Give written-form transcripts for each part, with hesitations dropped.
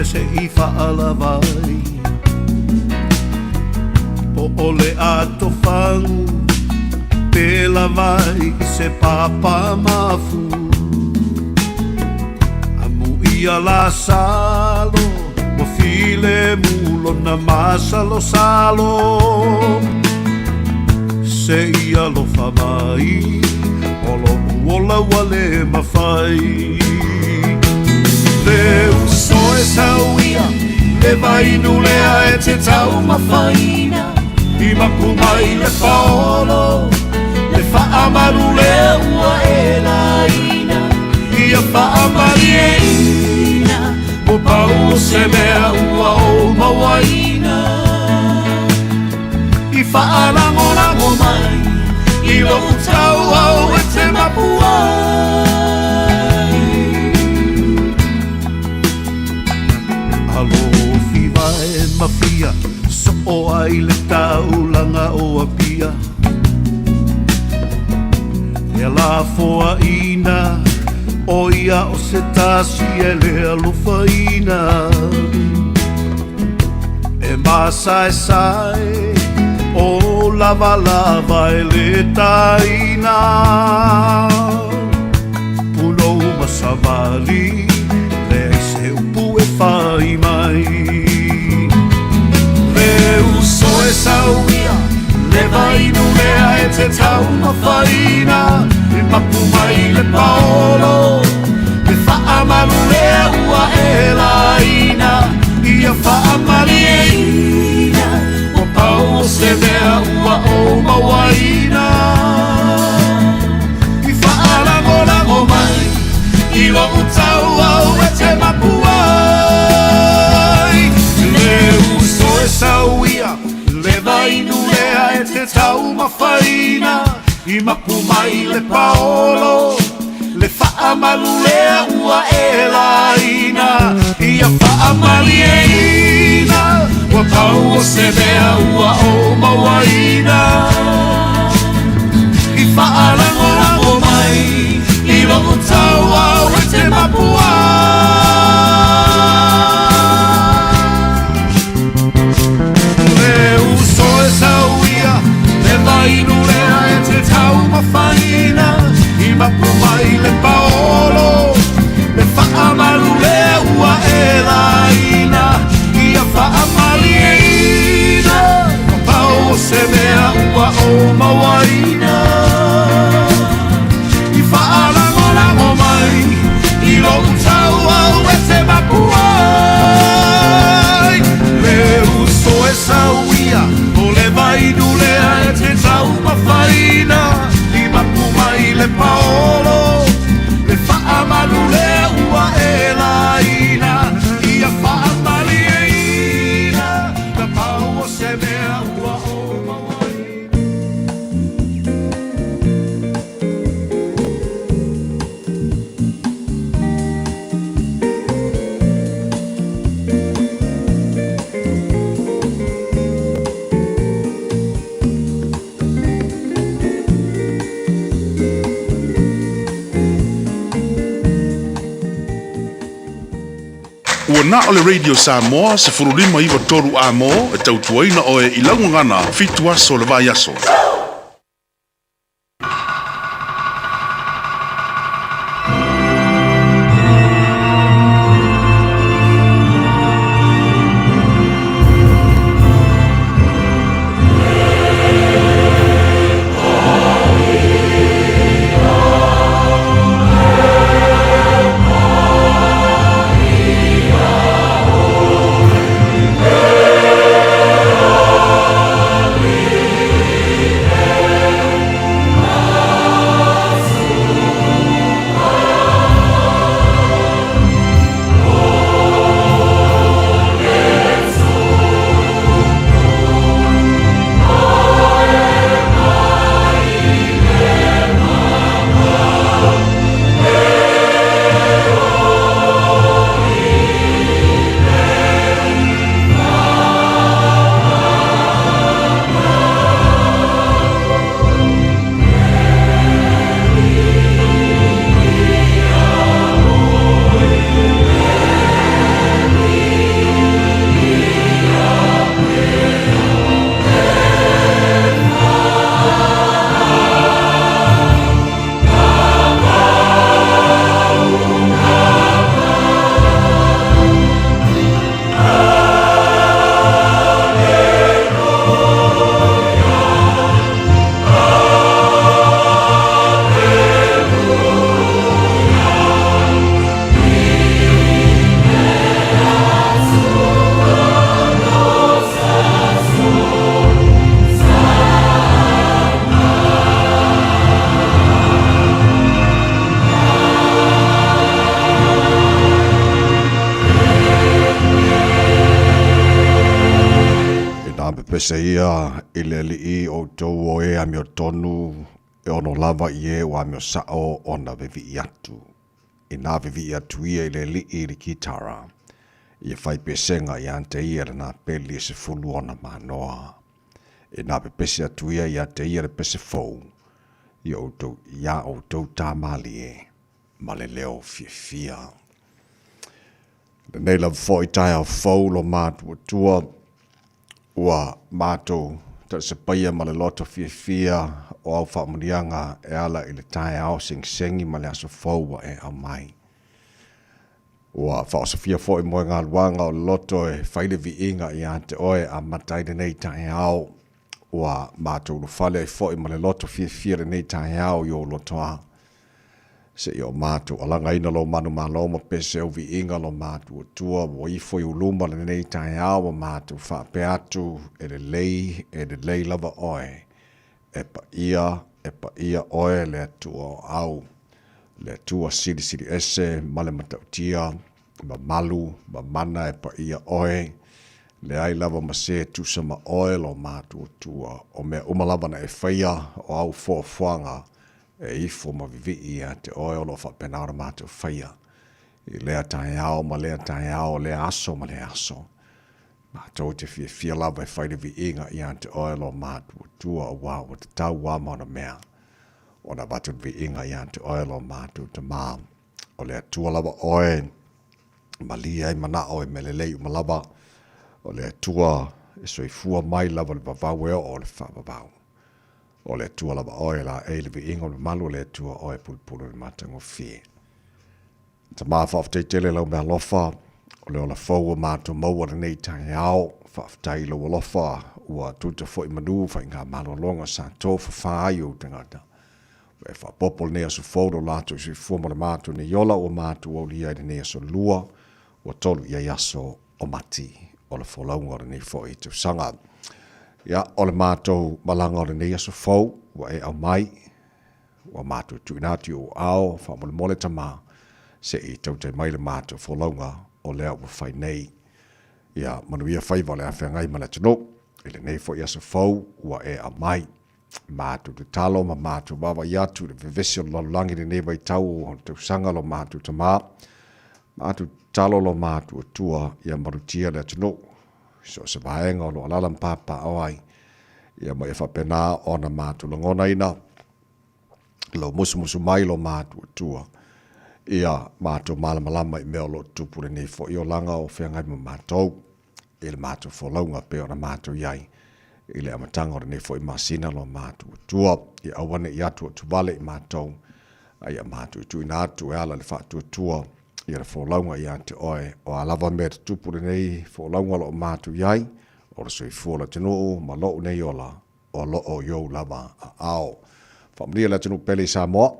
se i faalava ai. Po o le atofagu pe lava ai i se papa mafu. Amuia Lasalo ua filemu lona masalosalo. Se i alofa mai o loʻu ola ua le mafai. Le uso e sau ia le vainu lea e te taumafaina i mapu mai le paolo le faamalu lea ua e laina ia faamalieina ua pau o se mea ua ou mauaina i faalagolago mai i lou tauau e te mapu ai. Alofi vae mafia soo ai le taulaga o Apia. Ia lafoaina o ia o se tasi e le alofaina. E masaesae o lavalava e le taina. Punou ma savali leai se upu e fai mai. Le uso e sau ia le vainu lea e te taumafaina i mapu mai le paolo le faamalu lea ua e laina ia faamalieina ua pau o se mea ua ou mauaina i faalagolago mai i lou tauau e te mapu ai. Le uso e sau ia le vainu lea e te taumafaina i mapu mai le paolo le faamalu lea ua e laina ia faamalieina ua pau o se mea ua ou mauaina i faalagolago mai i lou tauau e te mapu ai. Le uso e sau ia le vainu lea e te taumafaina i mapu mai le paolo le faamalu lea ua e laina ia faamalieina ua pau o se mea ua ou mauaina i faalagolago mai i lou tauau e te mapu ai. Le uso e sau ia o le vainu lea e te taumafaina i mapu mai le paolo le faamalu lea ua e laina ia faamalieina ua pau o se mea ua ou mauaina. Ua na o le Radio Samoa 1593 amo e tautuaina oe i laugagana 7 aso le vai aso. pese ia i le Alii o outou o e amiotonu e ono lava i e ua amio sa'o ona vevii atu. Inā vevii atu ia i le Alii i le kitara, ia fai pesega ia te ia lena peli e 10 ona manoa. Inā pepese atu ia ia te ia le pese fou, ia outou, iā outou tā mālie ma le leo fiafia. Lenei lava foi taeao fou lo matuatua ua matou talisapaia ma le loto fiafia o au faamanuiaga e ala i le taeao segisegima le aso fou ua e aumai. Ua faaosofia foi moegaluaga o le loto e fai le viiga ia te oe amata ai lenei taeao. Ua matou ulufale ai foi ma le loto fiafia lenei taeao i ou lotoa. Seia o matou alagaina lou manumalo ma pese au viiga lo matuatua ua ifo i uluma lenei taeao ma matou faapea atu, E lelei, e lelei lava oe, e paia, e paia oe le Atua o au, le Atua silisili ese ma le matautia, mamalu ma mana e paia oe, leai lava ma se tusa ma oe lo matuatua, o mea uma lava na e faia o au foafoaga e ifo ma vivii ia te oe o lo o faapena ona matou faia i lea taeao ma lea taeao, lea aso ma lea aso. Matou te fiafia lava e fai le viiga ia te oe lo matuatua auā ua tatau a ma ona mea ona avatu le viiga ia te oe lo matou Tamā. O le Atua lava oe, malie ai manao e mea lelei uma lava, o le Atua e soifua mai lava le vavau e oo le faavavau. O le Atua lava oe la ei le viiga o le mamalu o le Atua oe pulupulu i le matagofie. Tama faafetai tele lau mealofa, o le ola fou ua matou maua lenei taeao. Faafetai i lou alofa ua tuta foi manu faiga malologa sa tofafa ai ou tagata. Ua e faapopo lenei aso fou lo latou soifua ma le matou nei ola ua matou aulia ai lenei aso lua ua tolu i ai aso o Mati o le folauga o lenei foi tausaga. Ia, o le matou malaga o lenei aso fou ua e aumai, ua matou tuuina atu i ou ao, faamolemole Tama, se i tautai mai le matou folauga o lea ua fai nei. Ia manuia faiva o le a feagai ma le atunuu i lenei foi aso fou ua e aumai. Matou tatalo ma matou vaavaai atu i le vevesi o le lalolagi i lenei vaitau o le tausaga lo matou Tama. Matou tatalo lo matou Atua ia malutia le atunuu i so o se vaega o lo o alaala ma papaao ai, ia ma ia faapena ona matou lagonaina lou musumusu mai lo matou Atua ia matou malamalama i mea o lo o tutupu lenei foi olaga o feagai ma matou i le matou folauga pei ona matou i ai i le amataga o lenei foi masina lo matou Atua. Ia aua ne i atu atu vale i matou, a ia matou i tuuina atu e ala i le faatuatua ia le folauga ia te oe. O a lava mea tutupu lenei folauga o lo o matou i ai, o le soifua o le atunuu ma lou nei ola, o lo o i ou lava aao. Faamanuia le atunuu pele i Samoa,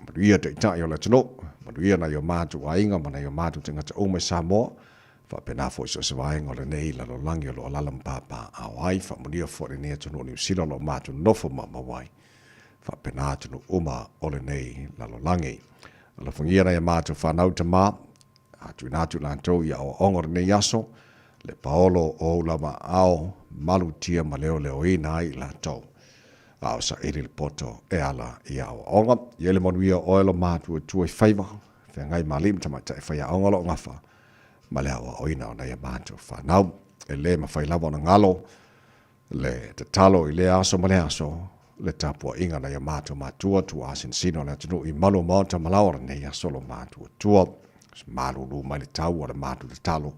manuia taitai o le atunuu, manuia nai o matou aiga ma nai o matou tagata uma i Samoa, faapena foi so o se vaega o lenei lalolagi o lo o alaala ma papaaao ai. Faamanuia foi lenei atunuu o Niu Sila o lo o matou nofo maumau ai, faapena atunuu uma o lenei lalolagi. Alofagia nai a matou fanau tama, a tuuina atu i latou i aoaoga o lenei aso, le paolo o ou lava aao, malutia ma leoleoina ai i latou, a o saili le poto e ala i aoaoga. Ia le manuia o oe lo matuatua i faiva, feagai ma alii ma tamaitai faiaoga o lo o gafa ma le aoaoina o nai a matou fanau. E le mafai lava ona galo le tatalo i lea aso ma lea aso, le tapuaiga nai o matou matua tuuasinasina o le atunuu i malu o maota ma laoa lenei aso lo matuatua. Malulu mai le tau o le matou tatalo,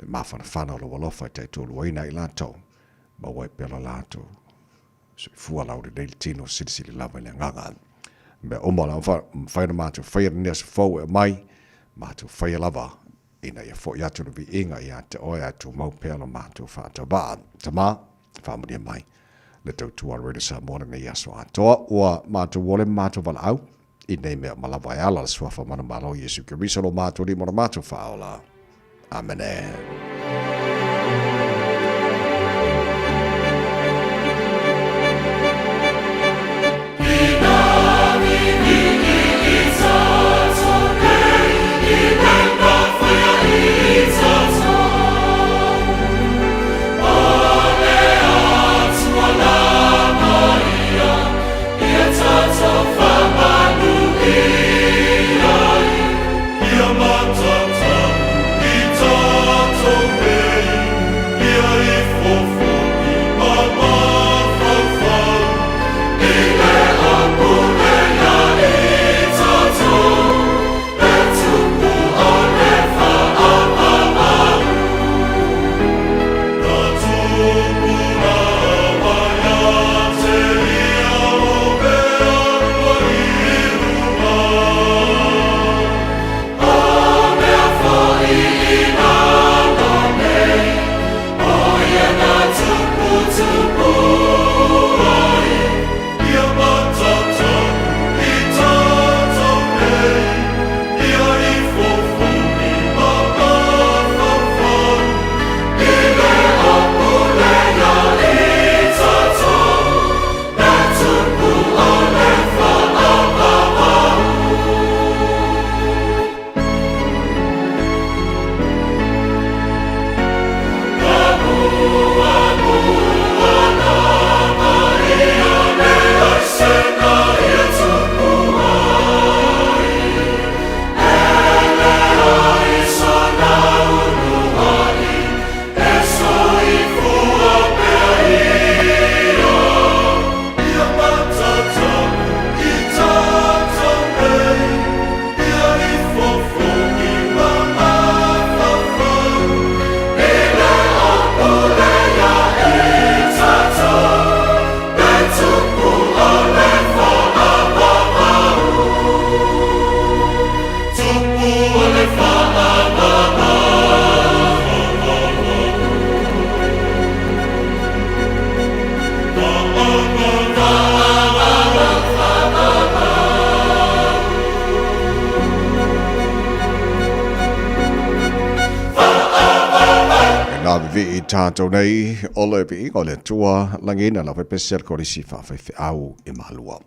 le mafanafana o lou alofa e taitoaluaina ai latou, maua ai pea lo latou soifua laulelei le tino silisili lava i le agaga. Mea uma o le a mafai ona matou faia lenei aso fou e aumai, matou faia lava ina ia foi atu le viiga ia te oe ae tumau pea lo matou faatauvaa. Tama, faamanuia mai le tautua a le Radio Samoa lenei aso atoa. Ua matou ole ma matou valaau i nei mea uma lava e ala le suafa manumalo Iesu Keriso lo matou Alii ma lo matou Faaola. Amene. Vavivii tatou nei o le viiga o le Atua lagiina lau faipese a le Kolisi Faafaifeau i Malua.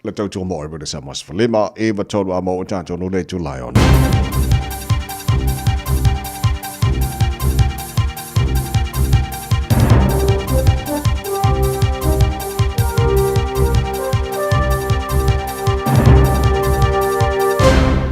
Le tautua mo oe sa mas 5, 9, 3 a mo o tatou no le itula e 6.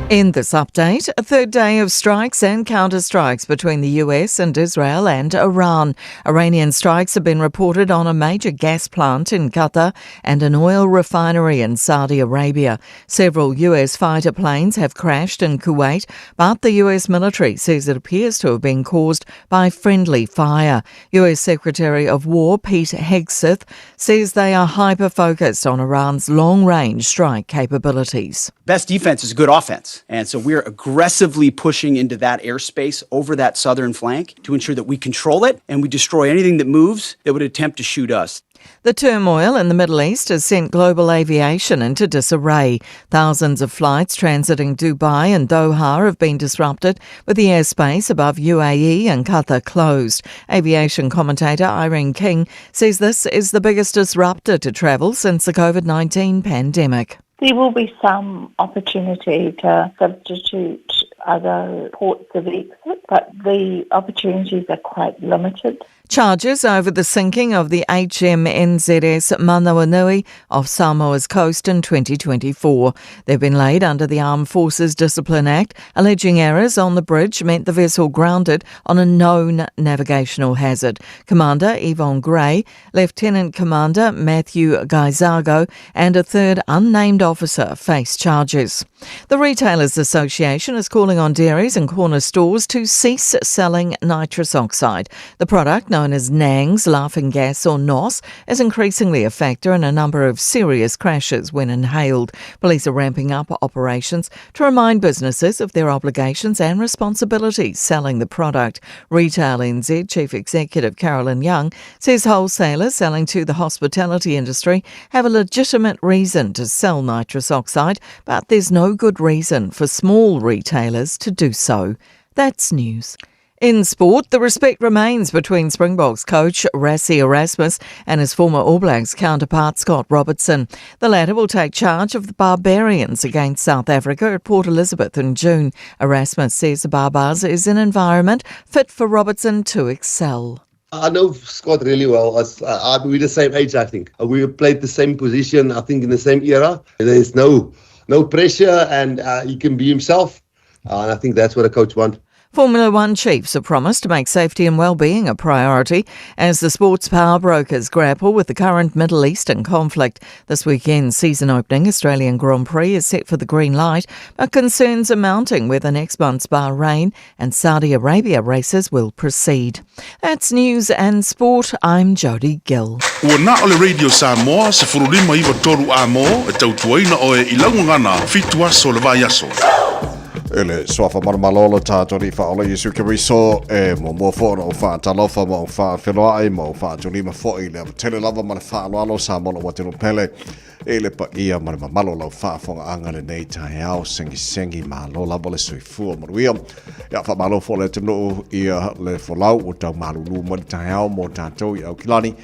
In this update, a third day of strikes and counter-strikes between the US and Israel and Iran. Iranian strikes have been reported on a major gas plant in Qatar and an oil refinery in Saudi Arabia. Several US fighter planes have crashed in Kuwait, but the US military says it appears to have been caused by friendly fire. US Secretary of War Pete Hegseth says they are hyper focused on Iran's long range strike capabilities. Best defense is good offense. And so we're aggressively pushing into that airspace over that southern flank to ensure that we control it and we destroy anything that moves that would attempt to shoot us. The turmoil in the Middle East has sent global aviation into disarray. Thousands of flights transiting Dubai and Doha have been disrupted, with the airspace above UAE and Qatar closed. Aviation commentator Irene King says this is the biggest disruptor to travel since the COVID 19 pandemic. There will be some opportunity to substitute other ports of exit, but the opportunities are quite limited. Charges over the sinking of the HMNZS Manawanui off Samoa's coast in 2024. They've been laid under the Armed Forces Discipline Act, alleging errors on the bridge meant the vessel grounded on a known navigational hazard. Commander Yvonne Gray, Lieutenant Commander Matthew Gaizago, and a third unnamed officer face charges. The Retailers Association is calling on dairies and corner stores to cease selling nitrous oxide. The product, known as NANGS, laughing gas or NOS, is increasingly a factor in a number of serious crashes when inhaled. Police are ramping up operations to remind businesses of their obligations and responsibilities selling the product. Retail NZ Chief Executive Carolyn Young says wholesalers selling to the hospitality industry have a legitimate reason to sell nitrous oxide, but there's no good reason for small retailers to do so. That's news. In sport, the respect remains between Springboks coach Rassie Erasmus and his former All Blacks counterpart Scott Robertson. The latter will take charge of the Barbarians against South Africa at Port Elizabeth in June. Erasmus says the Barbars is an environment fit for Robertson to excel. I know Scott really well. As we're the same age, I think. We played the same position, I think, in the same era. There's no no pressure, and he can be himself. And I think that's what a coach wants. Formula One chiefs have promised to make safety and well-being a priority as the sports power brokers grapple with the current Middle Eastern conflict. This weekend's season-opening Australian Grand Prix is set for the green light, but concerns are mounting whether next month's Bahrain and Saudi Arabia races will proceed. That's news and sport. I'm Jodie Gill. Ua na o le Radio Samoa 1593 a mo e tautuaina oe i lau gagana 7 aso le vaiaso. E le suafa malumalolo tātou ni whaola Iesu Keriso e muamua foi ona ou faatalofa ma ou faafeloai ma ou faatulima foi i le avatele lava ma le faaaloalo sa mo lou atunuu pele i le paia ma le mamalu o lau faafogaaga lenei taeao segisegi malo lava le soifua manuia. Ia faamalo foi le atunuu ia le folau ua tau malulu mai le taeao mo tātou i Aukilani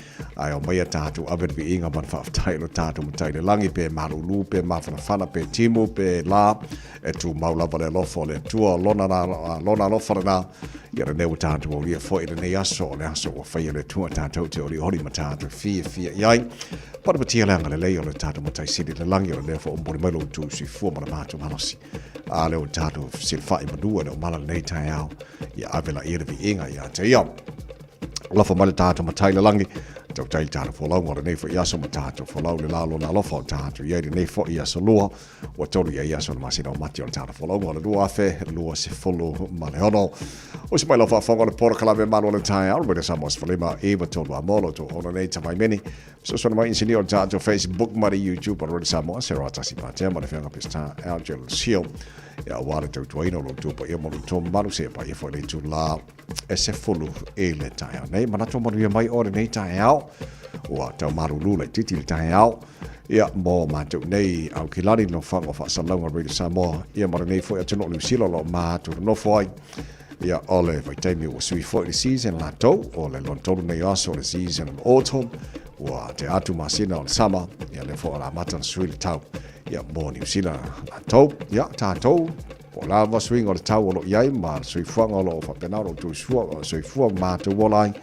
Ae omai a tātou ave le viiga ma le faafetai i lo tātou Matai i le lagi, pe malulu, pe mafanafana, pe timu, pe lā, e tumau lava le alofa o le Atua, o lona, lona alofa lenā, ia lenei ua tātou aulia foi i lenei aso, o le aso ua faia le Atua tātou te olioli ma tātou fiafia i ai. Patapatia le agalelei o le tātou Matai Sili i le lagi, o le lea foi o momoli mai lo outou soifua ma le matou malosi. A lea ua tātou fesilafai manu e le o mala lenei taeao, ia ave laia le viiga ia te ia. Alofa mai le tātou matai le langi, tautai le tātou folauga o lenei foi aso ma tātou folau le la lona alofa o tātou i ai lenei foi aso lua, ua tolu i ai aso le masina o Mati o le tātou folauga o le 2026. O se mai lau faafofoga o le polokalame malu o le taeao, le Radio Samoa 15 9 3 a mo lo tou ona nei tavaimeni. Fesoasoani mai inisinia o le tātou Facebook ma le YouTube o le Radio Samoa, se roa tasi patea ma le feaga Peseta Algel Seal. Ia aua le tautuaina o lo outou paia ma lo outou mamalu seia paia foi le itulā e 10 i le taeao nei. Manatu manuia mai o lenei taeao, ua tau malulu laitiiti le taeao, ia mo mātou nei Aukilani no whango whaasalauga Radio Samoa, ia ma lenei foi atunuu o Niu Sila o lo o mātou nonofo ai. Ia, o le vaitaimi ua sui foi le season latou, o le lona tolu nei o aso o le season o le autumn, ua tea atu masina o le summer, ia lea foi o le a amata ona sui le tau, ia, mo Niu Sila latou. Ia, tatou, po o le a lava suiga o le tau o lo o i ai ma le soifuaga o lo o faapena ona outou soifua ma matou ola ai,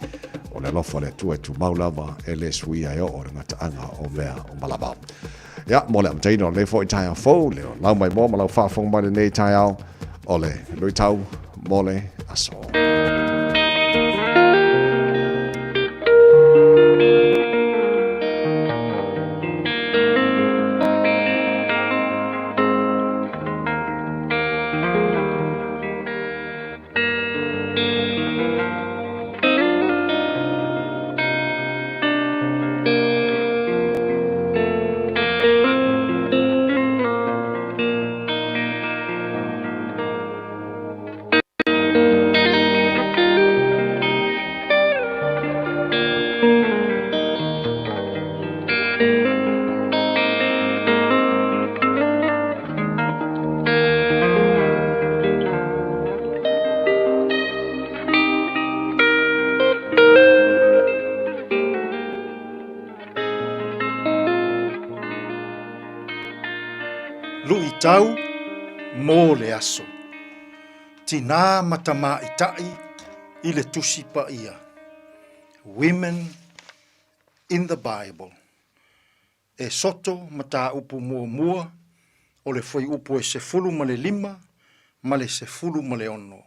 o le alofa o le Atua e tumau lava e le suia e oo i le gataaga o mea uma lava. Ia, mo le amataina o lenei foi taeao fou, le lau mai moa ma lau faafofoga mai lenei taeao, o le luitau mo le aso. Luitau mo le aso. Tinā ma tamāitaʻi i le Tusi Paia. Women in the Bible. E soto mataupu muamua o le fuaiupu e 15 ma le 16.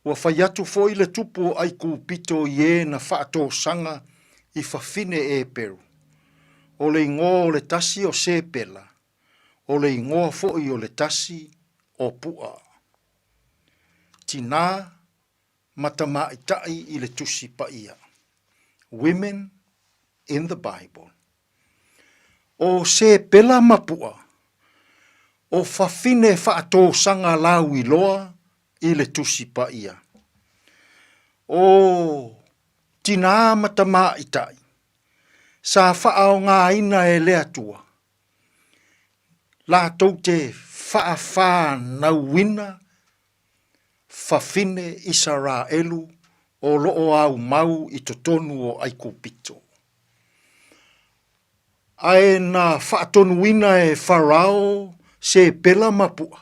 Ua fai atu foi le tupu o Aikupito i e na faatosaga i fafine Eperu. O le igoa o le tasi o Sepela, o le igoa foi o le tasi o Pua. Tinā ma tamāitaʻi i le Tusi Paia. Women in the Bible. ʻO Sepela ma Puʻa, ʻo Fafine Faatosaga Lauiloa i le Tusi Paia. ʻO Tinā ma Tamāitaʻi, sa faaaogaina e le Atua, latou te faawhanauina fafine Isaraelu o lo o aumau i totonu o Aikupito. Ae na faatonuina e Farao Sepela ma Pua,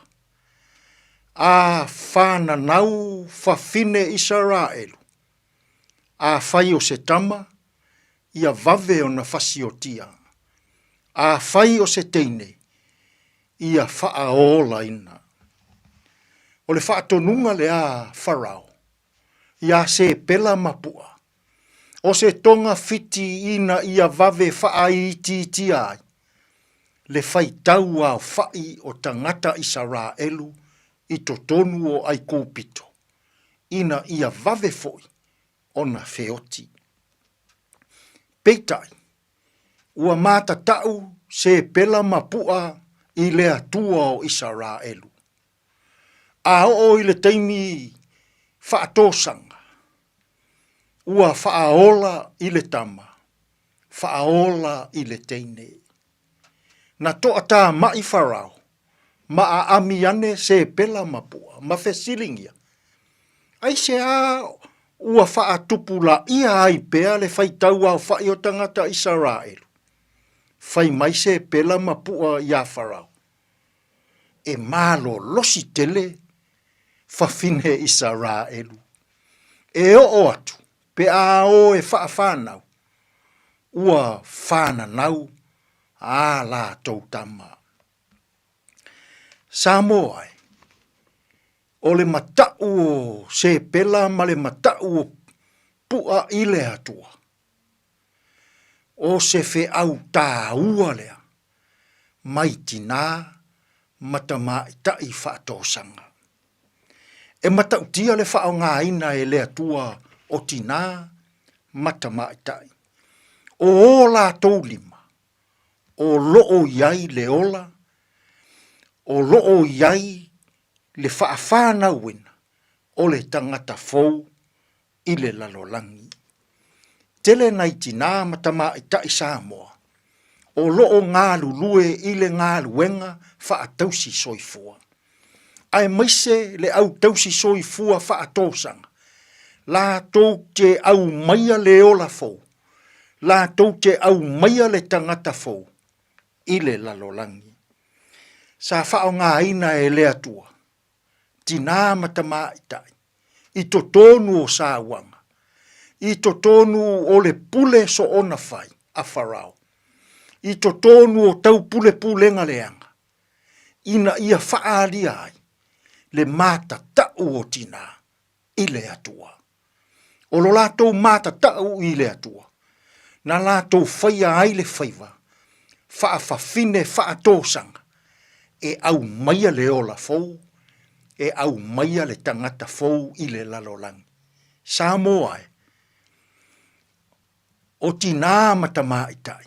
a whananau fafine Isaraelu, afai o se tama, ia vave ona fasiotia, afai o se teine, ia faaolaina. O le faatonuga lea a Farao iā Sepela ma Pua, o se toga fiti ina ia vave faaitiitia ai le faitau aofaʻi o tagata Isaraelu i totonu o Aikupito, ina ia vave foi ona feoti. Peitai, ua matatau Sepela ma Pua i le Atua o Isaraelu. A oo i le taimi faatosaga, ua faaola i le tama, faaola i le teine. Na toatamaʻi Farao ma aami ane Sepela ma Pua, ma fesiligia, Aisea ua faatupulaia ai pea le faitau aofaʻi o tagata Isaraelu? Fai mai Sepela ma Pua iā Farao, E malolosi tele fafine Isaraelu. E oo atu pe a o e faawhanau, ua whananau ā lātou tama. Samoa e, o le mataʻu o Sepela ma le mataʻu o Puʻa i le Atua, o se feʻau tāua lea mai tinā ma tamāitaʻi faatosaga. E matautia le faaaogaina e le Atua o tinā ma tamāitaʻi. O ō lātou lima, o loo i ai le ola, o loo i ai le faawhanauina o le tagata fou i le lalolagi. Tele nai tinā ma tamāitaʻi Samoa o loo galulue i le galuega faatausi soifua. aemaise le au tausi soifua faatosaga, latou te aumaia le ola fou, latou te aumaia le tagata fou i le lalolagi. Sa faaaogaina e le Atua, tinā ma tamaitai, i totonu o sauaga, i totonu o le pule soona fai a Farao, i totonu o taupulepulega leaga, ina ia faaalia ai le matatau o tinā i le Atua. O lo latou matatau i le Atua, na latou faia ai le faiva faafafine faatosaga e aumaia le ola fou, e aumaia le tagata fou i le lalolagi. Samoa e, o tinā ma tamaitai,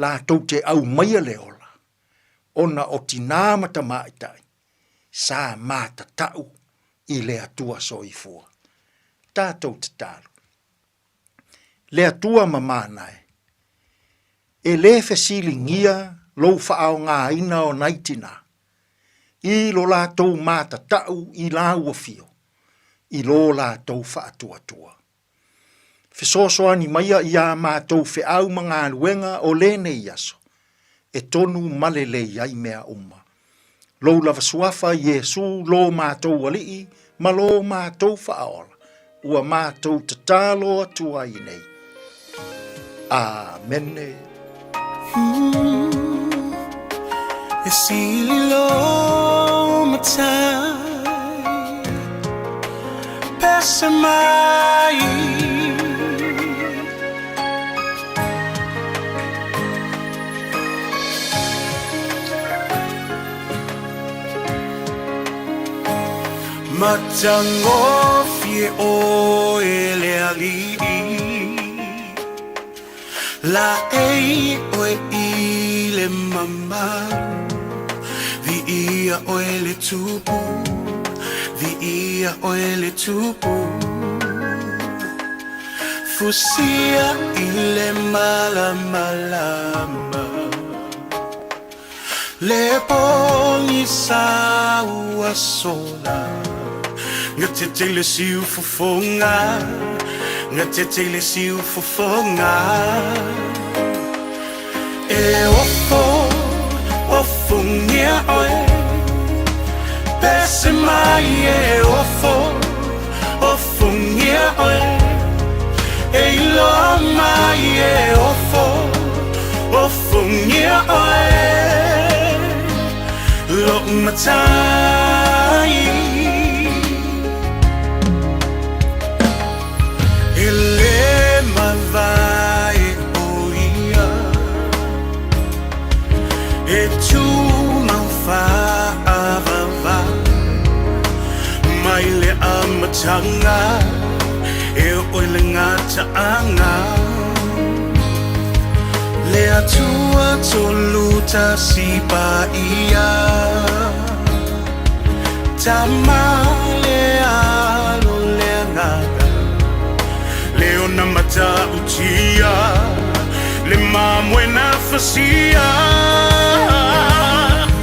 latou te aumaia le ola, ona o tinā ma tamaitai sa matatau i le Atua Soifua. Tatou tatalo. Le Atua mamana e, e le fesiligia lou faaaogaina o nai tinā, i lo latou matatau i lāua fio, i lo latou faatuatua. Fesoasoani maia i ā mātou feau ma galuega o lenei aso, e tonu ma lelei ai mea uma. Lou lava suafa Iesu lo mātou Alii ma lo mātou Faaola, ua mātou tatalo atu ai nei. Āmene. E sili lo matai Pese mai Matagofie oe le alii Laei oe i le mamalu, Viia oe le Tupu, Viia oe le Tupu. Fusia i le malamalama, Le pogisa ua sola, Gatete le siufofoga, Gatete le siufofoga. E ofo, ofongia oe, Pese mai e ofo, ofongia oe, E iloa mai e ofo, ofongia oe, Lou matai. E le mavae o ia, E tumau faavavau Mai le amataga E oo i le gataaga Le Atua tolu tasi paia Tama le Alo le Agaga Le ona matautia Le mamoe na fasia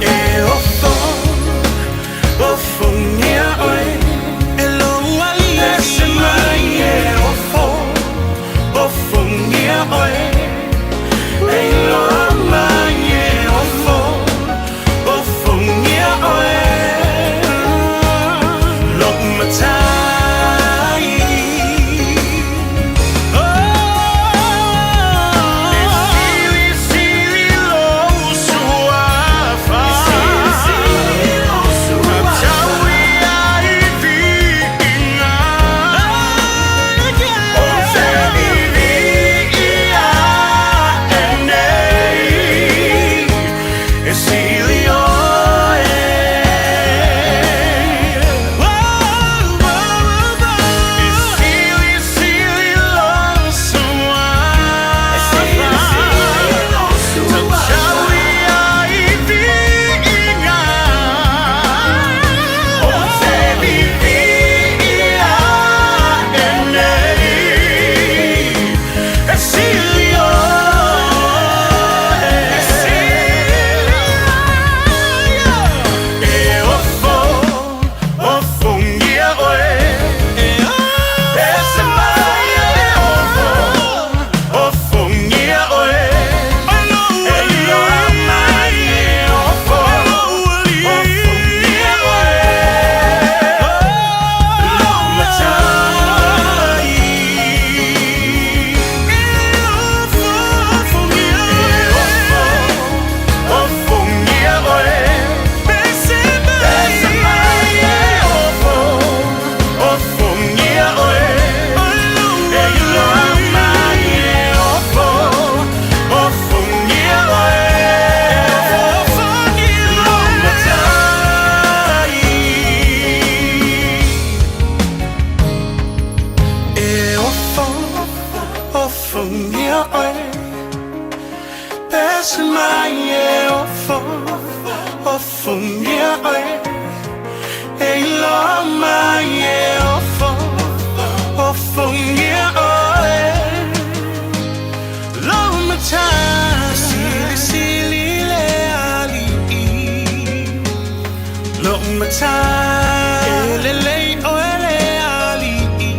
E ofo Ofongia oe E lou alii Pese mai e ofo Ofongia oe E iloa mai e ofo Ofongia oe Lou matai Oh E silisili lou Ofofogia oe Pese mai e ofo Ofogia oe E iloa mai e ofo Ofogia oe Lou matai Silisili le ali'i Lou matai E lelei oe le ali'i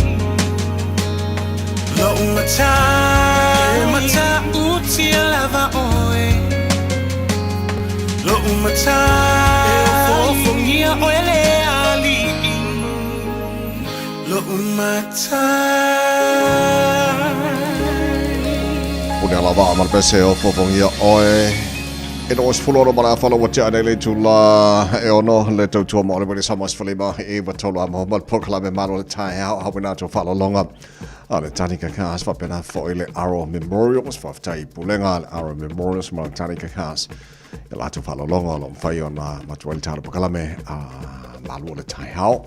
Lou matai E matautia lava oe Lou matai E ofoofogia oe le ali'i Lou matai. Pune ala vaa ma le pese o fofogia oe. E no sefulu ono ma le afa ua tea nei le itula e ono le tautua ma ole wele sama sefulima e wa tolu a moho ma le polokalame malo le taeao hawina atu faalologa a le Tanika Cars faapena foi le Aro Memorials faafetai i pulega a le Aro Memorials ma le Tanika Cars e latou faalologa o lo o mafai ona matua i le talo polokalame a malu o le taeao.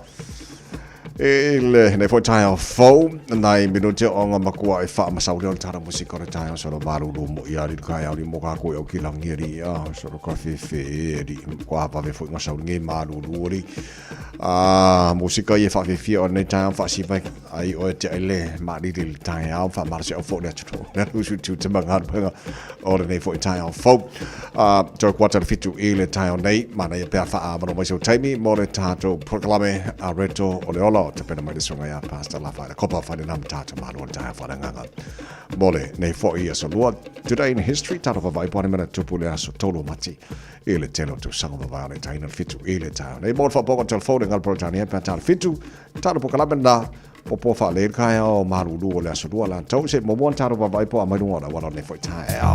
I lenei foi taeao fou, nai minute o nga makua e wha masau leo le tala musika o le taeao solo malulu mo ia li kai au li mo ka ko au ki langi ri a solo ka fe fe ri ko a vave foi nga sau nge malulu ri a musika i wha fe fe o nei taeao wha si vai ai o te ai le ma li le taeao wha mara se au fo le atu le usu tu te manga penga o lenei foi taeao fou. A toe kuata le fitu i le taeao nei, manaia pea wha mai sau taimi mo le tātou polokalame a reto o le ola o te pena mai le sunga ia Pastor Lafa le kopa whare nam tātou malu o le taeao wharanganga. Mo le nei foi aso lua, today in history, tātou whawai pōne mena tupu le aso tolu mati i le tele o tausaga vavai o le taina le fitu i le taeao nei. Mo le whaponga telefone ngal polotani e pea tāle fitu, tātou polokalame na popo wha le taeao malulu o le aso lua la tau se mo mo tātou whawai po a mai lunga o le wala o nei foi taeao.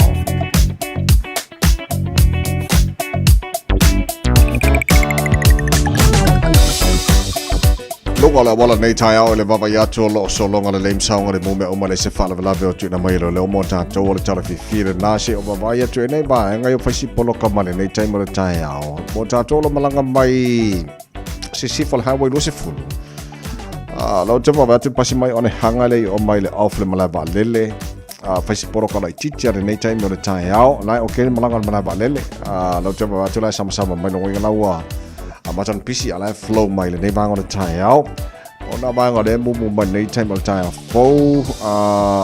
Luga o le auala nei taeao i le vaavaai atu o lo o sologa lelei ma saogalemu mea uma le se faalavelave o tuuina mai e leoleo mo tatou o le tala fiafia lena se o vaavaai atu i nei vaega i o faisi poloka ma lenei taimi o le taeao mo tatou o lo malaga mai Sisifo le Highway 20. Lau te vaavaai atu pasi mai o le hanga le i o mai le off le malae vaalele. Faisi poloka laitiiti a lenei taimi o le taeao. Lai o ke malaga o le malae vaalele. Lau te vaavaai atu lai samasama mai logoina lau ua amata ona pisi a lai flow mai lenei vaega o le taeao. O nā vaega o lea e mumu mai lenei taimi o le taeao fou.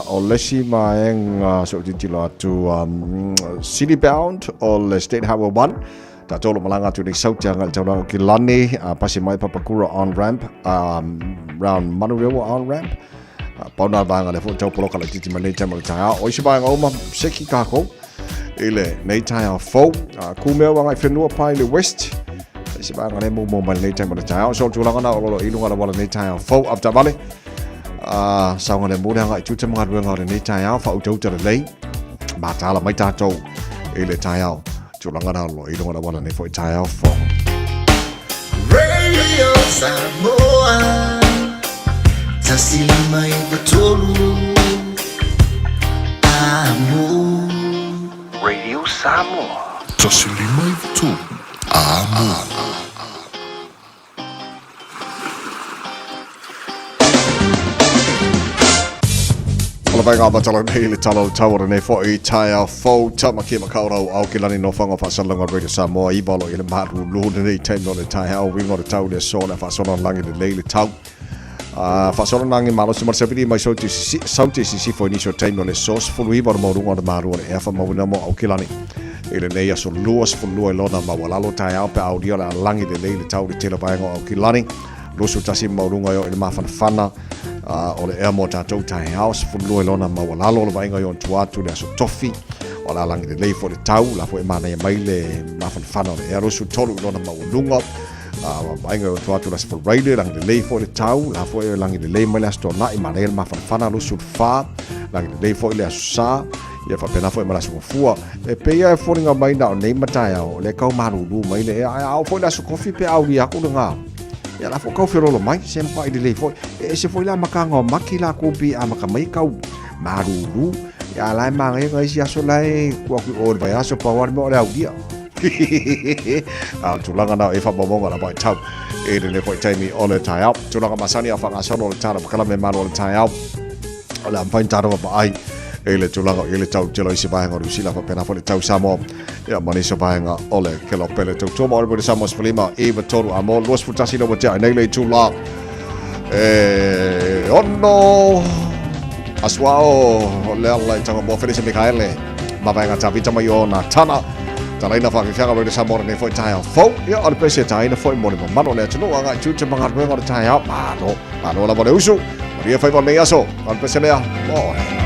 O le isi vaega se i ou tilotilo atu city bound o le State Highway 1. Tatou lo malaga atu nei Saute agai i le taulaga o Kilani, pasi mai Papakura on ramp, round Manurewa on ramp. Pau nā vaega lea foi tau poloka laitiiti mai nei taimi o le taeao. O isi vaega uma, seki kākou i le nei taeao fou. Kumea ua agai whenua pae i le west. Isi vaega lea mumu mai lenei taimi o le taeao. So tulaga na o lolo i lunga la lenei taeao fou. Avetaavale, saogalemu le agai i tua te magaluega o lenei taeao. Faautauta lelei, mataala mai tātou i le taeao. Tulaga na o i lunga la lenei foi taeao fou. Radio Samoa 153 Amo. Radio Samoa. 153 Amo. O le vaega amata nei le tala o le tau o lenei foi taeao fou Tamaki Makaurau ao ki lani nofoaga o faasalalauga o Radio Samoa iva o lo o i le malulu lenei taimi o le taeao uiga o le tau le aso le faasolo lagi lelei le tau faasolo lagi malosi ma le savili mai saute sisifo i nisi o taimi o le aso 19 o le maualuga o le malu o le ea faamauina mo Aukilani i lenei aso 22 i lona maualalo taeao pe a aulia o le a lagi lelei le tau i le tele o vaega o Aukilani 21 maualuga e oo i le mafanafana o le ea mo tatou taeao 12 i lona maualalo o le vaaiga i ona tua atu le aso tofi o le a lagi lelei foi le tau la foi e manaia mai le mafanafana o le ea 23 i lona maualuga vaaiga i ona tua atu le aso Faraile lagi lelei foi le tau la foi e lagi lelei mai le aso Toonai manaia le mafanafana 24 lagi lelei foi le aso Sa ia faapena foi ma le aso Gafua e pei lava e foliga mai na o nei ma taeao o lea e kau malulu mai le ea ae a oo foi le aso Kofi pe aulia aku lena Ia la fo kau felolo mai, se mpa i lelei foi. E ese foi la makanga o maki la ko bi a maka mai kau maruru. Ia la e mangai ngai si aso la e kua kui o le vai aso pa wari mo le aulia. A tulaga na e whamamonga la vai tau. E le foi taimi o le taeao. Tulaga masani a whangasolo o le tala makala me malo o le taeao. O le amwhain tārawa pa ai. I le tulaga o i ai le tau tele o isi vaega o Niu Sila faapena foi le tau Samoa ia ma nisi o vaega o le kelope le tautua ma ole Samoa 15 9 3 a mo 21 le ua tea nei le itula e ono asuao o le ala i tanga mo Felisa Mikaele ma vaega Tavita mai o Natana Talaina whakawhianga roi le Samoa nei foi taeao fou. Ia, o le pese taina foi mo le mamalo le atunuu a ngai tute ma galuega o le taeao. Malo, malo lava le usu. Maria faiva o lenei aso. O le pese lea. Oe.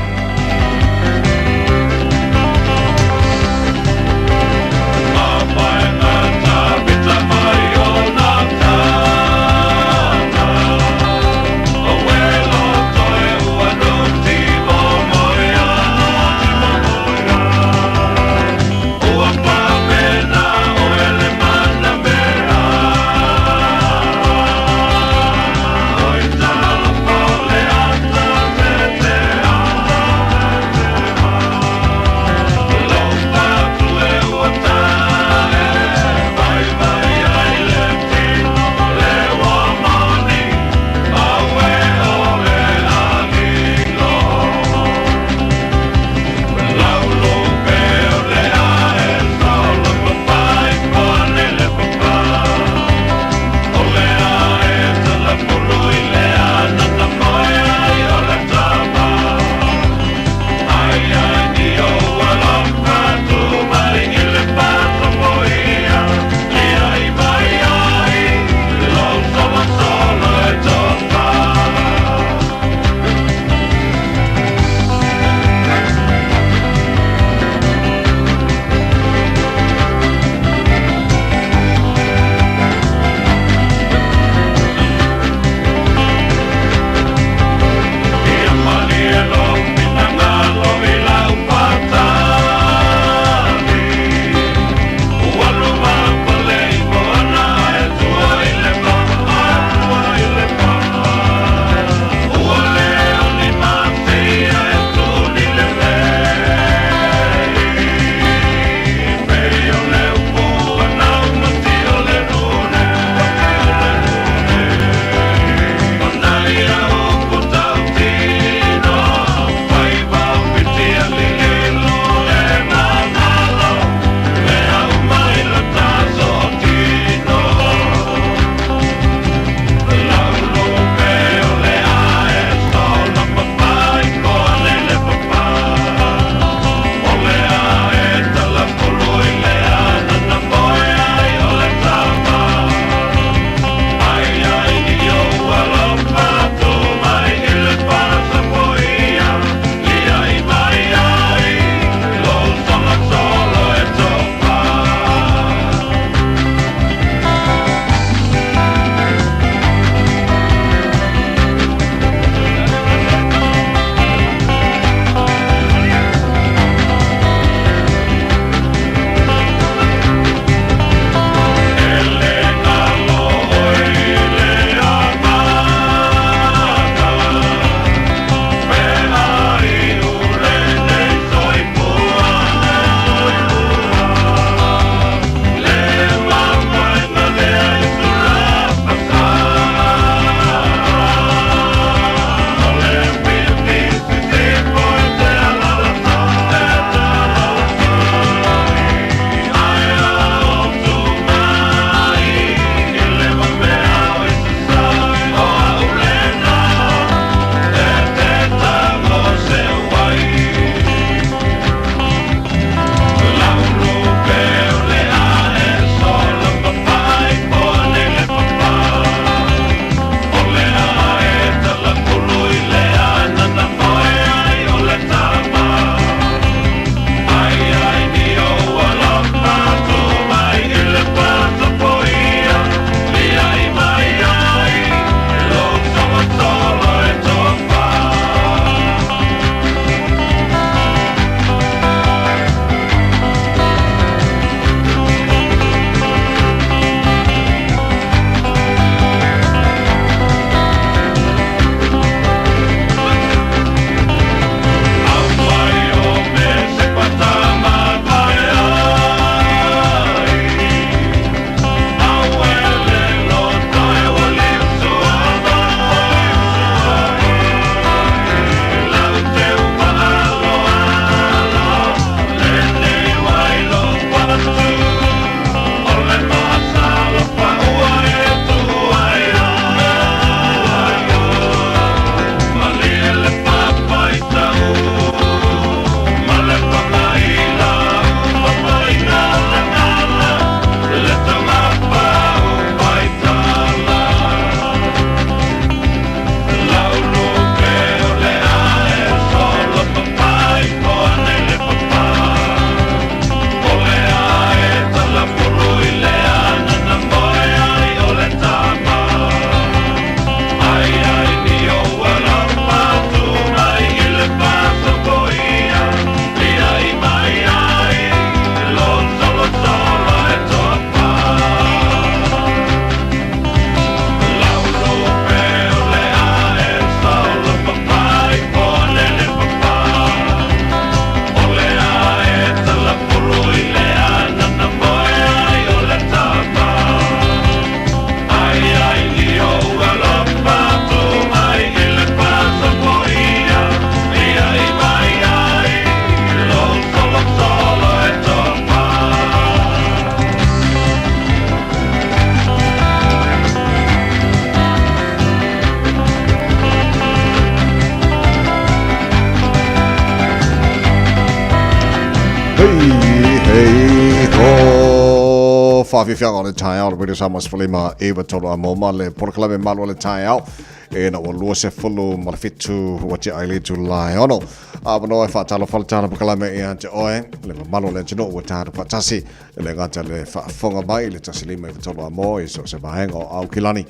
Faafiafiaga o le taeao le Radio Samoa 15 9 tolu a mo ma le polokalame malu o le taeao e na ua 27 ua tea ai le itula e 6. Avanoa e faatalofa le tala polokalame ia te oe le mamalu o le atunuu ua tatou faatasi E le gata le faafofoga mai i le 15 93 a mo i so o se vaega o Aukilani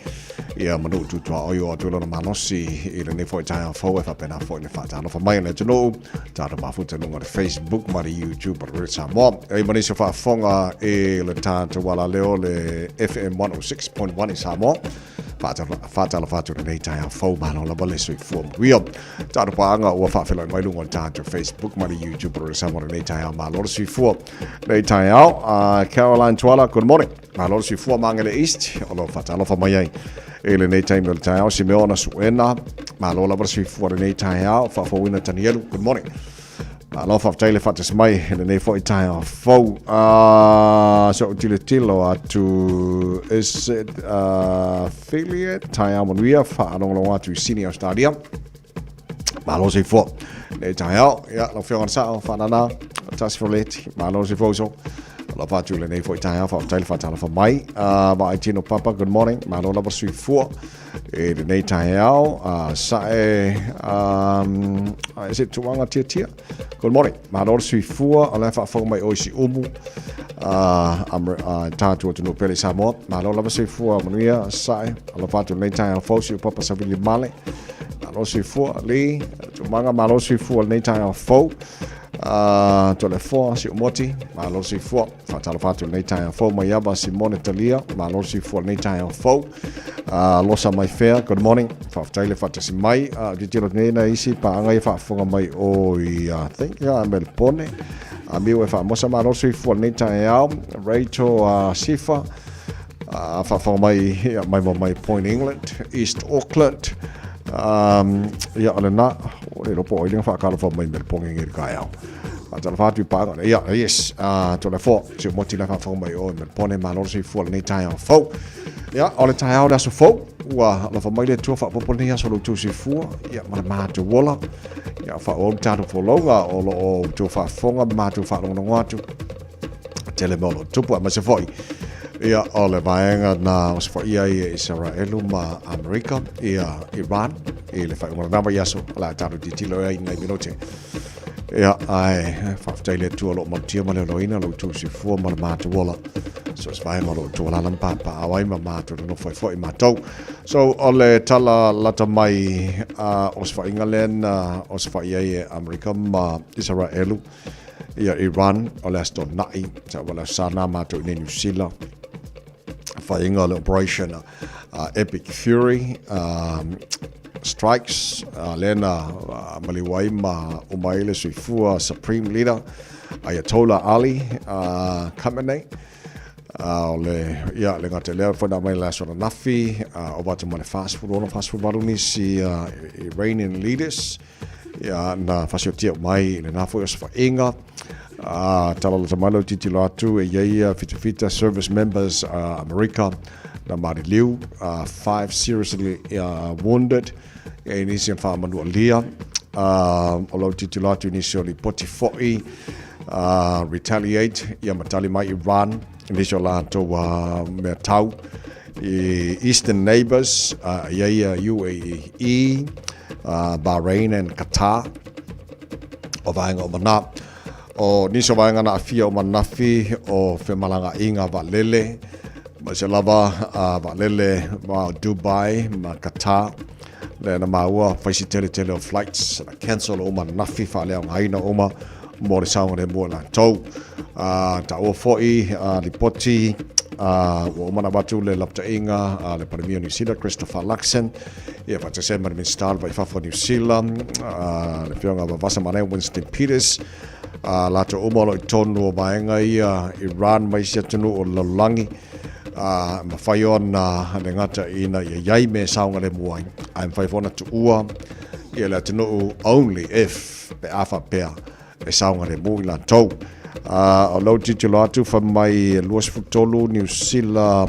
ia ma nuu tutuaoi o atu lona malosi i lenei foi taeao fou e faapena foi le faatalofa mai o le atunuu tatou mafuta i luga o le Facebook ma le YouTube o le Radio Samoa. E i ma nisi o faafofoga i le tatou alaleo le FM 106.1 i Samoa. Faatalofa atu lenei taeao fou, malo lava le soifua manuia. Tatou paaga ua faafeiloai mai luga o le tatou Facebook ma le YouTube o le Samoa lenei taeao, malo le soifua. Lenei taeao, Caroline Tuala, good morning. Malo le soifua Magele East, o lo faatalofa mai ai i lenei taimi o le taeao. Simeona Suena, malo lava le soifua lenei taeao. Faafouina Tanielu, good morning. Malo faafetai le faatasi mai i lenei foi taeao fou. So ou tilotilo atu, is it affiliate? Taeao manuia, faalogologo atu i Sydney, Australia. Malo soifua. Nei taeao, ia, lau Afioga i le Sao, faanana, tasi foleti, malo soifua uso. Alofa atu i lenei foi taeao, faafetai le faatalofa mai. Vaai Tino Papa, good morning, malo lava soifua. I lenei taeao, sae, is it Tuanga Tiatia? Good morning, malo le soifua, o la e faafofoga mai oe i Siumu, tātou atunuu pele i Samoa. Malo lava soifua manuia, sae, alofa atu i lenei taeao fou, Siu Papa Savili Male. Malo soifua, Lee, Tumaga, malo soifua lenei taeao fou. Toleafoa, Siumoti, malo soifua. Faatalofa atu lenei taeao fou mai ava Simone Talia, malo soifua lenei taeao fou. Losa Maifea, good morning. Faafetai le faatasi mai. Tilotilo nei na isi paaga ia faafofoga mai o i I think Melbourne. Amiu e faamosa malo soifua lenei taeao. Rachel Sifa, faafofoga mai ia mai mai Point England, East Auckland. Ia o lena, o le iloa po o ai lea na faatalofa mai Melbourne nei i le taeao. Faatalofa atu i paaga ia, yes, Toleafoa, si ou moti la faafofoga mai o i Melbourne, malo le soifua lenei taeao fou. Ia, o le taeao le aso fou, ua alofa mai le Atua faaopoopo lenei aso lo outou soifua, ia, ma le matou ola. Ia, faaauau le tatou folauga o lo o outou faafofoga ma matou faalogologo atu. Tele mea o lo o tupu, aemaise foi, ia, o le vaega na osofaia ai e Isaraelu ma Amerika, ia, Iran, i le faaiuga o lena vaiaso, o le a tatou tilotilo ai i nai minute. Ia, ae faafetai le Atua o lo o malutia ma le oloina lo outou soifua ma le matou ola. So se vaega o lo outou alaala ma papaaao ai ma matou nonofo ai foi matou. So o le tala lata mai osofaiga lea na osofai ai e Amerika ma Isaraelu ia Iran o le Aso Toonai, sa ua le aso Sa na matou i nei Niu Sila. Faiga o le operation Epic Fury Strikes lea na maliu ai ma uma ai le soifua Supreme Leader Ayatollah Ali Khamenei. O le, ia, le gata lea foi na aumai le aso ananafi, ova atu ma le 46, 48 nisi Iranian leaders ia, na fasiotia uma ai i lena foi osofaiga. Tala lata mai lau tilotilo atu e i ai fitafita service members Amerika na maliliu, 5 seriously wounded, e nisi na faamanualia. O lau tilotilo atu i nisi o lipoti foi, retaliate ia ma tali mai Iran i nisi o latou mea tau i Eastern Neighbours, i ai UAE, Bahrain and Qatar, o vaega uma na. O nisi o vaega na aafia uma ananafi o femalagaaiga vaalele, aemaise lava vaalele ma Dubai ma Qatar, lea na maua faisi teletele o flights na cancel uma ananafi, faaleaogaina uma mo le saogalemu o latou. Taua foi lipoti ua uma ona avatu le lapataiga a le Palemia o Niu Sila Christopher Luxon, ia faatasi ai ma le Minisita o le Vai i Fafo o Niu Sila, le Afioga Vavasa Manaia Winston Peters, latou uma o lo o i totonu o vaega ia Iran ma isi atunuu o le lalolagi, mafai ona le gata ina ia i ai mea e saogalemu ai, ae mafai foi ona tuua ia le atunuu only if pe a faapea e saogalemu i latou. O lou tilotilo atu fai mai e 23 Niu Sila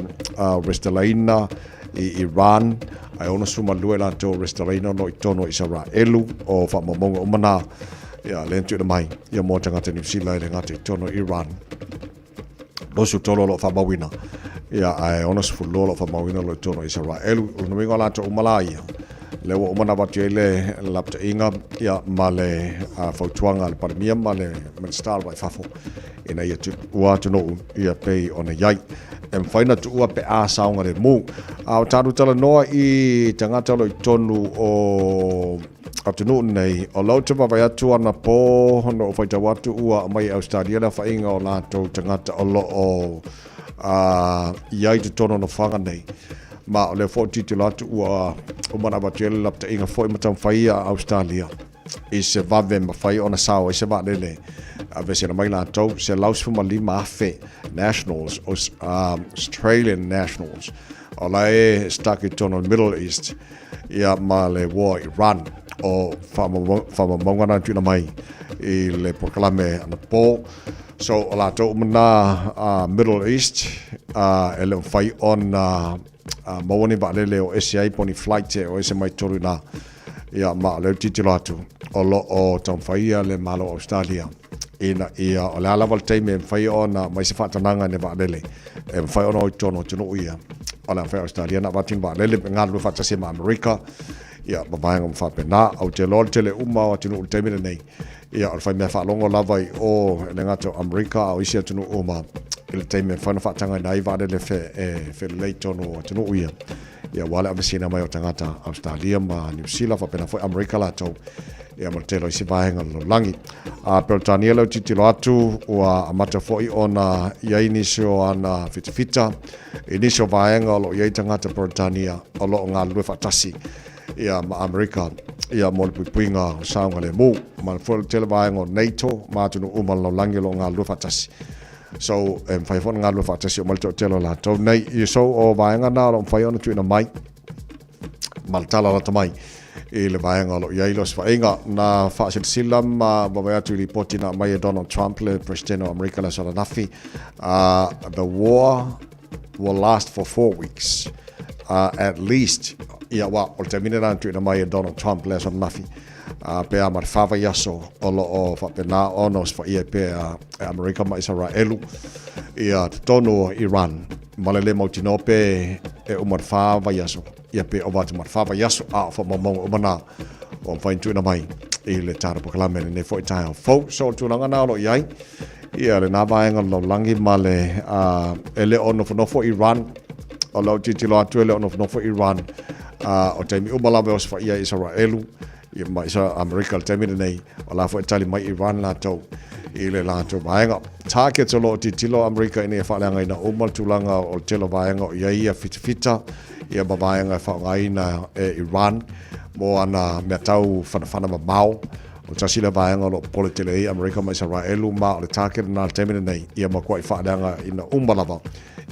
restalaina i Iran, ae 62 i latou restalaina o lo o i totonu o Isaraelu. O faamaumauga uma na, ia, lea na tuuina mai ia mo tagata Niu Sila e le gata i totonu o Iran. 23 o lo o faamauina, ia, ae 62 o lo o faamauina o lo o i totonu o Isaraelu. O lona uiga o latou uma la ia, lea ua uma ona avatu i ai le lapataiga ia, ma le fautuaga a le Palemia ma le Minisita o le Va i Fafo ina ia tuua atunuu ia pei ona i ai. E mafai ona tuua pe a saogalemu. A o tatou talanoa i tagata o lo o i totonu o atunuu nei, o lea ou te vaavaai atu anapo na ou faitau atu ua aumai e Ausetalia le aofaiga o latou tagata o lo o i ai i totonu o nofoaga nei. Ma o lea foi ou te tilotilo atu ua uma ona avatu i ai le lapataiga foi ma taumafai a Ausetalia i se vave mafai ona sao ai se vaalele aveesena mai latou 115,000 nationals, Australian nationals o la e stuck i totonu o le Middle East ia ma le war Iran o faamaumauga na tuuina mai i le polokalame anapo. So o latou uma na Middle East e le o mafai ona maua ni vaalele o ese ai po o ni flight e o ese mai totonu i ina. Ia ma o lea ou te tilotilo atu o lo o taumafai ia le Malo o Australia ina ia o le a lava le taimi e mafai ona aumai se faatanaga i ni vaalele e mafai ona o i totonu o atunuu ia o le a mafai e Australia ona avatu ni vaalele e galulue faatasi ai ma Amerika ia ma vaega uma faapena. Ou te iloa o le tele uma o atunuu i le taimi lenei ia o le faimea faalogo lava i o e le gata o Amerika a o isi atunuu uma i le taimi e mafai ona faatagaina ai vaalele e felelei i totonu o atunuu ia ia aua le aveseina mai o tagata Ausetalia ma Niu Sila faapena foi Amerika latou ia ma le tele o isi vaega o le lalolagi. A Peretania lea ou tilotilo atu ua amata foi ona i ai nisi o ana fitafita i nisi o vaega o lo o i ai tagata Peretania o lo o galulue faatasi ia ma Amerika ia mo le puipuiga o saogalemu ma foi le tele vaega o NATO ma atunuu uma o le lalolagi o lo o galulue faatasi. So, e mafai foi ona galulue faatasi uma le toatele o latou nei. Ia, so, o vaega na o lo o mafai ona tuuina mai ma le tala lata mai i le vaega o lo o i ai le osofaiga. Na faasilasila ma vaavaai atu i lipoti na aumai e Donald Trump, le President o Amerika le aso ananafi, the war will last for 4 weeks at least. Ia, wa, o le taimi lena na tuuina mai e Donald Trump le aso ananafi, pe a ma le fa vaiaso o lo o faapena ona osofaia ai pea e Amerika ma Isaraelu ia totonu o Iran ma le le mautinoa pe e uma le fa vaiaso ia pe ova atu ma le fa vaiaso a o faamaumauga uma na ua mafai ona tuuina mai i le tatou polokalame lenei foi taeao fou. So o le tulaga na o lo o i ai ia lena vaega o le lalolagi ma le e le o nofonofo Iran o lau tilotilo atu e le o nofonofo Iran o taimi uma lava e osofaia e Isaraelu ia ma isa Amerika i le taimi lenei o la foi e tali mai Iran latou i le latou vaega. Targets o lo o tilotilo Amerika ina ia faaleagaina uma le tulaga o le tele o vaega o i ai ia fitafita ia ma vaega e faaaogaina e Iran mo ana mea tau whanawhana mamao. O le tasi lea vaega o lo o popole tele ai Amerika ma Isaraelu ma o le target lena i le taimi lenei ia matuai faaleagaina uma lava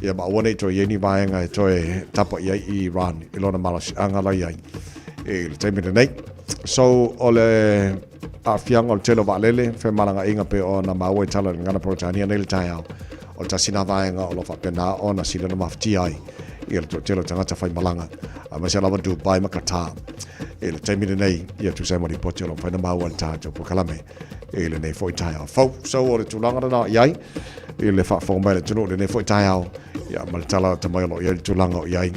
ia ma aua ne i toe i ai ni vaega e toe tapa i ai i Iran i lona malosiaga la i ai i le taimi lenei. So, o le aafiaga o le tele o vaalele, femalagaaiga pei ona maua i tala i le gagana Peretania nei le taeao, o le tasi lena vaega o lo o faapena ona sili ona mafatia ai ia le toatele o tagata faimalaga, aemaise lava Dubai ma Qatar i le taimi lenei, ia tusa ai ma lipoti o lo o mafai ona maua i le tatou polokalame i lenei foi taeao fou. So, o le tulaga lena i ai i le faafofoga mai a le atunuu i lenei foi taeao, ia ma le tala lata mai o lo o i ai le tulaga o i ai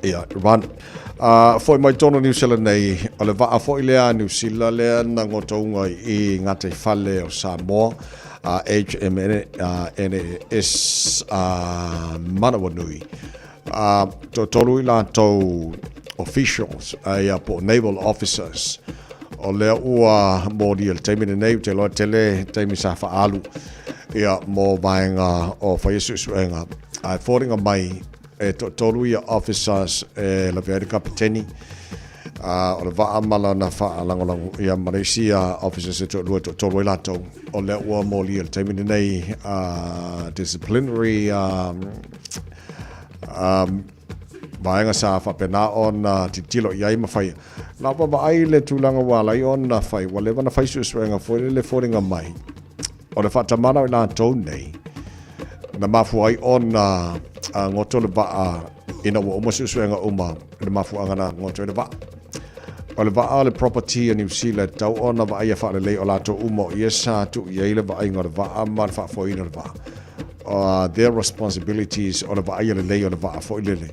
ia Iran. Foi mai tonu Niu Sila nei, o le vaa foi lea a Niu Sila lea na gotouga i gataifale o Samoa, HMNS Manawanui. Toatolu i latou officials, ia po o naval officers, o lea ua molia i le taimi lenei, ou te iloa e tele taimi sa faaalu ia mo vaega o faia suesuega. Ae foliga mai e toatolu ia officers e lavea ai le kapeteni o le vaa ma lana faalagolago ia ma le isi officers e toalua, e toatolu ai latou o lea ua molia i le taimi lenei, disciplinary vaega sa faapena ona tilotilo i ai ma faia. Na vaavaai le tulaga ua ala ai ona fai, ua leva ona fai suesuega foi lele foliga mai o le faatamala o i latou nei na mafua ai ona goto le vaa ina ua uma suesuega uma i le mafuaaga na goto ai le vaa. O le vaa o le property a Niu Sila e tatau ona vaaia faalelei o latou uma o ia sa tuu i ai le vaaiga o le vaa ma le faafoeina o le vaa. their responsibilities o le vaaia lelei o le vaa foi lele.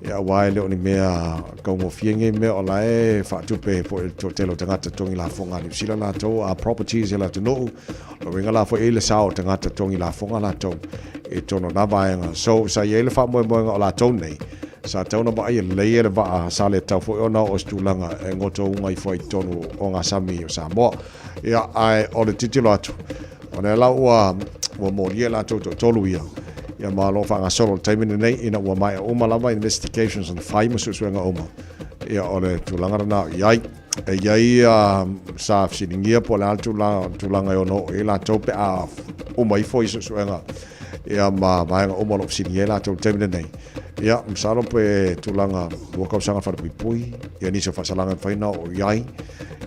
Ia aua e le o ni mea kaugofie nei mea o la e faatupe foi le toatele o tagata totogi lafoga a Niu Sila latou a properties e le atunuu. O uiga la foi e i le sao o tagata totogi lafoga latou i totonu o na vaega. So sa i ai le faamoemoega o latou nei sa tatau ona vaaia lelei e le vaa sa le tatau foi ona oo i se tulaga e gotouga ifo ai i totonu o gasami o Samoa. Ia ae o le tilotilo atu O lea la ua ua molia latou toatolu ia ia ma o lo o faagasolo i le taimi lenei ina ua maea uma lava investigations na fai ma suesuega uma. Ia o le tulaga lena o i ai. E i ai sa fesiligia po o le a le tulaga, tulaga e ono oo i ai latou pe a uma ifo i suesuega ia ma vaega uma o lo o fesiligia ai latou i le taimi lenei. Ia, masalo pe tulaga ua tausaga falepuipui, ia nisi o faasalaga e mafai ona oo i ai.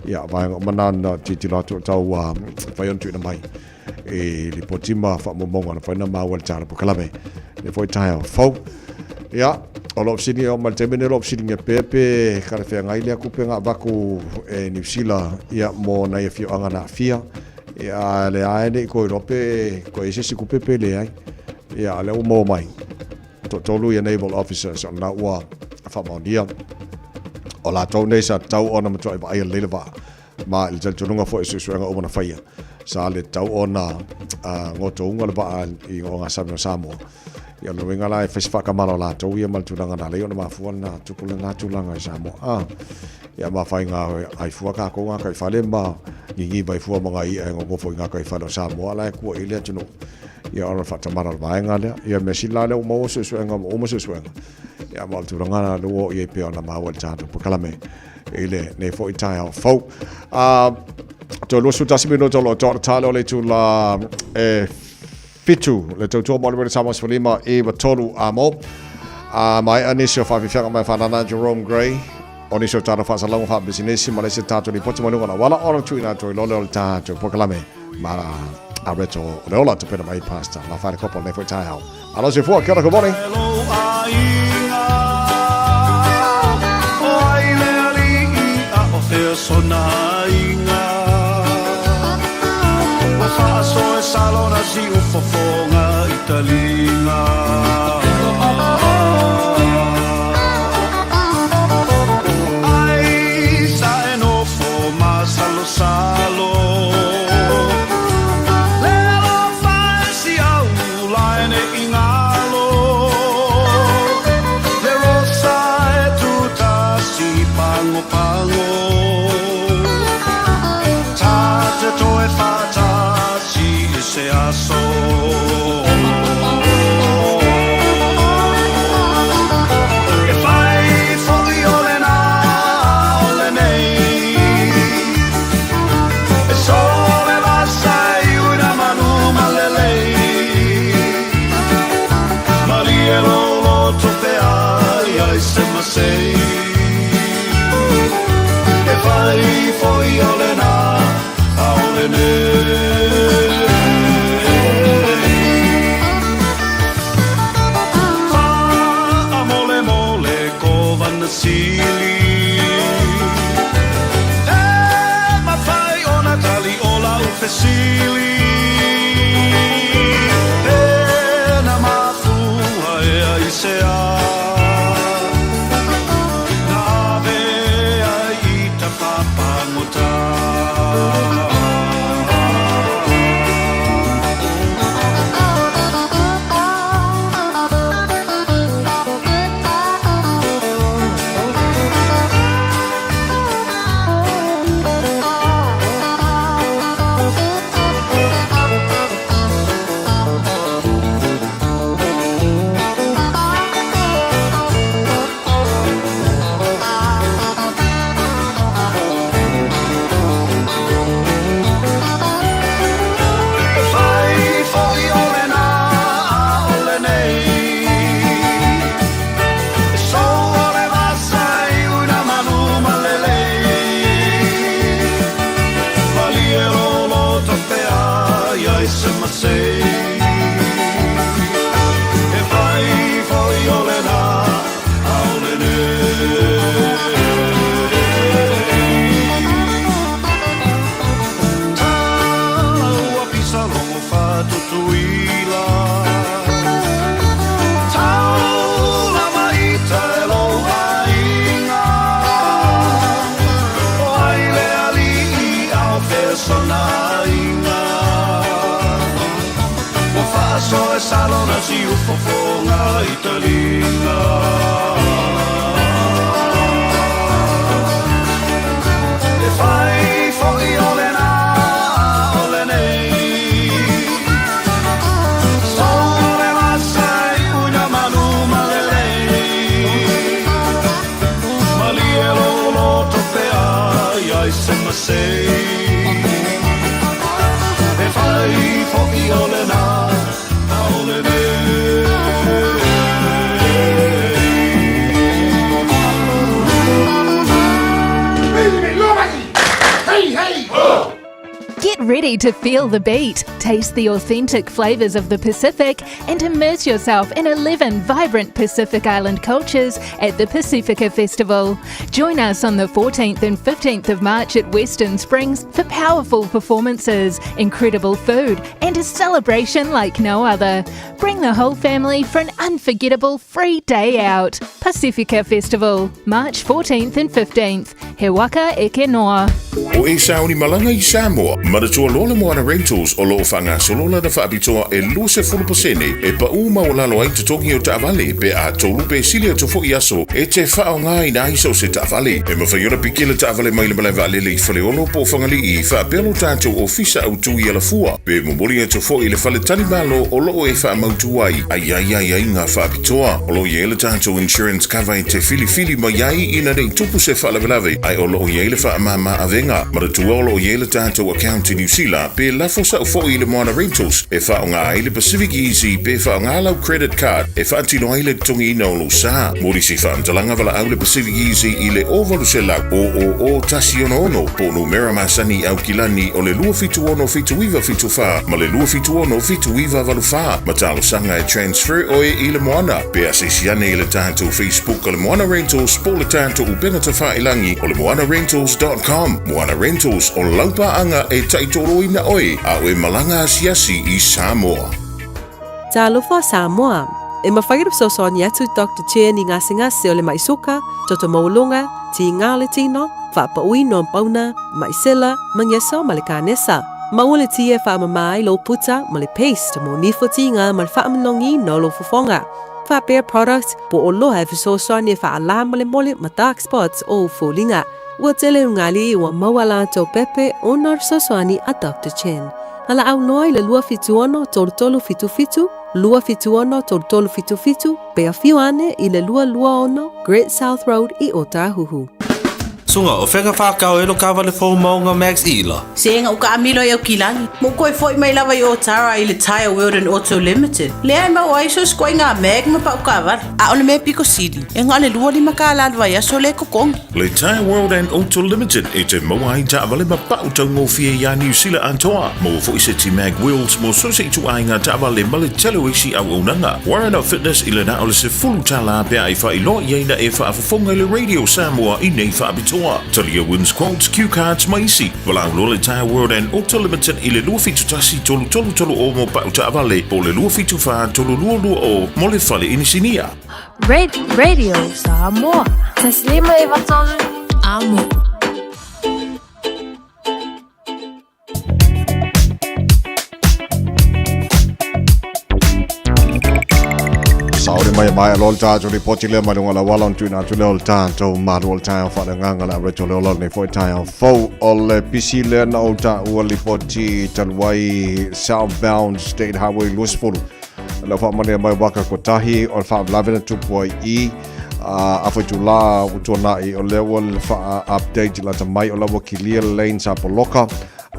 Ia, vaega uma na na tilotilo atu o tau mafai ona tuuina mai i lipoti ma faamaumauga na mafai ona maua i le tatou polokalame i lenei foi taeao fou. Ia, o lo o fesiligia oo mai le taimi lenei o lo o fesiligia pea pe talafeagai lea tupe na avatu e Niu Sila ia mo nai afioaga na aafia. Ia, a o lea lava e le i toe iloa pe toe i ai se isi tupe pe leai. Ia, a o lea ua maua mai, toatolu ia Naval Officers o lena ua faamaonia. O latou nei sa tatau ona matuai vaaia lelei le vaa, ma i le talitonuga foi o suesuega uma na faia, sa le tatau ona gotouga le vaa i ogasami o Samoa. Ia, o lona uiga la e fai se faakamala o latou ia ma le tulaga na ala ai ona mafua lena tupu lena tulaga i Samoa. A, ia ma faiga ai fua kākou gataifale ma gigīva ai fua ma ngā i'a e nonofo i gataifale o Samoa la e kua i le atunuu. Ia ona faatamala o le vaega lea. Ia mea sili la lea ua maua suesuega ma uma suesuega. Ia ma o le tulaga la lea ua oo i ai pei ona maua i le tatou polokalame i lenei foi taeao fou. Toe 21 minute o lo o toa tale o le itula e 7 le tautua mo le Wele Samoa 15 i 3 a mo. A maea nisi o faafiafiaga mai whanana Jerome Gray, o nisi o tātou whaasalauga whaabisinesi ma le isi tātou lipoti mai luga o le auala ona tuuina atu ai loa lea o le tātou polokalame ma a Reto o le ola tapena mai Pastor La Whaere Kopa lenei foi taeao. Alo se fua, kia ora, good morning. siufofoga i taliga. E fai foi o lena o lenei. Sou le vasa i uina malu ma lelei. Malie lou loto pea ia i se masei. E fai foi o lena o lenei. Get ready to feel the beat, taste the authentic flavours of the Pacific, and immerse yourself in 11 vibrant Pacific Island cultures at the Pacifica Festival. Join us on the 14th and 15th of March at Western Springs for powerful performances, incredible food, and a celebration like no other. Bring the whole family for an unforgettable free day out. Pacifica Festival, March 14th and 15th. He waka eke noa. O e sauni malaga i Samoa, manatua loa le Moana Rentals o lo o faagasolo lana faapitoa e 20% e paʻū maualalo ai totogi o taavale pe a tolu pe sili atu foi aso e te faaaogaina ai so o se taavale. E mafai ona piki le taavale mai le malae vaalele i Faleolo po o Fagalii faapea lo tatou ofisa autu i Alafua pe momoli atu foi i le faletalimalo o lo o e faamautu ai a i ai aiaiga faapitoa. O lo o i ai le tatou insurance cover e te filifili mai ai ina nei tupu se faalavelave ae o lo o i ai le faamama avega. Manatua o lo o i ai le tatou account i Niu Sila pe lafo sao foi i le Moana Rentals e faaaoga ai le Pacific Easy pe faaaoga lau credit card e faatino ai le totogiina o lou sa. Mo nisi faamatalaga valaau le Pacific Easy i le 0800 000 166 po o numera masani i Aukilani o le 276 7974 ma le 276 7984 ma talosaga e transfer oe i le Moana. Pe asiasi ane i le tatou Facebook o le Moana Rentals po o le tatou upega tafailagi o le moanarentals.com. Moana Rentals, o lau paaga e taitoloina oe a o e malaga asiasi i Samoa. Talofa Samoa! E mafai ona fesoasoani atu Doctor Chen i gasegase o le mai suka, toto maualuga, tiga o le tino, faapauina o pauna, mai sela, magiso ma le kanesa. Maua le ti e faamama ai lou puta ma le paste mo nifo tiga ma le faamanogiina o lou fofoga. Faapea product po o loa e fesoasoani e faalā molemole ma dark spots o ou foliga. Ua tele ugali ua maua latou pepe ona o le fesoasoani a Doctor Chen. Valaau loa i le 276 3377, 276 3377, pe afio ane i le 226 Great South Road i Ōtāhuhu. Sunga, o fea ka whākau e lo kāwale fou maunga Max Ila? Sega u kaamilo i Aukilani, ma u koe foi mai lava i Otara i le Tyre World and Auto Limited, lea e maua ai so se ikoaiga mag ma pau kaavale. A o le mea piko sili, e na o le 25 kālā le vaiaso lea e totogi. Le Tyre World and Auto Limited e te maua ai taavale ma pau taugofie iā Niu Sila atoa. Maua foi se ti mag wheels mo so se ituaiga taavale ma le tele o isi auaunaga. Warren Fitness i le na o le $10 pe a e faailoa i ai na e faafofoga i le Radio Samoa i nei faapitoa. Talia wins quotes, cue cards ma isi. Valaau loa le Tyre World and Auto Limited i le 271 3330 mo pau taavale po o le 274 3220 mo le fale inisinia. Radio Samoa. Taslima e vatolu. Amo. Saore mai mai lo le tatou lipoti lea mai luga o le auala ona tuuina atu lea o le tatou malu o le taeao faaleagaga le areto le ola lenei foi taeao fou o le pisi lea na ou taua lipoti talu ai Southbound State Highway 20 le faamanea mai waka kotahi o le faalavelave na tupu ai i a afaitulā ua tuanai o lea ua faa-update lata mai o la ua kilia le lane sa poloka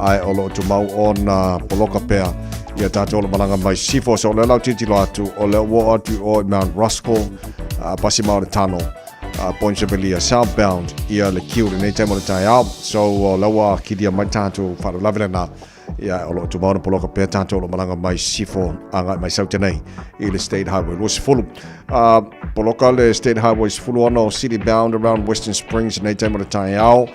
ae o lo o tumau ona poloka pea ia tātou o le malaga mai sifo. So o lea lau tilotilo atu o lea ua oo atu i o i Mount Roskill, pasi ma o le tano Point Sebelia southbound ia le queue lenei taimi o le taeao. So o lea ua kilia mai tātou faalavelave lena. Ia, o lo o tumau ona poloka pea tātou o lo o malaga mai sifo agai mai saute nei i le State Highway 20. Poloka le State Highway 16 city bound around Western Springs nei taimi o le taeao.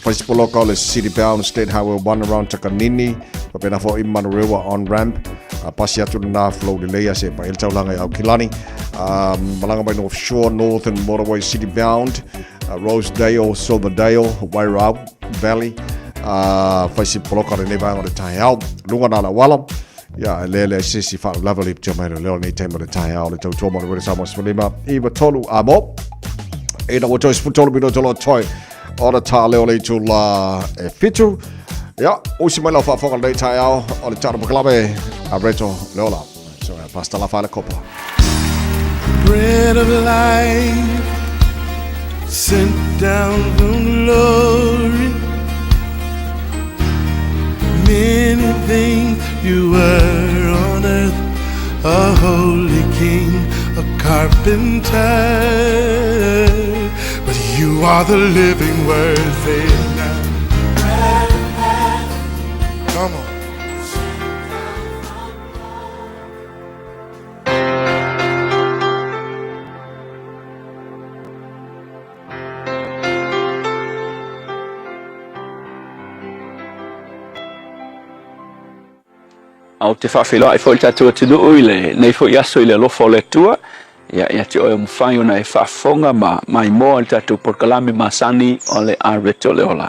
Whai poloka o le city bound State Highway 1 around Takanini, papena foi Manurewa on ramp. Pasi atu lena flow lelei a se pa ele taulaga i Aukilani. Malaga mai North Shore, Northern Motorway city bound, Rosedale, Silverdale, Wairau Valley, whai si poloka lenei vaega o le taeao. Lunga nā la wala. Ia, e lea lea se isi faalavelave o le iputia mai leoleo lenei taimi o le taeao le tautua mo le Uele Samoa 15 i tolu a mo. Ina ua toe 13 minute lo toe o le tā leo le itula e fitu. Ia, usi mai lau faafofoga lenei taeao o le tano pakalame a Reto Leola. So, Pastor Lafaele Kopa. Bread of life sent down from glory. Many things you were on earth, a holy king, a carpenter. But you are the living word, say it now. Come on. A ou te faafeiloai foi i le tatou atunuu i lenei foi aso i le alofa o le Atua. Ia, ia te oe o mafai ona e faafofoga ma maimoa i le tatou polokalame masani o le Areto o le Ola.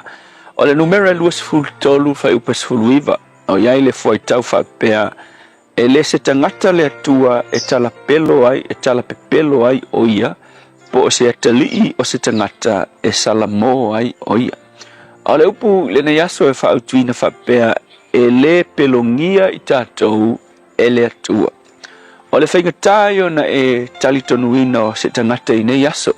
O le numera 23 fuaiupu 19, o i ai le fuaitau faapea, E le se tagata le Atua e talapelo ai, e talapepelo ai o ia, po o se atalii o se tagata e salamo ai o ia. A o le upu i lenei aso e faautuina faapea, e le pelogia i tatou e le Atua. O le faigata ia ona e talitonuina o se tagata i nei aso,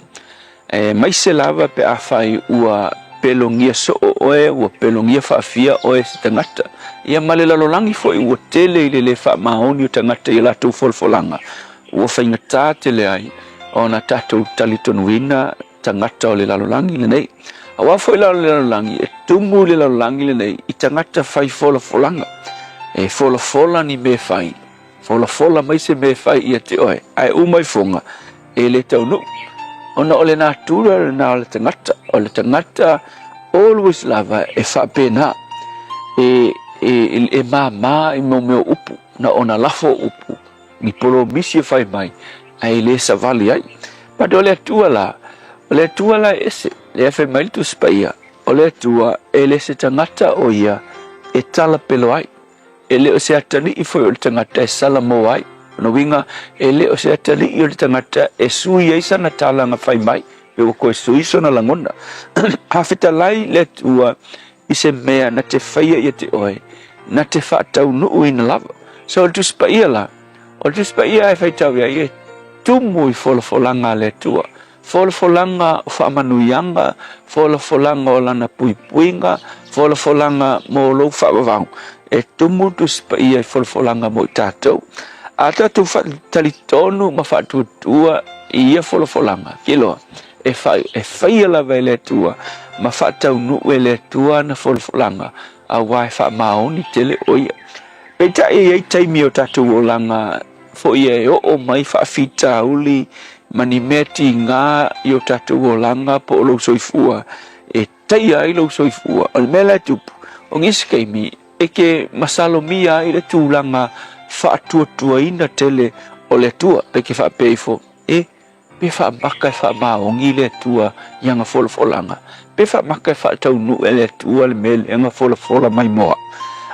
Aemaise lava pe afai ua pelogia soo oe, ua pelogia faafia oe e se tagata. Ia ma le lalolagi foi ua tele i le le faamaoni o tagata i a latou folafolaga, ua faigata tele ai ona tatou talitonuina tagata o le lalolagi lenei. Aua foi la o le lalolagi, e tumu le lalolagi lenei i tagata fai folafolaga. E folafola ni mea fai, Folafola mai se mea e fai ia te oe, ae uma ifoga, e le taunuu. Ona o le natura lena o le tagata, o le tagata always lava e faapena, e, e, e māmā i mau mea o upu, na ona lafo o upu, ni polomisi e fai mai, ae le savali ai. But o le Atua la, o le Atua la e ese, lea fai mai le Tusi Paia, o le Atua e le se tagata o ia e talapelo ai. E le o se atalii foi o le tagata e salamo ai. O lona uiga, e le o se atalii o le tagata e sui ai sana talaga fai mai, pe ua toe sui sona lagona. A fetalai le Atua i se mea na te faia ia te oe, na te faataunuuina lava. So o le Tusi Paia la, o le Tusi Paia e faitau i ai, e tumu i folafolaga a le Atua. Folafolaga o faamanuiaga, folafolaga o lana puipuiga, folafolaga mo lou faavavau. E tumu le Tusi Paia i folafolaga mo i tatou. A tatou faatalitonu ma faatuatua i ia folafolaga, kiloa, e, fa, e faia lava e le Atua ma faataunuu e le Atua ana folafolaga, auā e faamaoni tele o ia. Peitai e i ai taimi o tatou olaga foi e oo mai faafitauli ma ni mea tiga i o tatou olaga po o lou soifua e taia ai lou soifua. O le mea la e tupu, o nisi taimi e ke masalomia ai le tulaga faatuatuaina tele o le Atua, pe ke faapea ifo, e, Pe faamaka e faamaoni le Atua i ana folafolaga, pe faamaka e faataunuu e le Atua le mea lea na folafola mai moa.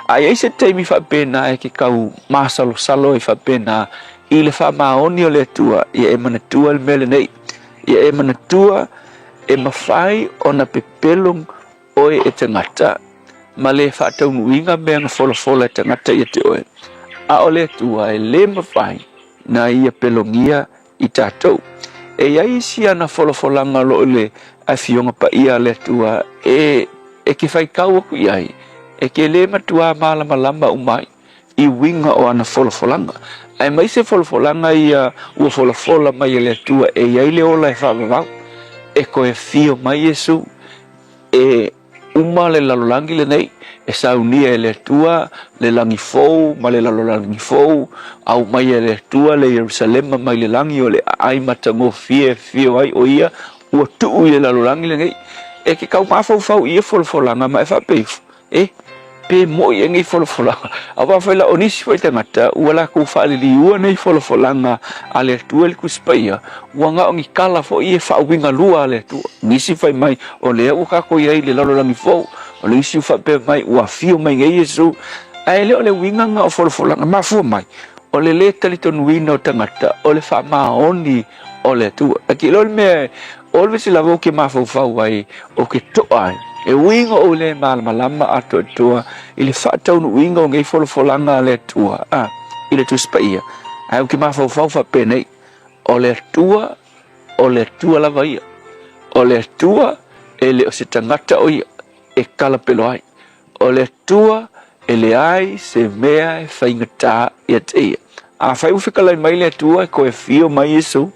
A i ai se taimi faapena e ke kau masalosalo ai faapena i le faamaoni o le Atua, ia e manatua le mea lenei. Ia e manatua e mafai ona pepelo oe e tagata ma le faataunuuina mea na folafola e tagata ia te oe. A o le Atua e le mafai na ia pelogia i tatou. E i ai isi ana folafolaga o lo o i le Afioga Paia a le Atua e, e ke faitau aku i ai, e ke lē matuā malamalama uma ai i uiga o ana folafolaga. Aemaise folafolaga ia ua folafola mai e le Atua e i ai le ola e faavavau, e toe afio mai Iesu e uma le lalolagi lenei, e saunia e le Atua le lagi fou ma le lalolagi fou, aumaia e le Atua le Ierusalema mai le lagi o le aai matagofie e afio ai o ia ua tuu i le lalolagi lenei. E ke kau mafaufau i ia folafolaga ma e faapea ifo, E, pe moʻi e nei folafolaga. Aua foi la o nisi foi tagata ua latou faaliliua nei folafolaga a le Atua i le Tusi Paia, ua na o ni tala foi e faauiga lua a le Atua. Nisi fai mai, o lea ua tatou i ai i le lalolagi fou. O le isi ua faapea mai, ua afio mai nei Iesu. Ae le o le uiga lena o folafolaga. Mafua mai, o le lē talitonuina o tagata o le faamaoni o le Atua. E te iloa le mea always lava ou te mafaufau ai, ou te to'a ai, e uiga ou le malamalama atoatoa i le faataunuuina o nei folafolaga a le Atua, a, i le Tusi Paia, ae ou te mafaufau faapenei, o le Atua, o le Atua lava ia. O le Atua, e le o se tagata o ia e kalapelo ai. O le Atua e leai se mea e faigata ia te ia. Afai ua fetalai mai le Atua e toe afio mai Iesu,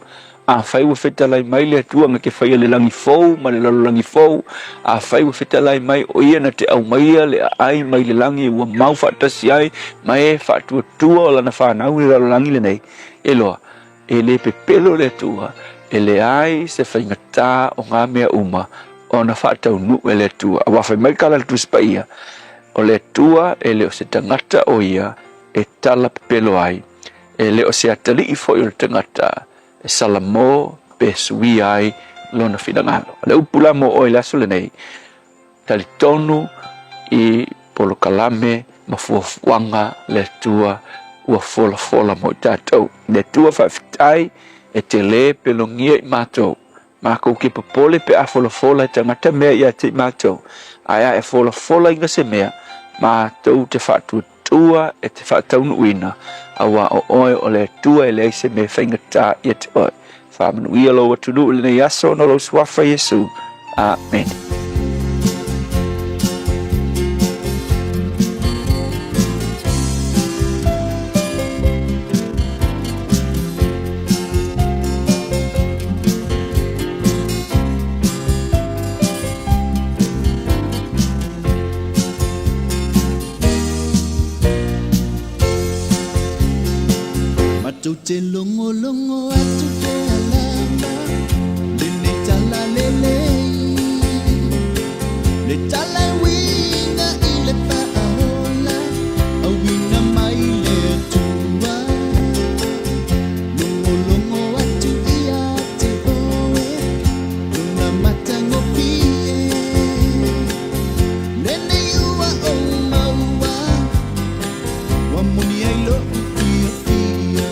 afai ua fetalai mai le Atua na te faia le lagi fou ma le lalolagi fou, afai ua fetalai mai o ia na te aumaia le aai mai le lagi ua mau faatasi ai ma e faatuatua o lana fanau i le lalolagi lenei, e loa, E le pepelo le Atua, e leai se faigata o ngā mea uma ona faataunuu e le Atua. Aua fai mai kala le Tusi Paia, o le Atua e le o se tagata o ia e tala pepelo ai, e le o se atalii foi o le tagata e salamo pe suia ai lona finagalo. O le upu la mo oe i le aso lenei, Talitonu i polokalame ma fuafuaga le Atua ua folafola mo i tatou. Le Atua faafetai e te lē pelogia i matou. Makou ke popole pe a folafola e tagata mea ia te i matou, ae a e folafolaina se mea, matou te faatuatua e te faataunuuina, auā o oe o le Atua e leai se mea e faigata ia te oe. Faamanuia lou atunuu i lenei aso ona o lou suafa Iesu. Amene. Matou te logologo atu pea lava lenei tala lelei Le tala e uiga i le faaola Auina mai le Atua Logologo atu ia te oe Lona matagofie Lenei ua ou maua Ua moni ai lo'u fiafia.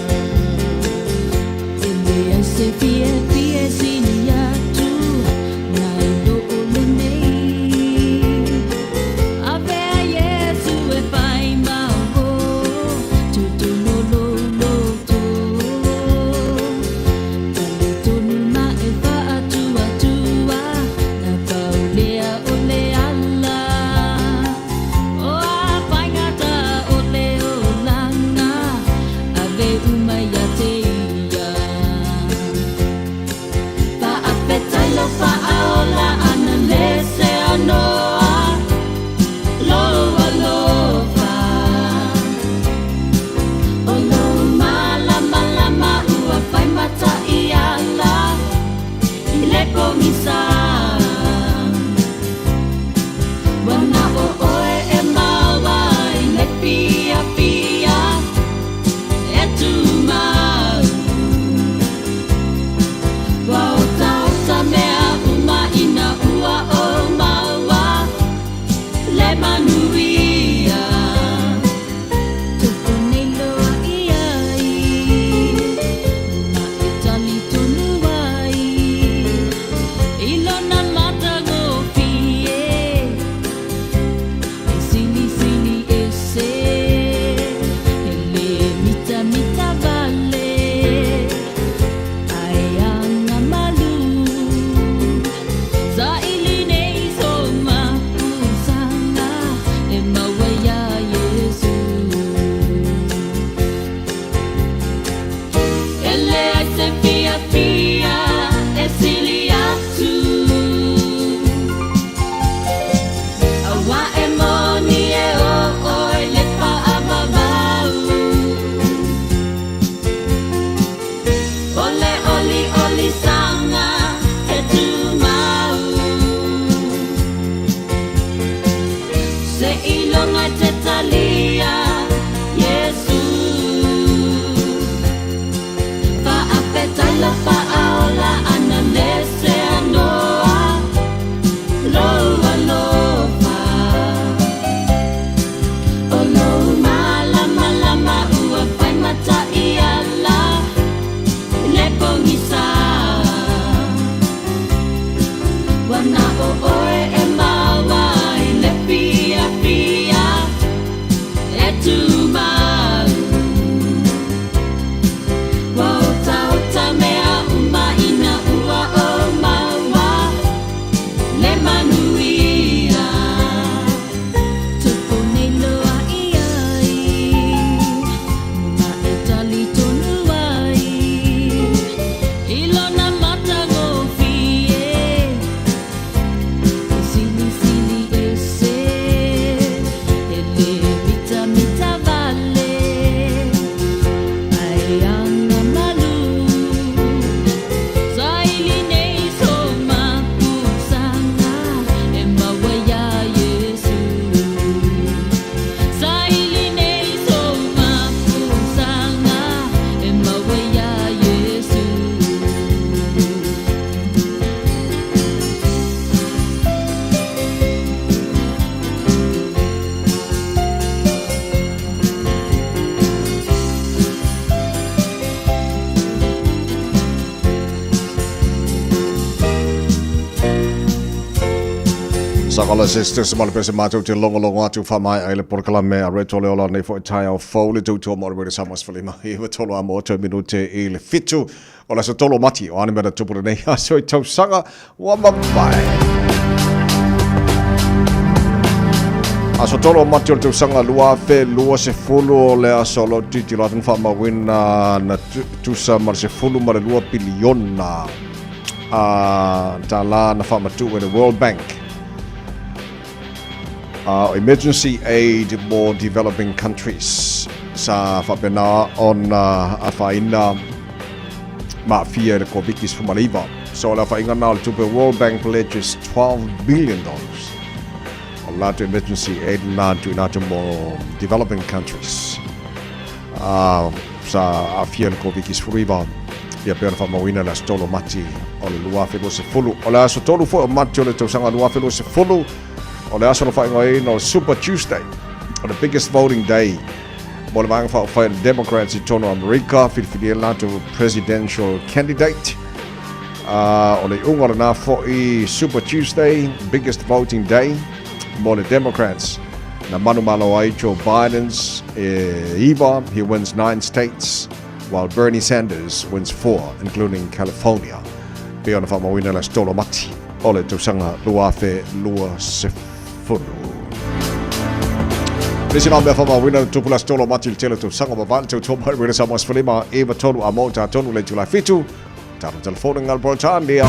Sakala Sisters ma le pese matou te logologo atu faamaea ai le polokalame a Reto le Ola nei foi taeao fou le tautua mo le Radio Samoa 15 i tolu a mo tou minute i le fitu o le aso tolu o Mati o a ni mea na tupu lenei aso i tausaga ua mavae. Aso tolu o Mati o le tausaga 2020 o le aso o lo o tilotilo atu na faamauina na tusa ma le 12 piliona a tālā na faamatuu e le World Bank a emergency aid mo developing countries sa faapena ona afaina maafia i le Koviti-19. So o le afaina na o le tupe World Bank pledges $12 billion o le latou emergency aid na tuuina atu mo developing countries. Sa aafia i le Koviti-19, ia pei ona faamauina i le aso 3 o Mati o le 2020. O le aso 3 foi o Mati o le tausaga 2020, o le aso na faaigoaina o le Super Tuesday, o le biggest voting day mo le Vaega Faaupufai a le Democrats i totonu o Amerika, filifilia latou presidential candidate. O le iuga o lena foi Super Tuesday, biggest voting day, mo le Democrats. Na manumalo ai Joe Biden's e iva, he wins 9 states, while Bernie Sanders wins 4, including California. Pei ona faamauina le aso 3 o Mati o le tausaga 2020. Nisi nā mea faamauina na tupu le aso 3 o Mati i le tele o tausaga mavae le tautua mai Radio Samoa 15 9 3 a mo tātonu le itula 7. Tātou telefone ngā Britannia.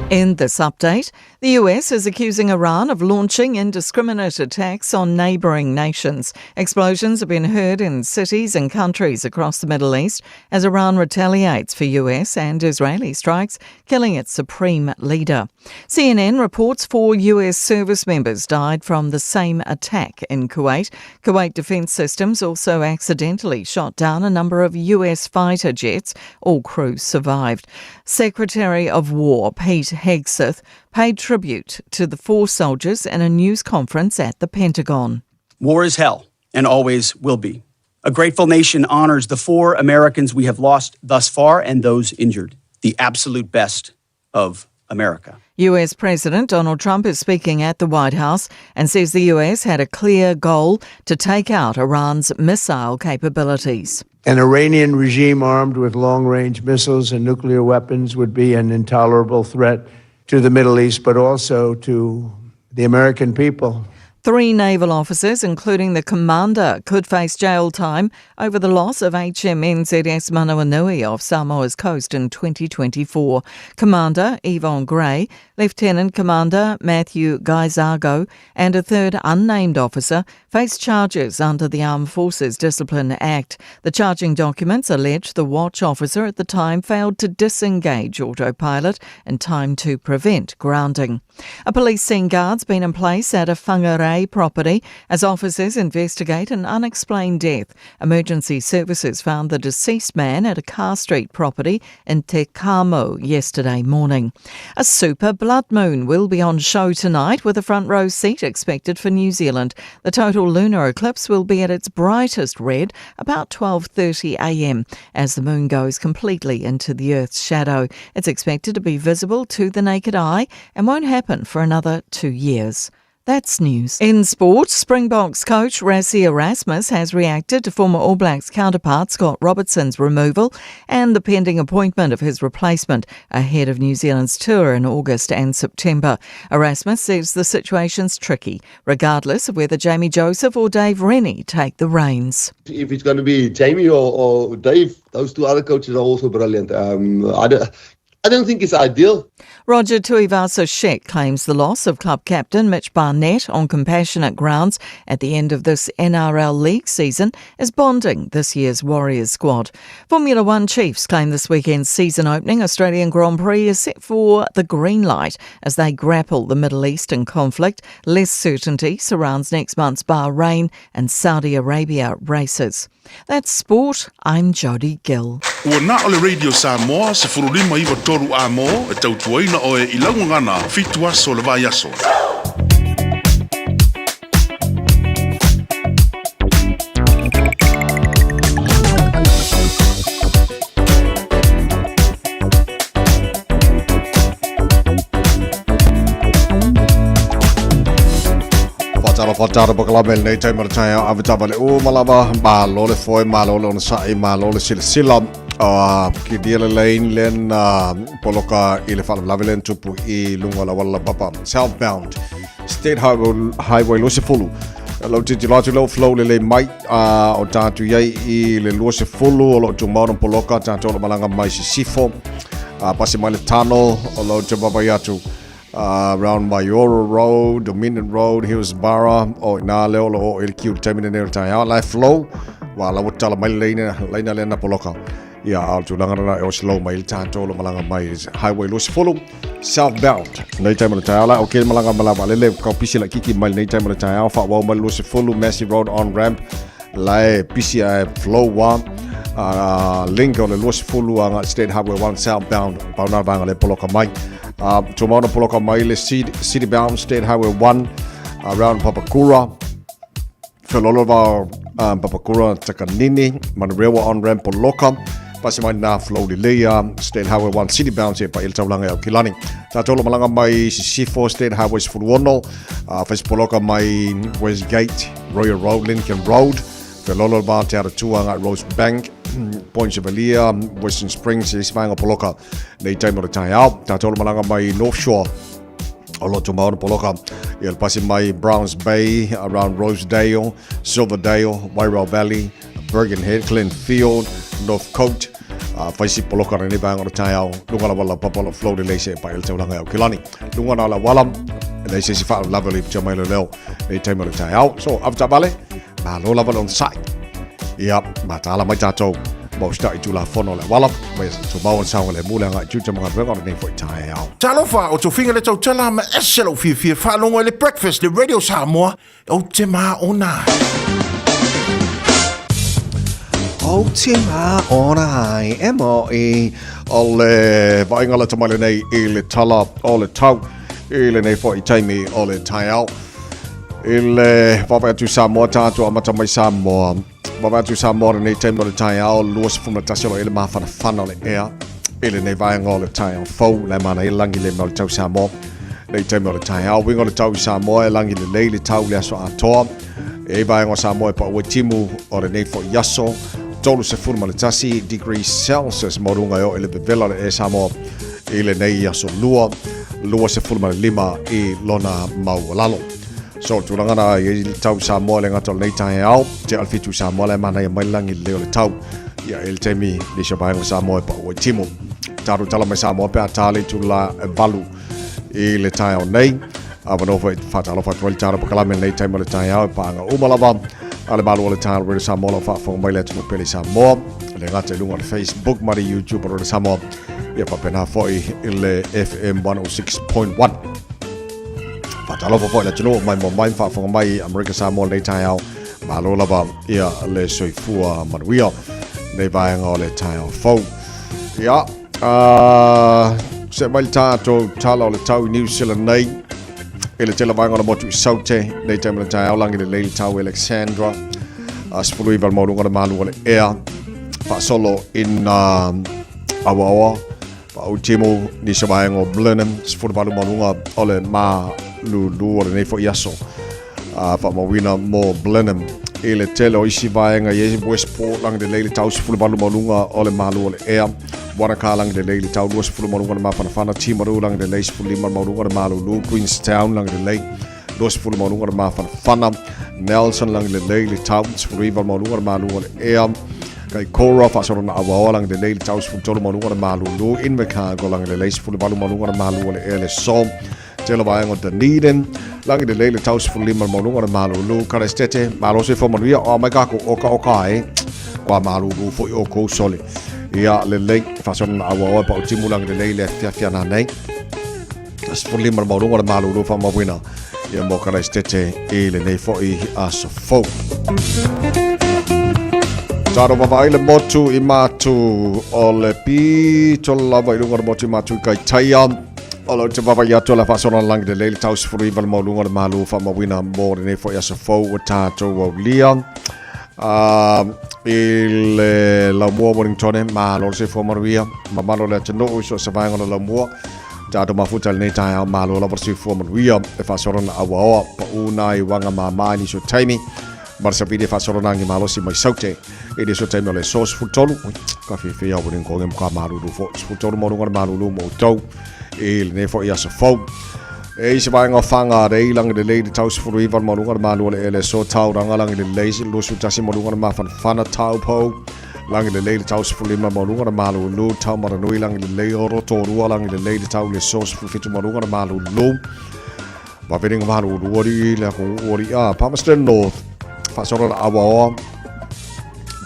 In this update, the US is accusing Iran of launching indiscriminate attacks on neighboring nations. Explosions have been heard in cities and countries across the Middle East as Iran retaliates for US and Israeli strikes, killing its supreme leader. CNN reports 4 US service members died from the same attack in Kuwait. Kuwait Defense Systems also accidentally shot down a number of US fighter jets. All crew survived. Secretary of War Pete Hegseth paid tribute to the 4 soldiers in a news conference at the Pentagon. War is hell and always will be. A grateful nation honors the 4 Americans we have lost thus far and those injured, the absolute best of America. US President Donald Trump is speaking at the White House and says the US had a clear goal to take out Iran's missile capabilities. An Iranian regime armed with long-range missiles and nuclear weapons would be an intolerable threat to the Middle East, but also to the American people. 3 naval officers, including the commander, could face jail time over the loss of HMNZS Manawanui off Samoa's coast in 2024. Commander Yvonne Gray, Lieutenant Commander Matthew Gaizago, and a third unnamed officer face charges under the Armed Forces Discipline Act. The charging documents allege the watch officer at the time failed to disengage autopilot in time to prevent grounding. A police scene guard's been in place at a Whangarei property as officers investigate an unexplained death. Emergency services found the deceased man at a Car Street property in Te Kamo yesterday morning. A super blood moon will be on show tonight with a front row seat expected for New Zealand. The total lunar eclipse will be at its brightest red about 12:30 a.m. as the moon goes completely into the Earth's shadow. It's expected to be visible to the naked eye and won't happen for another 2 years. That's news. In sport, Springboks coach Rassie Erasmus has reacted to former All Blacks counterpart Scott Robertson's removal and the pending appointment of his replacement ahead of New Zealand's tour in August and September. Erasmus says the situation's tricky, regardless of whether Jamie Joseph or Dave Rennie take the reins. If it's going to be Jamie or Dave, those two other coaches are also brilliant. I don't think it's ideal. Roger Tuivasa-Sheck claims the loss of club captain Mitch Barnett on compassionate grounds at the end of this NRL League season is bonding this year's Warriors squad. Formula One chiefs claim this weekend's season opening Australian Grand Prix is set for the green light as they grapple the Middle Eastern conflict. Less certainty surrounds next month's Bahrain and Saudi Arabia races. That's sport. I'm Jodie Gill. Ua na o le Radio Samoa 15 9 3 a mō e tautuaina oe i lau gagana 7 aso o le vaiaso. Faatalofa tatou pakalame lenei taimi o le taeao ave tava le uma lava malo le foe malo le onosai malo le silasila kilia le lane lena poloka i le faalavelave lena tupu i luga o le auala laupapa southbound State Highway, Highway 20 lau tilotilo atu leo flow lelei mai o tatou iai i le 20 o loo tumau na poloka tatou o lo malaga mai sisifo pasi mai le tunnel o lo te vaavaai atu around Maioro Road, Dominion Road, Hillsborough, o ina leo lo o le kiu taimi nei o le taeao, la e flow, wa la ua tala mai le laina, laina lea na poloka. Ia, a o le tulaga lena e o slow mai le tatou lo malaga mai Highway 20, southbound. Nei taimi o le taeao la, o ke malaga ma la vaalele, kau pisi la kiki mai nei taimi o le taeao, whaawau mai le 20, Massey Road on ramp, la e pisi a e flow wa, link o le 20 anga State Highway 1 southbound, pauna vanga le poloka mai. Tūmau na poloka mai le city, city bound State Highway 1 around Papakura, Whelolova Papakura Takanini, Manurewa on ramp poloka, pasi mai nā flow lelei State Highway 1 city bound se pa il taulanga i Aukilani. Tātou lo malanga mai Sisifo State Highway 16, whais poloka mai Westgate, Royal Road, Lincoln Road, Whelolova Te Aratua ngai Rose Bank, Point Chevalier, Western Springs, isi vaenga poloka nei taimi o le taeao. Tātou lo malanga mai North Shore, o loto mau na poloka i le pasi mai Browns Bay, around Rosedale, Silverdale, Wairau Valley, Bergenhead, Glenfield, Northcote, whaisi poloka na nei vaenga o le taeao, lunga la wala papa o flow le leise e pa il taulanga e Aukilani. Lunga na la wala, le se si wha lava le pita mai le leo, nei taimi o le taeao. So, avata vale, malo lava le onosai. Ia, mataala mai tātou, ma o sita'i tulafono o le auala, ma ia tumau ona saogalemu le agai i tiute ma galuega o lenei foi taeao. Talofa, o Tofiga le tautala ma ese lou fiafia faalogo i le Breakfast le Radio Samoa, ou te māona ai. Ou te māona ai, e mo'i o le vaaiga lata mai lenei i le tala o le tau i lenei foi taimi o le taeao. I le vaavaai atu i Samoa, tātou amata mai Samoa. Vaavaai atu i Samoa lenei taimi o le taeao, 21 o lo o i le māwhanawhana o le ea i lenei vaega o le taeao fou, la e manaia le lagi le mea o le tau Samoa. Nei taimi o le taeao, uiga o le tau i Samoa e lagi lelei le tau le aso atoa. E i vaega o Samoa e paua timu o lenei foi aso, 31 degrees Celsius maualuga e oo i le vevela o le ea Samoa i lenei aso lua, 25 i lona maualalo. So, tulaga na i ai le tau Samoa le gata o lenei taeao, te al fitu Samoa la e manaia mai le lagi lelei o le tau. Ia e le taimi nisi o vaega o Samoa e paua i timu. Tatou tala mai Samoa pe a tā le itula e 8 i le taeao nei. Avanoa foi faatalofa atu ai le tatou pakalame lenei taimi o le taeao e paaga uma lava a le Malo o le Taeao Radio Samoa o lo o faafofoga mai le atunuu pele i Samoa. Le gata i luga o le Facebook ma le YouTube o Radio Samoa. Ia faapena foi i le FM 106.1. Faatalofa foi le atunuu mai mo mai faafofoga mai Amerika Samoa lenei taeao. Malo lava ia le soifua manuia nei vaega o le taeao fou. Ia, se mai le tatou tala o le tau i New Zealand nei. I le tele vaega o le motu i Saute, nei taimi o le taeao lagi lelei le tau i Alexandra. 19 le maualuga o le malu o le ea. Faasolo ina aoaoa paʻu timu nisi o vaega o Blenheim, 18 maualuga o le malulu o lenei foi aso. Faamauina mo Blenheim i le tele o isi vaega i ai Westport lagi lelei le tau 18 maualuga o le malu o le ea. Wanaka lagi lelei le tau 20 maualuga o le mafanafana. Timaru lagi lelei 15 maualuga o le malulu. Queenstown lagi lelei 20 maualuga o le mafanafana. Nelson lagi lelei le tau 19 maualuga o le malu o le ea. Kaikoura faasolo na aoaoa lagi lelei le tau 13 maualuga o le malulu. Invercargill lagi lelei 18 maualuga o le malu o le ea le so. Tele vaega o Dunedin, lagi lelei le tau 15 le maualuga o le malulu. Karaistete, malo soifua manuia, o a mai kākou oka oka ai, kua malulu foi oukou sole. Ia lelei, faasolo na aoaoa e paʻu timu lagi lelei le afiafi ana nei. 15 le maualuga o le malulu faamauina ia mo Karaistete i lenei foi aso fou. Taro vavaai le motu i Matu o le pito lava i luga o le motu i Matu i Kaitaia. O lo te vavaai atu o le faasolo na lagi lelei le tau 19 le maualuga o le malu faamauina mo lenei foi aso fou ua tatou aulia. I le Laumua Wellingtone, malo le soifua manuia, mamalo le atunuu i so o se vaega o le Laumua. Tatou mafuta i lenei taeao, malo lava le soifua manuia e faasolana auaoa paʻu nā i waga māmā i nisi o taimi ma le savili e faasolana agi malosi mai saute i nisi o taimi o le aso 13. Ui, ka fiafia au ni konge mo ka malulu fo 13 mo lunga le malulu mo outou i lenei foi aso fou. E i se vaega o Whangarei, langi lelei le tau 19 le maluga le malu o le ele so tauranga langi lelei 21 maluga le mafanafana Taupo langi lelei le tau 15 maluga le malulu Taumaranui langi lelei o Rotorua langi lelei le tau le so 17 maluga le malulu Vaverenga malulu ori le ako ori a Palmerston North Whasora la awaoa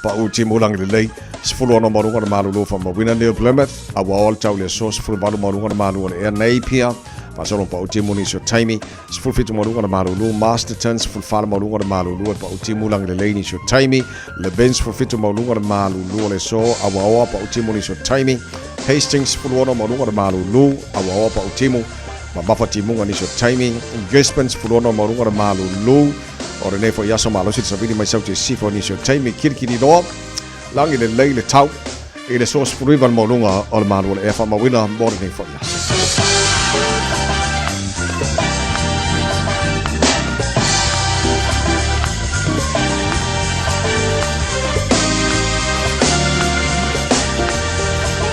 Pa'u timu langi lelei 16 maluga le malulu Whamawina New Plymouth awaoa le tau le so 18 maluga le malu o le ea Napier Faasolo pa'u timu nisi o taimi 17 maluga le malulu Masterton 14 maluga le malulu e pa'u timu langi lelei nisi o taimi Levin 17 maluga le malulu o le so awaoa pa'u timu nisi o taimi Hastings 16 maluga le malulu awaoa pa'u timu mamafa timuga nisi o taimi Gisborne 16 maluga le malulu o lenei foi aso malosi le savili mai saute sifo nisi o taimi Kirikiriroa langi lelei le tau i le so 19 le maualuga o le malu o le ea faamauina mo lenei foi aso.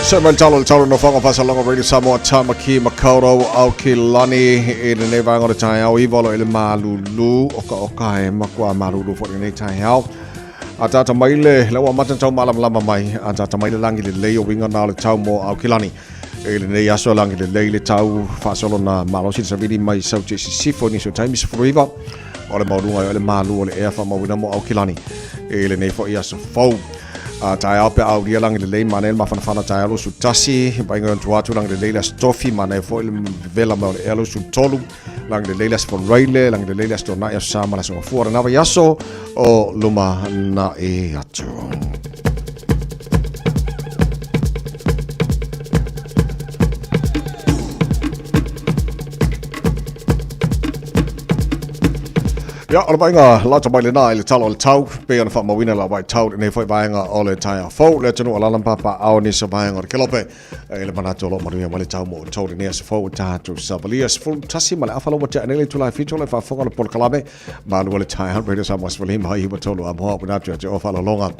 Sa mai talo le talo no whanga whasalonga Radio Samoa Tamaki Makaurau au ki lani i lenei vaega o le taeao i valo i le malulu o ka oka e makua malulu fo lenei taeao. A tata mai le, le ua mata tau malamalama mai, a tata mai le langi le lei o winga nā le tau mō Aukilani. E le nei aso langi le lei le tau whaasolo nā malosi le savili mai sau te sisifo ni so taimi sefuluiva. O le maulunga o le malu o le ea whamauina mō Aukilani. E le nei fo i aso fau. A tae ao pe au ria langi le lei mane le mafanafana tae alo su tasi, vainga yon atu langi le lei le astofi mane fo i le vela mai o le ea lo su tolu. Langi lelei le aso Foraile, langi lelei le aso Tona'i, aso Sa ma le aso Gafua, lena vaiaso o luma na'i atu. Ia, o le vaaiga lata mai lena i le tala o le tau, pei ona faamauina la vaitau lenei foi vaega o le taeao fou, le atunuu o Alalamapapa ao nisi o vaega o le Kelope. E le manatu o lo manuia mai le tau mo outou lenei aso fou o tatou savalia 11 ma le afa laua tea nei le itula e 7 o le faafofoga o le polokalame malu o le taeao Radio Samoa 15 i 3 amoa o atu ia te oe faalologa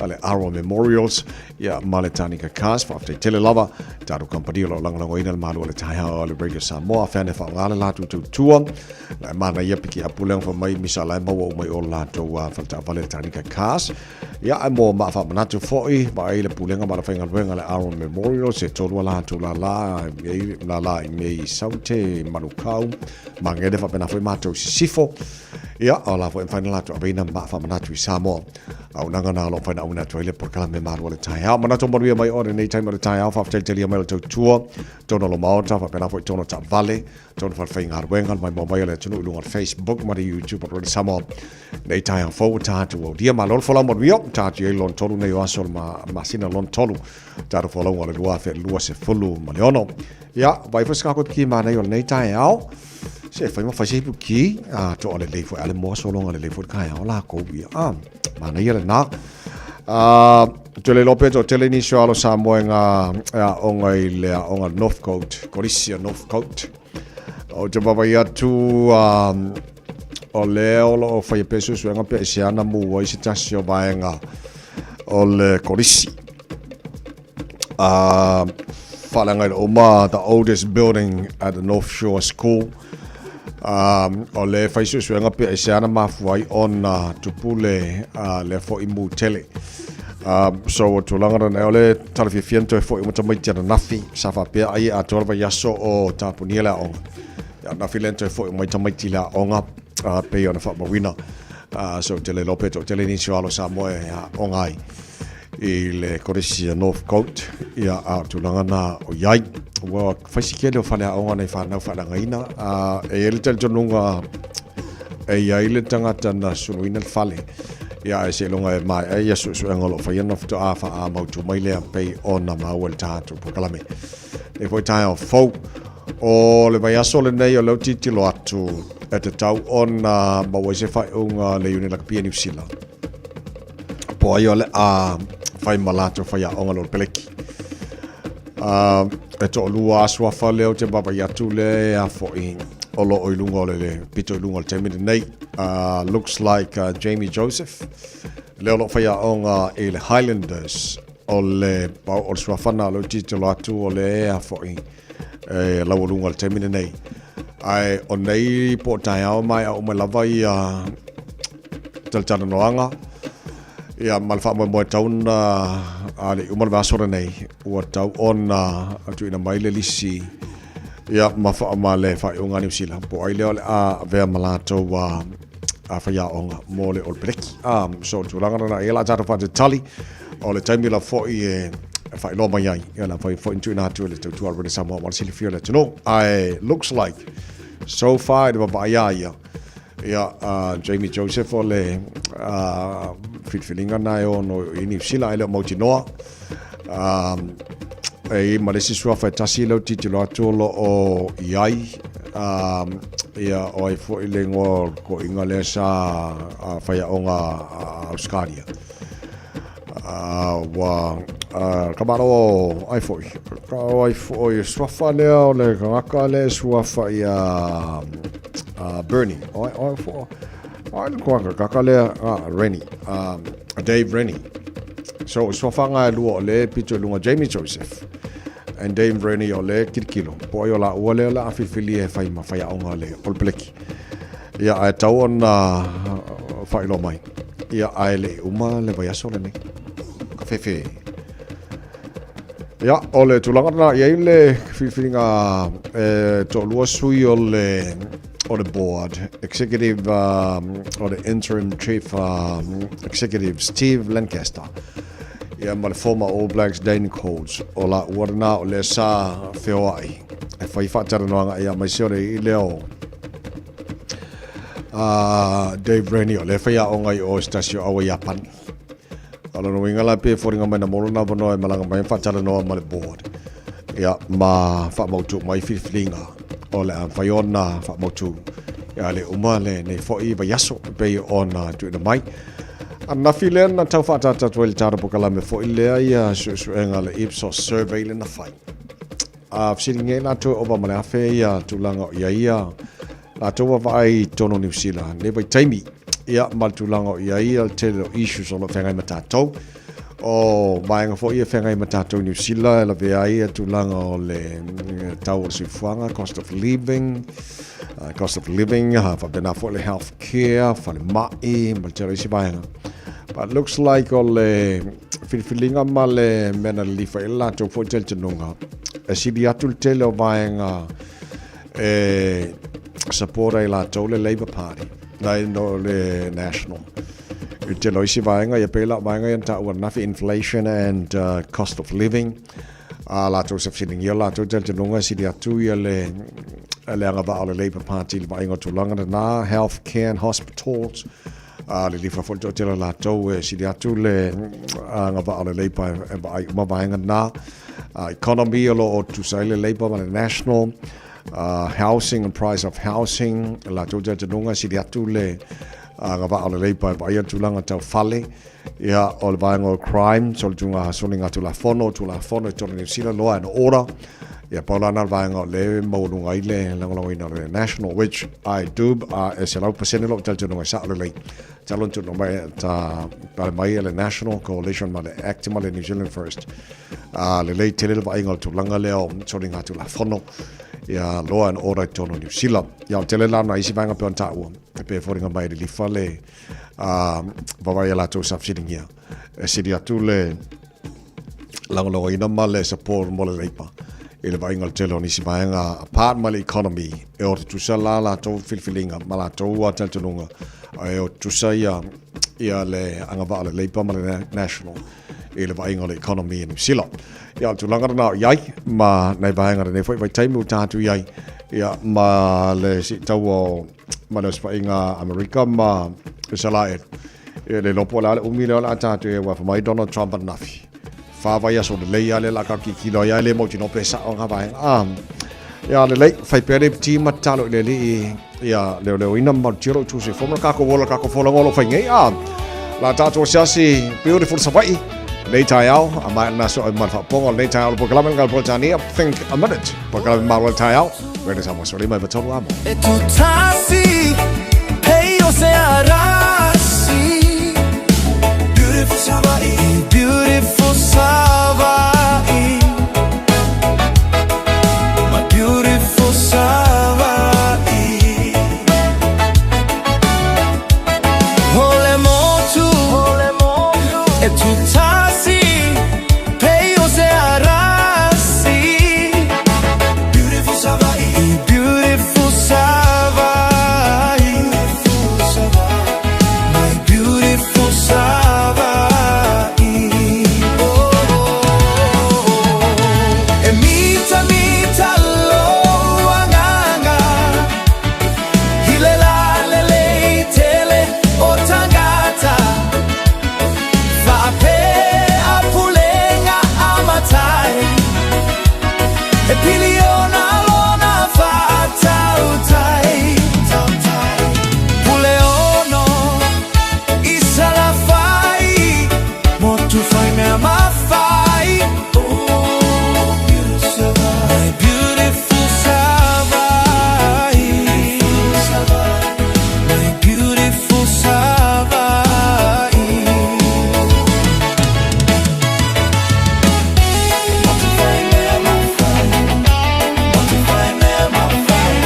a le Arrow Memorials ia ma le Tanika Cars faafetai tele lava tatou kamupani o lo o lagolagoina le malu o le taeao o le Radio Samoa fea faaaoga le latou tautua la e manaia piki apu le fa mai misa la e maua uma i o latou faletaavale le Tanika Cars Ia, ae mo maa faamanatu foi, vaai le pulega ma le faigaluega le Aaron Memorial, se tolu a latou lala, lala i mei Saute, Manukau, Magele faapena foi matou i Sisifo. Ia, o la foi mafai ona latou aveina maa faamanatu i Samoa. Auaunaga na o lo o mafai ona auina atu ai le polokalame malu o le taeao. Manatu manuia mai oe lenei taimi o le taeao, faafetai talia mai o le tautua, tona lo maota, faapena foi tona taavale, tona falefaigaluega, le maimoa mai o le atunuu i luga o le Facebook ma le YouTube o Radio Samoa. Nei taeao fou o tātou aulia. Malo le folau manuia. Tātou i ai lona tolu nei o aso le ma, masina lona tolu. Tātou folauga o le 2026. Ia, vai foi se kako ki mānei o lenei taeao. Se fai ma fai se ipu ki. A, toa le lei foi ale moa solonga le lei foi taeao la kou ia. A, mānei le nā. A, te le lope to tele ni sio alo sa moe ngā a, onga i le a onga Northcote, Korisia Northcote. O te vavai atu a, o lea o lo o faia pea suesuega pe aisea na mū ai se tasi o vaega o le kolisi. Faaleaga i le uma, the oldest building at the North Shore School. O le fai suesuega pe aisea na mafua ai ona tupu le, lea foi mū tele. So o tulaga na o le tala fiafia na toe foi uma tamaiti ananafi sa faapea ai e atoa le vaiaso o tapunia le aoga. Ia nafi lea na toe foi mai tamaiti le aoga pei ona faamauina. So te le lope to tele nisi o alo Samoa e aoga ai i le Kolesi a Northcote ia a o tulaga na o iai. Ua fai si kele o fale aoga nei whanau whaalangaina. E i le talitonuga e iai le tangata na suluina le fale. Ia e seiloga e maea ia suesuega o lo o faia na faatoa faaamautu mai lea pei ona maua i le tatou polokalame. Nei foi taeao fou. O le vaiaso lenei o lea ou tilotilo atu e tatau ona maua ai se faaiuga a le Iuni Lakapi a Niu Sila. Po ai o le a fai ma latou faiaoga lo le peleki. E toalua suafa lea ou te vaavaai atu lea e a foi o lo o i luga o le pito i luga o le taimi lenei. Looks like Jamie Joseph lea o lo o faiaoga i le Highlanders o le o le suafa na o lea ou te tilotilo atu o lea e a foi e laualuga o le taimi lenei. Ae o nei po o taeao maea uma lava ia talatalanoaga ia ma le faamoemoe tau na a le uma le vaiaso lenei ua tau ona tuuina mai le lisi ia ma fa ma le faaiuga a Niu Sila po o ai lea o le a avea ma latou a a faiaoga mo le All Blacks. So tulaga lena ia la tatou faatalitali o le taimi la foi e faailoa mai ai ia la fai foi tuuina atu e le tautua a le Samoa ma le silafia o le atunuu. Ae looks like so far i le vaavaai a ia ia Jamie Joseph o le filifiliga na e ono i Niu Sila ae le o mautinoa. E i ma le isi suafa e tasi lea ou tilotilo atu o lo o i ai ia o ai foi le igoa o le toeaina lea sa faiaoga a Australia. Ua ka malo ai foi ka o ai foi suafa lea o le tagata lea e suafa ia Bernie o ai o ai foi ai le tagata lea Rennie Dave Rennie. So, o suafaga e lua o le pito i luga Jamie Joseph and Dave Rennie o le kilokilo. Po ai o laua lea o le a filifilia e fai ma faiaoga le All Blacki. Ia, ae tau ona faailoa mai. Ia, ae le i uma le vaiaso lenei. Ka fefe. Ia, o le tulaga lena i ai le filifiliga e toalua sui o le o le board executive o le interim chief executive Steve Lancaster ia ma le former All Blacks Dane Coles o laua lena o lea sa feoai e fai faatalanoaga ia aemaise o le i lea o Dave Rennie o lea faiaoga i o i se tasi o aua Iapani. O lona uiga la pei e foliga mai na maua lona avanoa e malaga mai ma faatalanoa ma le board ia ma faamautu mai filifiliga o le a mafai ona faamautu ia le uma lenei foi vaiaso e pei ona tuuina mai. Ananafi lea na tau faaataata atu ai le tatou polokalame foi lea ia suesuega a le Ipsos survey lea na fai. A fesiligia ai latou e ova ma le 1000 ia tulaga o i ai ia latou vaavaai i totonu o Niu Sila nei vaitaimi ia ma le tulaga o i ai ia le tele o issues o lo o feagai ma tatou. O vaega foi ia e feagai ma tatou i Niu Sila e lavea ai ia tulaga o le tau o le soifuaga, cost of living, cost of living, faapena foi le health care, falemai ma le tele o isi vaega. But looks like o le filifiliga ma le mea na lilifa i ai le latou foi talitonuga, e sili atu le tele o vaega e support ai latou le Labour Party nai no le National. I le tele o isi vaega, ia pei la o vaega ia na taua ananafi, inflation and cost of living, a latou sa fesiligia latou talitonuga e sili atu ia le le agavaa o le Labour Party i le vaaiga o tulaga lena, health care and hospitals, a lilifa foi le toatele o latou e sili atu le agavaa o le Labour e vaai uma vaega na. Economy o lo o tusa ai le Labour ma le National, housing and price of housing, latou talitonuga e sili atu le agavaa o le Labour e vaaia tulaga tau fale, ia o le vaega o crime, so le tulaga soligatulafono, tulafono i totonu o Niu Sila, law and order, ia pau la na le vaega o lea e maualuga ai le lagolagoina o le National, which I do, e 100% lou talitonuga e sao lelei. Talo na tuuina mai ta pale mai e le National Coalition ma le Act ma le New Zealand First. Lelei tele le vaaiga o le tulaga lea o soligatulafono, ia law and order i totonu o Niu Sila. Ia o le tele la o nai isi vaega pei ona taua, e pei e foliga mai e lilifa le vaavaai a latou sa fesiligia e sili atu le lagolagoina ma le support mo le Labour i le vaaiga o le tele o nisi vaega apart mai le economy e o tutusa la latou filifiliga ma latou talitonuga e o tutusa ia ia le agavaa o le Labour ma le National i le vaaiga o le economy i Niu Sila. Ia, o le tulaga lena o i ai ma nai vaega lenei foi vaitaimi ua tatou i ai ia ma le siitaua o ma le osofaiga Amerika ma Isalaelu. Ia le iloa po o le a le umi lea o le a tatou i ai, aua fai mai Donald Trump ananafi, fa vaiaso lelei lava lea o le a tatou tilotilo ai, ae le mautinoa pe sao lena vaega. Ah, ia lelei, fai pea le ti ma tatalo i le Alii ia leoleoina ma malutia lou tusi fo ma le tatou ola, tatou folaga o lo o fai nei. Ah, la tatou asiasi beautiful Savaii. Lenei taeao, a maea lena aso ma le faapopoga o lenei taeao o le polokalame le Peretania, Think a Minute, polokalame malo o le taeao, Radio Samoa 105 93 amo. E tutasi, pei o se arasi. Beautiful Savaii, beautiful Savaii. My beautiful Savaii. O le motu, e tutasi, pei o se arasi. Beautiful Savaii, beautiful Savaii. My beautiful Savaii. Oh, oh, oh. E mita mita lou agaga I le lalelei tele o tagata Faapea pulega a matai E piliona lona faatautai Pule ono i Salafai Motu fai mea mafai Oh, my beautiful Savaii. My beautiful Savaii. Motu fai mea mafai. Motu fai mea mafai.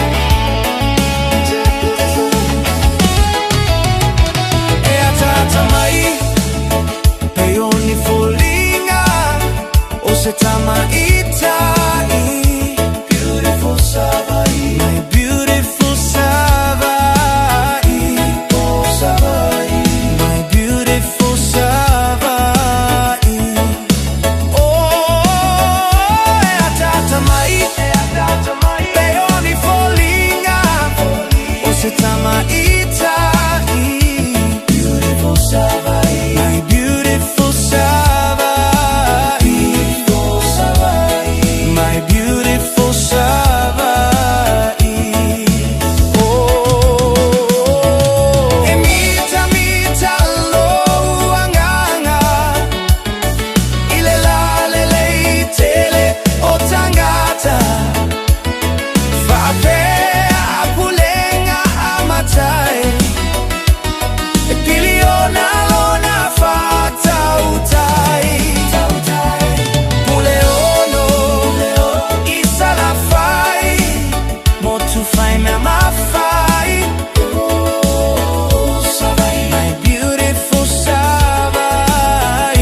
E ataata mai pei o ni foliga o se tamaitai. Beautiful Savaii, my beautiful Savaii. Oh Savaii, my beautiful Savaii. Oh, e ataata mai pei o ni foliga o se tamaitai. Beautiful Savaii, my beautiful Savaii. My beautiful Savaii. Oh, e mita mita lou agaga i le lalelei tele o tagata Faapea pulega a matai E piliona lona faatautai Pule ono i Salafai Motu fai mea mafai Oh, Savaii. My beautiful Savaii.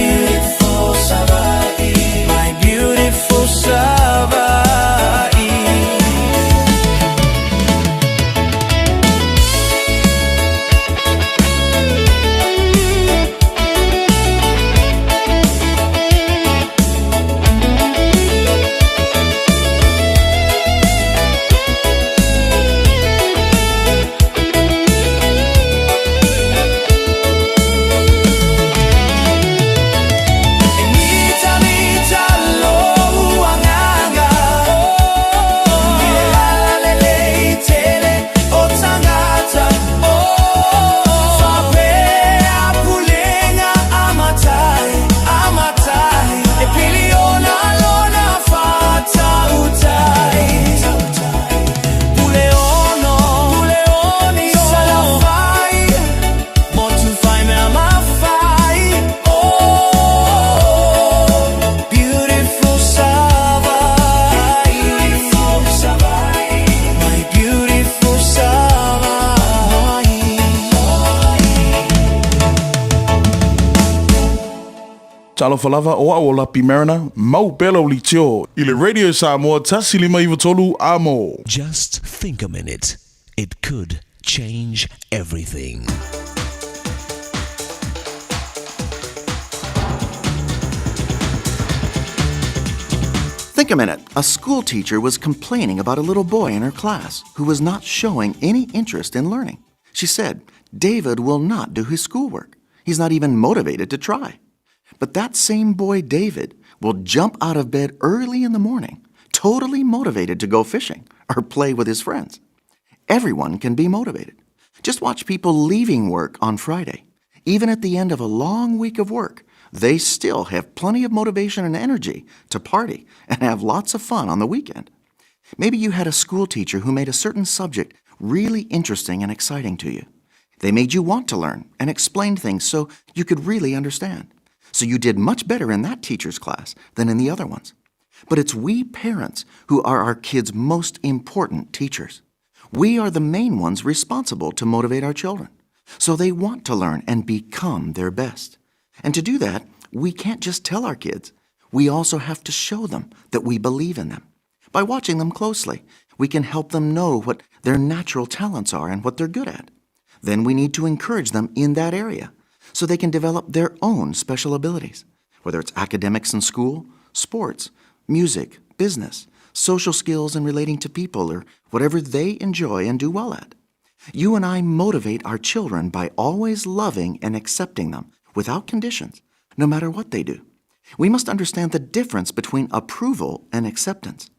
My beautiful Savaii. E mita mita lou agaga I le lalelei tele o tagata Faapea pulega a matai, a matai E piliona lona faatautai Pule ono, pule oni Salafai, motu fai mea mafai Oh, beautiful Savaii. My beautiful Savaii. Talofa lava o au o Lapi Mariner, mau pea lau leitio i le Radio Samoa 1 5 9 3 amo. Just think a minute. It could change everything. Think a minute. A school teacher was complaining about a little boy in her class who was not showing any interest in learning. She said, David will not do his schoolwork. He's not even motivated to try. But that same boy, David, will jump out of bed early in the morning, totally motivated to go fishing or play with his friends. Everyone can be motivated. Just watch people leaving work on Friday. Even at the end of a long week of work, They still have plenty of motivation and energy to party and have lots of fun on the weekend. Maybe you had a school teacher who made a certain subject really interesting and exciting to you. They made you want to learn and explained things so you could really understand. So you did much better in that teacher's class than in the other ones. But it's we parents who are our kids' most important teachers. We are the main ones responsible to motivate our children. So they want to learn and become their best. And to do that, we can't just tell our kids. We also have to show them that we believe in them. By watching them closely, we can help them know what their natural talents are and what they're good at. Then we need to encourage them in that area so they can develop their own special abilities, whether it's academics in school, sports, music, business, social skills and relating to people, or whatever they enjoy and do well at. You and I motivate our children by always loving and accepting them without conditions, no matter what they do. We must understand the difference between approval and acceptance.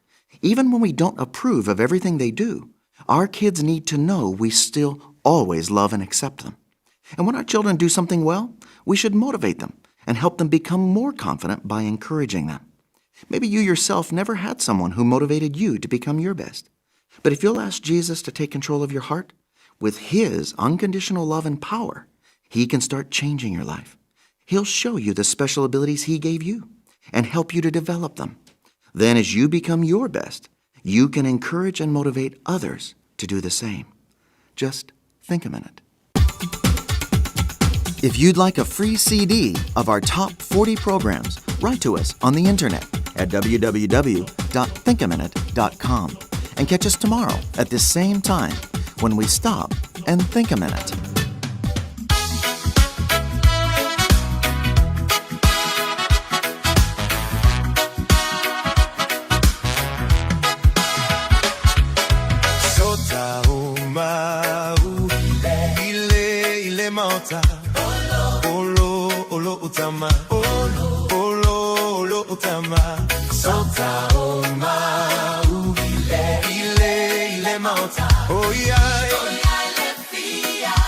Even when we don't approve of everything they do, our kids need to know we still always love and accept them. And when our children do something well, we should motivate them and help them become more confident by encouraging them. Maybe you yourself never had someone who motivated you to become your best. But if you'll ask Jesus to take control of your heart, with his unconditional love and power, he can start changing your life. He'll show you the special abilities he gave you and help you to develop them. Then, as you become your best, you can encourage and motivate others to do the same. Just think a minute. If you'd like a free CD of our top 40 programs, write to us on the internet at www.thinkaminute.com and catch us tomorrow at this same time when we stop and think a minute.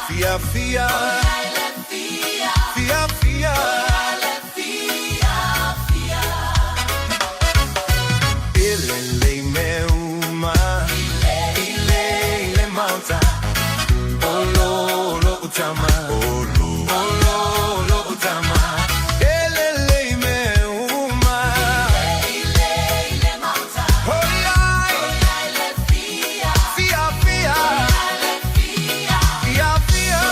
Fia fia Fia fia Ile le me uma Ile ile mauta Olo olo utama Olo olo olo utama Ele le me uma Ile ile mauta Fia fia Fia fia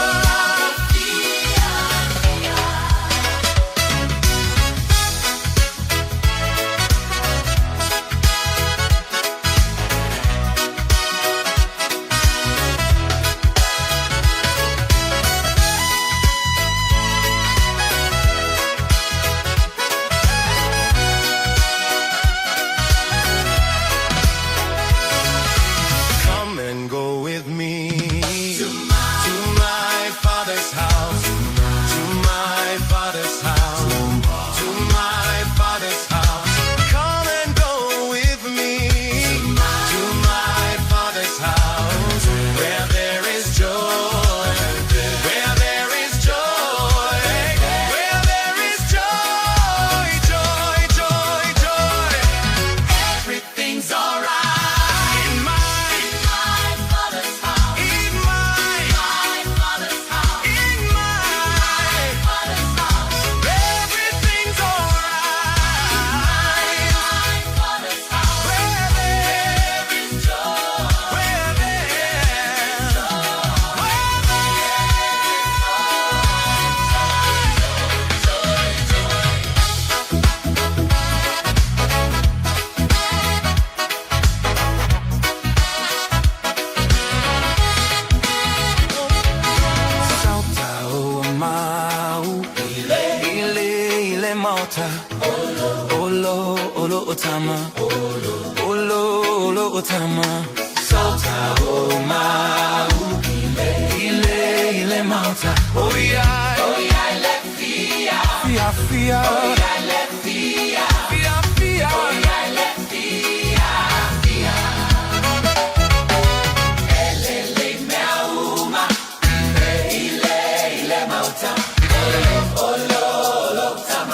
Come and go with me to my, father's house, to my father's house, to my father's house. Come and go with me to my father's house, where there is joy, where there is joy, where there is joy, joy, joy, joy. Everything's alright in my, in my father's house. In my, my father's house. In my, father's house. Everything's alright. In my father's house. Where there is joy. Where there is joy. Where there is joy, joy, joy. Sauta o mau Ile ile mauta Olo olo otama Olo olo otama Sauta o mau Ile ile mauta Oh yeah Oh yeah le fia Fia fia Oh yeah le fia Fia fia Oh yeah le fia Fia Elele meauma Ile ile mauta Olo olo tama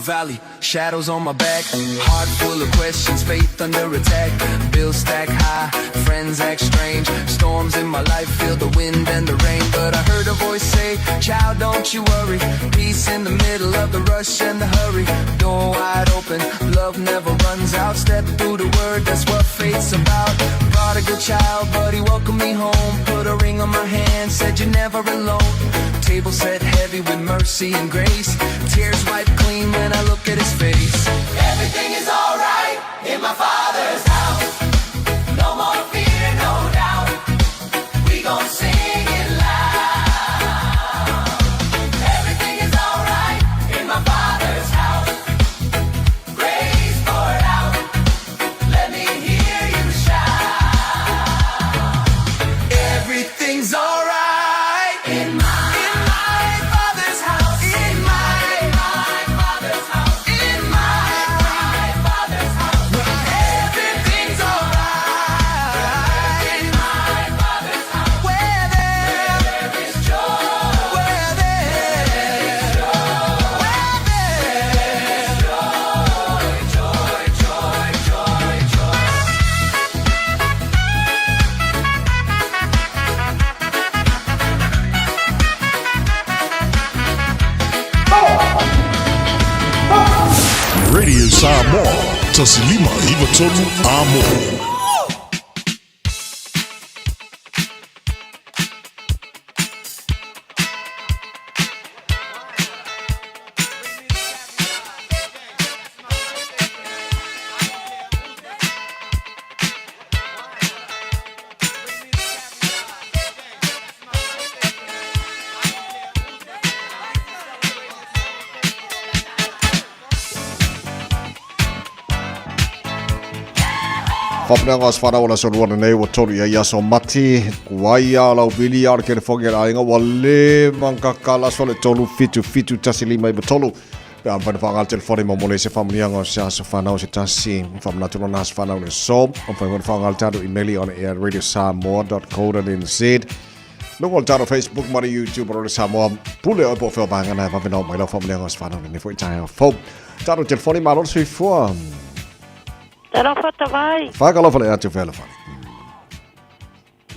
valley, shadows on my back. Heart full of questions, faith under attack. Bills stack high, friends act strange. Storms in my life, feel the wind and the rain. But I heard a voice say, Child, don't you worry. Peace in the middle of the rush and the hurry. Door wide open, love never runs out. Step through the word, that's what faith's about. Prodigal child, but he welcomed me home. Put a ring on my hand, said you're never alone. Table set heavy with mercy and grace. Tears wiped clean when I look at his face. Everything is alright in my Father's house. No more fear, no doubt. We gon' sing it loud. Everything is alright in my Father's house. Grace poured out. Let me hear you shout. Everything's alright in my Father's house. In my Father's house. In my Father's house. Everything's alright in my Father's house. Where there is joy. Where there is joy. Where there is joy. Joy, joy, joy, joy. Radio Samoa, Tasilima Ivatolu Amo. Whapunanga o whanau o la soruana nei ua tolu ia ia so mati kuai a lau bili a o le kelefongi a le aiga ua le mangaka la so le tolu fitu fitu tasi lima iwa tolu pe a mawhai whaangal telefoni mo mole se whamunianga o se aso whanau se tasi whamanatu lona aso whanau le so o mawhai whaangal tatu emaili on air radiosamoa.co.nz Luga o le tatou Facebook ma le YouTube o le Samoa. Pule oe po o fea vaega na e vave nao mai lau faamanuiaga o se whanau lenei foi taeao fou. Tatou telefoni malo le soifua. Talofa tawai. Whakalofa le atu whela whare.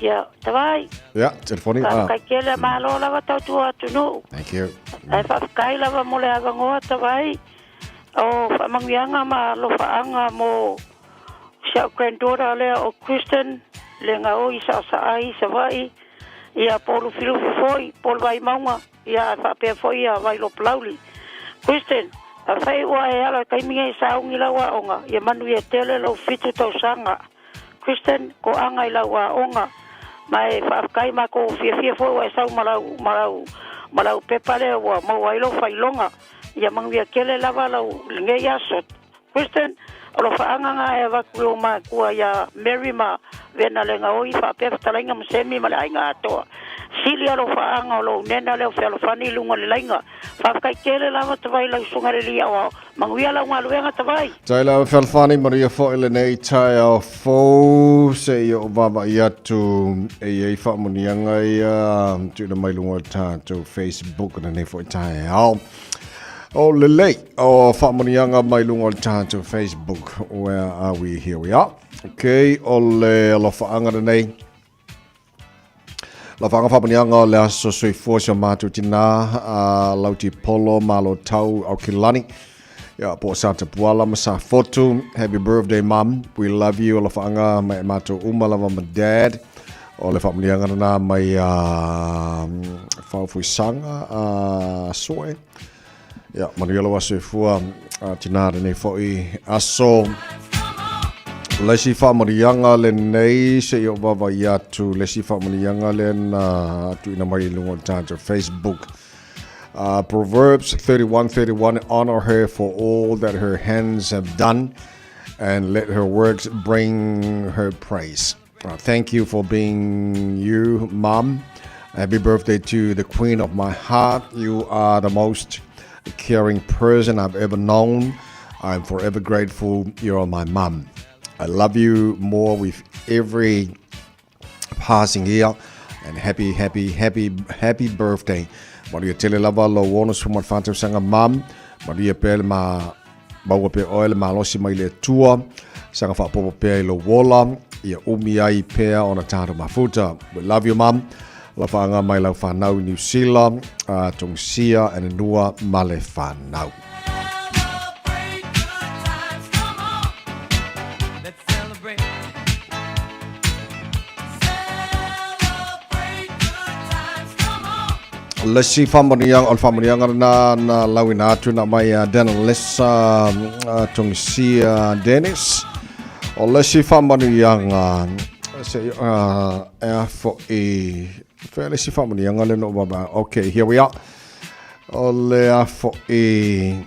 Ia, tawai. Ia, telefoni. Ah. Kai kele malo lava tau tua atu nu. Thank you. Ai whawhakai lava mo le avangoa tawai. O whamangianga ma alofaanga mo si au granddaughter lea o Kristen le gaoi sa sa ai Savaii ia po o Lufilufi foi po o le Vaimauga ia ae faapea foi ia Vailopolauli. Kristen, afai ua e ala i taimi nei sauni lau aoga ia manuia tele lou fitu tausaga. Kristen, ko aga i lau aoga ma e faafetai makou fiafia foi ua e sau ma lau ma lau ma lau pepa lea ua maua ai lou failoga ia manuia tele lava lau lenei aso. Kristen, o lo faaagaga e avatu i ou matua iā Mary ma Vena Legaoi faapea fetalaiga ma Semi ma le aiga atoa. Sili a lo faaagaga o lou nena lea o fealofani i luga o le laiga. Faafetai tele lava tavai lau susuga le alii aoao. Manuia lau galuega tavai. Tai lava fealofani, manuia foi lenei taeao fou se i ou vaavaai atu e i ai faamuniaga ia tuuina mai luga o le tatou Facebook lenei foi taeao. O lelei, o faamuniaga mai luga o le tatou Facebook. Where are we? Here we are. Okay, o le alofaaga lenei. Lafaaga faamuniaga o le aso soifua si o matou tinā a Lauti Polo Malo Tau Aukilani. Ia, po o Sa Tapuala ma Sa Fotu. Happy birthday, mum. We love you. Alofaaga mai e matou uma lava ma dad. O le faamuniaga lena mai a Faufuisaga a Soe. Ia, manuia lou aso soifua a tinā lenei foi aso. Le isi faamanuiaga lenei se i ou vaavaai atu, le isi faamanuiaga lea na tuuina mai i luga o le tatou Facebook. Proverbs 31:31 Honor her for all that her hands have done and let her works bring her praise. Thank you for being you, Mom. Happy birthday to the queen of my heart. You are the most caring person I've ever known. I'm forever grateful you're my mum. I love you more with every passing year. And happy, happy, happy, happy birthday. Manuia tele lava lou 64 tausaga, Mum. Manuia pea le ma maua pea oe le malosi mai le Atua, saga faaopoopo pea i lou ola, ia umi ai pea ona tatou mafuta. We love you mum. Alofaaga mai lau fanau i Niu Sila, Tongisia and Nua ma le fanau. Le isi faamanuiaga, o le faamanuiaga lena na lauina atu na mai a Danalisa Tongisia Dennis. O le isi faamanuiaga, se e a foi, fea le isi faamanuiaga lea na ou vaavaai. Okay, here we are. O le a foi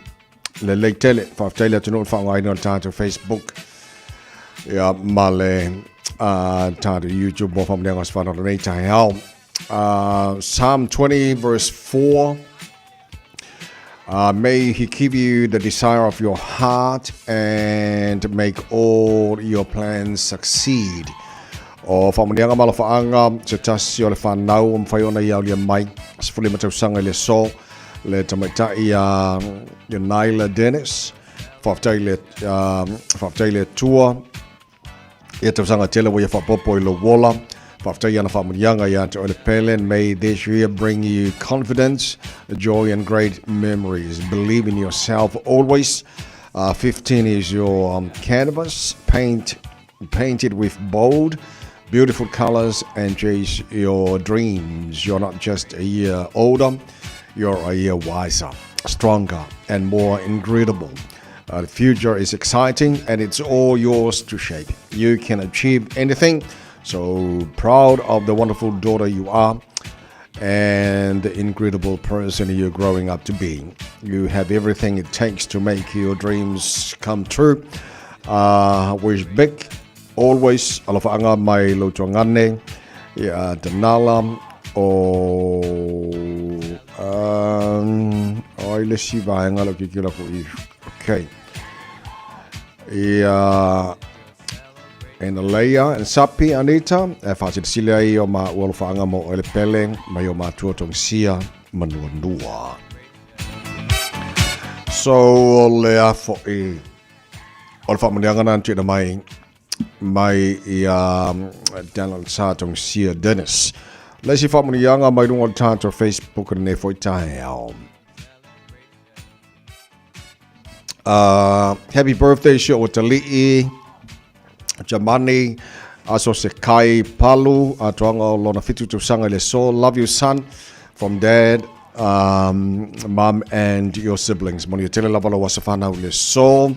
lelei tele. Faafetai le atunuu i le faaaogaina o le tatou Facebook ia ma le tatou YouTube mo faamanuiaga o se whanau lenei taeao. Psalm 20 verse 4 May he give you the desire of your heart and make all your plans succeed. O faamanuiaga ma alofaaga se tasi o le whanau o mawhai ona i aulia mai. 15 tausaga i le aso le tamaitai a Naila Dennis. Faafetai le, faafetai le Atua ia tausaga tele ua ia faapopo i lou ola. Faafetai ana faamanuiaga ia te oe le pele. May this year bring you confidence, joy and great memories. Believe in yourself always. 15 is your canvas. Paint, paint it with bold, beautiful colors and chase your dreams. You're not just a year older, you're a year wiser, stronger, and more incredible. The future is exciting and it's all yours to shape. You can achieve anything. So proud of the wonderful daughter you are and the incredible person you're growing up to be. You have everything it takes to make your dreams come true. Wish big, always. Alofaaga mai lou tuagane ia Danala o o ai le isi vaega lea o kikila ko i. Okay. Ia Enaleia and Sapi Anita e faasilasila ai o ma ua alofaaga mo oe le pele mai o matua Tongisia Manuanua. So o le a fo'i o le faamanuiaga na tuuina mai mai ia Dallin Sa Tongisia Dennis. Le isi faamanuiaga mai luga o le tatou Facebook lenei foi taeao. Happy birthday si o tali'i Jamani aso se kai palu atoaga o lona 7 tausaga i le aso. Love you son from dad, mum and your siblings. Manuia tele lava lau aso whanau i le aso.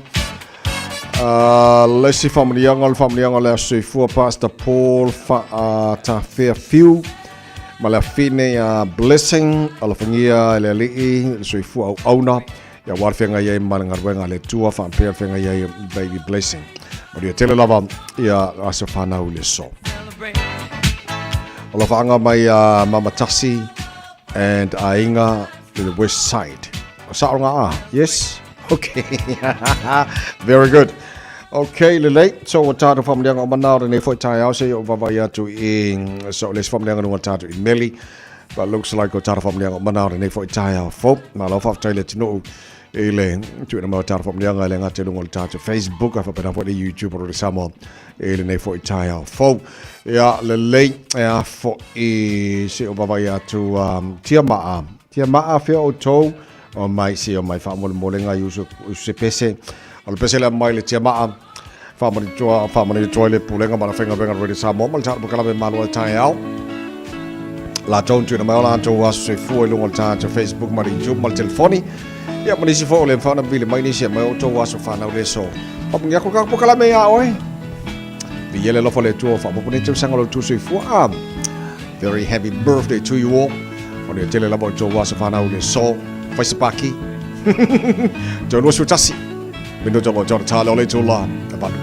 Le isi faamanuiaga o le faamanuiaga o le aso soifua Pastor Paul Faatafea Fiu ma le afine ia Blessing alofagia e le Alii le soifua auauna ia aua le feagai ai ma le galuega a le Atua faapea le feagai ai baby Blessing. Manuia tele lava ia aso whanau i le aso. Alofaaga mai a Mama Tasi and Aiga to the west side. O sao nga a? Yes? Okay. Very good. Okay, lelei. So, ua tātou whamanianga o mana o lenei foi taeao se i o vavai atu i so le isi whamanianga nunga tātou i meli. But looks like o tātou whamanianga o mana o lenei foi taeao fou. Malo whafetai le atunuu i le tuuina mai o tātou whamanianga i le ngā te lunga o le tātou Facebook, a whapena foi le YouTube o le Samoa i lenei foi taeao fou. Ia, lelei, e a foi se o vavai atu tia maa. Tia maa fea o tou, o mai se o mai whaamolemolenga i usu, usu se pese. O le pese lea mai le tia maa, whaamanitoa, whaamanitoa i le pulenga ma le whenga wenga rere Samoa, ma le tātou pakalame malo e taeao. Latou tuuina mai o latou aso soifua i luga o le tātou Facebook ma le YouTube ma le telefoni. Ia, ma nisi foi o le mawhana vile mai nisi e mai o tou aso whanau le so. Whapungi aku ka pakalame ia oe. Vi ele alofa le Atua o faaopoopo nei tausaga o lo outou soifua. Ah, very happy birthday to you all. O le tele lava o tou aso whanau le so. Whai se paki. Tau 21. Minuta o lo tau le o le tū la. E palu.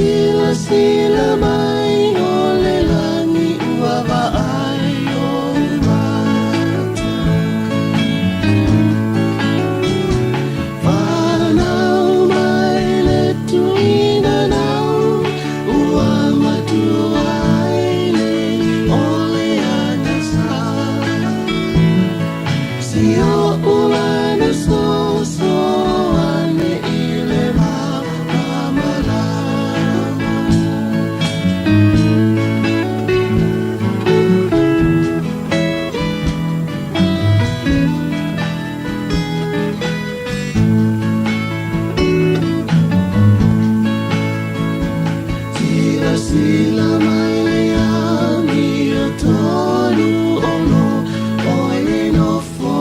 silasila mai o le lagi ua vaai ou mata. Fanau mai le tuina nau, ua matua ai nei o le agasa. Si o ulana soso ane i le malamalama. Silasila mai le amiotonu o lo oe e nofo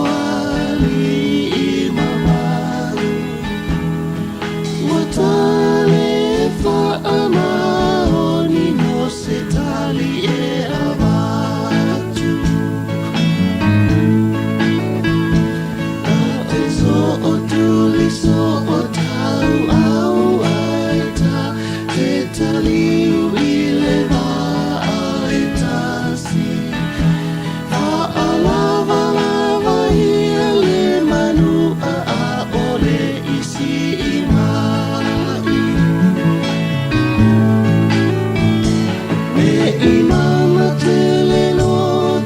ali'i mamalu. Ua tale faamaoni mo se tali e avatu. Ta te so'otuli so'otau au ai ta te taliu i le va'a e tasi. Fa'alavalava ia le manu a'aole i si'i mai. Me i mama tele no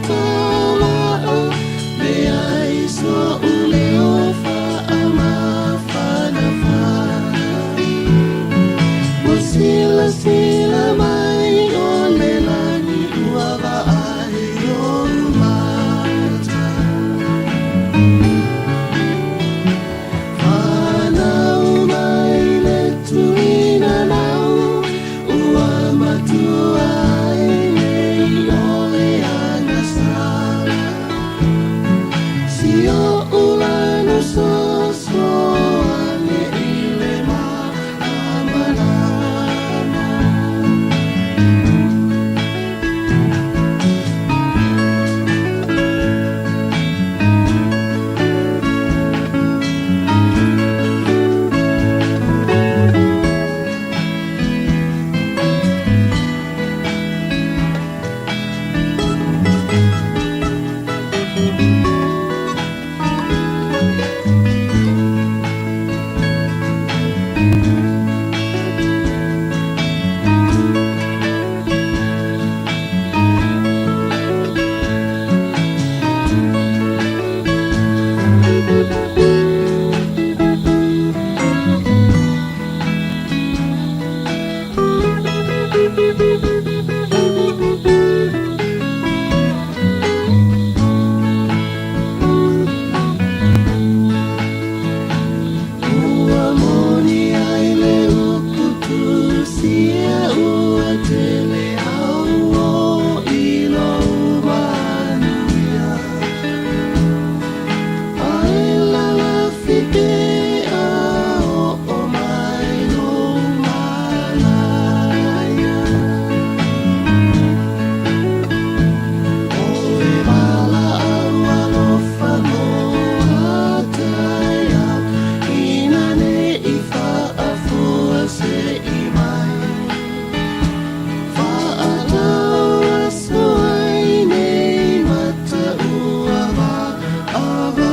tala'a, me ai so'u leo fa'amafanafana. Ua silasila mai o le lagi ua vaai ou mata. Fanau mai le tuina nau, ua matua ai nei o le agasala. Si o ulana soso ane i le malamalama. Ua moni ai le upu tusia ua tele au o i lou manuia. Ae lalafi pea o'o mai lou manaia. O le valaau alofa mo a taeao, ina ne'i fa'afua se'i mai. Fa'atau aso ai nei mata ua va'avaai.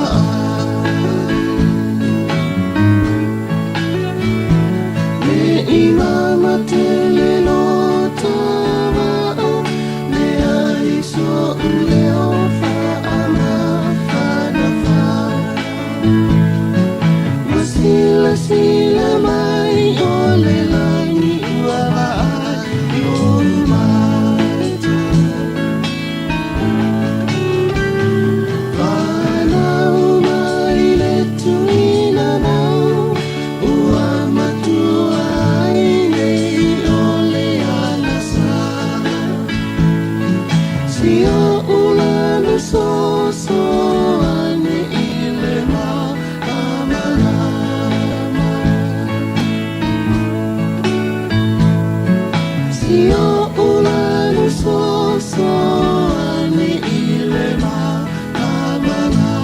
Me i mama tele lo tava'a, me ai so'u leo fa'amafanafana. Ua silasila mai o le lagi ua vaai ou mata. Fanau mai le tuina nau, ua matua ai nei o le agasala. Si o ulana soso ane i le malamalama. Si o ulana soso ane i le malamalama.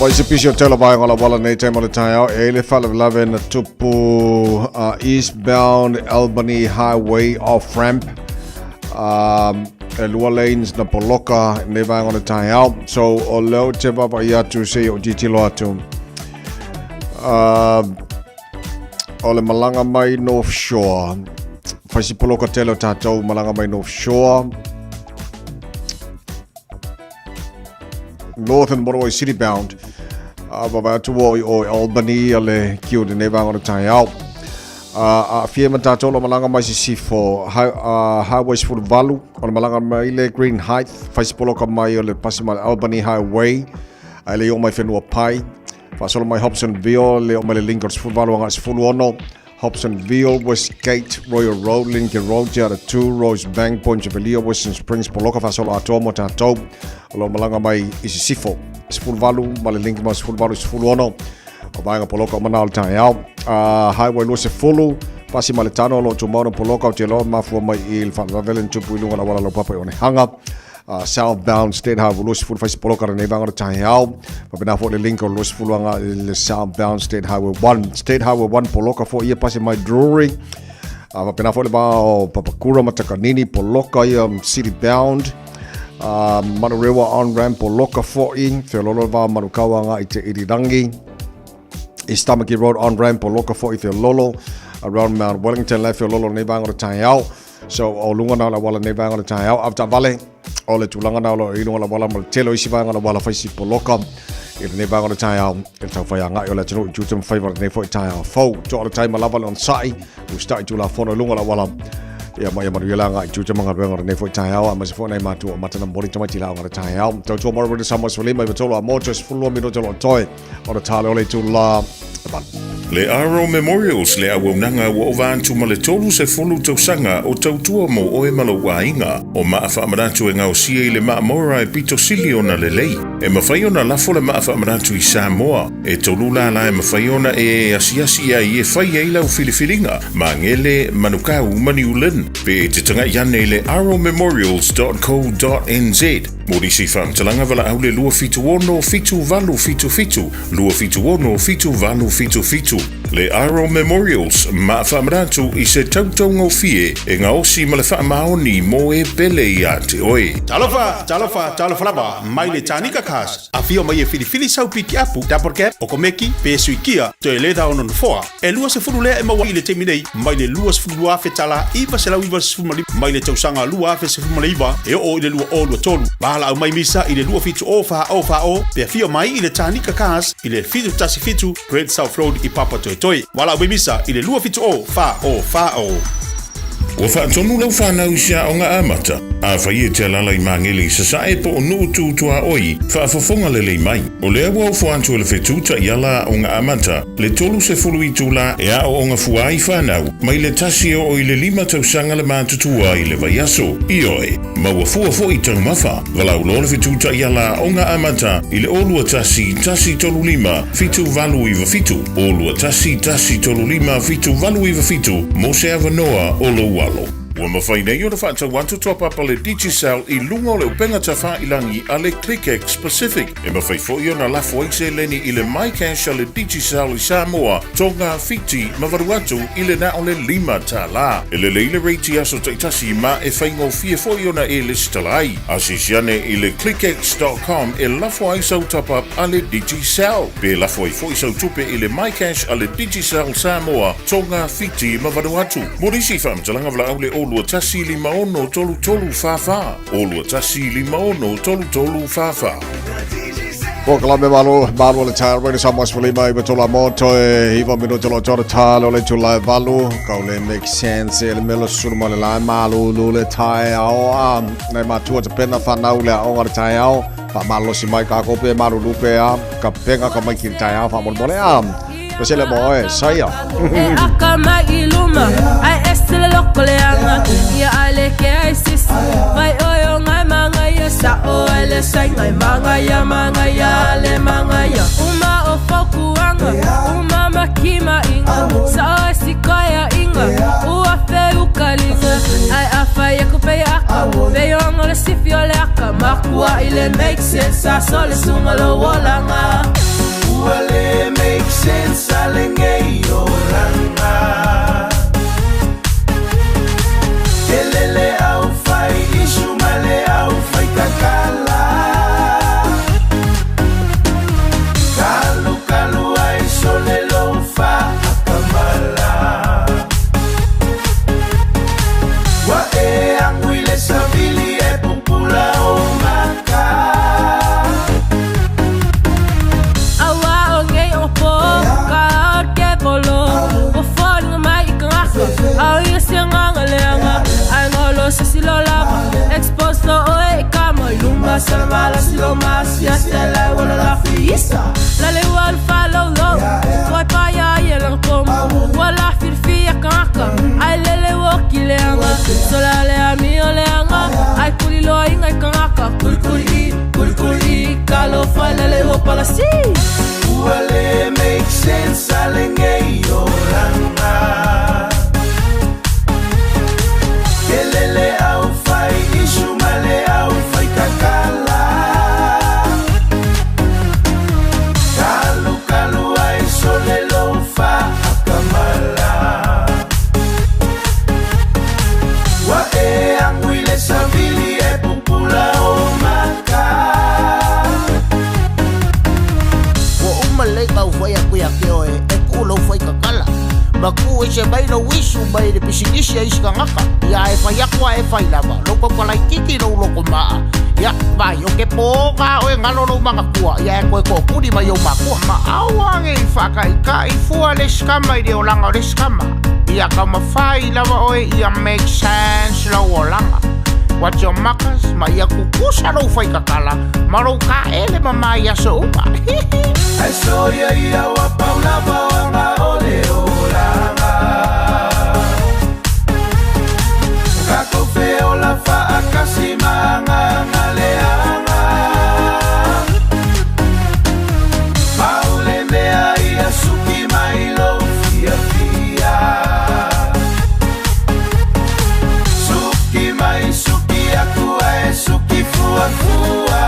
Mai se pisi o tela vaega o le auala nei taimi o le taeao e le faalavelave na tupu eastbound Albany Highway off ramp e lua lanes na poloka nei vaega o le taeao. So o lea ou te vaavaai atu se i ou tilotilo atu. O le malaga mai North Shore. Fai si poloka tele o tātou malaga mai North Shore. Northern Motorway City bound. Vaavaai atu o i o Albany a le kiu lenei vaega o le taeao. Aafia ma tātou o le malaga mai Sisifo, Highway 18, o le malaga mai le Green Height, fai si poloka mai o le pasi mai Albany Highway, ae le i oo mai Whenuapai. Faasolo mai Hobsonville, le oo mai le Lincoln 18 agai 16, Hobsonville, Westgate, Royal Road, Lincoln Road, Te Aratū, Rosebank, Pointe Western Springs, poloka faasolo atoa mo tātou o lo malaga mai i Sisifo. 18 ma le Lincoln ma 18 16 o vaega poloka o mana o le taeao. Highway 20, pasi ma le tano o lo o tumau na poloka o te loa mafua mai i le faalavelave le tupu i luga o le auala laupapa i Onehunga. Southbound State Highway 20 fai se poloka lenei vaega o le taeao. Faapena foi le link o le 20 agai i le Southbound State Highway 1. State Highway 1 poloka foi ia pasi mai Drury. Faapena foi le va o Papakura ma Takanini poloka ia City Bound. Manurewa on ramp poloka foi. Feololo le va o Manukau agai i Te Irirangi. East Tamaki Road on ramp poloka foi Feololo. Around Mount Wellington le Feololo nei vaega o le taeao. So, o luga na o le auala nei vaega o le taeao, avetaavale, o le tulaga na o lo i luga o le auala ma le tele o isi vaega o le auala fai si poloka i lenei vaega o le taeao, i le taufai agai o le atunuu i tiute ma faiva o lenei foi taeao fou. Toa o le tai ma lava le onosai, usitai i Tulafono i luga o le auala, ia ma ia manuia le agai i tiute ma galuega o lenei foi taeao, aemaise foi nai matua o mata na momoli tamaiti i le aoga o le taeao. Tautua Moral Radio Samoa 15 i 3 a moto, 12 minute o lo o toe. O le tale o le itulā e valu. Le Aro Memorials le auaunaga ua ova atu ma le 30 tausaga o tautua mo oe ma lou aiga. O maa faamanatu e gaosia i le maa mora e pito sili ona lelei. E mafai ona lafo le maa faamanatu i Samoa. E tolu lala e mafai ona e asiasi ai e fai ai lau filifiliga, Magele, Manukau ma New Lynn. Pe e te tagai ane i le aromemorials.co.nz. Mo nisi faamatalaga valaau le 276 7877, 276 7877. Le Aro Memorials, maa faamanatu i se tautaugofie e gaosi ma le faamaoni mo e pele ia te oe. Talofa, talofa, talofa lava, mai le Tanika Cars. Afio mai e filifili sau pikiapu, double cab, okomeki, pe sui kia, toe leda o nonofoa. E 20 lea e maua i le taimi nei, mai le $22,995 mai le tausaga 2019 e oo i le 2023. Valaau mai misa i le 270 40 40 pe afio mai i le Tanika Cars i le 717 Great South Road i Papatoetoe. Valaau mai misa i le 270 40 40. Ua faatonu lau fanau i se aoga amata, afai e te alaala i Magele i Sasae po o Nuu Tu Tuaoi, faafofoga lelei mai. O lea ua ofo atu e le fetu taiala aoga amata, le 30 itula e aooga fua ai fanau, mai le tasi e oo i le lima tausaga le matutua i le vaiaso. Ioe, maua fua foi taumafa. Valaau loa le fetu taiala aoga amata i le 0 21 135 7897, 0 21 135 7897 mo se avanoa o lou alo. Ua mafai nei ona faatau atu top up a le Digicel i luga o le upega tafailangi a le ClickX Pacific. E mafai foi ona lafo ai seleni i le MyCash a le Digicel i Samoa, Tonga, Fiti ma Vanuatu i le na o le $5. E lelei le rate i aso taitasi ma e faigofie foi ona e lesitala ai. Asiasi ane i le clickx.com e lafo ai sau top up a le Digicel. Pe lafo ai foi sau tupe i le MyCash a le Digicel Samoa, Tonga, Fiti ma Vanuatu. Mo nisi faamatalaga valaau le 0 21 56 33 44, 0 21 56 33 44. Polokalame malo malo le taeao Radio Samoa 15 i matola moto e iwa minuta lo tore talo le tula e valu kau le make sense e le melo sulu mo le lae malulu le taeao a nei matua te pena whanau le aonga le taeao wha malosi mai ka kope malulu pe a ka penga ka mai ki le taeao wha mole mole a Pese le mo e saia. E aka mai i luma, ai ese le loko le anga, ia ai le ke ai sisi, vai oi o ngai manga ia sa o ai le sai ngai manga ia manga ia le manga ia. Uma o faukuanga, uma makima inga, sa o e sikoia inga, ua fe ukalinga, ai a whai e kupe aka, pe yongo le sifi o le aka, makua i le make sense, sa so le sunga lo wolanga. Ua le make sense a lenei olaga. Tele le au fai isu ma le au fai kakala. Kalukalu ai sole lou faakamala. Ua e agu i le savili e pupula o maka. Aua o nei o po ka ke polo o fo mai i ka ngaka au ia se nganga leanga ai ngolo se silo lava expose lo oe i ka mai luma sa mala silo masia se la wala la fiisa la le wal fa lo lo toi pa ya ye lang kom wala firfi ya ka ngaka ai lele wo ki leanga sola le ami o leanga ai kuli lo inga i ka ngaka kuli kuli i kuli kuli i ka lo fa lele wo pala si. Ua le make sense a lenei olaga. Tele le au fai isu ma le au fai kakala. Kalukalu ai sole lou faakamala. Ua e agu i le savili e pupula o maka. Ua uma lei maufai aku ia ke oe e ku lou fai kakala. Ma ku e se mai lou isu mai le pisinisi a isi kangaka. Ia e fai aku a e fai lava. Lou kaukalaititi lou loko maa. Ia, vai, o ke pōga o e ngalo lou mangakua. Ia e koe kōkuri mai ou makua. Ma aua nge i whakaika i fua le skama i le olanga o le skama. Ia ka mawhai lava oe ia make sense lau olanga. Watch your makas, ma ia kukusa lou whai kakala, ma lou ka ele ma mai aso uma. Ai soia ia wa paula vaoanga o le olaga. Kako fe ola faakasi maanganga leanga. Maule mea ia suki mai lou fiafia. Suki mai suki aku ae suki fuafua.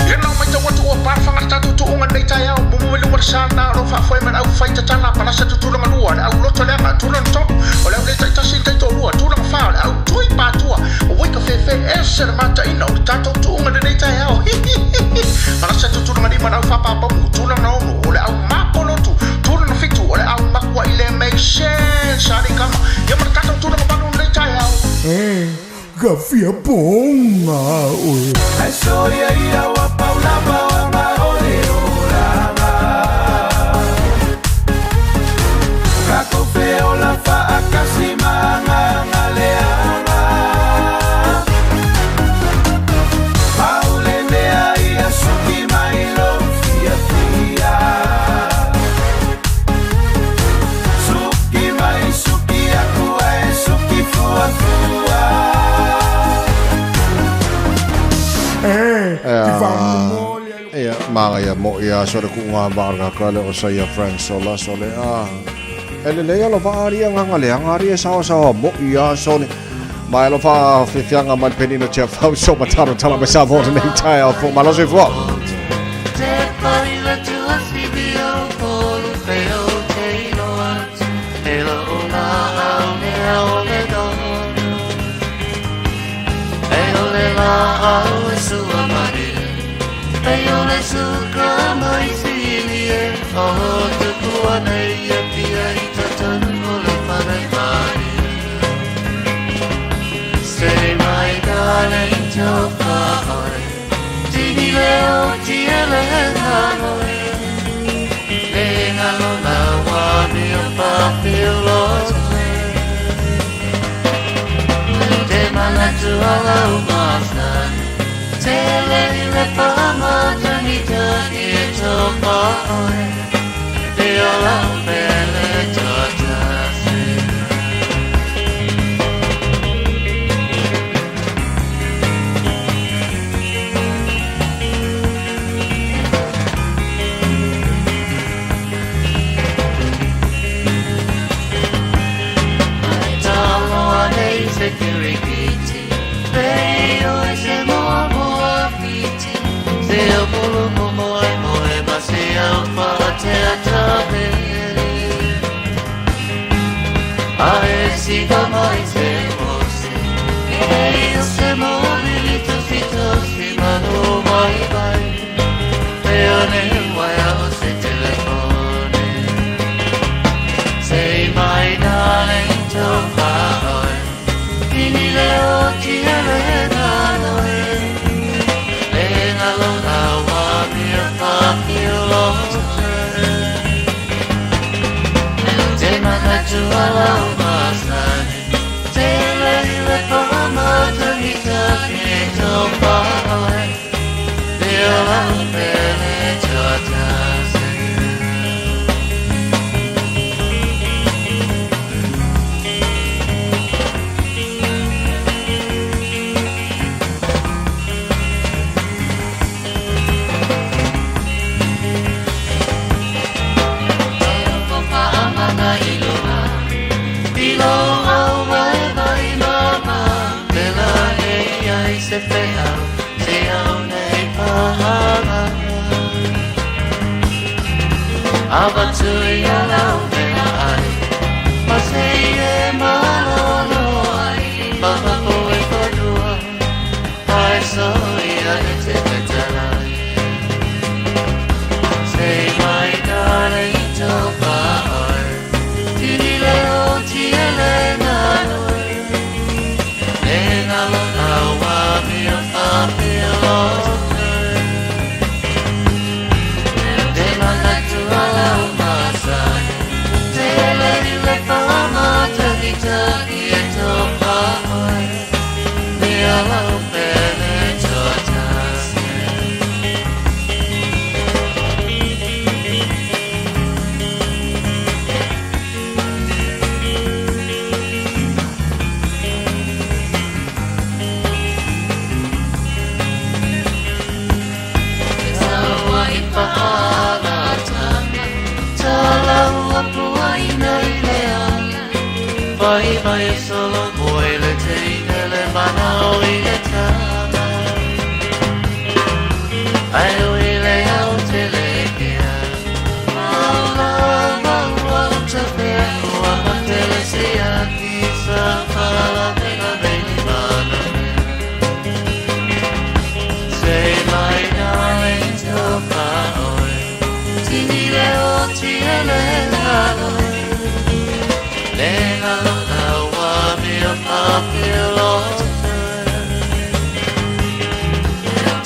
Ia nau mai tau atu ua pāwhanga le tātou tuuga lenei taeao, mumu i luga le sana o lo faafoe ma le au fai tatala, palasa tutulaga lua, le au loto leaga, tulaga tolu, o le au le taitasi le taitoalua, tulaga whā, o le au tui pātua, o wai ka whewhe ese le mataina o le tātou tuuga lenei taeao. Hi, hi, hi, hi. Palasa tutulaga lima le au whāpāpamu, tulaga ono, o le au māpolotu, tulaga fitu, o le au makua i le make sense, ali kama, ia ma le tātou tulaga valu lenei taeao. Ka fia ponga oe. Ai soia ia wa paula vaoanga o le olaga. Kako fe ola faakasi maanganga leanga. Maule mea ia suki mai lou fiafia. Suki mai suki aku ae suki fuafua. Ia, maga ia mo ia so le ku'uga ma ka le o sa ia Frank Sola so le a. E le lei alo wha aria nganga le anga aria sawa sawa mo ia so ne. Mai alo wha whiwhianga mai penina tia whau so mataro tala mai sa vōta nei tai au fo malo se fua. Te paila tua whiwi au polu fe o te iloa E lo o la au mea o le dono E o le la au e sua mari E o le suka mai sili e O tukua nei e pia i tatanu o le whare mari Say my darling topa oi Tini leo ti ele hanoi Le ngalo la wani o papi o lote Te mana tu ala u masani Te le i le pama tani tani e topa oi Te ola o pele totasi. Iva mai se mosi E io se mobili tosi tosi ma no mai mai E ane wai o se telefone Say my darling to oi Ini le o ti ele na noe Le na lo na wa mi a pa pi lo Te mana tu ala o masani Te le le pa ma tangi tangi to pa oi Te ola pele tata Se wheau, te au nei pahanga Ava tui a lau mea ai Ma se e malolo ai Maha poe whanua Ai so ia e te petalai Say my darling to pa oi Tini leo ti ele na noe Le ngalo awa mi a whapi lo Te mana tu ala o masani Te le i le whama tangi tangi e tō pa oi Me ala o pele tō tasi Te saua i whaalatanga Tālaua pua ina i le ala Vai vai e solo moe le teine le mana o i le tama Ai o i le au te le kea Maula maua o te pea Ua matele se aki sa pala vena veni mana mea Say my darling to pa oi Tini leo ti ele lalo Le ngalo awa mi a papi lo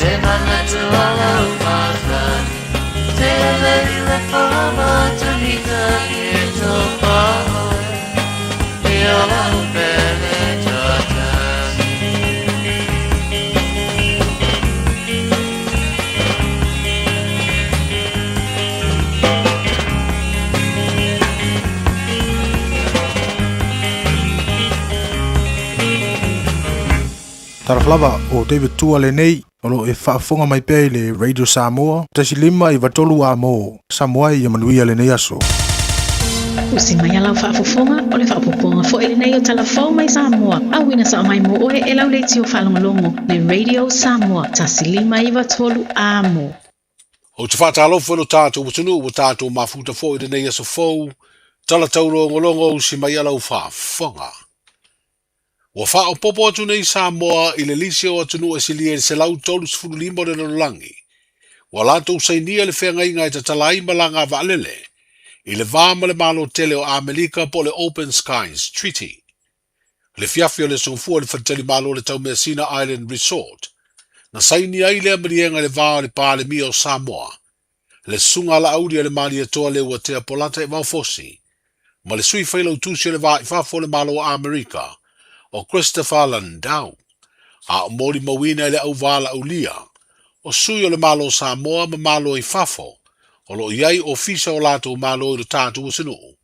Te mana tu ala o masani Te le i le whama tangi tangi e tō pa oi Me ala o pele tata Talofa lava o David Tua lenei o lo o e faafofoga mai pea i le Radio Samoa 1 5 93 amo Samoa ai ia manuia lenei aso. Usi mai a lau faafofoga, o le faaopoopoga foi lenei o Tala Fou mai Samoa, auina sao mai mo oe e lau leitio faalogologo, le Radio Samoa 1 5 9 3 amo. Ou te faatalofa i lo tatou atunuu ua tatou mafuta foi i lenei aso fou, tala taulogologo usi mai a lau faafofoga. Ua faaopoopo atu nei Samoa i le lisi o atunuu e silia i le 135 o le lalolagi ua latou sainia le feagaiga e tatala ai malaga a vaalele i le va ma le Malo tele o Amerika po o le Open Skies Treaty. Le fiafi o le Aso Gafua i le faletalimalo o le Taumeasina Island Resort, na saini ai lea maliega i le va o le Palemia o Samoa, le Susuga Alaauli a le Malietoa Leuatea Polata i Vaofosi, ma le Sui Failautusi o le Va i Fafo o le Malo o Amerika, o Christopher Landau, a o molimauina e le auvālaulia o sui o le Malo o Samoa ma Malo i fafo o lo o i ai ofisa o latou malo i lo tatou atunuu,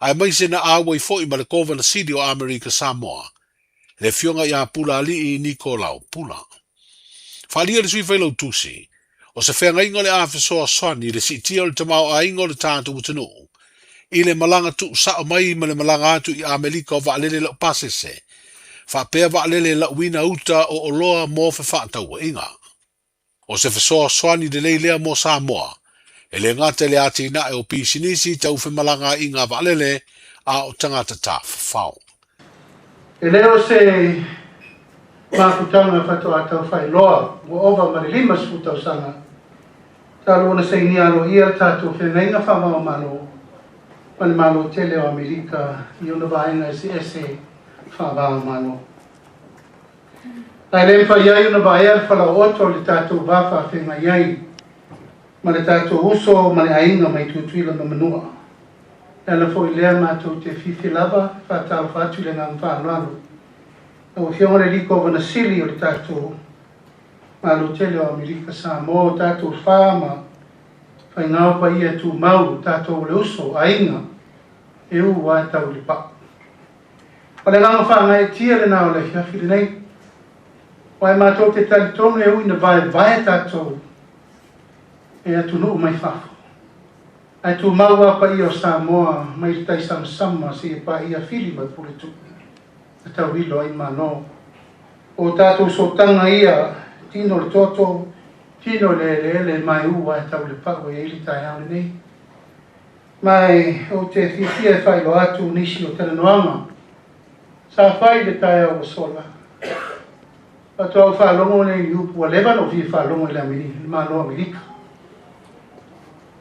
aemaise na auai foi ma le Kovana Sili o Amerika Samoa, le Afioga ia Pulaalii Nikolao Pula. Faaalia le Sui Failautusi, o se feagaiga o le a fesoasoani i le siitia o le tamaoaiga o le tatou atunuu i le malaga tuusao mai ma le malaga atu i Amelika o vaalele laupasese, faapea vaalele lauina uta o oloa mo fefaatauaiga. O se fesoasoani lelei lea mo Samoa, e le gata i le atinae o pisinisi tau femalagaaiga a vaalele, a o tagata tafafao. E le o se mafutaga faatoa tau faailoa ua ova ma le 50 tausaga talu ona sainia aloaia le tatou feagaiga faava-o-Malo ma le Malo tele o Amerika i ona vaega eseese faava-o-Malo. Ae le mafai ai ona vaea le falaooto i le tatou va faafeagai ai ma le tatou uso ma le aiga mai Tutuila ma Manua. E ala foi lea matou te fiafia lava e faatalofa atu i le agaga faaaloalo lau Afioga i le Alii Kovana Sili o le tatou Malo tele o Amerika Samoa, o tatou fa ma faigao paia tumau, o tatou o le uso, aiga, e u a e tau i le pau. O le agaga faagaeetia lena o le afiafi lenei, aua e matou te talitonu e ui ina vaevae tatou e atunuu mai fafo, ae tumau lava paia o Samoa mai le tai samasama seia paia Fili ma Puletuu na tauilo ai Malo. O tatou sootaga ia, tino i le toto, tino i le eleele, ma e u lava e tau i le pau e i ai le taeao lenei. Ma ou te fiafia e faailoa atu nisi o talanoaga sa fai i le taeao ua sola. Faatoa ou faalogo lea i ni upu ua leva ona ou fia faalogo i le Malo o Amerika.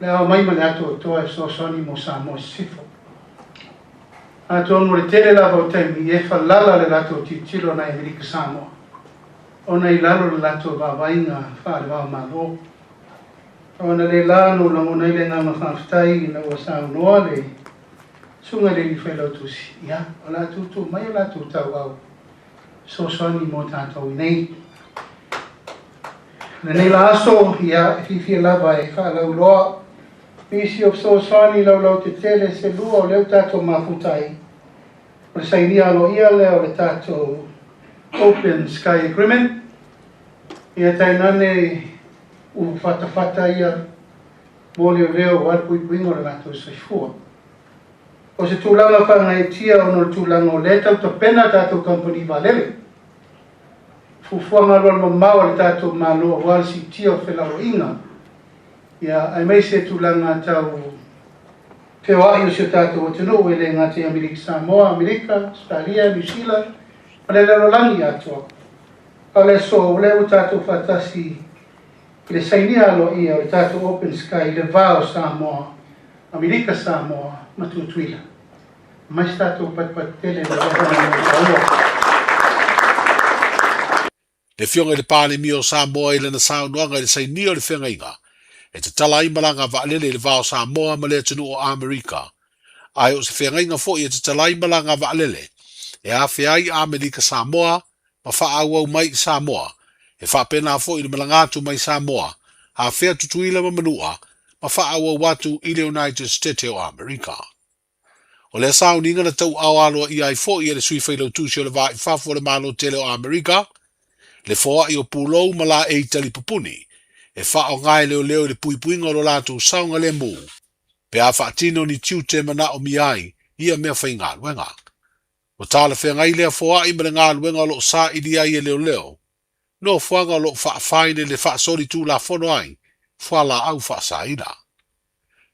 O le a omai ma le atoatoa e fesoasoani mo Samoa i Sisifo. Atonu o le tele lava o taimi e falala le latou tilotilo nai Amerika Samoa ona i lalo o le latou vaavaaiga faale-vao-Malo. Ona le la na ou lagona ai le agaga faafetai ina ua saunoa le Susuga i le Alii Failautusi, ia, o le a tuutuu mai o latou tauau fesoasoani mo tatou inei. O lenei la aso, ia, e fiafia lava e faalauiloa nisi o fesoasoani laulautetele se lua o lea ua tatou mafuta ai, o le sainia aloaia lea o le tatou Open Sky Agreement, ia tainane Ua fatafata ia mo leoleo aua le puipuiga o le latou soifua. O se tulaga faagaeetia ona o le tulaga o lea e tau tapena a tatou kamupani vaalele. Fuafuaga alualumamao a le tatou Malo aua le siitia o felauaiga, ia, aemaise tulaga tau feoai o si o tatou atunuu e le gata i Amerika Samoa, Amerika, Ausetalia, Niu Sila ma le lalolagi atoa. A o le aso, o lea ua tatou faatasi i le sainia aloaia o le tatou Open Sky i le va o Samoa, Amerika Samoa ma Tutuila. Aumai se tatou patupatu tele i le alofa mai o taua. Le Afioga i le Palemia o Samoa i lana saunoaga i le sainia o le feagaiga e tatala ai malaga vaalele i le va o Samoa ma le atunuu o Amerika, ae o se feagaiga foi e tatala ai malaga vaalele e afea ai Amerika Samoa ma faaauau mai i Samoa, e faapena foi le malaga atu mai Samoa, afea Tutuila ma Manua, ma faaauau atu i le United Stete o Amerika. O lea sauniga na tauaao aloaia ai foi e le Sui Failautusi o le Va i Fafo o le Malo Tele o Amerika, le foai o pulou ma laei talipupuni, e faaaoga e leoleo i le puipuiga o lo latou saogalemu, pe a faatino ni tiute manaomia ai ia meafaigaluega. Ua talafeagai lea foai ma le galuega o lo o saili ai e leoleo, nofoaga o lo o faafaina i le faasolitulafono ai fualaau faasaina.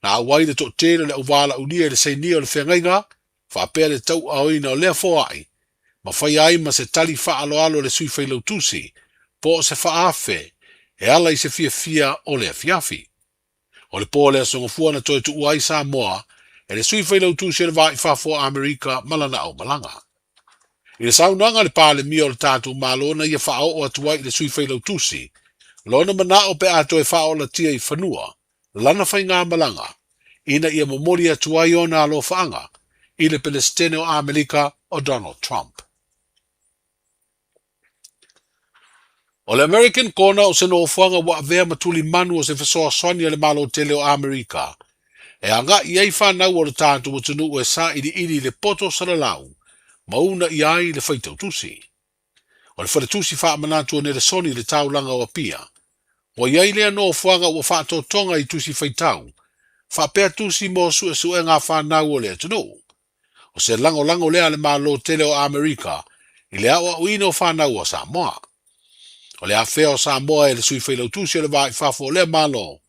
Na auai le toatele o le auvalaaulia i le sainia o le feagaiga faapea le tauaaoina o lea foai ma faia ai ma se tali faaaloalo a le Sui Failautusi po o se faaafe e ala i se fiafia o le afiafi. O le po o le Aso Gafua na toe tuua ai Samoa e le Sui Failautusi o le Va i Fafo o Amerika ma lana aumalaga. I le saunoaga a le Palemia o le tatou Malo na ia faaoo atu ai i le Sui Failautusi lona manao pe a toe faaolatia i fanua lana faigamalaga ina ia momoli atu ai ona alofaaga i le Pelesitene o Amerika o Donald Trump. O le American Corner o se nofoaga ua avea ma tulimanu o se fesoasoani a le Malo tele o Amerika e agai i ai fanau o le tatou atunuu e sailiili i le poto salalau ma uunaia ai le faitau tusi. O le faletusi faamanatu o Nelesoni i le taulaga o Apia, ua i ai lea nofoaga ua faatotoga i tusi faitau faapea tusi mo suesuega a fanau o le atunuu. O se lagolago lea a le Malo tele o Amerika i le aoaoina o fanau a Samoa. O le afea o Samoa e le Sui Failautusi o le Va i Fafo o lea Malo,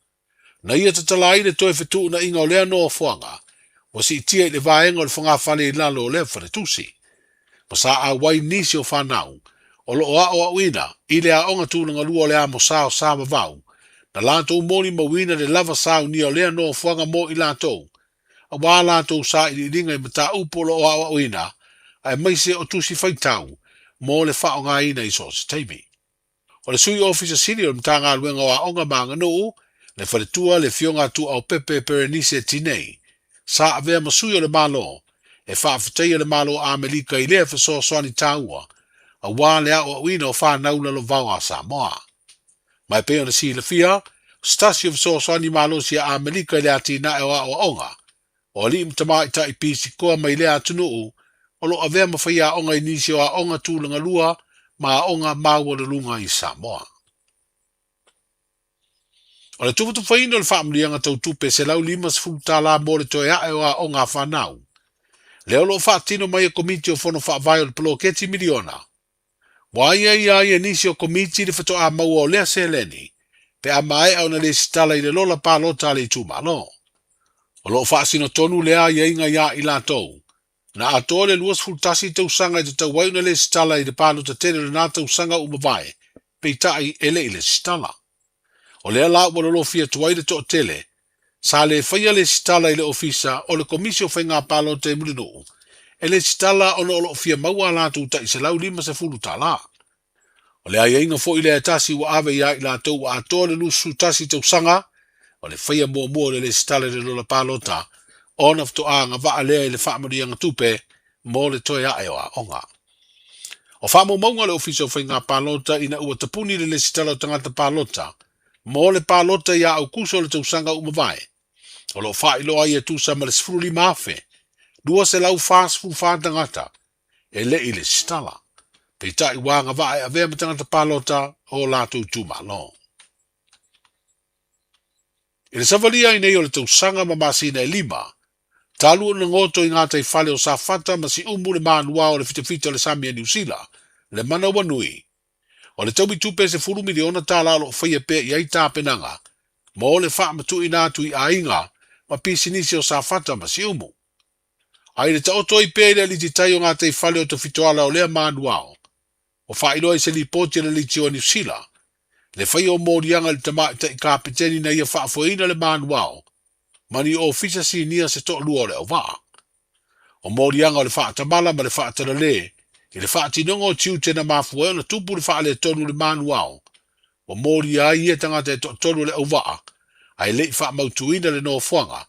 na ia tatala ai le toe fetuunaiga o lea nofoaga ua siitia i le vaega o le fogafale i lalo o lea faletusi. Ma sa auai nisi o fanau o lo o aoaoina i le aoga tulagalua o le Amosa o Samavau, na latou molimauina le lava saunia o lea nofoaga mo i latou, aua a latou sailiiliga i mataupu o lo o aoaoina, aemaise o tusi faitau mo le faaaogaina i so o se taimi. O le Sui Ofisa Sili o le Matagaluega o Aoga ma Aganuu, le Faletua le Afioga a Tuuaupepe Perenise Tinei, sa avea ma sui o le Malo e faafetaia le Malo o Amerika i lea fesoasoani taua aua le aoaoina o fanau lalovao a Samoa. Ma e pei ona silafia, o se tasi o fesoasoani malosi a Amerika i le atinae o aoaoga, o alii ma tamaitai pisikoa mai lea atunuu o lo o avea ma faiaoga i nisi o aoga tulagalua ma aoga maualuluga i Samoa. O le tufatufaina o le faamanuiaga tau tupe $150 mo le toe ae o aoga a fanau, lea o lo o faatino mai e Komiti o Fono Faavae o le Poloketi Miliona, Ua aiaia ai e nisi o Komiti le faatoa maua o lea seleni pe a maea ona lesitala i le lola palota a le itumalo. O lo o faasino tonu lea aiaiga iā i latou na atoa le 21 tausaga e tatau ai ona lesitala i le palota tele o lena tausaga ua mavae, peitai e le i lesitala. O lea la ua lolofi atu ai le toatele sa le faia lesitala i le Ofisa o le Komisi o Faiga Palota i Mulinuu e lesitala ona o lo o fia maua a latou tai $150. O le aiaiga foi lea e tasi ua ave ia i latou ua atoa le 21 tausaga o le faia muamua o le lesitala i le lola palota ona faatoa agavaa lea i le faamanuiaga tupe mo le toe ae o aoga. O faamaumauga a le Ofisa o Faiga Palota ina ua tapuni le lesitala o tagata palota mo le palota ia Aukuso o le tausaga ua mavae, o lo o faailoa ai e tusa ma le 15,244 tagata e le i lesitala, peitai ua agavaa e avea ma tagata palota o latou itumalo. I le savalia ai nei o le tausaga ma masina e lima, talu ona goto i gataifale o Safata ma Siumu le manuao o le fitafita o le sami a Niu Sila, le manawanui. O le taui tupe e $10 miliona tala o lo o faia pea i ai tapenaga mo le faamatuuina atu i aiga ma pisinisi o Safata ma Siumu. A i le taoto ai pea i le alititai o gataifale o Tafitoala o lea manuao, Ua faailoa i se lipoti a le Leitio a Niu Sila le faia o moliaga i le tamaitai kapeteni na ia faafoeina le manuao ma ni ofisa sinia se toalua o le auvaa. O moliaga o le faatamala ma le faatalale i le faatinoga o tiute na mafua ai ona tupu le faaletonu i le manuao ua molia ai ia tagata e toatolu o le auvaa ae le i faamautuina le nofoaga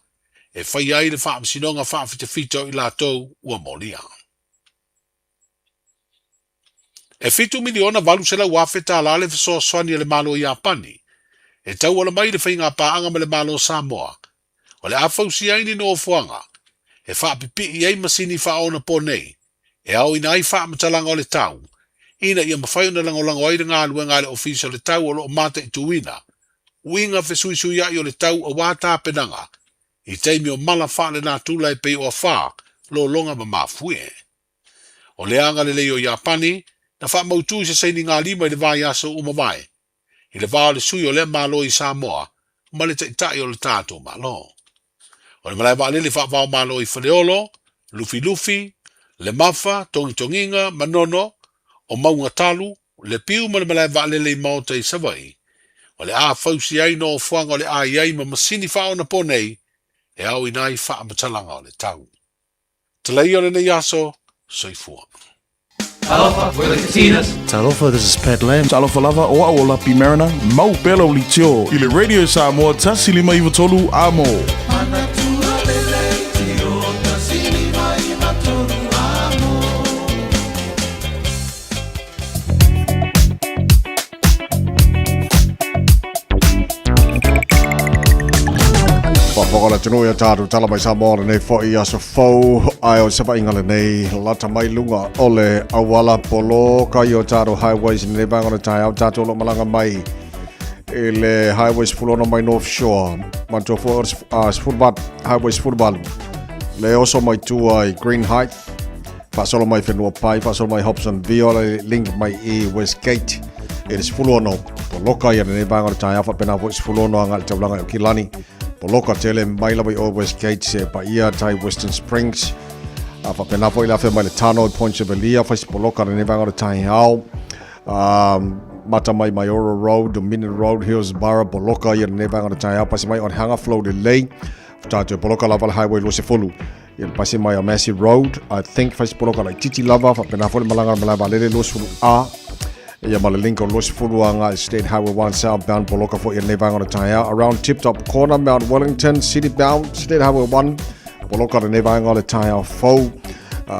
e faia ai le faamasinoga faafitafita o i latou ua molia. E $7,800,000 le fesoasoani a le Malo o Iapani e tauala mai i le faigapaaga ma le Malo o Samoa o le a fausia ai ni nofoaga e faapipii ai masini faaonaponei e aoina ai faamatalaga o le tau ina ia mafai ona lagolago ai le galuega a le Ofisa o le Tau o lo o mataituina uiga fesuisuiai o le tau aua tapenaga i taimi o mala faalenatura e pei o afa, lologa ma mafuie. O le agalelei o Iapani, na faamautu i se sainigalima i le vaiaso ua mavae, i le va o le sui o lea Malo i Samoa ma le Taitai o le tatou Malo. O le malae vaalele faava-o-Malo i Faleolo, Lufilufi, Lemafa, Togitogiga, Manono, o Maungatalu, Lepiu ma le malae vaalele i Maota i Savaii, o le a fausia ai nofoaga o le a i ai ma masini faaonaponei e aoina ai faamatalaga o le tau. Talaia o lenei aso, soifua. Talofa, we're the Katinas. Talofa, this is Pat Lam. Talofa lava, o au o Lapi Mariner, mau pea lau leitio i le Radio Samoa 153 Amo. Manatua le leitio, 153 amo. Faafofoga le atunuu i a tatou tala mai Samoa lenei foi aso fou ae o se vaaiga lenei lata mai luga o le auala poloka i o tatou highways i lenei vaega o le taeao tatou o lo o malaga mai i le highway 16 mai North Shore manatua foi o le 18 highway 18 le oso mai tua i Green Height Faasolo mai Whenuapai, faasolo mai Hobsonville, link mai i Westgate i le 16 poloka ia lenei vaega o le taeao faapena foi 16 agai i le taulaga i Okilani poloka tele mai lava i o Westgate se paia tai Western Springs A faapena foi le afea mai le Tano i Point Chevalier, fai se poloka lenei vaega o le taeao. Mata mai Maiora Road, Dominion Road, Hillsborough, poloka ia lenei vaega o le taeao. Pasi mai Onehunga, flow lelei. Tatou poloka lava le Highway 20. Ia le pasi mai o Massey Road, I think fai se poloka laititi lava, faapena foi le malaga malae vaalele 20A. Ia ma le Lincoln 20 agai State Highway 1 southbound poloka foi ia lenei vaega o le taeao. Around Tip Top Corner, Mount Wellington, City bound, State Highway 1, poloka lenei vaega o le taeao fou.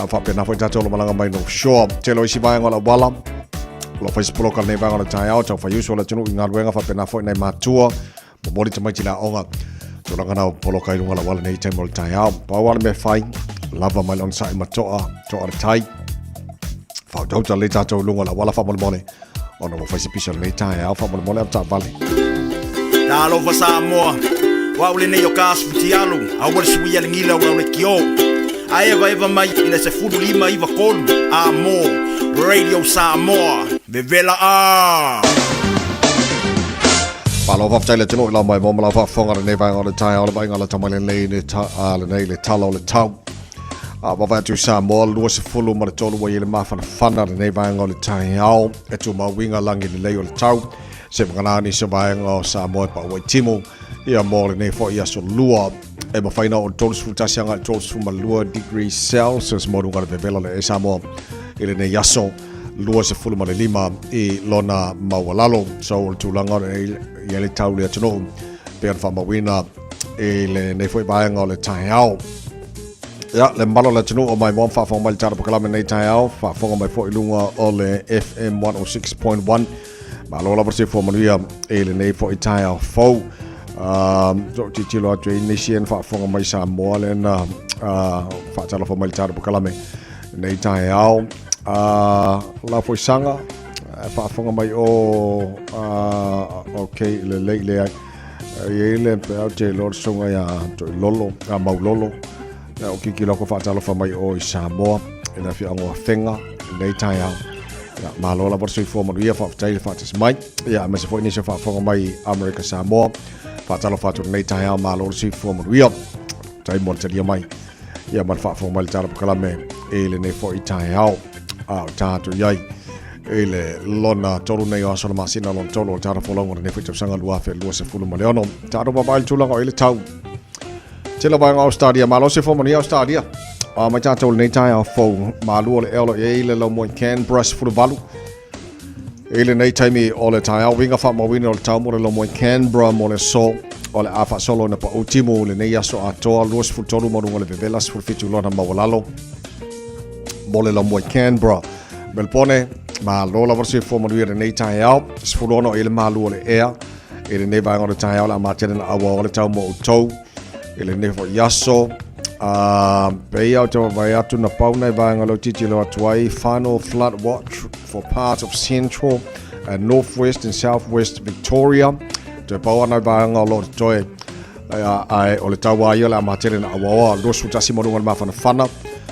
Faapena foi tatou lo malaga mai North Shore. Tele o isi vaega o le auala, o lo fai se poloka lenei vaega o le taeao, tau fai uso o le atunuu i galuega, faapena foi nai matua, Momoli tamaiti le aoga. Tulaga na o poloka i lunga o le auala nei taimi o le taeao. Pau a le mea fai, lava mai le onosai ma toa, toa le tai. Whautauta le tātou lunga o le auala faamolemole. Ona ua fai se pisa lenei taeao faamolemole au taavale. Talofa Samoa, o au lenei o ka asu fitialu, aua le suia le gila o lau lekiō. A evaeva mai i le 15 9 3 a mō Radio Samoa, vevela ā! Malo faafetai le atunuu i lau mai mo ma lau faafofoga lenei vaega o le taeao le vaaiga lata mai lenei le ta, a, lenei le tala o le tau. A vaavaai atu i Samoa 23 ua i ai le mafanafana lenei vaega o le taeao e tumau uiga lagi lelei o le tau. Se vagana nisi o vaega o Samoa e pau ai timu ia mo lenei foi aso lua e mafai na o 31 agai 32 degrees Celsius mo luga le vevela le e Samoa i lenei aso 25 i lona maualalo. So o le tulaga o le i le tau le atunuu pe ona faamauina i lenei foi vaega o le taeao. Ia, le malo le atunuu o mai moa faafofoga mai le tala pakalame nei taeao, faafofoga mai foi i luga o le FM 106.1. Malo lava se fua manuia i lenei foi taeao fou. So titilo atu i nisi e faafofoga mai Samoa le na faatalofa mai le tala pakalame nei taeao. La foi sanga faafofoga mai o okay lelei le ai. I ai le pe au te lor songa ia toi lolo, a mau lolo. O kiki loko faatalofa mai o i Samoa, i le afioaga o Afega, nei taeao. Ia, malo lava le soifua manuia, faafetai le faatasi mai. Ia, aemaise foi nisi o faafofoga mai i Amerika Samoa. Faatalofa atu lenei taeao, malo le soifua manuia. Faafetai mo le talia mai. Ia, ma le faafofoga mai le tala pakalame i lenei foi taeao. A o tatou i ai i le lona tolu nei o aso le masina lona tolu o le tala folauga o lenei foi tausaga 2026. Tatou vaavaai le tulaga o i le tau. Tele vaega o Australia, malo se fua manuia Australia. A mai tatou lenei taeao fou, malu o le ea o lo i ai le laumoe Canberra 18. I lenei taimi o le taeao, uiga faamauina o le tau mo le laumoe Canberra mo le aso o le a faasolo ina pau timu lenei aso atoa 23 ma luga le vevela 17 lona maualalo mo le laumoe Canberra. Melbourne, malo lava le soifua manuia lenei taeao, 16 i le malu o le ea. I lenei vaega o le taeao le a matele na aua o le tau mo outou i lenei foi aso. Pei au te vaavaai atu na pau nai vaega leo titilo atu ai final flood watch for parts of central and northwest and southwest Victoria. Toe pau ana vaega o lo o totoe ae o le tau a ia le a matele na aua oa 21 mo luga le mafanafana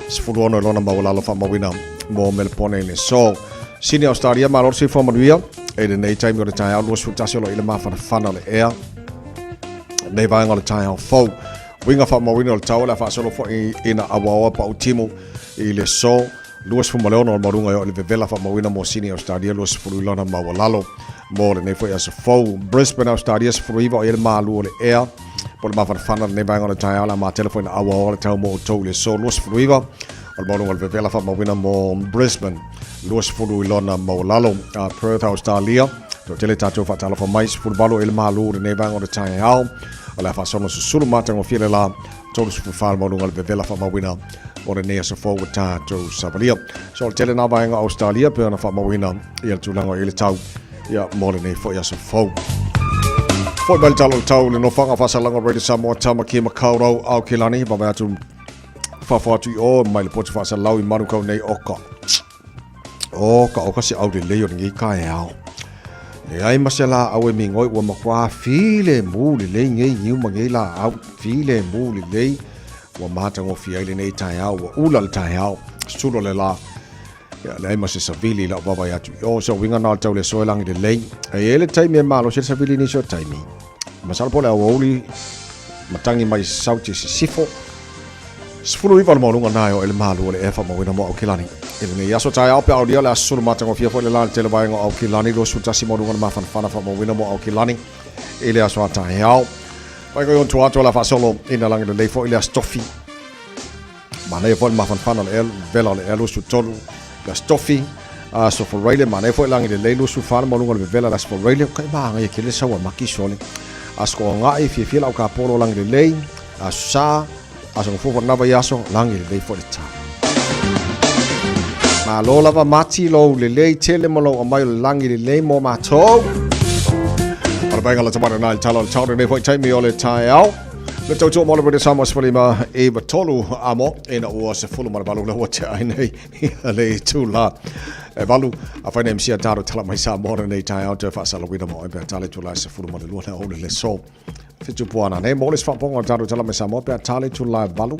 16 i lona maualalo faamauina mo Melbourne i le so. Sini Australia, malo le soifua manuia. I lenei taimi o le taeao 21 o lo i le mafanafana o le ea. Nei vaega o le taeao fou. Uiga faamauina o le tau o le a faasolo foi ina auaoa pau timu i le so. 26 o le maualuga e oo i le vevela faamauina mo Sini Australia 20 i lona maualalo mo lenei foi aso fou. Brisbane Australia 19 o i le malu o le ea po le mafanafana lenei vaega o le taeao le a matele foi na auaoa le tau mo outou i le so 29 o le maualuga o le vevela faamauina mo Brisbane 20 i lona maualalo. Perth Australia toatele tatou faatalofa mai 18 i le malu lenei vaega o le taeao o le a faasolo susulu matagofie le la 34 le maualuga o le vevela faamauina o lenei aso fou ua tatou savalia. So o le tele nā vaega o Australia pe ona faamauina ia le tulaga o i le tau ia mo lenei foi aso fou. Foi mai le tala o le tau le nofoaga faasalaga Radio Samoa Tamaki Makaurau Aokelani vaavaai atu faafo atu i o mai le potu faasalau i Manukau nei o ka o ka o ka se au lelei o lenei taeao. Leai ma se laau e migoi ua matua filemu lelei nei niu ma nei laau filemu lelei ua matagofie ai lenei taeao ua ula le taeao sulo le la ia leai ma se savili i lau vaavaai atu i o se uiga na o le tau le soe lagi lelei e i ai le taimi e malosi ai le savili i nisi o taimi. Masalo po o le aoauli matangi mai sauti i sisifo. 19 le maualuga na e o ele malu o le ea faamauina mo Aukilani. I lenei aso taeao pe aulia le aso sulu matagofie foi le la le tele vaega o Aukilani 21 maualuga le mafanafana faamauina mo Aukilani i le aso a taeao. Vaega i ontua atu o la faasolo ina lagi lelei foi le aso tofi. Manaia foi le mafanafana o le ea vela o le ea 23 le aso tofi. Aso Foraile, manaia foi lagi lelei 24 le maualuga o le vevela le aso Foraile. O kai maagaia kele saua maki sole. Aso Koangai, fiafia lau kapolo lagi lelei. Aso Sa, Aso Gafua foi lena vaiaso, lagi lelei foi le tau. Malo lava Mati lou lelei tele ma lou aumai o le lagi lelei mo matou. O le vaega lata mai na i tala o le tau lenei foi taimi o le taeao. Le tautua mo le Radio Samoa 15 i tolu amo ina ua 18 le ua tea ai nei ia le itula e valu a whaina MC a tāro tala mai Samoa lenei taeao te whaasalawina mo e pea tale tula 12 le ole le so. Whitu puana nei, mo le sfaponga o tāro tala mai Samoa pea tale tula e valu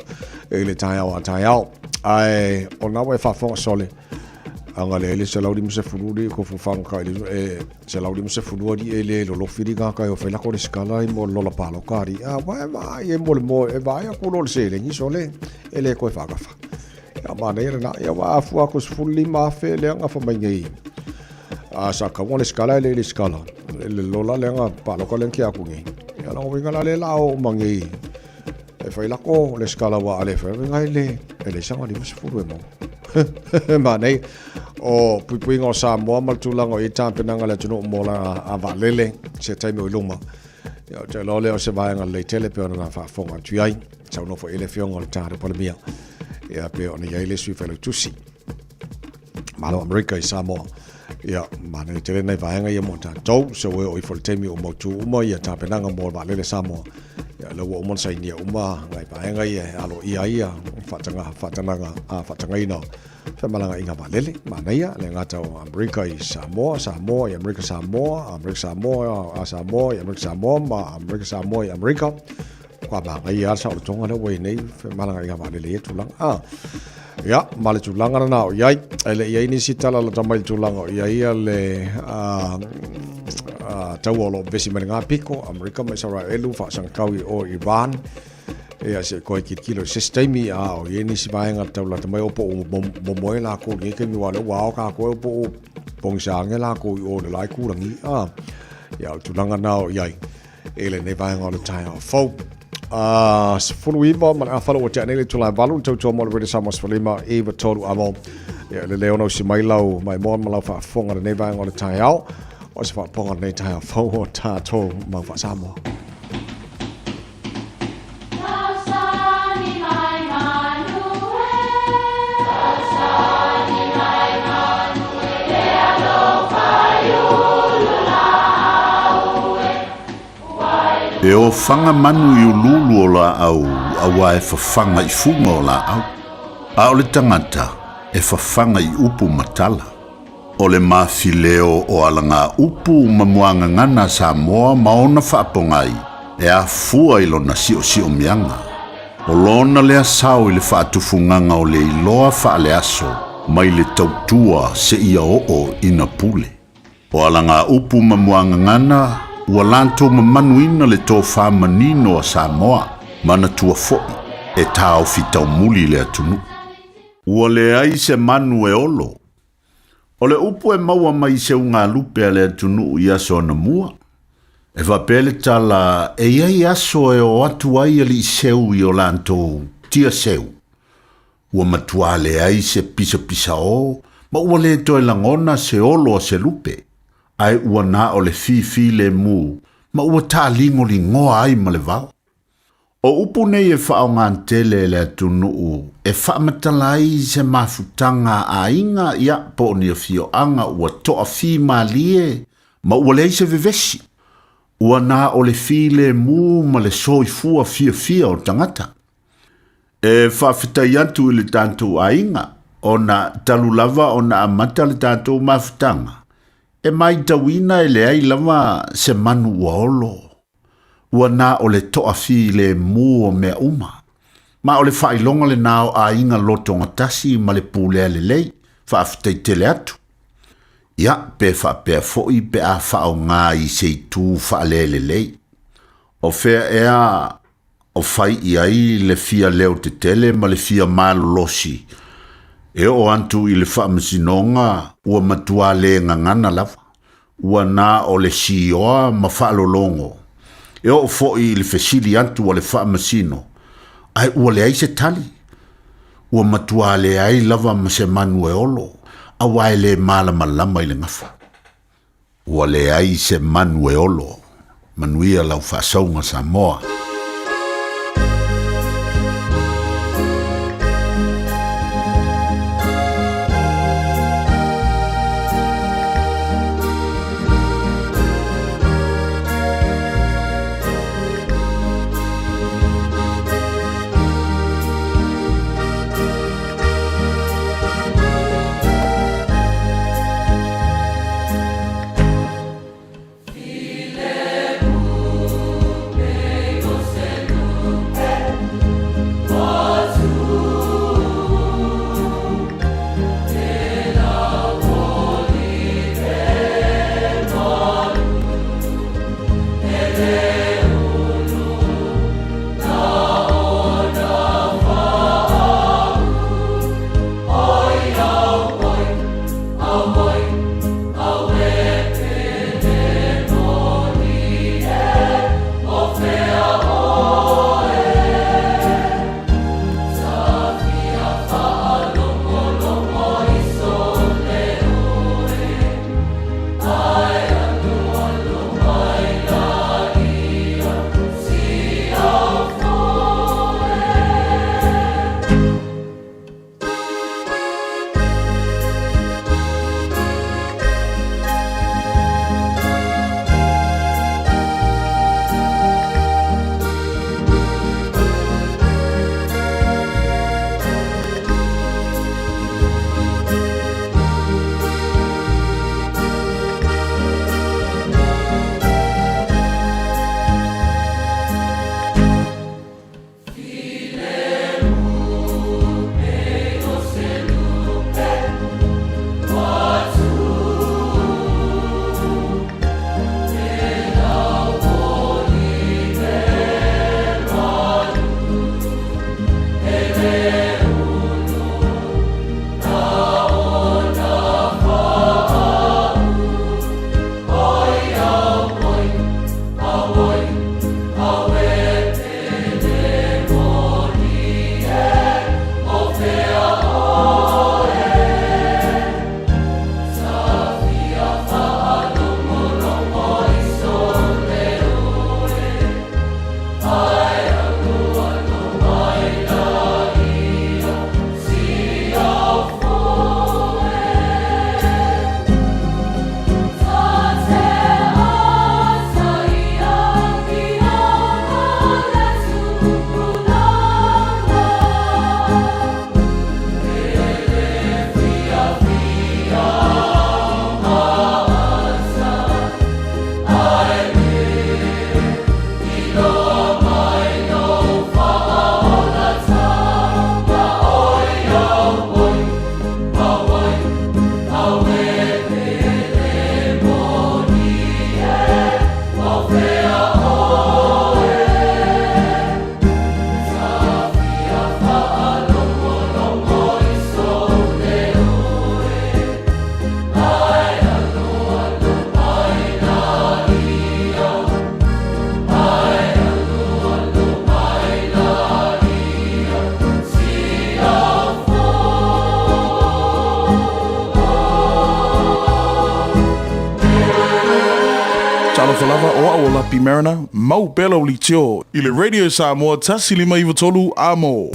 i le taeao a taeao. Ai, o nawa e whaafonga sole anga le ele se lauri mse fururi ko fufanga ka ele e se lauri mse fururi e le lo fili ka ka o fela ko le skala i mo lola palo ka ri a wa ma e mo le mo e va ya ko lo se le ni sole e le ko e whakafa ia ma nei na ia wa afu a ko sefulu lima afe le anga fa mai nei a sa ka le skala le le skala le lola le anga palo ka le ki aku nei ia la winga la le la o mangi e fai lako le skala wa ale fai winga le e le sanga lima sefulu e mo ma nei o puipuiga o Samoa ma le tulaga o i tapenaga le atunuu mo la a vaalele se taimi o i luma. Ia, o te iloa lea o se vaega lelei tele pe ona na faafofoga atu i ai. Saunoa foi i le afioga o le Tāre Palemia. Ia, pe ona i ai le sui failautusi. Malo Amerika i Samoa. Ia, manaia tele nei vaega ia mo tātou. So e o ifo le taimi o mautu uma ia tapenaga mo le vaalele Samoa. Ia, le ua uma na sainia uma ngai vaega ia e alo ia ia whaatanga, whaatanaga, a whaatagaina femalagaiga vaalele. Manaia le gata o Amerika i Samoa, Samoa i Amerika Samoa, Amerika Samoa, a Samoa i Amerika Samoa, ma Amerika Samoa i Amerika. Kua māngaia a le saolotoga lea ua i nei femalagaiga vaalele ia tulaga. Ah. Ia, ma le tulaga lena o i ai. E le i ai nisi tala lata mai le tulaga o i ai ia le taua o lo o vevesi mai le ngā piko, Amerika ma Isaraelu, faasagakau i o Iran. Ia, se koe kilikilo i se isi taimi, a o i ai nisi vaega tau lata mai o po o momoe lākou i lenei taimi, aua o lea ua ao kākou e po o pogisa ange lākou i o le la i kūrangi. A, ia, o le tulaga lena o i ai i lenei vaega o le taeao fou. 19 ma le afala ua tea nei le itula e valu, le tautua mo le Radio Samoa 15 i tolu amo. Ia, le leo nausi mai lau maimoa ma lau faafofoga lenei vaega o le taeao. O se faapopoga lenei taeao fou o tātou mau faa-Samoa. E ofaga manu i uluulu o laau auā e fafaga i fuga o laau, a o le tagata e fafaga i upu ma tala. O le mafileo o alagaupu ma muagagana a Samoa ma ona faapogai e afua i lona siosiomiaga. O lona lea sao i le faatufugaga o le iloa faaleaso mai le tautua seia oo ina pule. O alagaupu ma muagagana ua latou mamanuina le tofa manino a Samoa, manatua foi e taofi taumuli le atunuu. Ua leai se manu e olo. O le upu e maua mai i se ugalupe a le atunuu i aso anamua, e faapea le tala e i ai aso e o atu ai alii seu i o latou tia seu. Ua matuā leai se pisapisaō ma ua le toe lagona se olo a se lupe, ae ua na o le fifilemu ma ua tāligoligoa ai ma le vao. O upu nei e faaaoga tele e le atunuu e faamatala ai se mafutaga a aiga ia po o ni afioaga ua toafimalie ma ua leai se vevesi, ua na o le filemu ma le soifua fiafia o tagata. E faafetai atu i le tatou aiga ona talu lava ona amata le tatou mafutaga, e maitauina e leai lava se manu ua olo. Ua na o le toafilemu o mea uma. Ma o le faailoga lena o aiga lotogatasi ma le pulea lelei, faafetai tele atu. Ia, pe faapea foi pe a faaaoga i se itu faalelelei. O fea ea? o fai i ai le fia leo tetele ma le fia malolosi e oo atu i le faamasinoga ua matuā le gagana lava, ua na o le sioa ma faalologo. E oo foi i le fesili atu a le faamasino, ae ua leai se tali. Ua matuā leai lava ma se manu e olo, auā e le malamalama i le gafa. Ua leai se manu e olo. Manuia lau faasauga Samoa. Talofa lava o au o Lapi Mariner, mau pea lau leitio i le Radio Samoa 1 5 9 3 amo.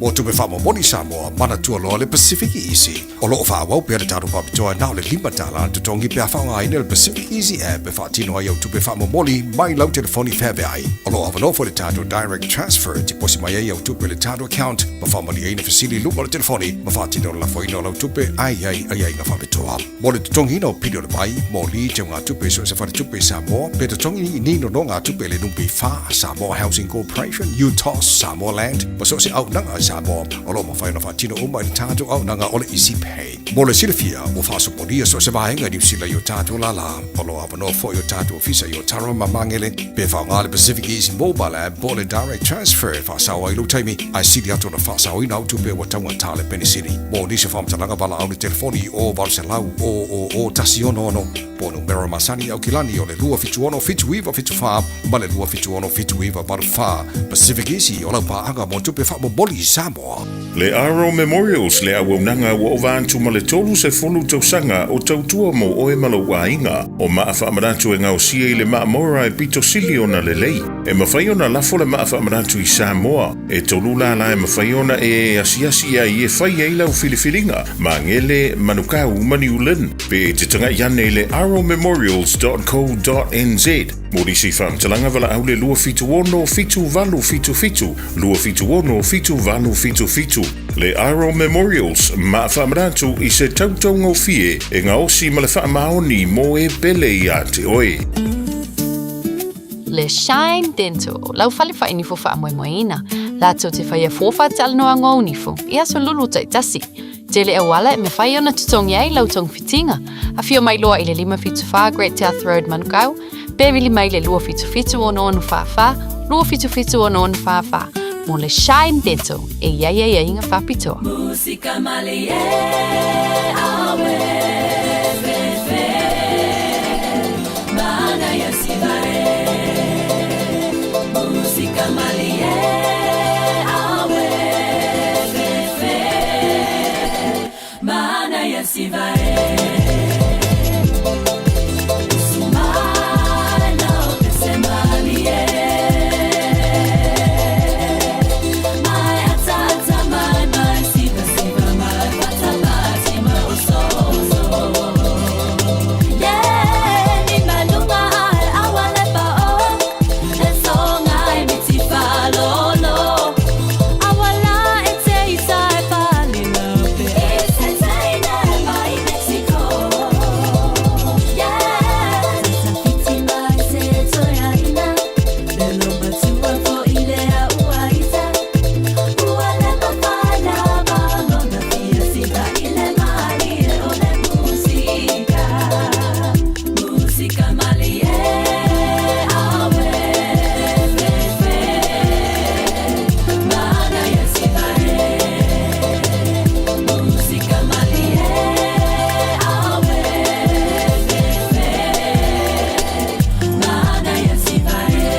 Mo tupe faamomoli Samoa, manatua loa le Pacific Easy. O lo o faaauau pea le tatou faapitoa na o le $5 le totogi pe a faaaogaina le Pacific Easy app e faatino ai au tupe faamomoli mai lau telefoni feaveai. O lo o avanoa foi le tatou Direct Transfer e tiposi mai ai au tupe i le tatou account ma faamalieina fesili i luma o le telefoni ma faatino le lafoina o lau tupe a i ai aiaiga faapitoa. Mo le totogiina o pili o le vai, moli, teugatupe i so o se faletupe i Samoa, pe totogi ni nonogatupe i le NPF, Samoa Housing Corporation, UTOS, Samoa Land, ma so o se auaunaga a Samoa. O lo o mafai ona faatino uma i le tatou auaunaga o le Easy Pay. Mo le silafia, ua faasopolia so o se vaega i Niu Sila i o tatou lālā. O lo o avanoa foi o tatou ofisa i Otaru ma Magele pe faaaoga le Pacific Easy Mobile App po o le Direct Transfer e faasao ai lou taimi, ae sili atu ona faasaoina au tupe ua taugata le penisini. Mo nisi o faamatalaga valaau i le telefoni i o 800 000 166 po o numera masani i Aukilani o le 276 7974 ma le 276 7984. Pacific Easy o lau paaga mo tupe faamomoli i Samoa. Le Aro Memorials, le auaunaga ua ova atu ma le 30 tausaga o tautua mo oe ma lou aiga. O maa faamanatu e gaosia i le maa Mora e pito sili ona lelei. E mafai ona lafo le maa faamanatu i Samoa. E tolu lālā e mafai ona e asiasi i ai e fai ai lau filifiliga, Magele, Manukau ma New Lynn. Pe e te taga'i ane i le aromemorials.co.nz mo nisi faamatalaga valaau le 276 7877, 276 7877. Le Aro Memorials, maa faamanatu i se tautaugofie e gaosi ma le faamaoni mo e pele iā te oe. Le Shine Dental, lau fale whainifo whaamoemoeina. Lātou te whaia fōwha talanoa ngō nifo, i aso lulu taitasi. Tele auala e mawhai ona tutongi ai lau tongfitinga. Awhio mai loa i le 574 Great South Road Manukau, pe vili mai le 277 6644, 277 6644, mo le Shine Dental e iai ai ainga whapitoa. Musika malie awe fefe Mana ya sivae Musika malie awe fefe Mana ya sivae Sumana pese malie Mai ata ata mai mai siva siva mai pata pati ma oso oso Yeah ni malunga ai awale pa o E songa e miti falolo Awala e te isa e palila pe E se teina e mai Mexico Yeah Tata fiti mai se toia ina Le lomba tua fo ile a ua ita Ua le mawhana malona fia siva ile mali e o le musika Musika malie awe fefe Mana ya sivae Musika malie awe fefe Mana ya sivae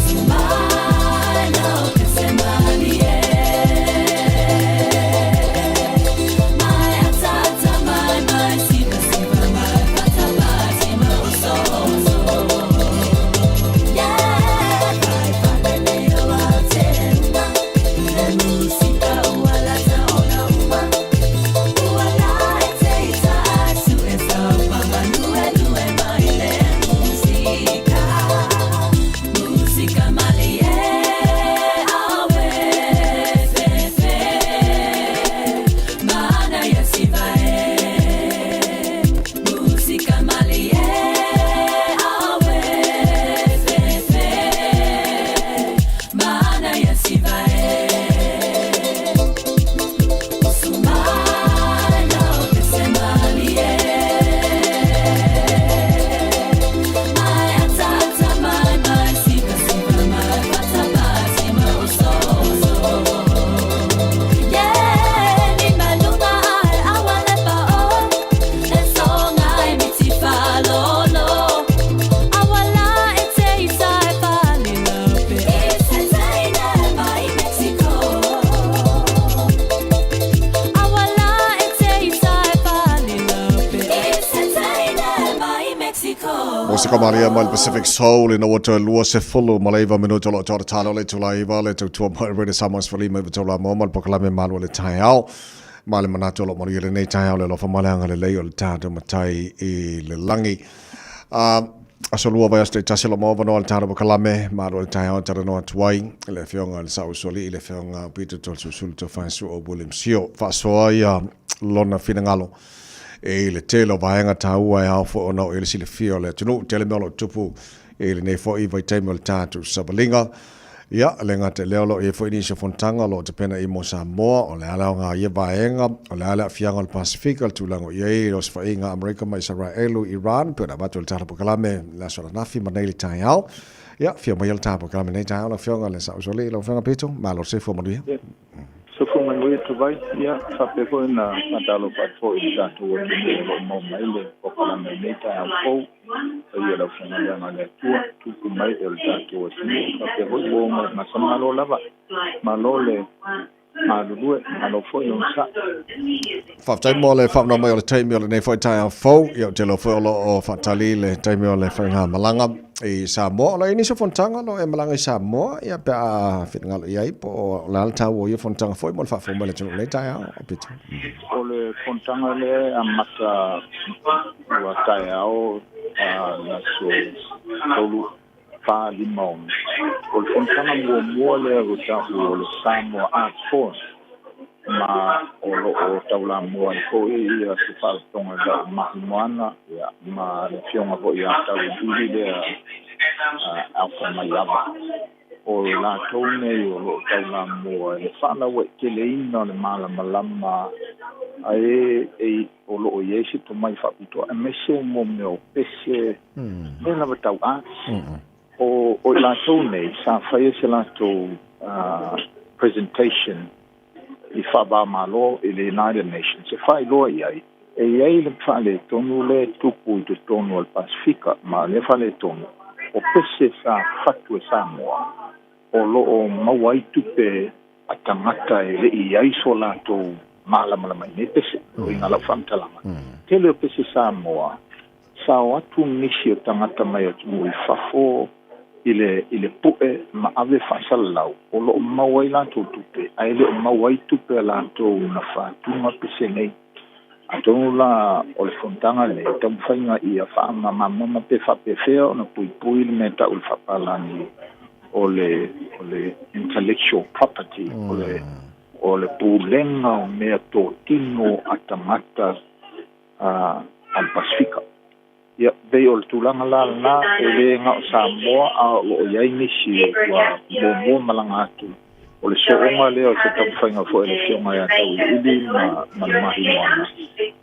Sumana pese malie Mai ata ata mai mai siva siva mai pata pati ma oso oso Yeah vai palele o ateruma Le musika ua lata ona uma Ua la e te ita asu e sau panga lue lue mai le musika Musika malie awe fefe Mana ya sivae Musika malie awe fefe Mana ya sivae Sumana pese malie Mai ata ata mai mai siva siva mai pata pati ma oso oso Yeah ni malunga ai awale pa o Le songa e miti falolo Awala e te isa e palila pe E se teina e mai Mexico Awala e te isa e palila pe E se teina e mai Mexico Musika malie mai le Pacific Soul ina ua toe 29 minuto o lo o toa tatalo le itula iva le tautua mai Radio Samoa 15 93 a mo ma le polokalame Malu o le Taeao. Ma le manatu o lo o manuia lenei taeao le alofa ma le agalelei o le tatou Matai i le lagi. Aso lua vaiaso taitasi o lo o maua avanoa i le tatou polokalame Malu o le Taeao e talanoa atu ai le Afioga i le Saausoalii le Afioga Peter Toeolesulusulu Tofaesu'o William Sio. Faasoa ia lona finagalo e i le tele o vaega taua e ao foi ona oo i ai le silafia o le atunuu. Tele mea o lo o tupu i lenei foi vaitaimi o le tatou savaliga. Ia, le gata i lea o lo o i ai foi nisi o fonotaga o lo o tapena i mo Samoa, o le a le aoga o ia vaega, o le a le aafiaga o le Pasefika, le tulaga o i ai le osofaiga a Amerika ma Isaraelu, Iran, pei ona avatu e le Tala Polokalame i le aso ananafi ma nei le taeao. Ia, afio maia le ta polokalame i lenei taeao lau Afioga i le Saʻausoalii, lau Afioga Pito, malo le soifua manuia. Soifua manuia Tavai, ia faapea foi ona faatalofa atu foi i le tatou atunuu o lo o maua mai le polokalame i lenei taeao fou. Paia i le aufaigaluega a le Atua, tupu mai e o le tatou atunuu, faapea foi uo ma masa. Malo lava, malo le galulue, malo foi le onosai. Faafetai mo le faamanao mai o le taimi o lenei foi taeao fou. Ia, ou te iloa foi o lo o faatali le taimi o le faigamalaga i Samoa. O lo o i ai nisi o fonotaga o lo o e malaga i Samoa, ia, pe a finagalo i ai, po o le a le taua o ia fonotaga foi mo le faafofoga mai a le atunuu i lenei taeao, Pita? O le fonotaga lea e amata ua taeao le aso 3, 4, 5, 6. O le fonotaga muamua lea ua ta'u o le Samoa Arts Forum, ma o lo o taulamua ai foi ia se faalapotopotoga i lau Mahi Moana ma le afioga foi ia Tauiliili lea Alpha Maiava. O latou nei o lo o taulamua i le faalauaiteleina o le malamalama a e e o lo o i ai se tomai faapitoa aemaise mo mea o pese, mea lava tau arts. O i latou nei sa faia se latou presentation i faava-o-Malo i le United Nations e faailoa i ai e i ai le faaletonu lea e tupu i totonu o le Pasefika, ma lea faaletonu o pese sa fatu e Samoa o lo o maua ai tupe a tagata e le i i ai so latou malamalama i nei pese. O uiga lau faamatalaga, tele o pese Samoa sa o atu nisi o tagata mai atunuu i fafo i le i le pu'e ma ave faasalalau o lo o maua ai latou tupe, ae le o maua ai tupe a latou na faatuga pese nei. Atonu la o le fonotaga lenei, taumafaiga ia faamamamama pe faapefea ona puipui le mea ta'u i le faapalagi o le o le intellectual property, o le o le pulega o mea totino a tagata a le Pasefika. Ia, pei o le tulaga la lena, e le na o Samoa, a o lo o i ai nisi ua muamua malaga atu. O le sooga lea o se taumafaiga foi a le Afioga ia Tauiliili ma ma le Mahi Moana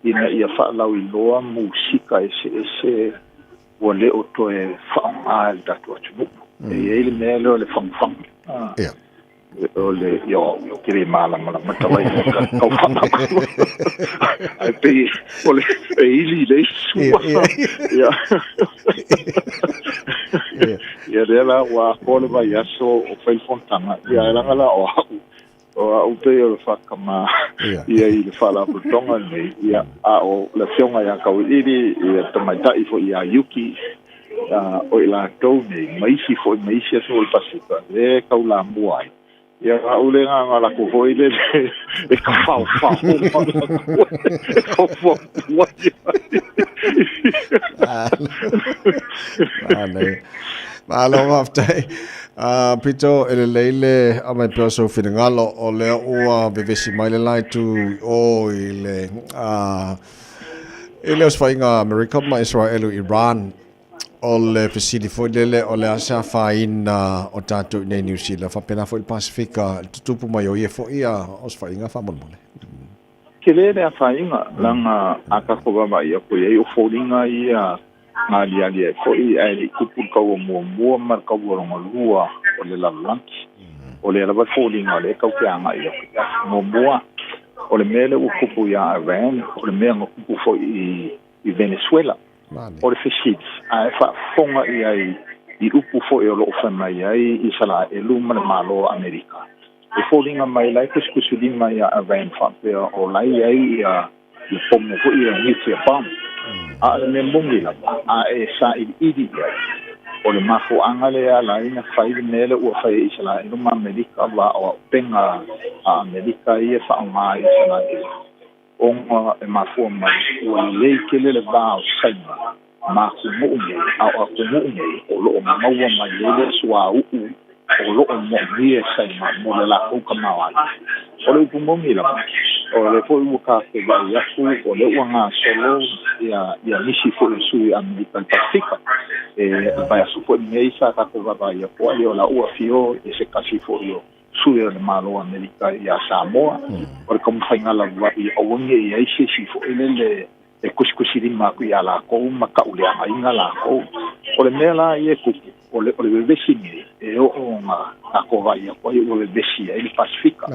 ina ia faalauiloa musika eseese ua le o toe faaaoga e le tatou atunuu. E i ai le mea lea o le fagufagu. Ia. O le, ia, ou te le malamalama tala i le tau faamama. Ae pei o le e ili le isu. Ia. Ia lea la ua atoa le vaiaso o fai le fonotaga. Ia ae leaga la o au, o au pei o le faatama ia i le faalapotopotoga lenei. Ia, a o le afioga ia Tauiliili, ia le tamaitai foi ia Yuki, o i latou nei, ma isi foi ma isi atunuu o le Pasefika, lea e taulamua ai. Ia, o au le agaga lako foi lele e tafaofao ma latou e faufautua i ai. Manaia. Malo faafetai. Pito, e lelei le aumai pea o sou finagalo, o lea ua vevesi mai le la itu i o i le I le osofaiga a Amerika ma Isaraelu Iran, o le fesili foi lele o le a se afaina o tatou i nei Niu Sila, faapena foi le Pasefika, i le tutupu mai o ia foi osofaiga faamolemole. Tele le afaina, leaga a tatou vaavaai atu i ai, o foliga ia na aliali ai foi ae le i tupu le taua muamua ma le taua lona lua o le lalolagi. O lea lava le foliga o lea e tatou te agai atu i ai. Muamua, o le mea lea ua tupu ia Iran, o le mea na tupu foi i Venezuela. O le fesili, a e faafofoga i ai i upu foi o lo o fai mai ai Isaraelu ma le Malo o Amerika, e foliga mai la e tusitusilima ia Iran faapea o la e i ai ia le pomu foi ia nuclear bomb. A o le mea moni lava, a e sailiili i ai, o le mafuaaga lea e ala ai ona fai le mea lea ua fai e Isaraelu ma Amerika, aua o auupega a Amerika ia e faaaoga e Isaraelu, ona e mafua mai ua lelei tele le va o Saina ma atunuu nei, a o atunuu nei o lo o maua mai ai le suauu o lo o moomia e Saina mo le latou tamaoaiga. O le upu moni lava, o lea foi ua tatou vaai atu o lea ua gasolo ia nisi foi o sui Amerika i le Pasefika. E vaiaso fo'i lenei sa tatou vaavaai atu ai o la ua afio i se tasi fo'i o sui o le Malo o Amerika iā Samoa. O le taumafaiga lava ia aua ne i ai se isi fo'i lele e kusikusilima atu iā lakou ma ta'uleagaina lakou. O le mea la ia e tupu, o le vevesi nei e oo na tatou vaai atu ai ua vevesi ai le Pasifika.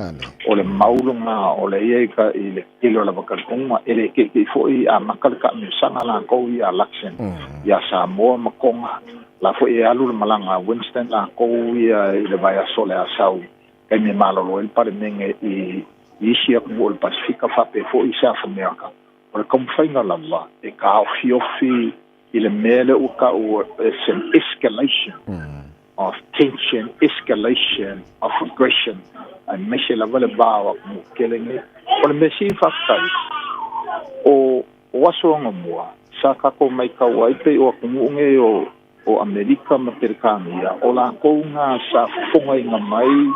O le mau lena o le ia i le tele o lava talitonuga, e lē teʻiteʻi foʻi amata le taamilosaga lakou ia Luxon iā Samoa ma Toga. La foʻi e alu le malaga a Winston lakou ia i le vaiaso o le asau taimi e malolo ai le Palemene i isi atunuu o le Pasifika faapea foʻi South America. O le taumafaiga lava e taofiofi i le mea lea ua ta'u it's an escalation of tension, escalation of aggression, aemaise lava le va o atunuu tetele nei. O le mea sili faafetai, o aso anamua sa tatou maitau ai pei o atunuu nei o Amerika ma Peretania, o lakou na sa fofogaina mai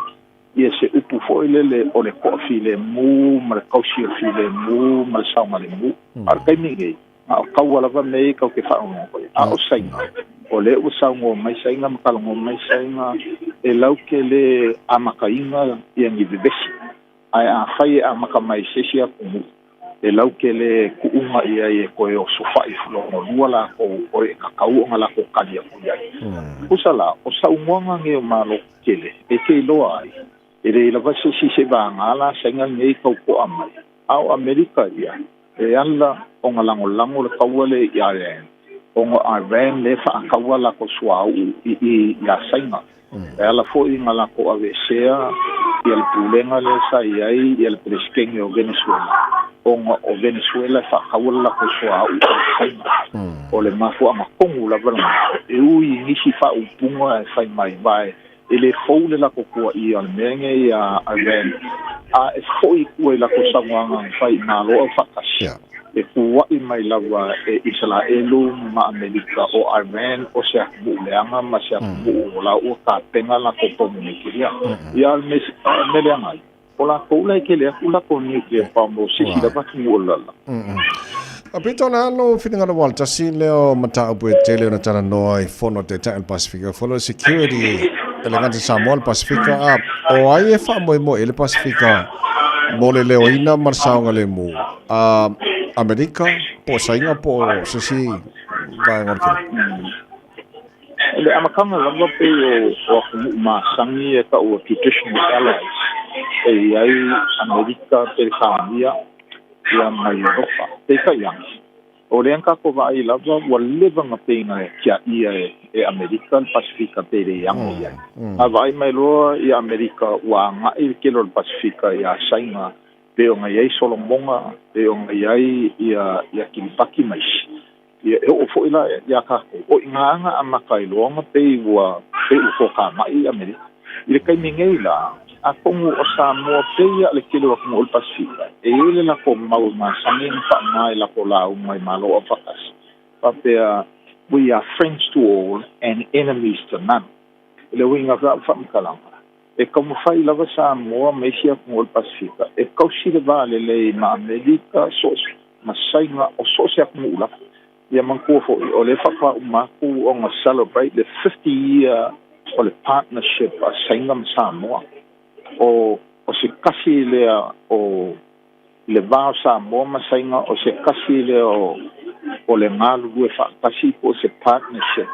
ia se upu foi lele o le toafilemu ma le tausi o le filemu ma le saogalemu. A o le taimi nei, na o taua lava mea ia tatou te faalogologo ai. A o Saina, o lea ua saunoa mai Saina ma talanoa mai Saina e lautele amataina ia ni vevesi. Ae afai e amata mai se isi atunuu, e lautele tuuga i ai e toe osofa'i lona lua lakou o e tatau ona lakou tali atu i ai. Tusa la, o saunoaga nei o Malo tetele e te iloa ai, e leai lava se isi se vaga la Saina lenei tauto'a mai. A o Amerika ia, e ala ona lagolago le kaua lea i Iran, ona o Iran lea e faataua latou suauu i i iā Saina. E ala foi na latou aveesea ia le pulega lea sa i ai ia le Peresetene o Venezuela, ona o Venezuela e faataua le latou suauu i Saina. O le mafuaaga tonu lava lena, e ui i nisi faaupuga e fai mai, vae e lē fou le latou tuuaia o le mea lenei iā Iran, a e foʻi i tua i latou saunoaga na fai i Malo Aufaatasi, e tuuaʻi mai lava e Isalaelu ma Amerika o Iran o se atunuu leaga ma se atunuu o la ua tapena latou pomu niukilia. Ia, o le mea leaga ai, o latou la e tele atu latou nuclear bomb o se isi lava atunuu o le lalolagi. A pito le alo finagalo ua tasi lea o mataupu e tele ona talanoa i fono a Taitai o le Pasifika, fono security e le gata Samoa le Pasifika, a o ai e faamoemoe i le Pasifika mo le leoina ma le saogalemu, a Amerika po o Saina po o se isi vaega o le kele? I le amataga lava pei o atunuu masani e ta'u o traditional allies, e i ai Amerika, Peretania ia ma Europa. Peitai ane, o lea na tatou vaai lava ua leva ona pei na tiaʻia e Amerika le Pasifika pe le ano i ai. A vaai mai loa ia Amerika ua agaʻi le tele o le Pasifika iā Saina pei ona i ai Solomoga, pei ona i ai ia Kiripati ma isi. Ia, e oo foi la iā tatou, o i ina na amata ai loa ona pei ua pei ua toakamaʻi Amerika. I le taimi nei la, atonu o Samoa pei a le tele o atunuu o le Pasifika, e i ai le latou mau e masani ona faaaoga i latou lauga i Malo Aufaatasi, faapea, We are friends to all and enemies to none. I le uiga o lau faamatalaga, e taumafai lava Samoa ma isi atunuu o le Pasifika e tausi le va lelei ma Amerika, so o se ma Saina, o so o se atunuu lava. Ia manatua foi, o lea faatoa uma atu ona celebrate le 50 year o le partnership a Saina ma Samoa. O o se tasi lea o le va o Samoa ma Saina, o se tasi lea o o le galulue faatasi po o se partnership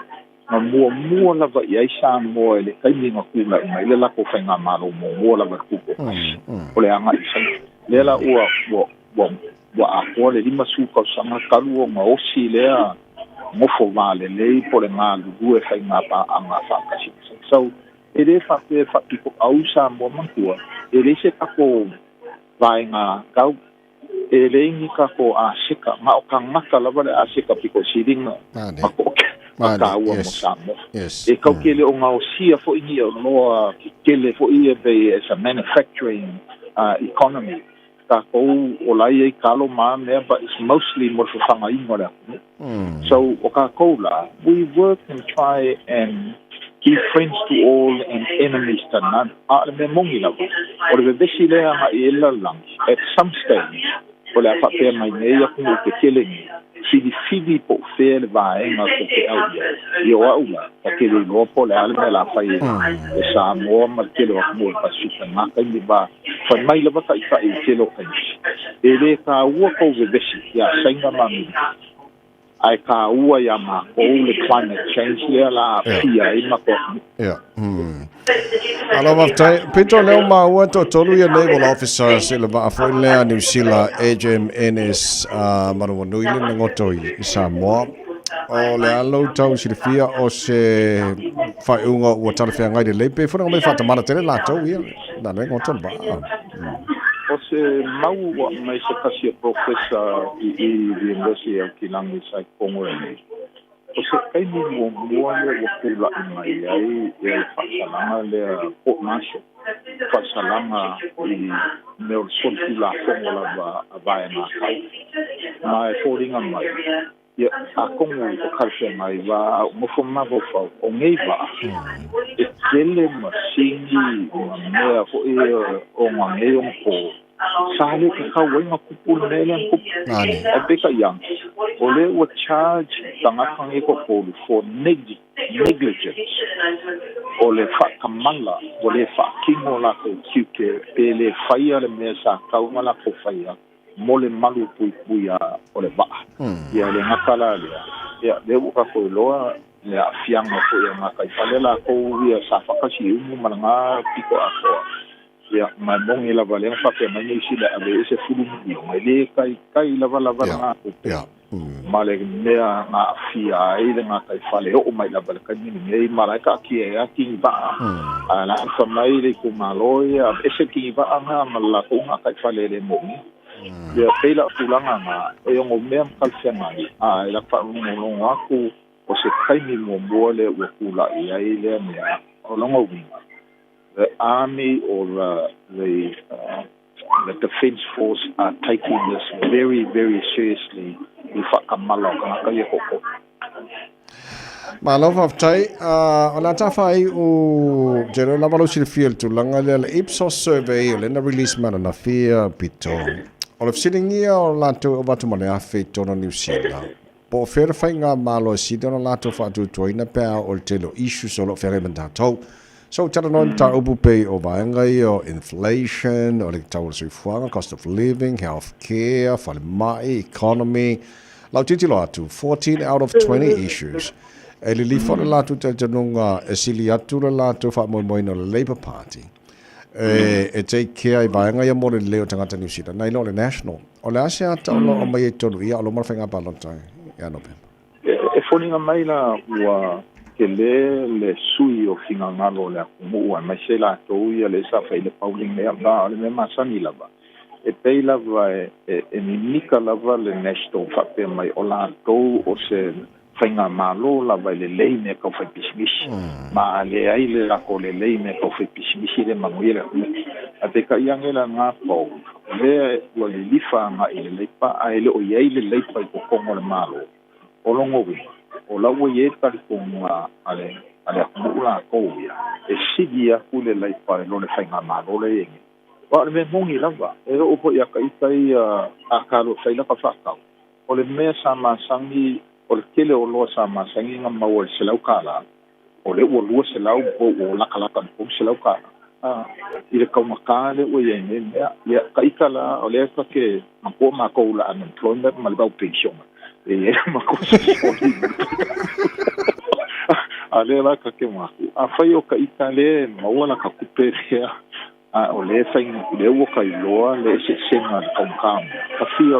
na muamua lava i ai Samoa i le taimi na tulai mai le latou faigamalo muamua lava i le Tutoatasi, o le agai i Saina. Lea la ua ua ua ua atoa le 50 tausaga talu ona osi lea nofo va lelei po o le galulue faiga paaga faatasi ma Saina. So, e le faapea e faapitoau Samoa manatua, e leai se tatou vaega tau, e leai ni tatou aseta, na o tagata lava le aseta pito siliga ma ma taua mo Samoa. E kau ke le o gaosia foi ni oloa tetele foi ia pei as a manufacturing economy. Tatou o la e i ai talo ma a mea, but it's mostly mo le fafagaina o le atunuu. So o tatou la, we work and try and be friends to all and enemies to none. A o le mea moni lava, o le vevesi lea agai i ai le lalolagi, at some stage, o le a faapea mai nei atunuu tetele nei, Filifili po o fea le vaega tou te au i ai. Ia o au la, ta te le iloa po o le a le mea o le a fai e Samoa ma le tele o atunuu o le Pasefika i na taimi ma fai mai lava taitai i le tele o taimi, e le taua tou vevesi iā Saina ma Amerika, ae taua iā matou le climate change lea o le a aafia ai matou atunuu. Ia. Malo faafetai. Pito lea ua maua e toatolu ia naval officers i le vaa foi lea Niu Sila HMNS Manawanui le na goto i Samoa. O le a lou tau silafia o se faaiuga ua talafeagai lelei pe foliga mai faatamala tele latou ia na le goto le vaa. O se mau ua aumai se tasi o professor i i le University o Aukilani sa i totonu nei. O se taimi muamua lea ua tula'i mai ai le faasalaga lea court martial, faasalaga i mea o le solitulafono lava a vaega tau. Ma e foliga mai, ia, atonu o talafeagai va a ou nofo ma mafaufau, o nei vaa, e tele masini ma mea foi o nei onapo, Sa le tatau ai ona tupu le mea lea na tupu. Ae peitai ane, o lea ua charge tagata nei toatolu for negligence, o le faatamala ua le faatino latou tiute pe le faia le mea sa tatau ona latou faia mo le malu puipuia o le vaa. Ia le gata la lea, ia lea ua tatou iloa le aafiaga foi o gataifale latou ia sa faatasi i umu ma lena pito atoa. Ia, ma e moni lava lea na faapea mai Niu Sila e ave i ai $10 miliona, e le taitai lava lava lena tupe ma le mea na aafia ai le gataifale e oo mai lava i le taimi lenei, ma la e taatia ai lava tinivaa. Ae la e fai mai le itumalo ia, aveese le tinivaa na ma le latou gataifale e le moni. Ia, pei la o tulaga na, e ono mea ma talafeagai, a i lau faalogologo atu, o se taimi muamua lea ua tulai ai lea mea, o lona uiga, the army or the the uh, the defence force are taking this very very seriously i whakamala o tangata ia koko. Malo faafetai. O le a tafa ai u te reo lava lou silafia i le tulaga lea le Ipsos survey o lea na release mai ananafia pito. O le fesiligia o latou e ova atu ma le 1,000 i totonu o Niu Sila. Po o fea le faigamalo e sili ona latou faatuatuaina pe a oo i le tele o issues o lo o feagai ma tatou. So, talanoa i mataupu pei o vaega ia o inflation, o le tau o le soifuaga, cost of living, health care, falemai, economy. Lau tilotilo atu, 14 out of 20 issues e lilifa le latou talitonuga e sili atu le latou faamoemoeina o le Labour Party e take care i vaega ia mo le lelei o tagata Niu Sila, nai lo le National. O le a se ata o lo o aumai ai totonu ia o loma le faiga palota ia Novema? E foliga mai la ua tele le sui o finagalo o le atunuu aemaise latou ia lea sa fai le polling lea, ma o le mea masani lava, e pei lava e mimita lava le National faapea mai o latou o se faigamalo lava e lelei mea tau fai pisinisi, ma a leai le latou lelei i mea tau fai pisinisi e le manuia le atunuu. Ae peitai ane la lena poll, o lea ua lilifa agai i le Leipa ae le o i ai le Leipa i totonu o le Malo. O lona uiga, o la ua i ai le talitonuga a le a le atunuu latou ia, e sili atu le Leipa i lo le faigamalo lea e i ai nei. Aua o le mea moni lava, e oo foi ia ita ia a talo e fai laka faatau, O le mea sa masani, o le tele o oloa sa masani ona maua i le $100, o lea ua $200 po ua latalata i le $300 i le taugata lea ua i ai nei mea. Ia, ita la, o lea ta te manatua matou i le unemployment ma le vau penisione, e i ai le matou sosoli. A lea la ta te manatu, afai o ita lea e maua lata tupe lea, A o lea e fai, lea ua ka iloa le eseesega o le taugata o mea, ka fia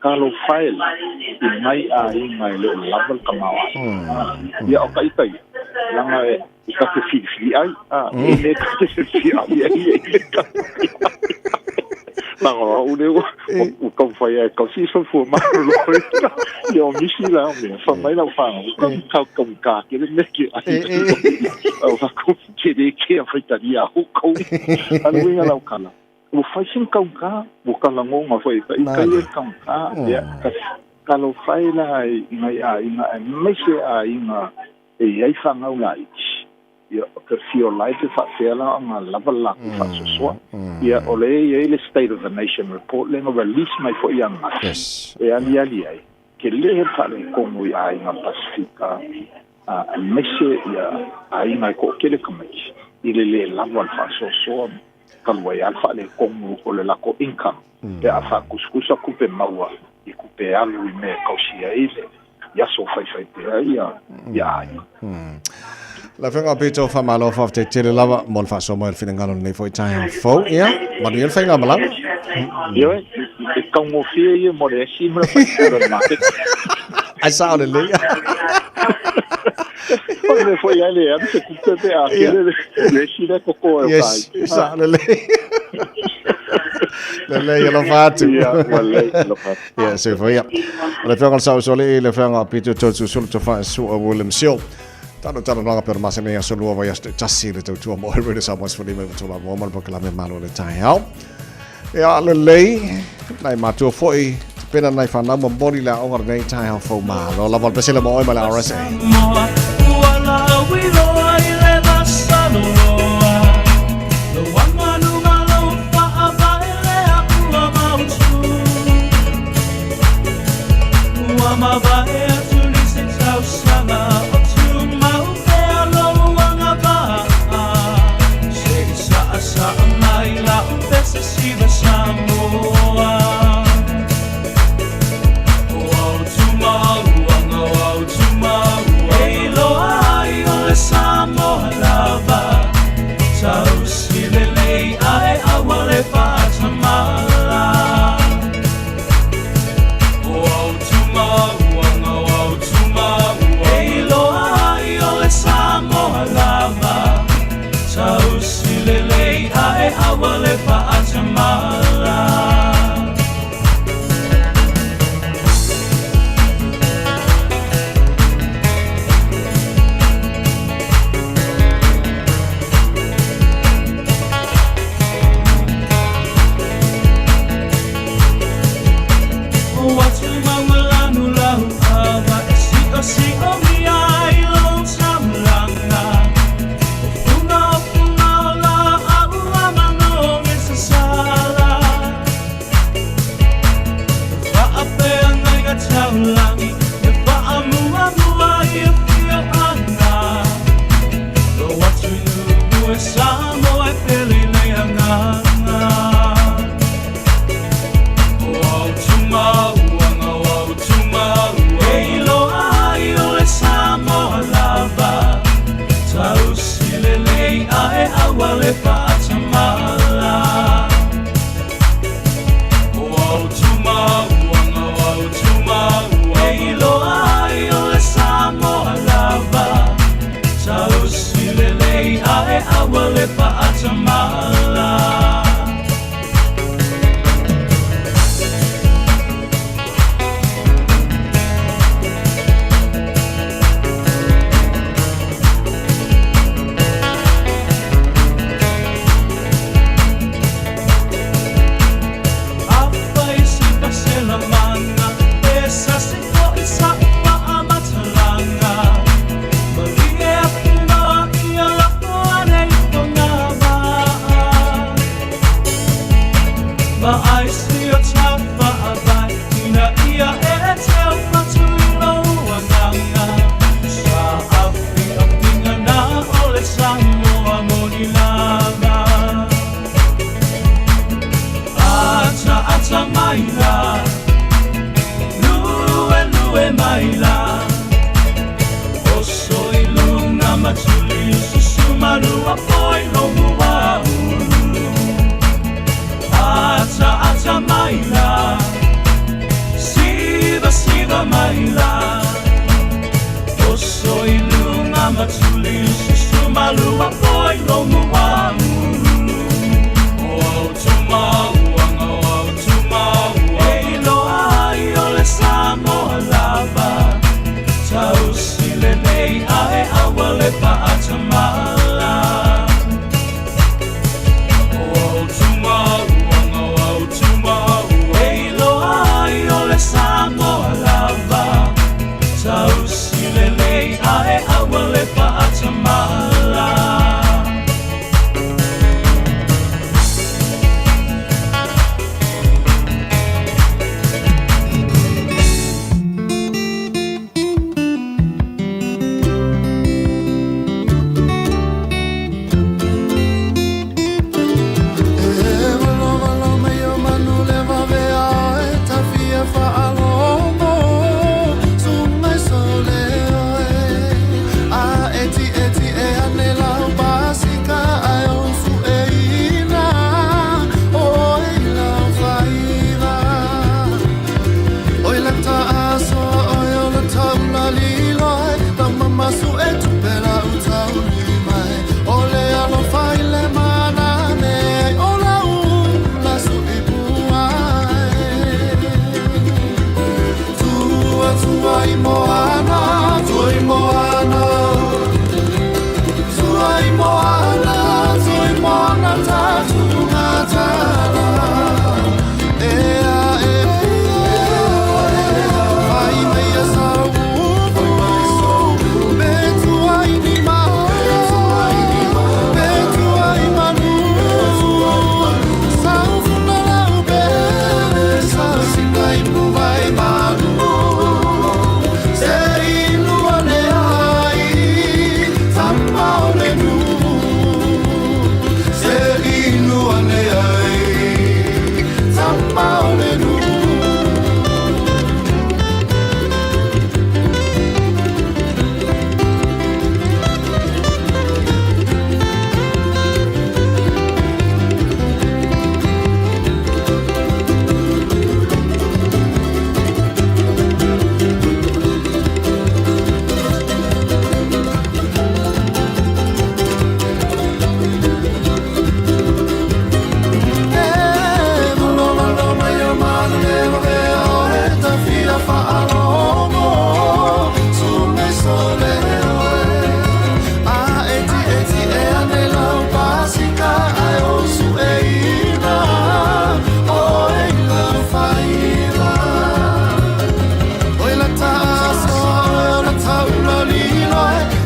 talofa e la i nai aiga e le o lava le tamaoaiga. Ia, o ka ita ia, leaga e ta te filifili ai, a, e le ta te filifili ai ai e le ta te Leaga o au lea ua taumafai ai e tausi le soifua malolo ia o nisi la o mea, fai mai lau fanau, ua taugata tele mea ke ai. Au faku, Te le kea faitalia a oukou. A le uiga lau kala, ua fai sina taugata, ua kalagoga foi e kai e taugata. Ia, talofa e la i nai aiga aemaise aiga e i ai fanau laiti. Ia, o te feel ai pe faapefea la ona lava le latou faasoasoa. Ia, o lea e i ai le State of the Nation Report lea na release mai foi ananafi e aliali ai. Tele le faaletonu i aiga Pasefika aemaise ia aiga e toatele tamaiti i le lē lava le faasoasoa talu ai lava le faaletonu o le latou income pe a faatusatusa tupe maua i tupe alu i mea e tausia ai le i aso faifai pea ia ia aiga. Lau Afioga o Pito, faamalo faafetai tele lava mo le faasoa mai o le finagalo i lenei foi taeao fou. Ia, manuia le faigamalaga. Ioe, e taugofie ia mo le esi ma le faipule o le maketi. Ai sao lelei. O le mea foi ai le alu se tupe pe a tele le esi lea toto e o Yes, sao lelei. Lelei, alofa atu. Ia, ua lelei, alofa atu. Ia, se foi ia. O le afioga o le Saosoalii, le afioga o Pito Toeolesulusulu Tofaeosoa William Sio. Talo talo noaga pea o le masina i aso lua vaiaso taitasi le tautua mo Radio Samoa 15 i tolu mo ma le polokalame Malo le taeao. Ia lelei, nai matua foi, te pena nai whanau momoli le aoga lenei taeao fou malo. Lava le pesele mo oe ma le RSA.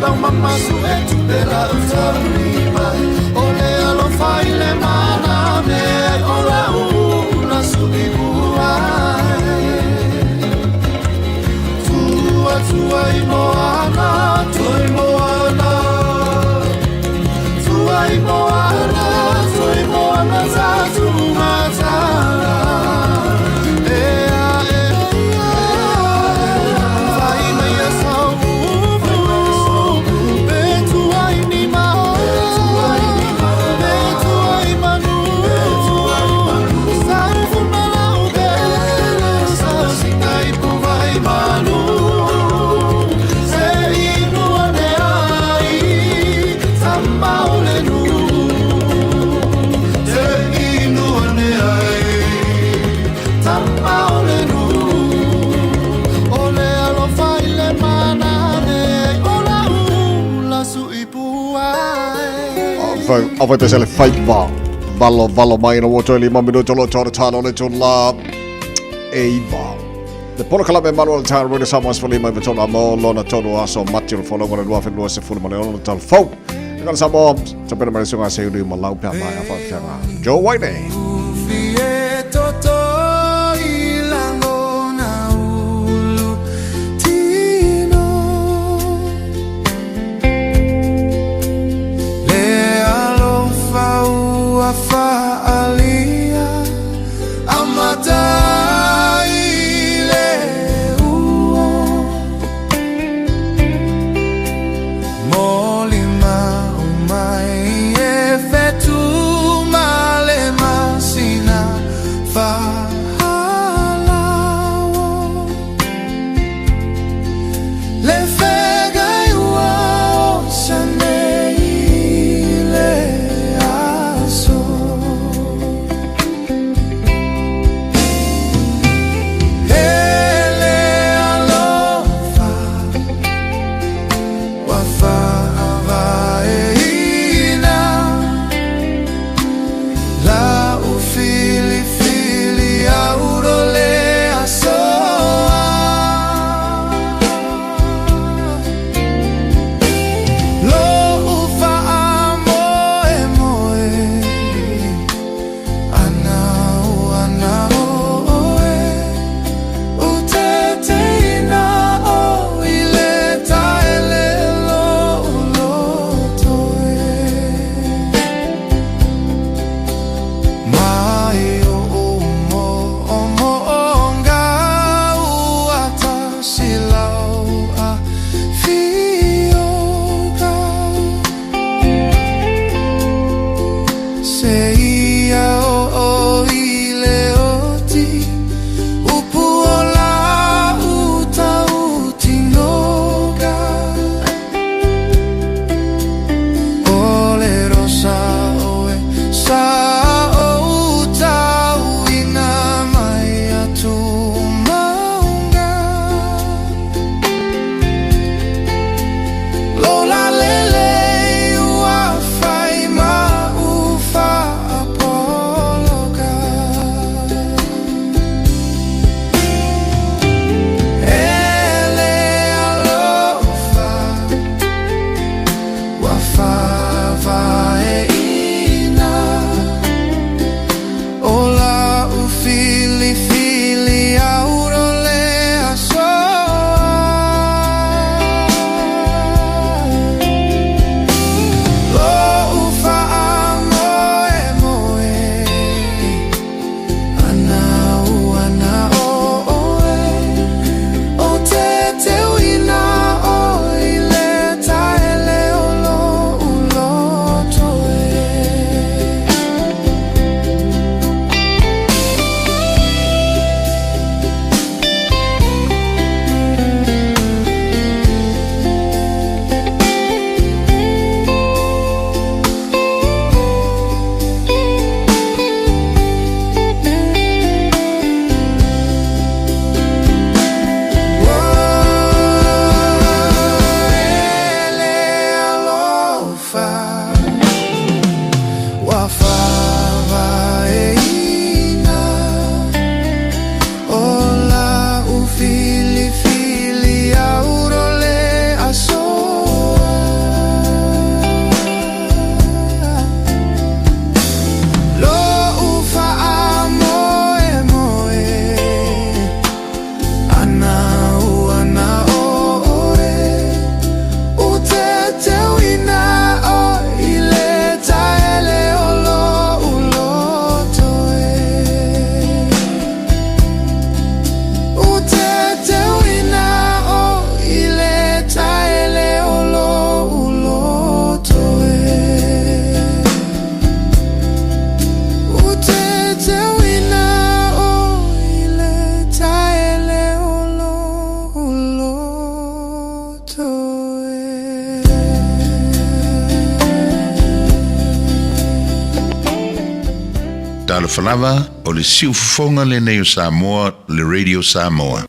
lau mama su'e tupe la'u taulima e O le alofa i le maname o la'u ula su'ibua e Tua tua i moana tua i moana Tua i moana tua i moana sa tumatala Ea ea Fai mai a sau Pe tua i ni mao Pe tua i manu Sa funa lau pele Sa sina i puvai manu Se inu ane ai Tama o le nu Se inu ane ai Tama o le nu O le alofa i le manane O la ula su'ipua Au fai pesa le faiva. Valo valo mai na woto li minuto lo toro tano le tula. Eiva. Le polokalame malu o le tano runa Samoa sefulu lima iva tolu amo lona tonu aso Mati o le folongo le 2020 ma le ono talo fou. Le kala Samoa, tapena mai le sunga se uri ma lau pea mai a whaafeanga. Joe White. Fie toto i lagona ulu tino Le alofa ua fa'alia Amata i le ua Molimau mai e fetu ma le Talofa lava, o le siufofoga lenei o Samoa, le Radio Samoa.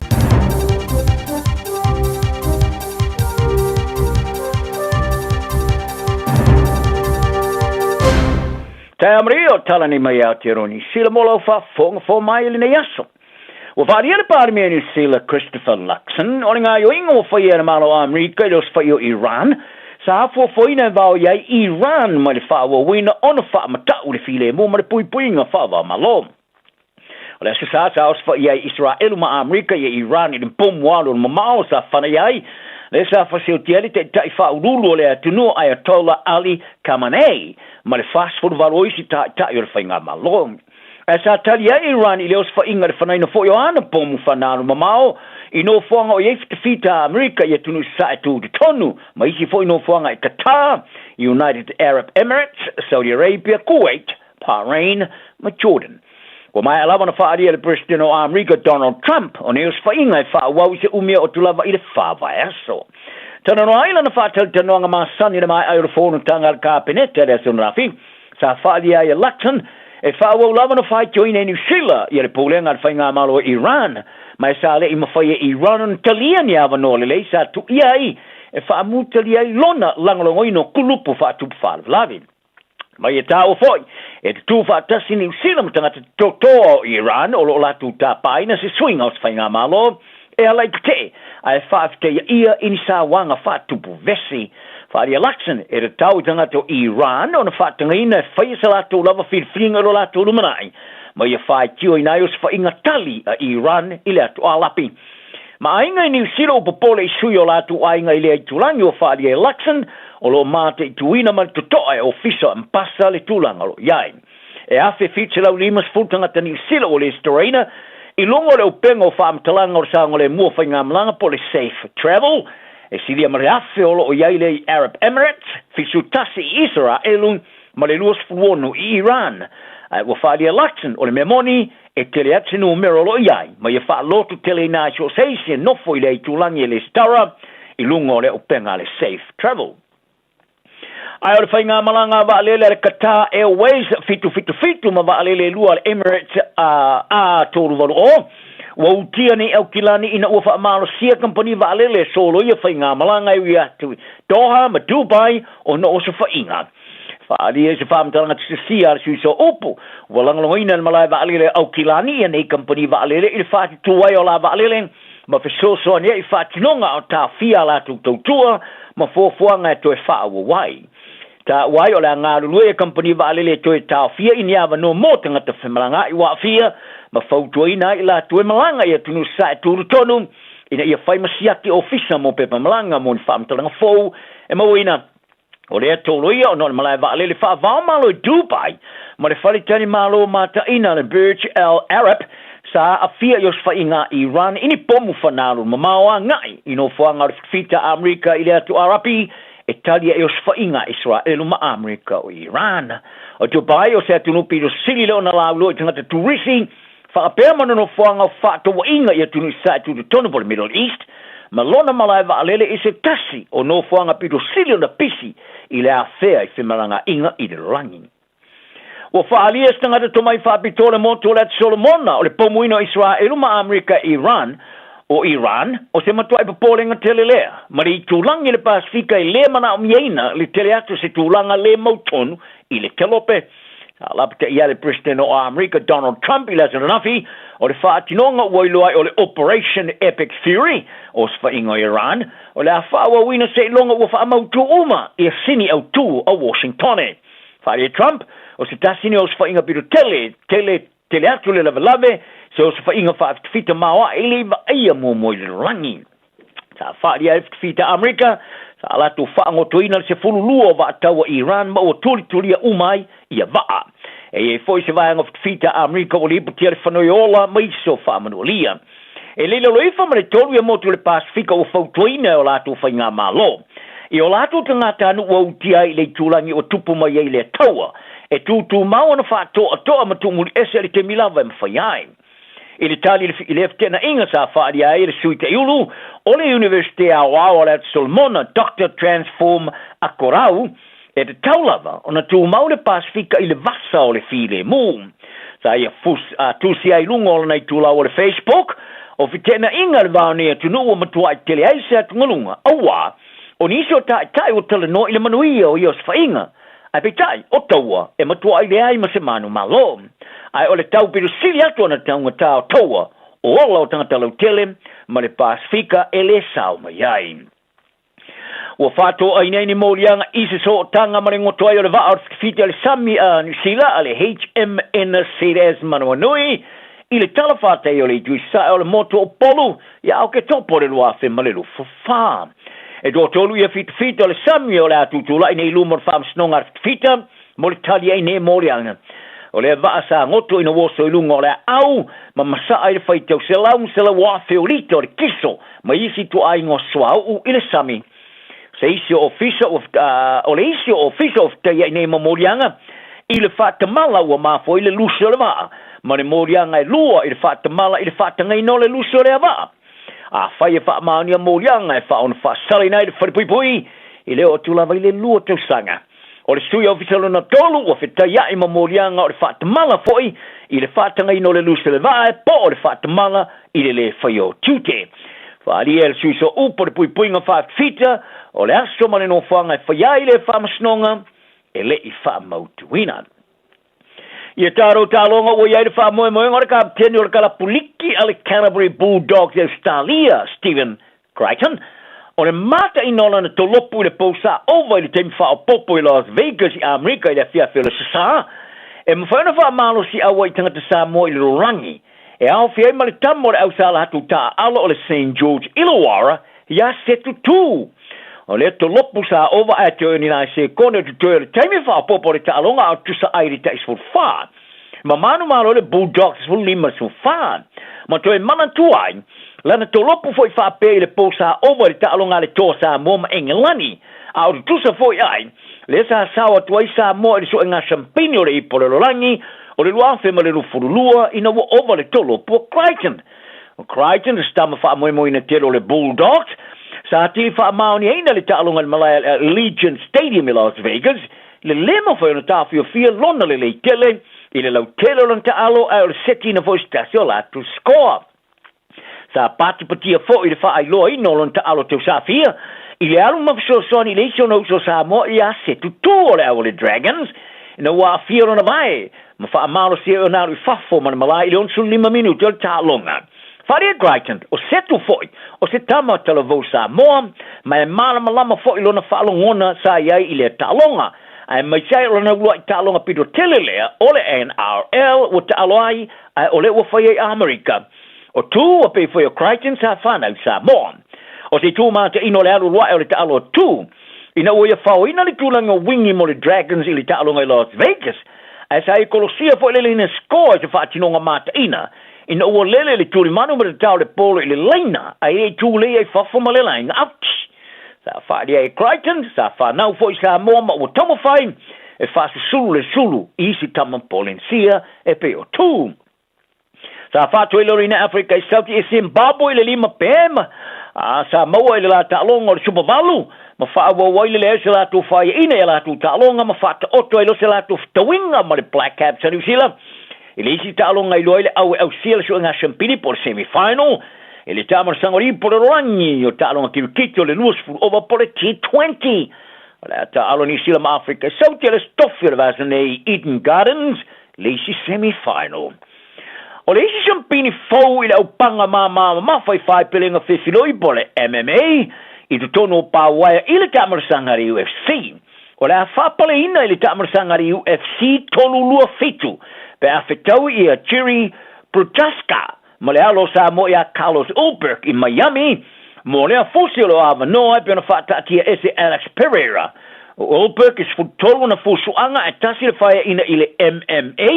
Taeao maria o tala nei mai Aotearoa Niu Sila mo lau faafofoga mai i lenei aso. Ua faaalia le Palemia Niu Sila Christopher Luxon o le gaoioiga ua faia e le Malo o Amerika i le osofai o Iran sa afuafuaina e vaoia ai Iran mai le faaauauina ona faamatau le filemu ma le puipuiga faava-o-Malo. O le Aso Sa sa osofai ai Iseraelu ma Amerika ia Iran i le pomu alu o le mamao sa fanaia ai lea sa fasiotia ai le taitai faauluulu o le atunuu Ayatollah Ali Khamenei ma le 48 o isi taitai o le faigamalo. Ae sa tali ai Iran i le osofaiga i le fanaina foi o ana pomu fanaalu mamao i nofoaga o i ai fitafita a Amerika i atunuu sasae tutotonu ma isi foi nofoaga i Qatar, United Arab Emirates, Saudi Arabia, Kuwait, Bahrain ma Jordan. Ua maea lava ona faaalia e le Peresetene o Amerika Donald Trump o nei osofaiga e faaauau i se umia o atu lava i le fa vaiaso. Talanoa ai lana faatalitanoaga masani i le maea ai o le fonotaga a le Kapeneta i le aso ananafi, Sa faaalia ai e Luxon e faaauau lava ona faitioina e Niu Sila ia le pulega a le Faigamalo o Iran, ma e sa le'i mafai e Iran ona talia ni avanoa lelei sa tuuia ai e faamutalia ai lona lagolagoina o kulupu faatupu faalavelave. Ma ia taua foi, e tutū faatasi Niu Sila ma tagata totoa o Iran o lo o latou tapaaina se suiga o se Faigamalo e ala i tetee ae faafetaia ia i ni sauaga faatupu vesi. Faaalia Luxon e tatau i tagata o Iran ona faatagaina e faia sa latou lava filifiliga i lo latou lumanai ma ia faitioina ai osofaiga tali a Iran i le atoalapi. Ma aiga i Niu Sila ua popole i sui o latou aiga i lea itulagi ua faaalia e Luxon o lo o mataituina ma le totoa e Ofisa o Mpasa le tulaga o lo o i ai. E 1,750 tagata Niu Sila ua lesitalaina i luga o le upega o faamatalaga o le saogalemu o faigamalaga po o le Safe Travel, e silia ma le 1,000 o lo o i ai lea i Arab Emirates, 71 i Isaraelu ma le 26 i Iran. Ae ua faaalia Luxon o le mea moni, e tele atu se numera o lo o i ai, ma ia faaloto-teleina ai so o se isi e nofo i lea itulagi e lesitala i luga o le upega a le Safe Travel. Ae o le faigamalaga a vaalele a le Qatar Airways 777 ma vaalele e lua a le Emirates A380, ua utia nei Aukilani ina ua faamalosia kamupani vaalele e soloia faigamalaga e ui atu i Doha ma Dubai ona o osofaiga. Faaalia i se faamatalaga tusitusia a le sui sooupu, ua lagolagoina e le malae vaalele a Aukilani ia nei kamupani vaalele i le faatutu ai o la vaalele ma fesoasoani ai i faatinoga o taofia a latou tautua ma fuafuaga e toe faaauau ai. Taua ai o le a galulue ia kamupani vaalele e toe taofia i ni avanoa mo tagata femalagaai ua aafia ma fautuaina ai i latou e malaga i atunuu sasae tulutonu ina ia fai ma siaki ofisa mo pepa malaga mo ni faamatalaga fou e mauaina. O lea tolo ia ona o le malae vaalele faavaomalo i Dubai ma le faletalimalo mataina le Burj Al Arab sa aafia i osofaiga a Iran i ni pomu fanaalu mamao agai i nofoaga o le Fita Amerika i le atu Arapi e tali ai osofaiga a Iseraelu ma Amerika o Iran. O Dubai o se atunuu pito sili lea ona lauiloa i tagata turisi faapea ma nonofoaga o faatauaiga i atunuu i sasae tutotonu po o le Middle East, ma lona malae vaalele i se tasi o nofoaga pito sili ona pisi i le afea i femalagaaiga i le lalolagi. Ua faaalia se tagata tomai faapitoa le motu o le Atu Solomona o le pomuina o Iseraelu ma Amerika e Iran, o Iran, o se matuai popolega tele lea, ma le itulagi i le Pasefika e le manaomiaina le tele atu o se tulaga le mautonu i le kelope. Sa lapataia le Peresetene o Amerika Donald Trump i le aso ananafi o le faatinoga ua iloa ai o le Operation Epic Fury o osofaiga o Iran, o le a faaauauina seiloga ua faamautu uma ia sini autū a Washingtone. Faaalia Trump, o se tasi nei o osofaiga pito tele, tele, tele atu le lavelave, se osofaiga faafitafita maoae i le i vaaia muamua i le lalolagi. Sa faaalia ai le fitafita Amerika, sa latou faagotoina le 12 o vaatau a Iran ma ua tulitulia uma ai ia vaa. E i ai foi se vaega o fitafita Amerika ua lipotia le fanoi ola ma isi o faamanualia. E le i lalo ifo ma le tolu ia motu o le Pasefika ua fautuaina e o latou faigamalo i o latou tagatanuu ua utia ai i le itulagi ua tupu mai ai lea taua, e tutumau ona faatoatoa ma tuumuliese i le taimi lava e mafai ai. I le tali i lea feteenaiga sa faaalia ai e le Sui Taiulu o le Iunivesite Aoao o le Atu Solomona, Doctor Transform Akorau, e tatau lava ona tumau le Pasefika i le vasa o le filemu. Sa ia tusi ai i luga o lana itulau o le Facebook, o feteenaiga i le va o nei atunuu ua matuai tele ai se atugaluga, auā o nisi o taitai ua talanoa i le manuia o ia osofaiga, ae peitai, o taua e matuai leai ma se manumalo. Ae o le tau pito sili atu ona taugata o taua o ola o tagata lautele ma le Pasefika e le sao mai ai. Ua faatoaina ai ni moliaga i se sootaga ma le goto ai o le vaa o le fitifiti a le sami a Niu Sila a le HMNZS Manawanui i le tala faataia o le itu i sae o le motu o Upolu ia Aoketopo i le 2024. E toatolu ia fitifita o le sami o le a tutulai nei i luma o le Faamasinoga a le Fitifita mo le tali ai nei moliaga. O lea vaa sa goto ina ua oso i luga o le aau ma masaa i le faitau 100,000 o lita o le kiso ma isi ituaiga o suauu i le sami. Se isi o ofisa ua, o le isi o ofisa ua fetaiai nei ma moliaga i le faatamala ua mafua ai le lusi o le vaa, ma le moliaga e lua i le faatamala i le faatagaina o le lusi o lea vaa. Afai e faamaonia moliaga e faaono faasalaina ai le falepuipui, e le oo atu lava i le 2 tausaga. O le sui ofisa lona tolu ua fetaiai ma moliaga o le faatamala foi i le faatagaina o le lusi o le vaa e po o le faatamala i le lē faia o tiute. Faaalia e le sui sooupu o le puipuiga faafita o le aso ma le nofoaga e faia ai le faamasinoga e le i faamautuina. Ia tatou taaloga ua i ai le faamoemoega o le kapeteni o le kalapuliki a le Canterbury Bulldogs i Ausetalia, Stephen Crichton, o le mataina o lana tolopu i le pou ova i le taimi faaopoopo i Las Vegas i Amerika i le afiafi o le Aso Sa, e mafai ona faamalosiau ai i tagata Samoa i le lalolagi e aofia ai ma le tama o le ausalahatu taaalo o le Saint George Illawarra iā Setu Tu. O lea tolopu sa ova ae toe o ni nai sekone o totoe o le taimi faaopoopo o le taaloga a o tusa ai i le tai 14. Ma manumalo le Bulldogs 15 14. Ma toe manatua ai lana tolopu foi faapea i le pou sa ova i le taaloga a le Toa Samoa ma Engelani, a o tutusa foi ai lea sa sao atu ai Samoa i le suega sampini o le ipu o le lalolagi o le 2022 ina ua ova le tolopu o Crichton. O Crichton se tama faamoemoeina tele o le Bulldogs, sa atili faamaoniaina le taaloga i le malae a le Allegiant Stadium i Las Vegas, le lē mafai ona taofiofia lona lelei tele i le lautele o lana taalo ae o le setiina foi o se tasi o latou score. Sa patipatia foi i le faailoaina o lona taalo tausafia i le alu ma fesoasoani i le isi ona uso Samoa ia Setu Tu o le au o le Dragons ina ua aafia lona vae ma faamalosia ai ona alu i fafo ma le malae i le 65 minute o le taaloga. Faaalia Crichton, o Setu foi o se tama talavou Samoa ma e malamalama foi lona faalogona sa i ai i lea taaloga aemaise ai o lana uluai taaloga pito tele lea o le NRL ua taalo ai ae o lea ua fai ai Amerika. O Tu ua pei foi o Crichton sa fanau i Samoa. O se itu mataino o le alualuae o le taalo a Tu, ina ua ia faoina le tulaga o wingi mo le Dragons i le taaloga i Las Vegas, ae sa ia kolosia foi le laina score i se faatinoga mataina, ina ua lele le tulimanu ma le tatao le polo i le laina, ae le i tulei ai fafo ma le laina out. Sa faaalia e Crichton, sa fanau foi i Samoa ma ua taumafai e faasusulu le sulu i isi tama Polenisia e pei o Tu. Sa faatoiloloina Afrika i Sauti i Zimbabwe i le 5 PM, a sa maua i le la taaloga o le Super 8, ma faaauau ai le leai o se latou faiaina i a latou taaloga ma faataoto ai loa se latou fetauiga ma le Black Caps a Niu Sila i le isi taaloga i iloa ai le au e ausia le suega siampini po o le semi-final i le taamalasaga o le ipu o le lalolagi o taaloga kirikiti o le 20 ova po o le T20. O le a taaalo Niu Sila ma Afrika i Sauti a le Aso Tofi o le vasa nei i Eden Gardens le isi semi-final. O le isi siampini fou i le aupaga māmā mamafa i faepelega fefiloi po o le MMA i totonu o Pauaea i le taamalasaga a le UFC. O le a faapaleina i le taamalasaga a le UFC 327 pe a fetaui ia Jiri Prochazka ma le alo o Samoa ia Carlos Ulberg i Miami mo lea fusi o lo o avanoa e pei ona faataatia ese Alex Pereira. O Ulberg e 13 ona fusuaga ae tasi le faeaina i le MMA,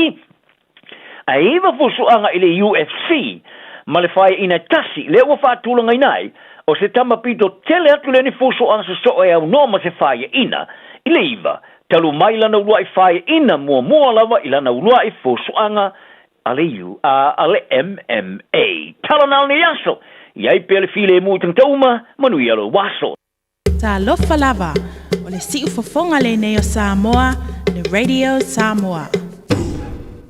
ae iva fusuaga i le UFC ma le faeaina e tasi lea ua faatulagaina ai o se tama pito tele atu lea ni fusuaga sosoo e aunoa ma se faeaina i le iva talu mai lana uluai faeaina muamua lava i lana uluai fusuaga a le U a le MMA. Tala na o lenei aso, i ai pea le filemu i tagata uma, manuia lou aso. Talofa lava, o le siufofoga lenei o Samoa, le Radio Samoa.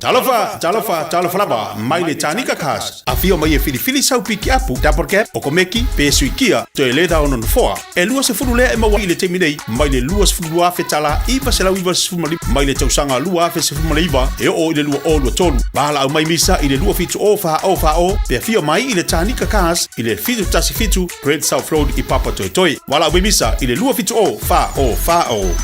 Talofa, talofa, talofa lava, mai le Tanika Cars. Afio mai e filifili sau pikiapu, double cab, okomeki, pe suikia, toe leda o nonofoa. E 20 lea e maua i le taimi nei, mai le 22,000 tala 995 mai le tausaga 2019 e oo i le 2023. Valaau mai misa i le 27 o 4 o 4 o, pe afio mai i le Tanika Cars i le 717 Great South Road i Papatoetoe. Valaau mai misa i le 27 o 4 o 4 o.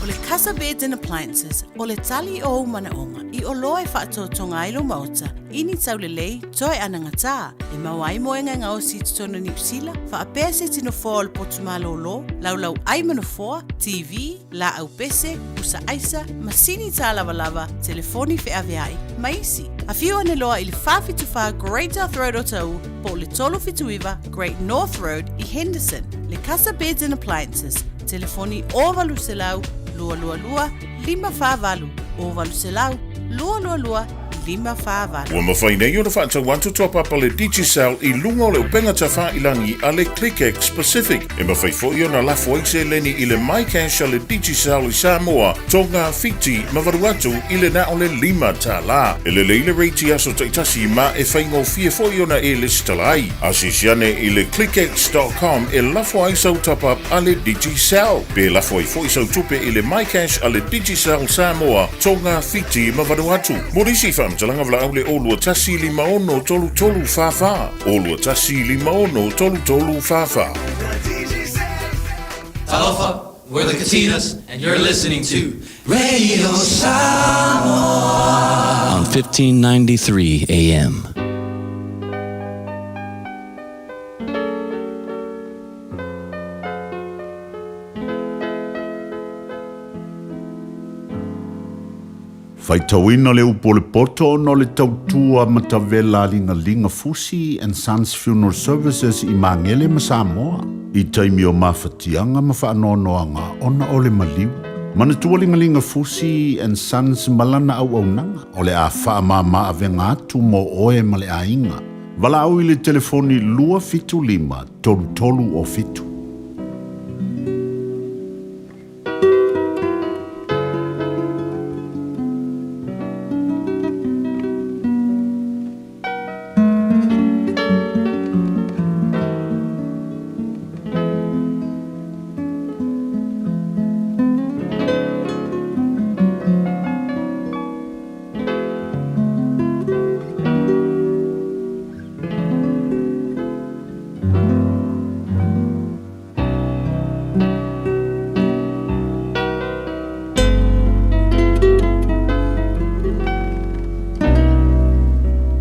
O le Casa Beds and Appliances, o le tali o ou manaoga i oloa e faatotoga ai lou maota i ni taulelei toe anagatā e maua ai moega e gaosi i totonu o Niu Sila, faapea se tino foa o le potu malōlō, laulau ai ma nofoa, TV, laau pese, pusa aisa, masini tālavalava, telefoni feaveai, ma isi. Afio ane loa i le 474 Great South Road o Taʻu po o le 379 Great North Road i Henderson. Le Casa Beds and Appliances, telefoni 0800 222 548, 0800 222 548. Ua mafai nei ona faatau atu toa papa le Digicel i luga o le upega tafailangi a le ClickX Pacific. E mafai foi ona lafo ai seleni i le MyCash a le Digicel i Samoa, Tonga, Fiti ma Vanuatu i le na o le $5. E lelei le rate i aso taitasi ma e faigofie foi ona e lesitala ai. Asiasi ane i le clickx.com e lafo ai sau top-up a le Digicel. Pe lafo ai foi sau tupe i le MyCash a le Digicel Samoa, Tonga, Fiti ma Vanuatu. Mo nisi faamatalaga valaau le 021 56 33 44, 021 56 33 44. Talofa, we're the Katinas, and you're listening to Radio Samoa on 1593 AM. Faitauina le upu o le poto ona o le tautua matavela a Ligalinga Fusi and Sons Funeral Services i Magele ma Samoa i taimi o mafatiaga ma faanoanoaga ona o le maliu. Manatua Ligalinga Fusi and Sons ma lana auaunaga o le a faamama avega atu mo oe ma le aiga. Valaau i le telefoni 275 33 07.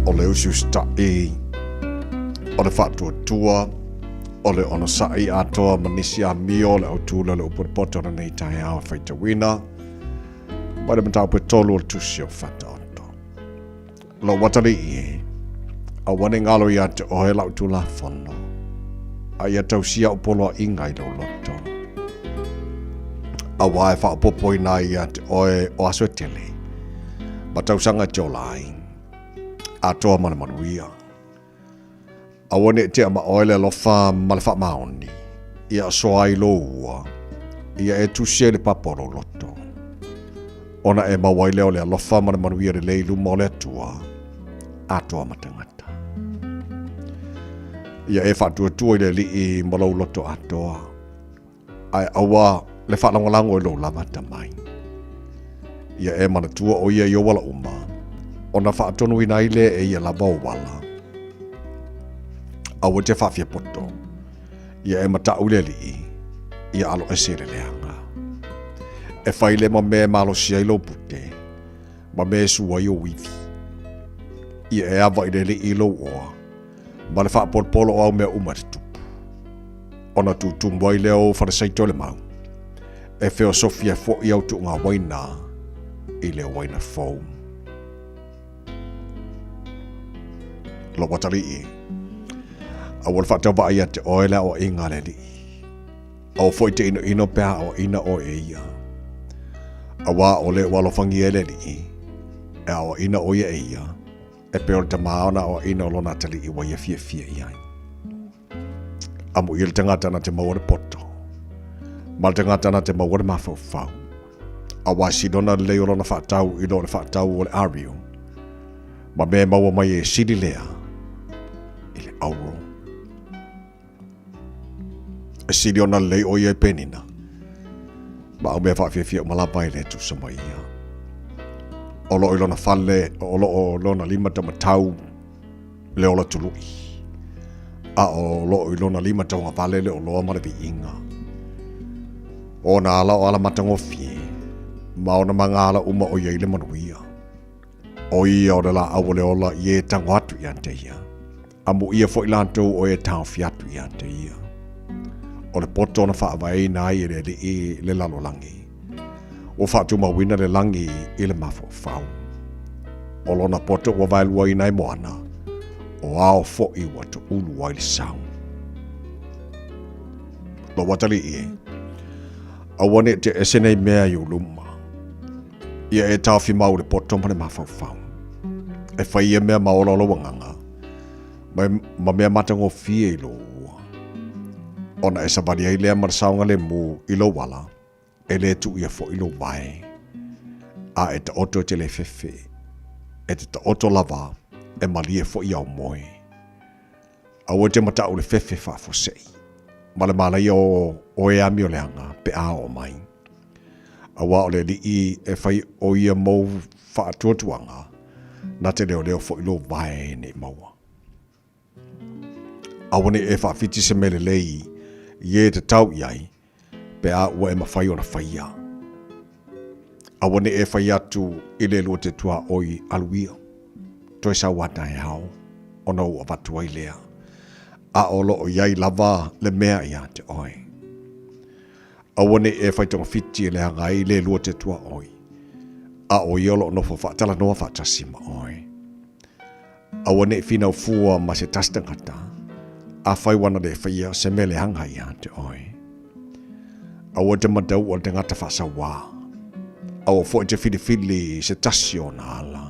O le usiusitaʻi, o le faatuatua, o le onosaʻi atoa ma nisi amio o le autū lea o le upu o le poto o lenei taeao e faitauina mai le mataupu e tolu o le tusi o Faataoto. Lou atalii e, aua ne i galo ia te oe lau Tulafono, a ia tausia ou poloaiga i lou loto. Auā e faaopoopoina ai ia te oe o aso e tele, ma tausaga e te ola ai, atoa ma le manuia. Aua ne i tea ma oe le alofa ma le faamaoni, ia asoa ai lou ua, ia e tusi ai le papa o lou loto. Ona e maua ai lea o le alofa ma le manuia lelei i luma o le Atua, atoa ma tagata. Ia e faatuatua i le Alii ma lou loto atoa, ae aua le faalagolago i lou lava atamai. Ia e manatua o ia i ou ala uma, ona faatonuina ai lea e ia lava ou ala. Aua te faafiapoto, ia e mataʻu i le Alii, ia alo ese i le leaga. E fai lea ma mea e malosi ai lou pute, ma mea e su ai ou ivi. Ia e ava i le Alii i lou oa, ma le faapolopolo o au mea uma e tutupu. Ona tutumu ai lea o ou falesaito i le mau, e feosofi ai foi au tuuga uaina i le uaina fou. Lou atalii, aua le faatauvaa ia te oe le aoaiga a le Alii. Aua foi te inoino pe a aoaina oe e ia. Auā o le ua alofagia e le Alii, e aoaina ʻo ia e ia, E pei o le tama ona aoaina o lona atalii ua ia fiafia i ai. Amuia le tagata na te maua le poto, ma le tagata na te maua le mafaufau. Auā e sili ona lelei o lona faatau i lo le faatau o le ario, ma mea e maua mai e sili lea i le auro. E sili ona lelei o ia i Penina, ma au mea faafiafia uma lava e le tusa ma ia. O loo i lona fale, o loo lona lima taumatau le ola tului, a o loo i lona lima taugavale le oloa ma le viiga. O ona ala o ala matagofie, ma ona magaala uma o i ai le manuia. O ia o le laau o le ola i e tago atu ia te ia. Amuia foi latou o e taofi atu ia te ia. O le poto na faavaeina ai e le Alii le lalolagi, ua faatumauina le lagi i le mafaufau. O lona poto ua vaeluaina ai moana, o ao foi ua toulu ai le sau. Lou atalii e, aua ne i te ese nei mea i ou luma. Ia e taofi mau le poto ma le mafaufau. E fai ia mea ma ola o lou agaga, ma, ma mea matagofie i lou ua. Ona e savali ai lea ma le saogalemu i lou ala, e le tuuia foi lou vae. A e taoto e te le fefe, e te taoto lava e malie foi au moe. Aua e te mataʻu le fefe faafuasei, ma le malaia o o e amioleaga pe a oo mai. Auā o le Alii e fai o ia mou faatuatuaga, na te leoleo foi lou vae nei maua. Aua nei e faawhiti se mea lelei i e tatau i ai, pe a ua e mawhai ona whaia. Aua nei e whai atu i le lua te tuaoi alu ia, toe sau a taeao, ona ou avatu ai lea, a o loo i ai lava le mea ia te oe. Aua nei e whai togafiti e leaga ai le lua te tuaoi, a o ia o loo nofo faatalanoa faatasi ma oe. Aua ne i finau fua ma se tasi tagata, afai ua na le faia se mea leaga ia te oe. Aua te mataua le tagata faasauā. Aua foi te filifili i se tasi o ona ala.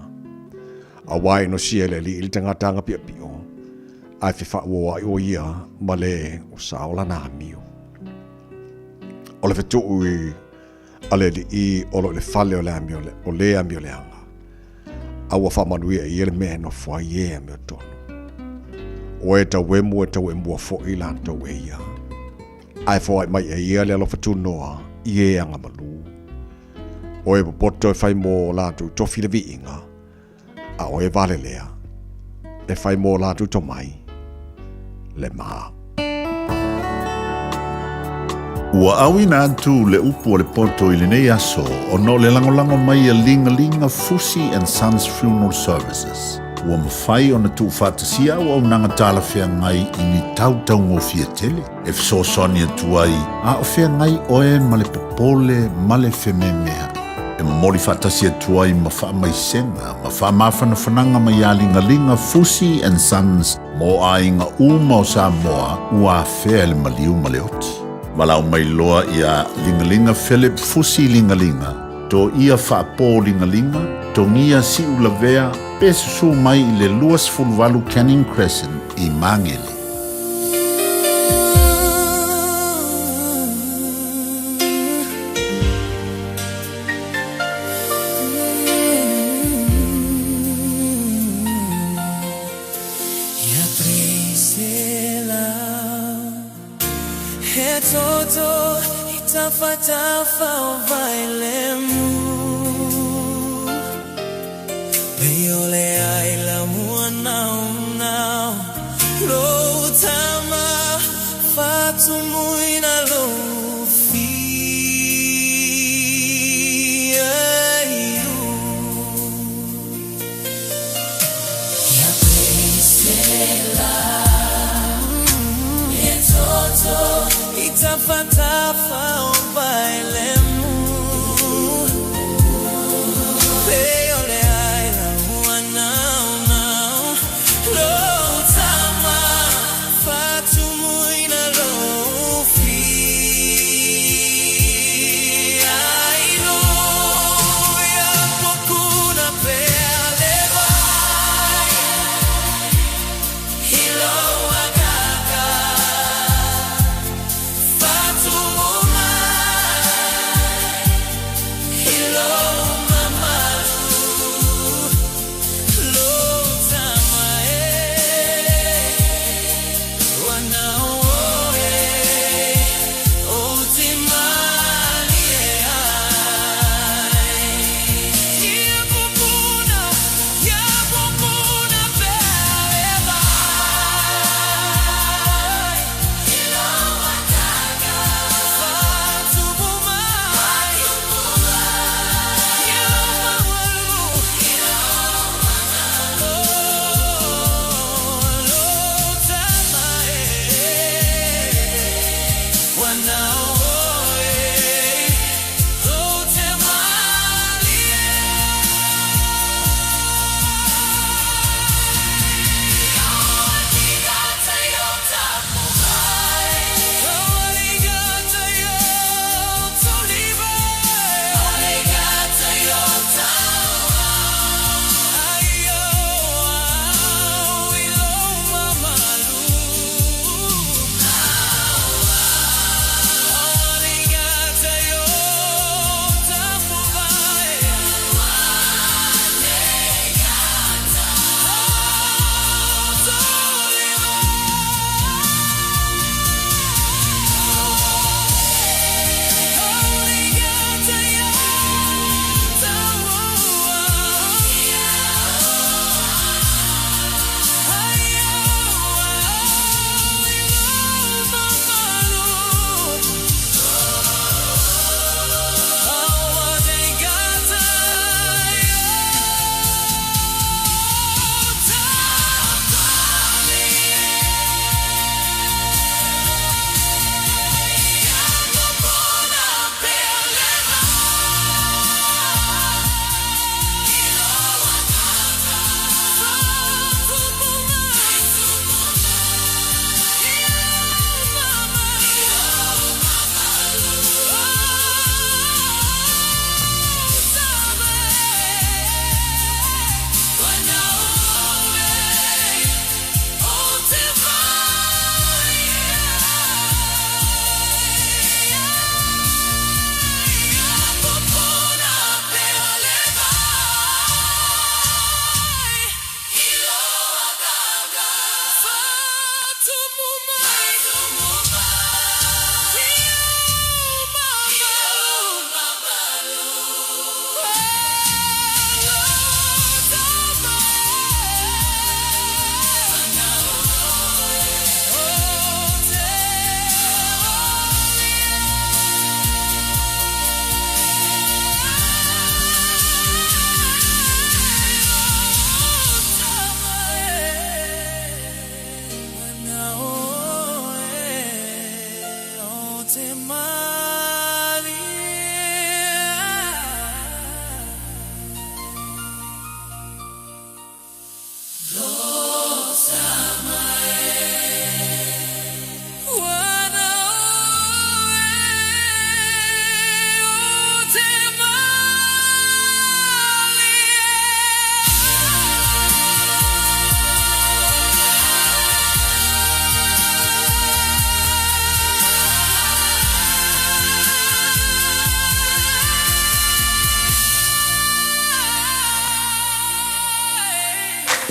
Auā e inosia e le Alii le tagata agapiopio, ae fefaauoai o ia ma le o sao lana amio. O le fetuu i a le Alii o lo o i le fale o le amio o le amioleaga, a ua faamanuia e ia le mea e nofo ai e amiotonu. O e tauemu e tauemua foi latou e ia, ae foai mai e ia le alofa tunoa i e agamalu. O e popoto e fai mō latou tofi le viiga, a o e valelea e fai mō latou tomai le ma. Ua auina atu le upu a le poto i lenei aso ona o le lagolago mai a Ligalinga Fusi and Sons Funeral Services. Ua mafai ona tuufaatasia auaunaga talafeagai i ni tautaugofie tele e fesoasoani atu ai a o feagai oe ma le popole ma le fememeaʻi. E momoli faatasi atu ai ma faamaisega ma faamafanafanaga mai a Ligaliga Fusi and Sons mo aiga uma o Samoa ua afea e le maliu ma le oti. Valaau mai loa iā Ligaliga Philip Fusi Ligaliga, Toia Faapō Ligaliga, Togia Siulavea pe susū mai i le 28 Canning Crescent i Magele.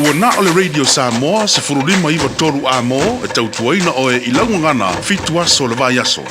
Ua na o le Radio Samoa 1593 Amo e tautuaina oe i laugagana 7 aso le vai aso.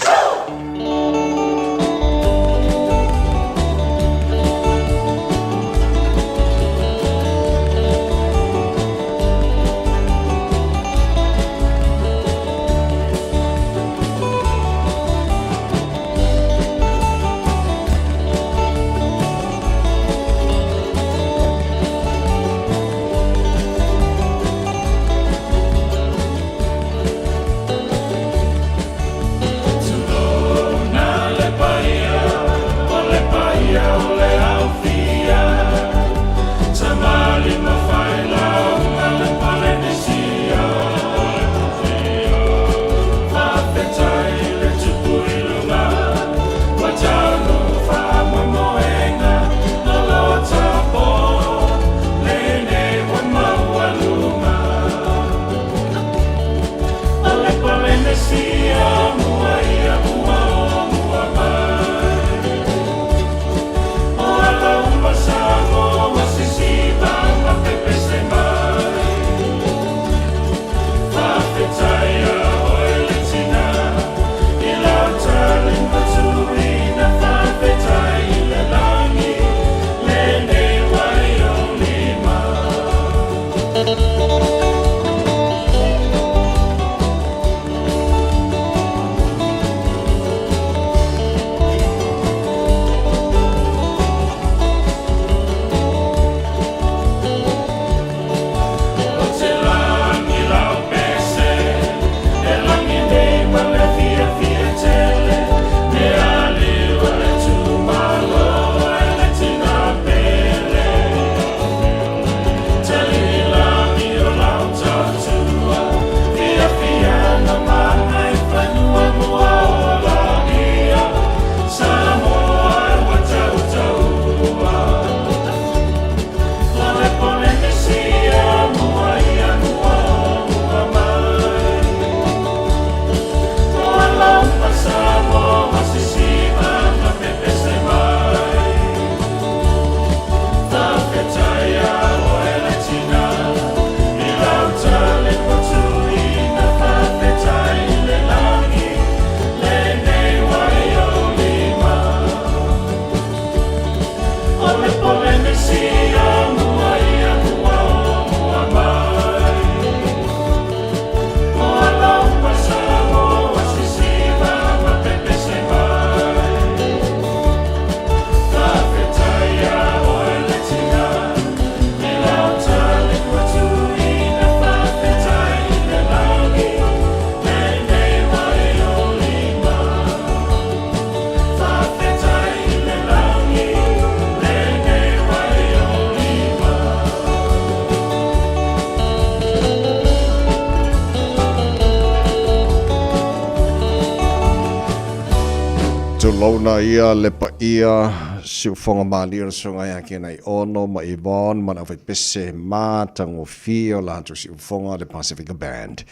Tulauna ia le paia siufoga malie o le susuga ia Kenai Ono ma Yvonne ma le aufaipese matagofie o latou siufoga le Pacifica Band.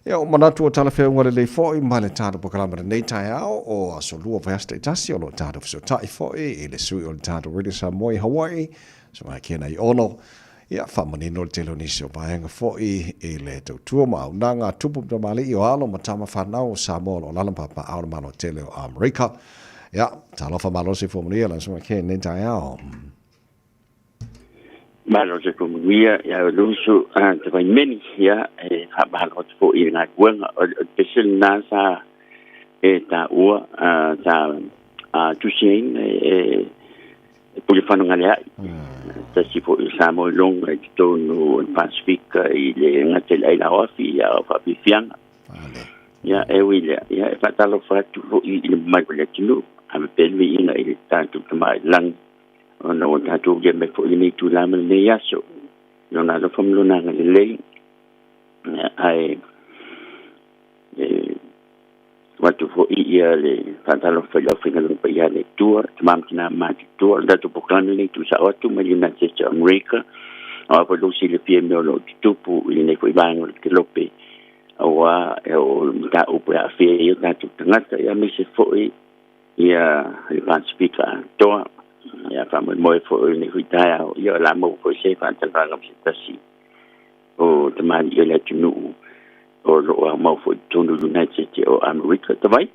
Ia o manatu o talafeauga lelei fo'i ma le tatou polokalame lenei taeao o aso lua vaiaso taitasi o lo o tatou fesoota'i fo'i i le sui o le tatou Radio Samoa i Hawaii, susuga ia Kenai Ono. Ia, faamanino le tele o nisi o vaega foi i le tautua ma auaunaga a tupu ma tamalii o alo ma tama fanau o Samoa o lo o alaala ma papaaao i le Malo tele o Amerika. Ia, talofa malo soifua manuia lau susuga Ken i lenei taeao. Malo soifua manuia ia Lusu te Vaimeni, ia e faamalo atu foi i le galuega. O le pese lena sa e taua sa tusiaina e e pule fanugalea'i tasi fo'i o Samoa i luga i totonu o le Pasifika i le gata i le ailaoafi ia o faafiafiaga. Ia e ui lea, ia e faatalofa atu fo'i i le mamalu o le atunuu, ave pea le viiga i le tatou Tama i le lagi, ona ua tatou aulia mai foi i lenei itula ma lenei aso, i Lona alofa ma Lona agalelei. Ia, ae e avatu foi ia le faatalofa i le aufaigaluega paia a le Atua, tama ma tina matutua, o le tatou polokalame lenei tuusao atu mai le United States of America, aua foi lou silafia i mea o lo o tutupu i lenei foi vaega o le kelope, aua e o mataupu e aafia ai o tatou tagata, ia aemaise foi ia le Pasifika atoa. Ia faamoemoe foi i lenei foi taeao, ia o le a maua foi se faatalanoaga ma se tasi. o tamalii o le atunuu o loo aumau foʻi totonu United States o Amerika. Tavai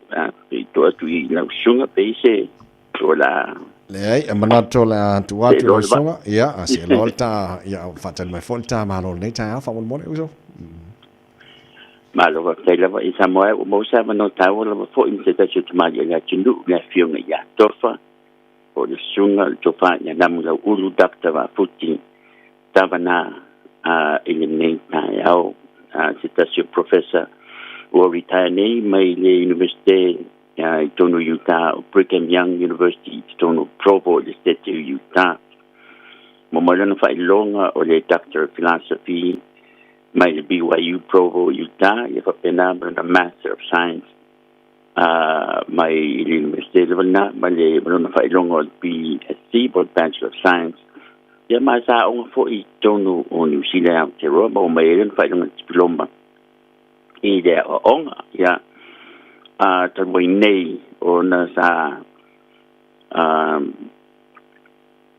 pe to atu i lau susuga pe i se o la. Leai, e manatu o le a tuu atu i lau susuga, ia, a se iloa le ta, ia, faatali mai foi le ta malo i lenei taeao faamolemole, uso. Malo faafetai lava i Samoa e ua maua se avanoa taua lava foʻi ma se tasi o tamalii o le atunuu, le afioga ia Tofa, po o le susuga o le Tofa ia Namulauulu Dr. Vaafuti Tavana i lenei taeao, se tasi o professor ua retire nei mai le Universite i totonu o Utah, o Brigham Young University i totonu o Provo i le State o Utah. Mo mai lona faailoga o le Doctor of Philosophy mai le BYU Provo, Utah, ia faapena ma lona Master of Science mai i le Universite lava lena, ma le ma lona faailoga o le BSc po o le Bachelor of Science. Ia ma sa aoga foi i totonu o Niu Sila i Aotearoa ma ua mai ai lona faailoga dipiloma i le aoaoga. Ia a talu ai nei ona sa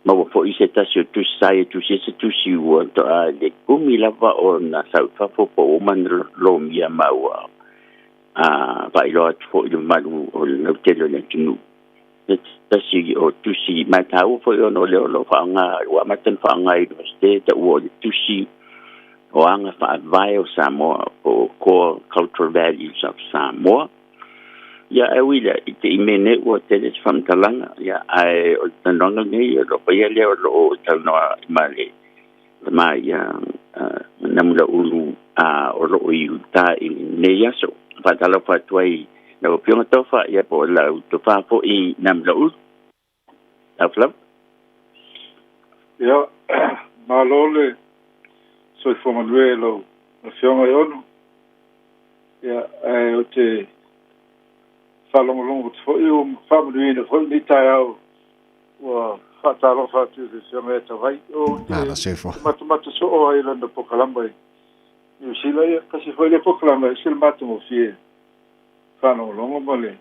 maua foi se tasi o tusi sa ia tusi ai se tusi ua toa le umi lava ona sau i fafo po ua uma ona lomia ma ua faailoa atu foi i le mamalu o le lautele o le atunuu se tasi o tusi ma e taua foi ona o lea o lo o faaaoga ua amata ona faaaoga i Universite taua o le tusi o aga faavae o Samoa po o Core Cultural Values of Samoa. Ia ae ui lea i te i mea nei ua tele se faamatalaga, ia ae o le talanoaga lenei o lo o faia lea o lo o talanoa ma le tama ia Namulauulu o lo o i uta i lenei aso. Faatalofa atu ai lau Afioga Tofa, ia po o lau tofa foi Namulauulu. Talofa lava. Ia, malo le soifua manuia i lau Afioga i Ono. Ia, ae ou te faalogologo atu foi ua faamanuiaina foi lenei taeao ua faatalofa atu i le Afioga ia Tavai. Ou te Malo soifua. matamata soo ai i lana polokalama i Niu Sila. Ia, tasi foi lea polokalama e ese le matagofie faalogologo ma le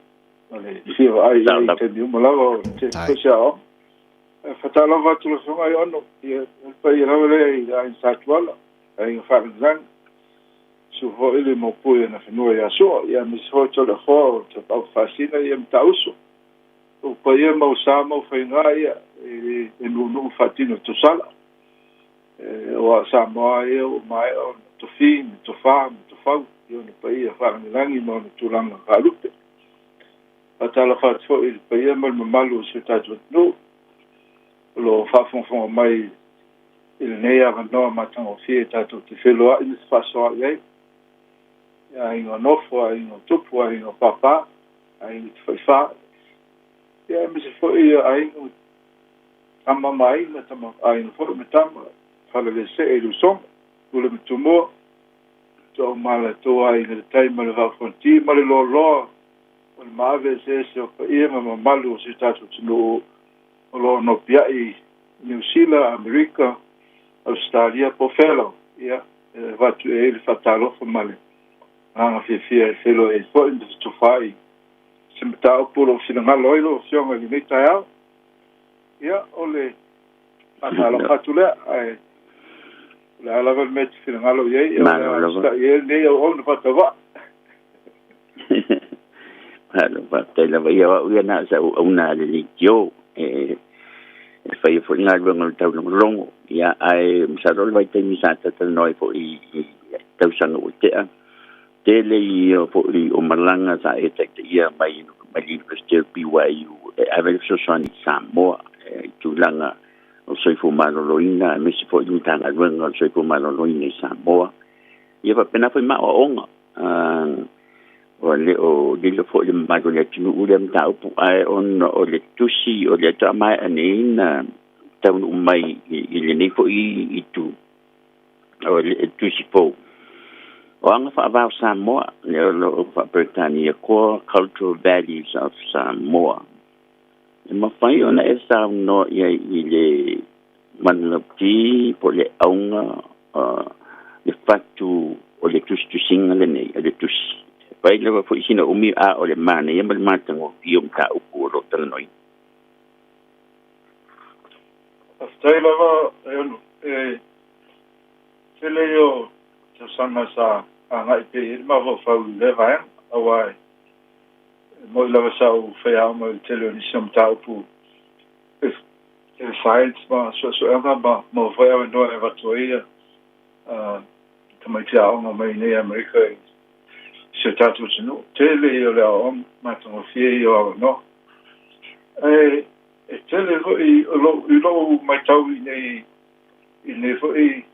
ma le fia vaai i ai i taimi uma lava o te Tai. foi se aoaoga. Ae faatalofa atu i lau Afioga i Ono, ia, o le paia lava lea i le Aiga Satuala, Aiga Faalagilagi, susu foi le Maupui o Nafanua ia Sua, ia aemaise foi Toleafoa o Tapaau Faasina ia Matauso. O paia ma sa ma faiga ia e nuunuu faatino tosala. E, o a Samoa ia ua maea ona tofi ma tofā ma tofau i ona paia faalagilagi ma ona tulaga faalupe. Faatalofa atu foi i le paia ma le mamalu o si o tatou atunuu o lo o faafogafoga mai i lenei avanoa matagofie tatou te feloai ma fefaasoaai ai, i aiga o nofo, aiga o tupu, aiga o pāpā, aiga tafaifa, ia aemaise foi ia aiga tama ma aiga, tama aiga foi ma tama, falalesee i le usoga, Pule ma Tumua, Tuaau ma latou aiga i le tai ma le Vaa o Fonoti ma le loaloa o le maave eseese o paia ma mamalu o si o tatou atunuu o lo o nopiai i Niu Sila, Amerika, Ausetalia po o fea lava. Ia, e avatu i ai le faatalofa ma le agaga fiafia e feiloai ai foi ma fetofai i se mataupu o lo o finagalo ai lau Afioga i lenei taeao. Ia, o le faatalofa atu lea, ae o le a lava le mea e te finagalo i ai, ia o le Malo a lava. usitai i ai lenei auauna faatauvaa. Malo faafetai lava. Ia o au ia na o se auauna a le leitio e faia foi le galuega o le taulogologo. Ia ae masalo o le vaitaimi sa talatalanoa ai foi i tausaga ua tea, tele ia foi o malaga sa e taitaia mai mai le University o BYU e ave le fesoasoani i Samoa i tulaga o le soifua maloloina, aemaise foi le Matagaluega o le Soifua Maloloina i Samoa. Ia faapena foi ma aoaoga. Ua le o lilo foi le mamalu o le atunuu lea mataupu, ae ona o le tusi o lea faatoa maea nei na taunuu mai i lenei foi itu o le tusi fou o aga faavao o Samoa, lea o lo o faa-Peretania Core Cultural Values of Samoa. E mafai ona e saunoa i ai i le manulauti po o le auga le fatu o le tusitusiga lenei o le tusi. E fai lava foi sina umi a o le manaia ma le matagofie o mataupu o lo o talanoaina. Faafetai lava e Ono. E Tele ia o tausaga sa agai pea i ai le mafaufau i lea vaega, aua e moni lava sa ou faiaoga i le tele o nisi o mataupu i le science ma suesuega ma maua foi avanoa e avatu ai ia tamaiti aoga mai iinei Amerika i si o tatou atunuu. Tele ia o le aoaoga, matagofie ia o avanoa. Ae e tele foi i lou matau iinei i lenei foi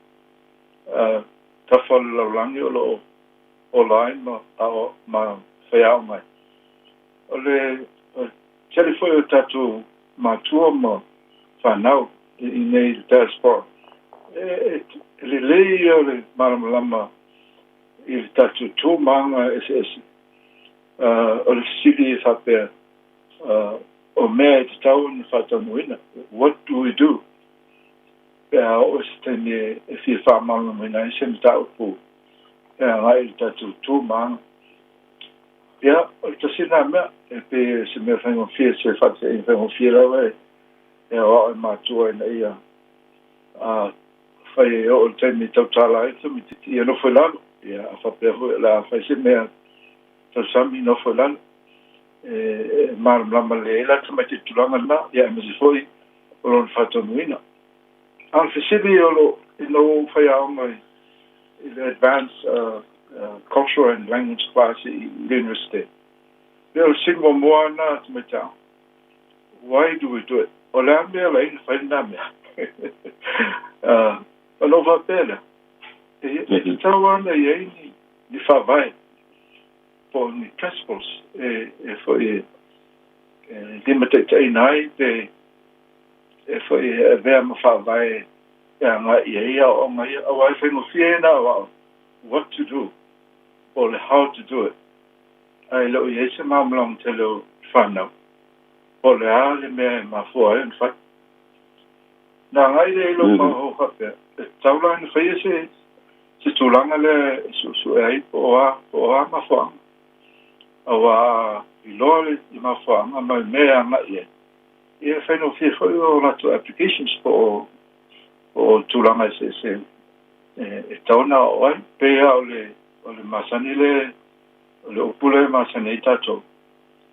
tafa o le lalolagi o lo o ola ai ma ma faiaoga ai. O le tele foi o tatou matua ma fanau iinei i le diaspora, e lelei ia o le malamalama i le tatou tu ma aga eseese. O le fesili e faapea, o mea e tatau ona faataunuuina, what do we do? Pe a oo i se taimi e fia faamalamalamaina ai se mataupu e agai i le tatou tu ma aga. Ia, o le tasi lena mea, e pei o se mea faigofie, se faataitaiga faigofie lava e aoao i matua ina ia afai e oo i le taimi e tautala ai le tamaitiiti, ia nofo i lalo. Ia, a faapea foi o le a fai se mea tausami, nofo i lalo. E malamalama lelei ai la le tamaitiiti i le tulaga lena, ia aemaise foi o lona faataunuuina. A o le fesili o lo ina ua ou faiaoga i le Advanced Cultural and Language class i le Universite, pei o le fesili muamua lava lena a tamaiti aoga, Why do we do it? O le a le mea e ala ai ona fai lena mea? Ona ou faapea lea, e tatau lava ona i ai ni faavae po o ni principles e foi e limataitaiina ai pe e foi e avea ma faavae e agai i ai aoaoga ia, aua e faigofie ai ona aoao what to do po o le how to do it, ae le o i ai se malamalama tele o le fanau po o le a le mea e mafua ai ona fai. Na agai lea i lou mafaufau faapea, e tatau la ona faia se se tulaga lea e suesue ai po o a po o a mafuaaga. Aua a iloa le mafuaaga ma le mea e agai i ai, ia e faigofie foi o latou applications po o po o tulaga eseese e tatau ona aoao ai. Pei lava o le o le masani lea o le upu lea e masani ai tatou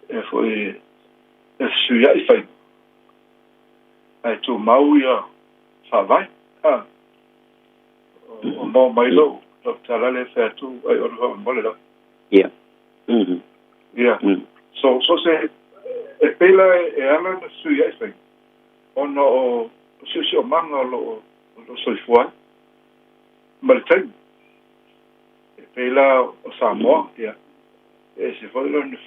e foi e fesuiai faiga ae tumau ia faavae. A o maua mai lou lou tala lea e fai atu ai ona faamolemole lava. Ia. Ia. So so se e pei la e ala ona fesuiai faiga ona o siosiomaga o lo o soifua ai ma le taimi. E pei la o Samoa, ia, e ese foi lona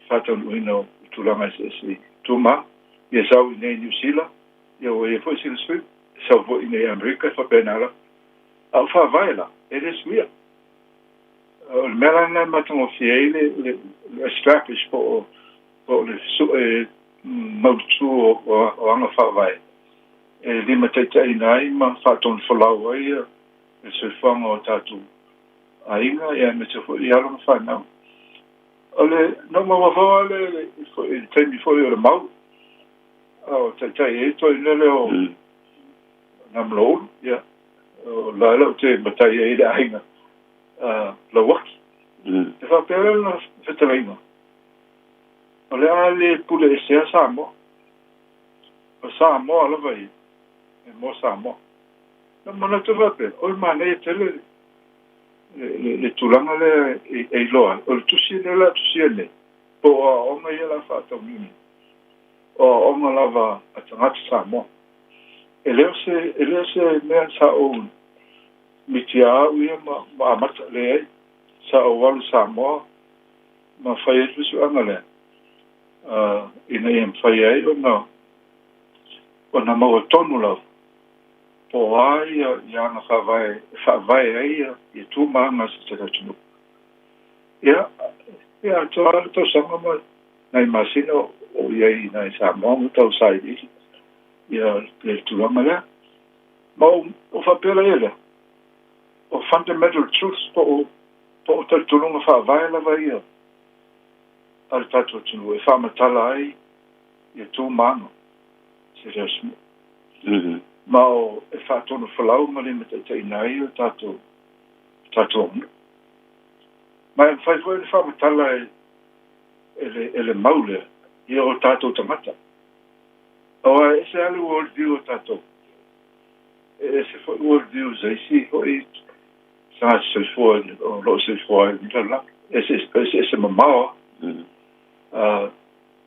faataunuuina o tulaga eseese i tu ma aga. Ia sau i inei i Niu Sila, ia ua i ai foi sina suiga. E sau foi i inei i Amerika, e faapena lava. A o faavae la, e le suia. O le mea la lena e matagofie ai le le establish po o po o le sue mautu o aga faavae e limataitaiina ai ma faatonufolau ai le soifuaga o tatou aiga aemaise foi alo ma fanau. O le na ou mafaufau lava lea i le taimi foi o le mau a o taitai ai le toeaina lea o Namaloulu, ia, o la e ou te matai ai i le aiga Lauaki. E faapea lana fetalaiga, o le a le pule esea Samoa. O Samoa lava ia, e mo Samoa. Na manatu faapea, oi manaia tele le tulaga lea e iloa ai, o le tusi lea o le a tusia nei, po o aoaoga ia o le a faataunuu nei, o aoaoga lava a tagata Samoa. E le o se, e le o se mea sa ou mitia au ia ma, ma amata, leai, sa ou alu i Samoa ma fai ai le suesuega lea, ina ia mafai ai ona, ona maua tonu lava po o a ia aga faavae e faavae ai ia tu ma aga a se tasi atunuu. Ia, e atoa lava le tausaga ma nai masina o ou i ai i ina i Samoa ma tau sailiili ia le tulaga lea. Ma ou faapea laia lea, o fundamental truths po o po o talitonuga faavae lava ia a le tatou atunuu e faamatala ai ia tu ma aga se atunuu. Ma o e faatonufolau ma limataitaiina ai o tatou tatou aganuu. Ma e mafai foi ona faamatala e e e le mau lea ia o tatou tagata. Aua e ese lava le world view o tatou, e ese foi world views a isi foi tagata soifua o lo o soifua ai i le lalolagi. E eseese mamao lava.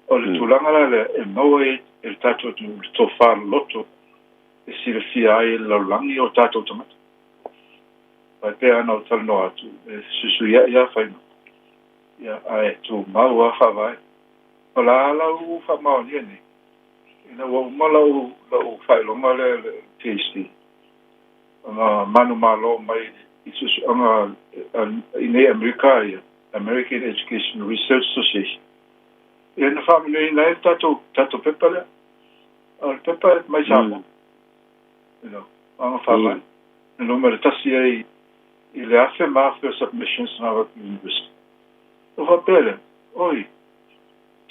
O le tulaga la lea e maua ai e le tatou atunuu le tofa loloto e silafia ai e le lalolagi o tatou tagata. Ae pei lava ona ou talanoa atu, e fesuisuiai lava faiga, ia, ae tumau lava faavae. O le a lau faamaonia nei, ina ua uma lau lau faailoga lea i le PhD, na manumalo mai i suesuega i nei Amerika ia, American Education Research Association, ia na faamanuiaina ai le tatou tatou pepa lea. O le pepa mai Samoa, you know, aga faavae. Na numera tasi ai i le afe ma afe o submissions na avatu i le university. Ona faapea lea, oi,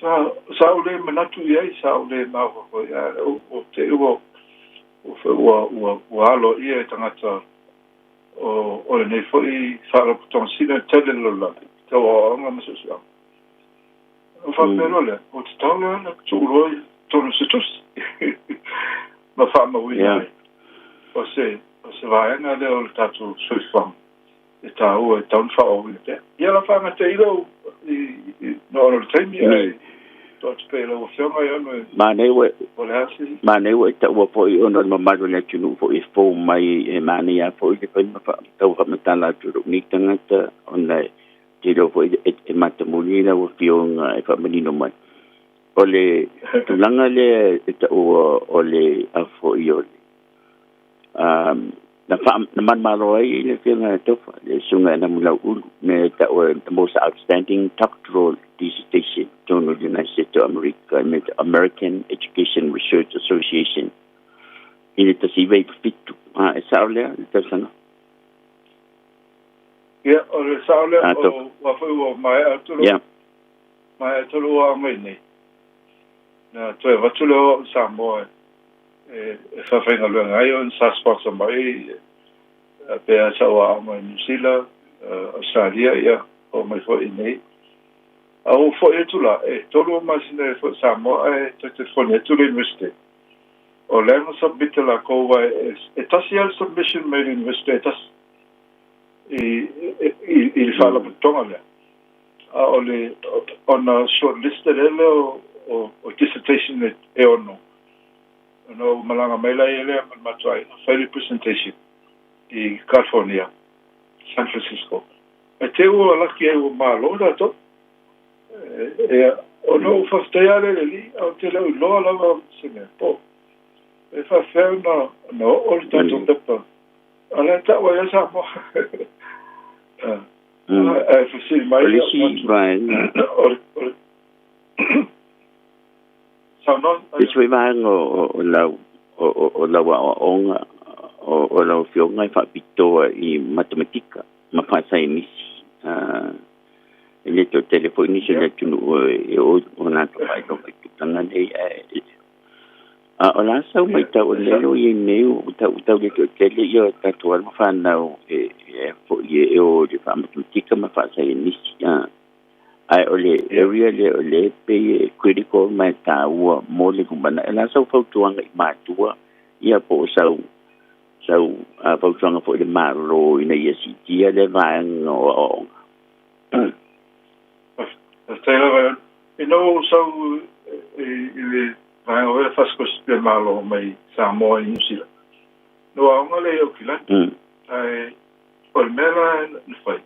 sa, sa ou le manatu i ai, sa ou le mafaufau i ai, ae ua te i ua, ua, ua, ua aloaia e tagata o, o lenei foi faalapotopotoga sili ona tele le lalolagi tau aoaoga ma suesuega. Ona faapea loa lea, ua tatau la ona tuu loa i totonu o se tusi ma faamauina ai o se, o se vaega lea o le tatou soifuaga e taua e tatau ona faaauauina pea. Ia la faagata i lou i no ona o le taimi ae tuu atu pea i lau Afioga ia ona Manaia ua o le a se manaia ua e taua foi ona o le mamalu o le atunuu foi e fou mai e manaia foi le fai ma tau faamatala atu i lou nei tagata ona e te iloa foi e matamuli lau Afioga e faamanino mai. O le tulaga lea e taua o le a foi o le na faa na manumalo ai le Afioga ia Tofa, le Susuga ia Namulauulu, mea e taua the most outstanding doctoral dissertation totonu o le United States o Amerika, i mea American Education Research Association i le 1997. A, e sao lea le tausaga? Ia, o le sao lea, o ua foi ua maea atu lou, maea atu lou aoga i inei. Na toe avatu lea o au i Samoa e e faafaigaluega ai ona sa sponsor mai pe a sa ou aoga i Niu Sila, Ausetalia, ia, oo mai foi i inei. A ua foi atu la, e tolu masina e foi i Samoa ae toe telefoni atu le Universite. O lea na submit e lakou aua e tasi lava le submission mai le Universite e tasi i i le faalapotopotoga lea. A o le ona shortlisted ai lea o dissertation e ono. Ona ou malaga mai laia lea ma le matou aiga fai le presentation i California, San Francisco. Ae te i ua laki ai ua malo tatou. Ia, ona ou faafetai lava lea i le Alii, ae ou te le o iloa lava se mea po e faapefea ona oo le tatou pepa, a o lea e tau ai lava Samoa. Ae fesili mai O le isi vaega o le saunoa. Le isi foi vaega o lau o lau aoaoga o lau Afioga e faapitoa i matematika ma faasaienisi. E le toatele foi nisi o le atunuu e o o latou faailoga i tulaga nei, ae a o le a sau matau o le mea lea ua i ai nei, ua tau tau le toatele ia tatou alo ma fanau e foi e o i le faamatematika ma faasaienisi, ae o le area lea o lea e pei e critical ma e taua mo le lumanai. O le a sau fautuaga i matua ia po o sau sau fautuaga foi i le Malo ina ia siitia lea vaega o aoaoga? Faafetai lava. Ina ua ou sau i le vaega foi lea faasikolasipi a le Malo mai Samoa i Niu Sila, na ou aoga lea i Aukilani. Ae o le mea la na fai,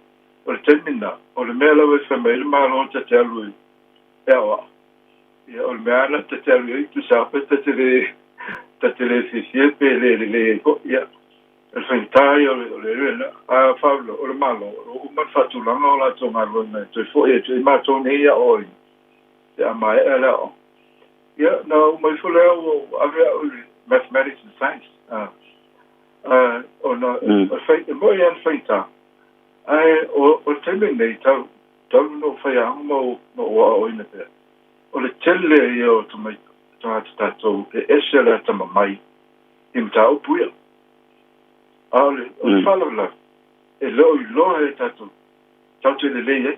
o le taimi lena, o le mea lava e fai mai ai le Malo ta te alu e aoao, ia o le mea lava lena ta te alu i ai, tusa lava pe ta te le ta te le fiafia pe le lelei ai foi, ia o le faigata ia o le area lena. A o le Malo, o lo o uma ona faatulaga o latou galuega e toe foi atu ai matou nei e aoaoina pe a maea le aoaoga. Ia, na uma ifo lea ua ave au i le Mathematics and Science, ona e moni lava le faigata, ae o le taimi lenei, talu ona ou faiaoga ma ou aoaoina pea, o le tele ia o tagata tatou e ese le atamamai i I mataupu ia. A o le faalavelave, e le o iloa e tatou tatou te lelei ai.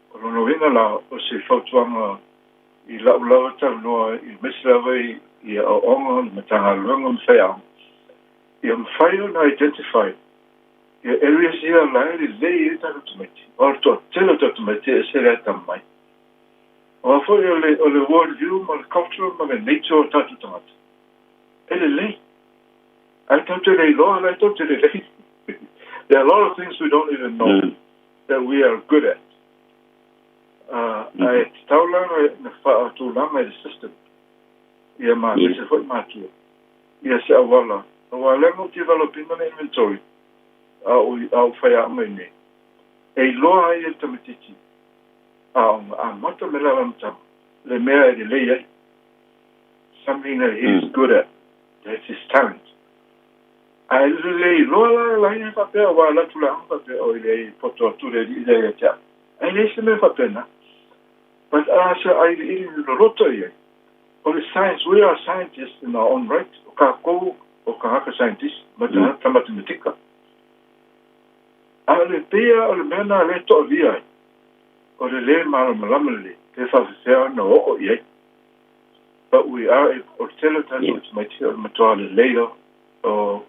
O lona uiga la, o se fautuaga i la'u lava talanoa aemaise lava i aoaoga o le Matagaluega ma faiaoga, ia mafai ona identify ia areas ia la e lelei ai tatou tamaiti. O le toatele o tatou tamaiti e ese le atamamai. O a foi o le world view ma le culture ma le nature o tatou tagata, e lelei. Ae tatou te le iloa la e tatou te lelei. There are a lot of things we don't even know that we are good at. Ae tatau la na faatulaga i le system ia ma aemaise foi matua ia se auala aua o lea na ou develop ina le inventory a o faiaoga i nei e iloa ai e le tamaitiiti aoga amata mai le amataga le mea e lelei ai, something that he is good at, that's his talent. Ae le iloa la e laina faapea aua e alu atu le aoga faapea oi leai e poto atu le alii lea ia te au. Ae leai se mea faapena. But a se ailiili loloto i ai o le science, we are scientists in our own right, o kākou o kānaka scientist ma tagata matematika. A o le pei o le mea na lea e toavia ai, o le lē malamalama lelei pe faafefea ona oo i ai. But we are able, o le tele o tatou tamaiti o le matua lelei lava o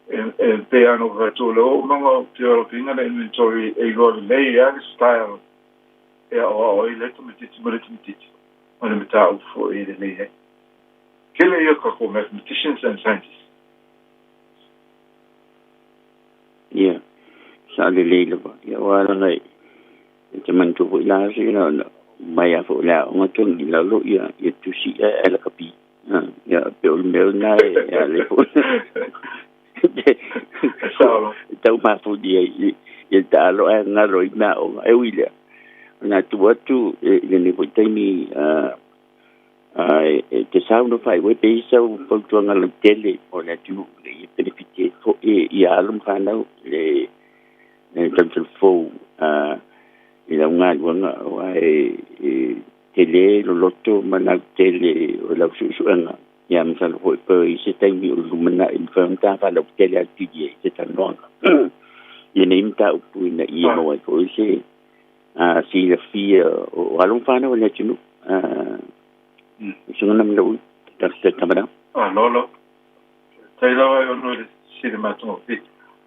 e pei lava ona ou fai atu, o le oomaga o develop-ina le inventory e iloa lelei lava le style e aoao ai lea tamaitiiti ma lea tamaitiiti ma le mataupu foi e lelei ai. Tele ia o tatou mathematicians and scientists. Ia, sao lelei lava. Ia, aua leaga e te manatua foi la aso ia na mai lava foi o le aoga tonu i lalo ia ia tusi ae lakapi. Ia, pei o le mea lena e ala ai foi tau mafuli ai i le taalo ae galo ai mea aoga. E ui i lea, na tuu atu i lenei foi taimi e te saunoa faaiu ai pe i ai sau fautuaga lautele mo le atunuu ina ia penefiti ai foi ia alo ma fanau i le talutalufou i lau galuega aua e tele loloto ma lautele o lau suesuega. Ia masalo foi pe i se taimi o le lumanai mafai ona ta faalautele atili ai se talanoaga i lenei mataupu ina ia maua ai foi se silafia o alo ma fanau a le atunuu. Usuga Namalaui, Dr. Tamadau. Malo lava. Faafetai lava e ono i le fesili matagofie.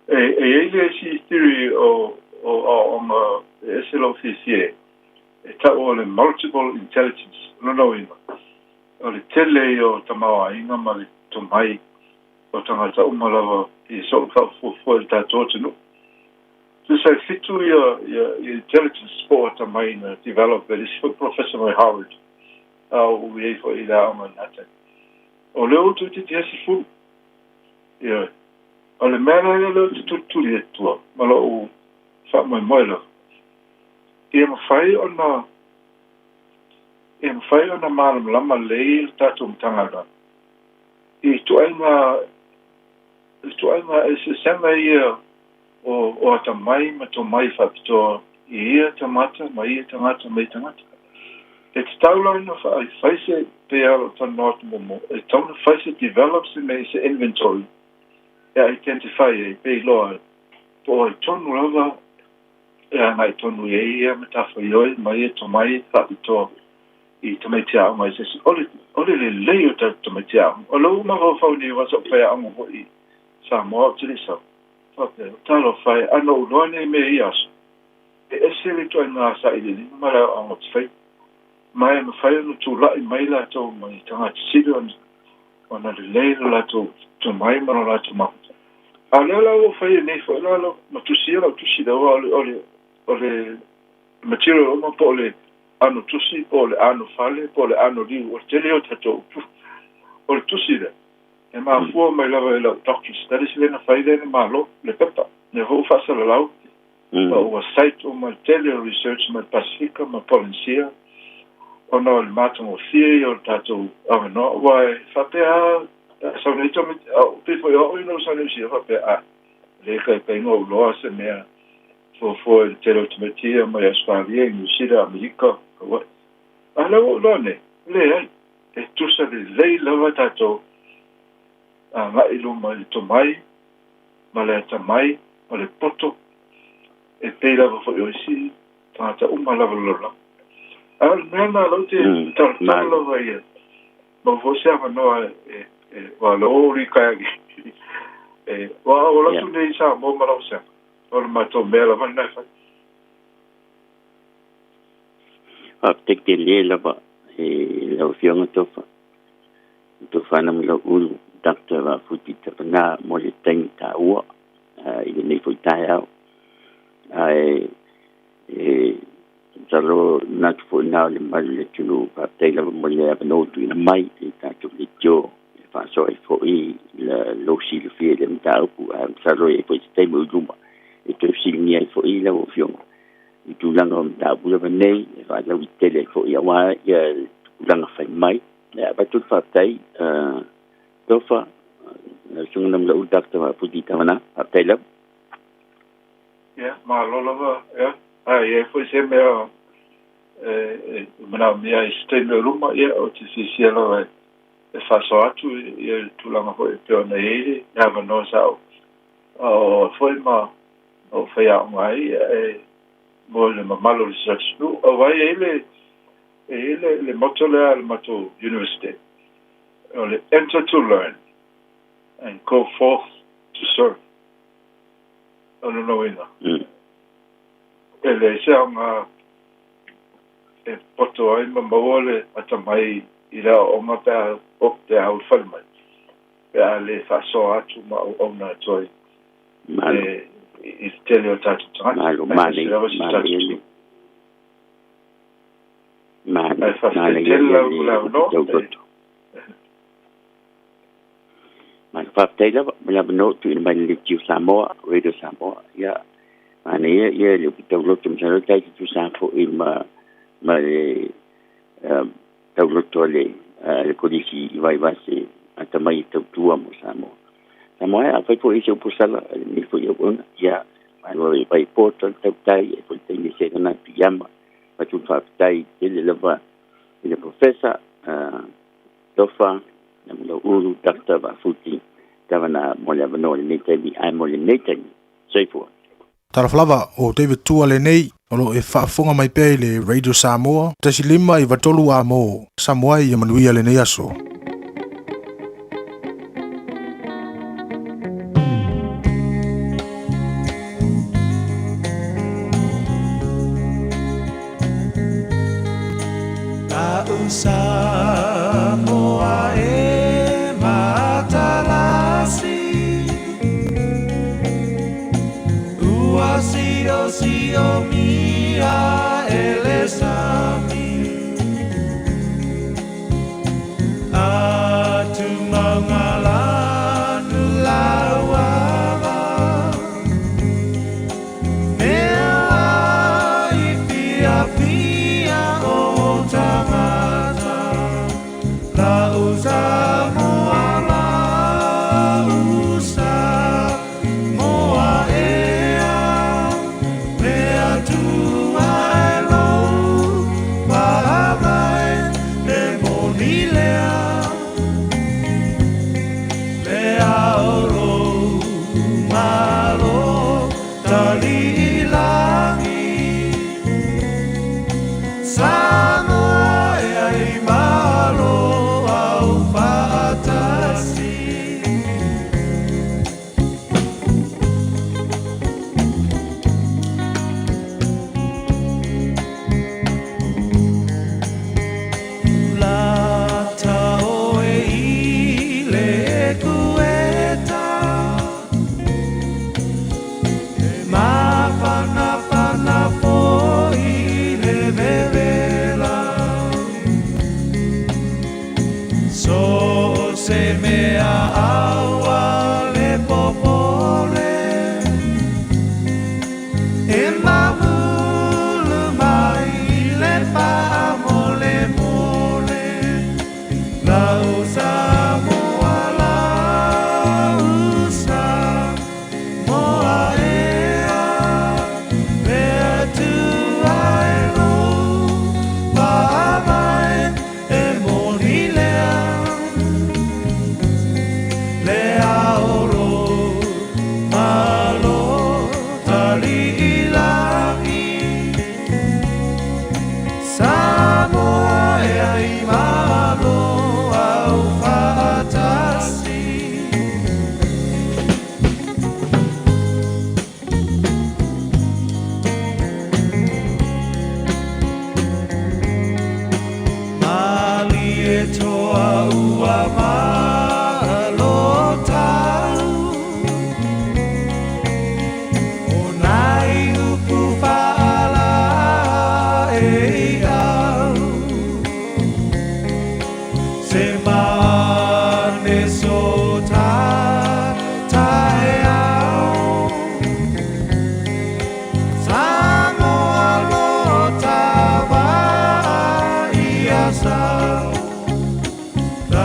E i ai le isi theory o aoaoga e ese lou fiafia e tau o le multiple intelligence. O lona uiga, o le tele ia o tamaoaiga ma le tomai o tagata uma lava i soo faafuafua i le tatou atunuu. Tusa e fitu ia intelligence po o atamai na develop e le isi foi professor mai Harvard a o i ai foi i le aoga i na taimi. O lea ua toeitiiti ai 10. Ioe. O le mea la ia lea ou te tulituli atua ma lou faamoemoe lava, ia mafai ona ia mafai ona malamalama lelei le tatou Matagaluega i ituaiga ituaiga eseesega ia o atamai ma tomai faapitoa i ia tagata ma ia tagata ma ia tagata. E tatau la ona fai se, pei lava o lou talanoa atu muamua, e tatau ona fai se develop se mea i se inventory e identify ai pe iloa ai po o ai tonu lava e agai tonu i ai ia matafaioi ma ia tomai faapitoa i tamaiti aoga eseese. O le, o le lelei o tatou tamaiti aoga. O lou mafaufau nei aua sa ou faiaoga foi i Samoa ou te le i sau. Faapea, talofa e, a na ou iloa nei mea i ia aso, e ese le ituaiga sailiiliga ma le aoaoga ou te faia. Ma e mafai ona tulai mai latou mai tagata sili ona lelei lo latou tomai ma lo latou mafuta. A o lea la ua ou faia nei foi la lau, ma tusia lau tusi lea, aua o le, o le material uma po o le ano tusi, po o le ano fale, po o le ano liu, o le tele ia o tatou upu. O le tusi lea, E mafua mai lava i lau doctorate studies lea na fai lea na malo le pepa. Lea foi ua faasalalau ma ua cite uma le tele o research mai le Pasifika ma Polynesia ona o le matagofie ia o le tatou avanoa. Aua e faapea lava pe a sau nei tamaiti, pei foi o au ina ua sau nei i Niu Sila faapea, ah, le taitaiga ou iloa se mea fuafua i le tele o tamaiti ia mai Ausetalia, i Niu Sila, Amerika, Hawaii. A o lea ua ou iloa nei, leai, e tusa lelei lava tatou agai i luma i le tomai ma le atamai ma le poto e pei lava foi o isi tagata uma lava o le lalolagi. A o le mea lena o lea ou te talotalo lava ia maua foi se avanoa e aua o lea ua ou litaea nei aua a ou alu atu nei i Samoa ma lau vasega, o le matou mea lava lena e fai. Faafetai tele lava i lau Afioga Tofa, Tofa Namulauulu Dr. Vaafuti Tavanā mo le taimi taua i lenei foi taeao. Ae e masalo manatu foi lena o le mamalu o le atunuu, faafetai lava mo le avanoa ua tuuina mai i le tatou leitio e faasoa ai foi lou silafia i le mataupu. Ae masalo e i ai foi se taimi o i luma e toe fesiligia ai foi lau Afioga i tulaga o mataupu lava nei e faalauaitele ai foi aua le tupulaga fai mai. E avatu le faafetai Tofa, lau Susuga Namulauulu Dr. Vaafusi Tavanā, faafetai lava. Ia, malo lava, ia. A i ai foi se mea e manaomia ai i se taimi o luma, ia, ou te fiafia lava e faasoa atu ia le tulaga foi e pei ona i ai le avanoa sa ou aoao ai foi ma ou faiaoga ai, ia, e mo le mamalu o le atunuu. Aua e i ai le, e i ai le, le motto lea a le matou Universite, o le enter to learn and go forth to serve. O lona uiga, e leai se aoga e poto ai ma maua le atamai i le aoaoga pe a pe a ulufale mai, pe a le faasoa atu ma auauna atu ai i le tele o tatou tagata, aemaise lava si o tatou atunuu. Ae faafetai tele lava mo le avanoa. Malo faafetai lava mo le avanoa ua tuuina mai i le Leitio Samoa, Radio Samoa. Ia, manaia ia le upu tauloto, masalo tai tutusa foi ma ma le tauloto a le a le Kolisi i Vaivase atamai e tautua mo Samoa. Samoa e, afai foi i se upu sala a lenei foi auauna, ia, malo e vai poto le tautai e foi taimi se lana piama. Avatu le faafetai tele lava i le Professor Tofa Namulauulu Dr. Vaafusi Tavanā mo le avanoa i lenei taimi ae mo lenei taimi. Soifua. Talofa lava, o David Tua lenei, o lo o e faafofoga mai pea i le Radio Samoa, 1593 A mo, Samoa ia manuia lenei aso.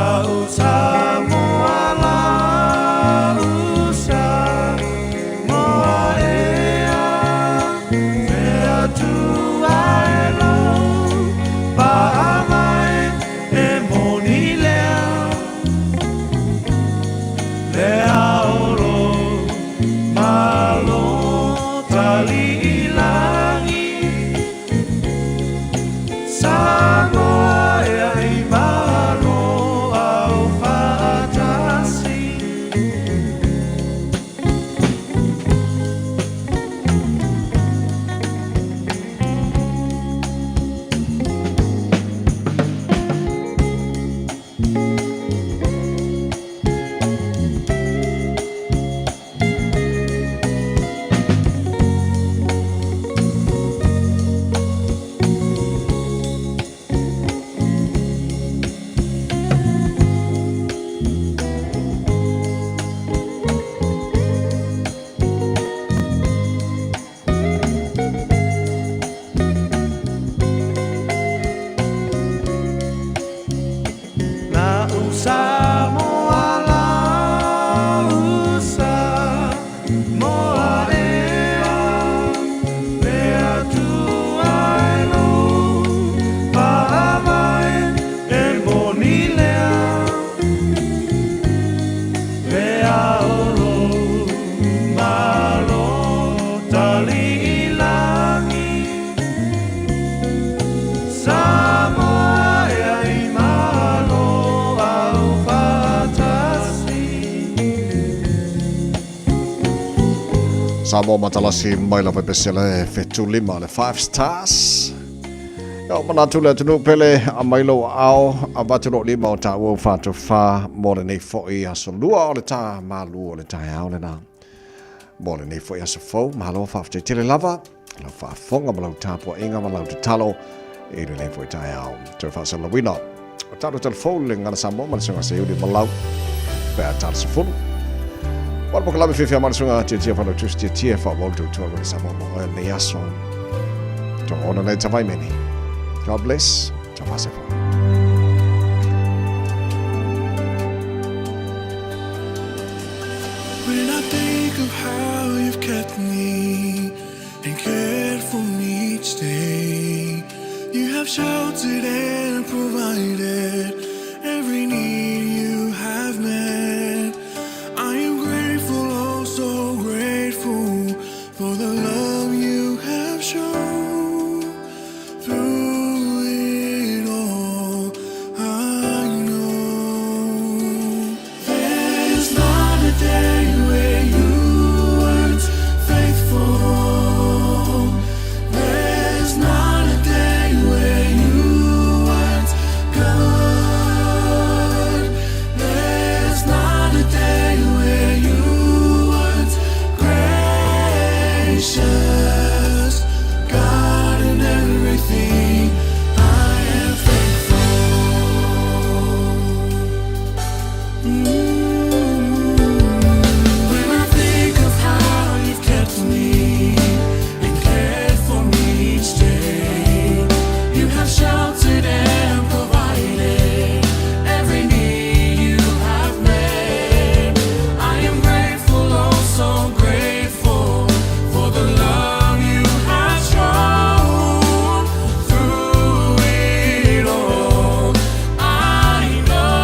Lau Samoa, lau Samoa ea, le Atua e lou faavae e moni lea, le ao lou Malo taliilagi, Samoa ea i malo au faatasi. Lau Samoa, lau Samoa ea, le Atua e lou faavae e moni lea, le ao lou Malo taliilagi, Samoa ea i malo au faatasi. Samoa matalasi mai lava pesele 75 le Five Stars. Ia o manatu le atunuu pele a mai lou aao avatu lou lima o taua ua faatofa mo lenei foi aso lua o le ta malu o le taeao lena. Mo lenei foi aso fou, malo faafetai tele lava lau faafofoga ma lau tapuaiga ma lau tatalo i lenei foi taeao. Toe faasalalauina o tatou telefou le Gagana Samoa ma le Susuga Seiuli Malau pe a tala 10. O le pokalame fiafia mai le Susuga Tiatia Failautusi Tiatia e faaauau le tautua i le Samoa mo oe lenei aso. Tō ona nei tavaimene. God bless. Tau faasefa. When I think of how you've kept me and cared for me each day, you have sheltered and provided every need you have met. I am grateful, oh so grateful for the love you have shown. Through it all, I know there's not a day where you weren't faithful. There's not a day where you weren't good. There's not a day where you weren't gracious. God in everything, I am thankful. When I think of how you've kept me and cared for me each day, you have sheltered and provided every need you have met. I am grateful, oh so grateful for the love you have shown. Through it all, I know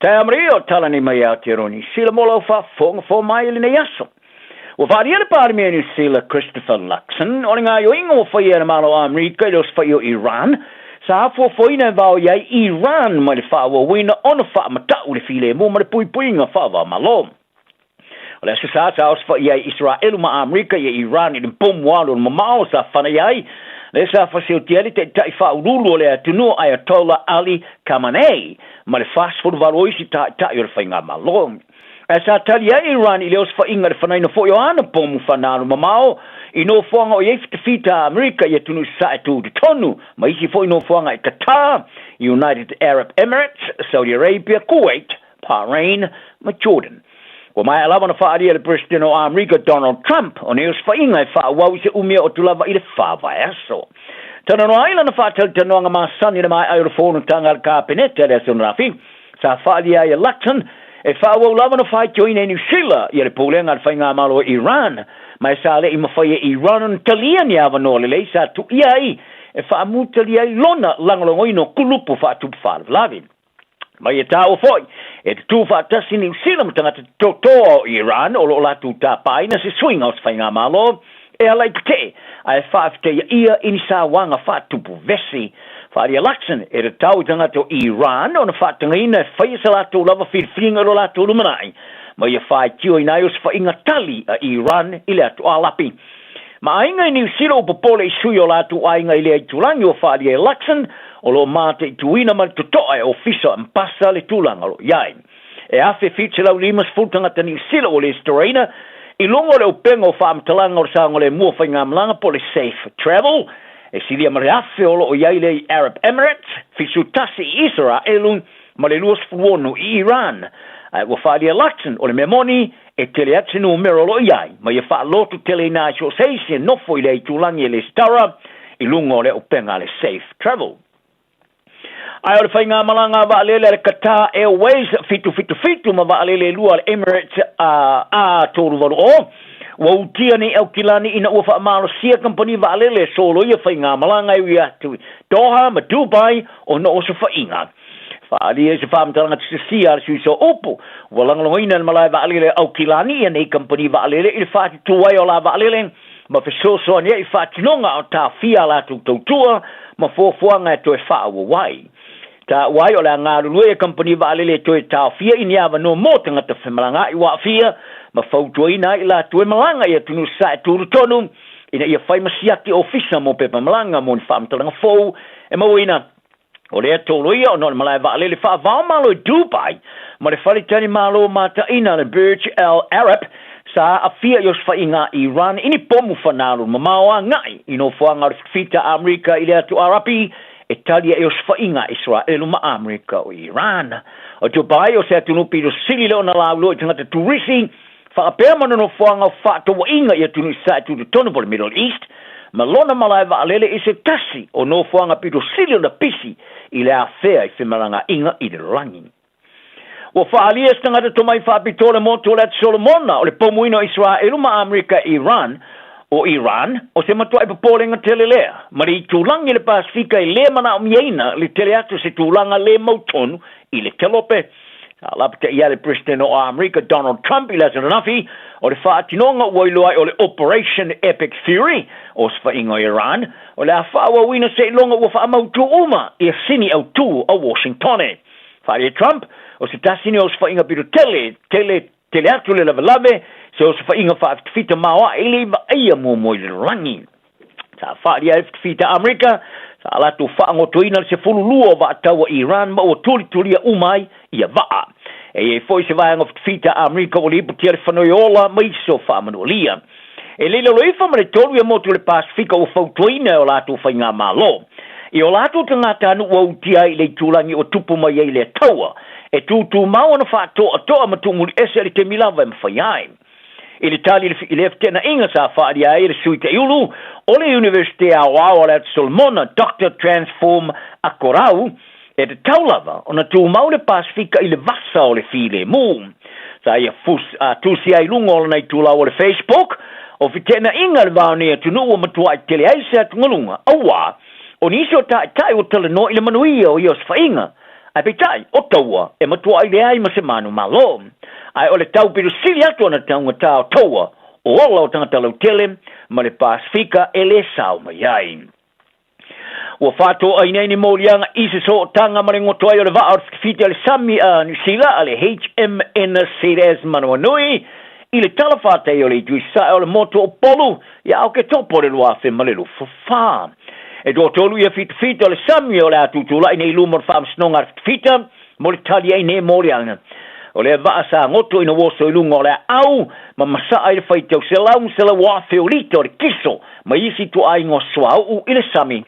Taeao maria o tala nei mai Aotearoa Niu Sila mo lau faafofoga mai i lenei aso. Ua faaalia le Palemia o Niu Sila Christopher Luxon o le gaoioiga ua faia e le Malo o Amerika i le osofai o Iran sa fuafuaina e vaoi ai Iran mai le faaauauina ona faamatau le filemu ma le puipuiga faava-o-Malo. O le Aso Sa sa osofai ai Iseraelu ma Amerika ia Iran i le bomu alualu mamao sa fana ai, lea sa fasiotia ai le taitai faauluulu o le atunuu Ayatollah Ali Khamenei ma le 48 o isi taitai o le faigamalo. Ae sa tali ai Iran i le osofaiga i le fanaina foi o ana pomu fana alumamao i nofoaga o i ai fitafita a Amerika i atunuu i sasae tutotonu ma isi foi nofoaga i Qatar, United Arab Emirates, Saudi Arabia, Kuwait, Bahrain ma Jordan. Ua maea lava ona faaalia e le Peresetene o Amerika Donald Trump o nei osofaiga e faaauau i se umi o atu lava i le fa vaiaso. Talanoa ai lana faatalitanoaga masani i le maea ai o le fonotaga a le Kapeneta i le aso ananafi, sa faaalia ai e Lutton e faaauau lava ona faitioina e Niu Sila ia le pulega a le faigamalo o Iran, ma e sa le i mafai e Iran ona talia ni avanoa lelei sa tuuia ai e faamutalia ai lona lagolagoina o kulupu faatupu faalavelave. Ma ia taua foi, e tutū faatasi Niu Sila ma tagata totoa o Iran o lo o latou tapaina se suiga o se faigamalo e ala i tetee ae faafetaia ia i ni sauaga faatupu vesi. Faaalia Luxon, e tatau i tagata o Iran ona faatagaina e faia sa latou lava filifiliga i lo latou lumanai, ma ia faitioina ai osofaiga tali a Iran i le atoalapi. Ma aiga i Niu Sila ua popole i sui o latou aiga i lea itulagi ua faaalia e Luxon, o lo o mataituina ma le totoa e Ofisa o Ambasa le tulaga o lo o i ai. E 1,750 tagata Niu Sila ua lesitalaina i luga o le upega o faamatalaga o le saogalemu o faigamalaga po o le Safe Travel, e silia ma le 1,000 o lo o i ai lea i Arab Emirates, 71 i Isaraelu ma le 26 i Iran. Ae ua faaalia e Luxon o le mea moni, E tele atu se numera o lo o i ai, ma ia faaloto tele ina ai so o se isi e nofo i lea itulagi e lesitala i luga o le upega a le Safe Travel. Ae o le faigamalaga a vaalele a le Qatar Airways 777 ma vaalele e lua a le Emirates A380, ua utia nei Aukilani ina ua faamalosia kamupani vaalele e soloia faigamalaga e ui atu i Doha ma Dubai ona o osofaiga. Faaalia i se faamatalaga tusitusia a le sui sooupu, ua lagolagoina e le malae vaalele Aukilani ia nei kamupani vaalele i le faatutū ai o la vaalele ma fesoasoani ai i faatinoga o taofia a latou tautua ma fuafuaga e toe faaauau ai. Taua ai o le a galulue ia kamupani vaalele e toe taofia i ni avanoa mo tagata femalagaai ua aafia ma fautuaina ai i latou e malaga i atunuu sasae tutotonu ina ia fai ma siaki ofisa mo pepa malaga mo ni faamatalaga fou e mauaina. O lea tolo ia ona o le malae vaalele faavaomalo i Dubai ma le faletalimalo mataina le Burj Al Arab sa aafia i osofaiga a Iran i ni pomu fanalu mamao agai i nofoaga o le fitafita a Amerika i le atu Arapi e tali ai osofaiga a Iseraelu ma Amerika o Iran. O Dubai o se atunuu pito sili lea ona laulua i tagata turisi faapea ma nofoaga o faatauaiga i atunuu i sasae tutotonu po o le Middle East, ma lona malae vaalele i se tasi o nofoaga pito sili ona pisi i le afea i femalagaaiga i le lagi. Ua faaalia se tagata tomai faapitoa le motu o le Atu Solomona o le poumuina o Iseraelu ma Amerika e Iran, o Iran, o se matuai popolega tele lea, ma le itulagi i le Pasefika e le manaomiaina le tele atu o se tulaga le mautonu i le kelope. Sa lapataia ai le Peresetene o Amerika Donald Trump i le aso ananafi o le faatinoga ua iloa ai o le Operation Epic Fury o osofaiga o Iran, o le a faaauauina seiloga ua faamautu uma ia sini autū a Washingtone. Faaalia Trump, o se tasi nei o osofaiga pito tele, tele, tele atu le lavelave, se osofaiga faafitafita maoae e le i vaaia muamua i le lalolagi. Sa faaalia ai fitafita Amerika, sa latou faagotoina le 12 o vaa taua Iran ma ua tulitulia uma ai ia vaa. E i ai foi se vaega o fitafita Amerika ua lipotia le fanoi ola ma isi o faamanualia. E le i lalo ifo ma le tolu ia motu o le Pasefika ua fautuaina e o latou faigamalo i o latou tagatanuu ua utia ai i le itulagi ua tupu mai ai lea taua, e tutumau ona faatoatoa ma tuumuliese i le taimi lava e mafai ai. I le tali i lea feteenaiga sa faaalia ai e le Sui Taiulu o le Iunivesite Aoao a le Atu Solomona, Doctor Transform Akorau, e tatau lava ona tumau le Pasefika i le vasa o le filemu. Sa ia tusi ai i luga o lana itulau o le Facebook, o feteenaiga i le va o nei atunuu ua matuai tele ai se atugaluga, auā, o nisi o taitai ua talanoa i le manuia o ia osofaiga. Ae peitai, o taua e matuaʻi leai ma se manumalo. Ae o le tau pito sili atu ona taugata o taua o ola o tagata lautele ma le Pasefika e lē sao mai ai. Ua faatoaina ai ni moliaga i se sootaga ma le goto ai o le vaa o le fitifiti a le sami a Niu Sila a le HMNZS Manawanui i le tala faataia o le itu i sae o le motu o Upolu ia Oketopa o le 2024. E toatolu ia fitafita o le sami o le a tutulai nei i luma o le Faamasinoga a le Fitafita mo le tali ai nei moliaga. O lea vaa sa goto ina oso i luga o le aau ma masaa i le faitau 100,000 o lita o le kiso ma isi ituaiga o suauu i le sami.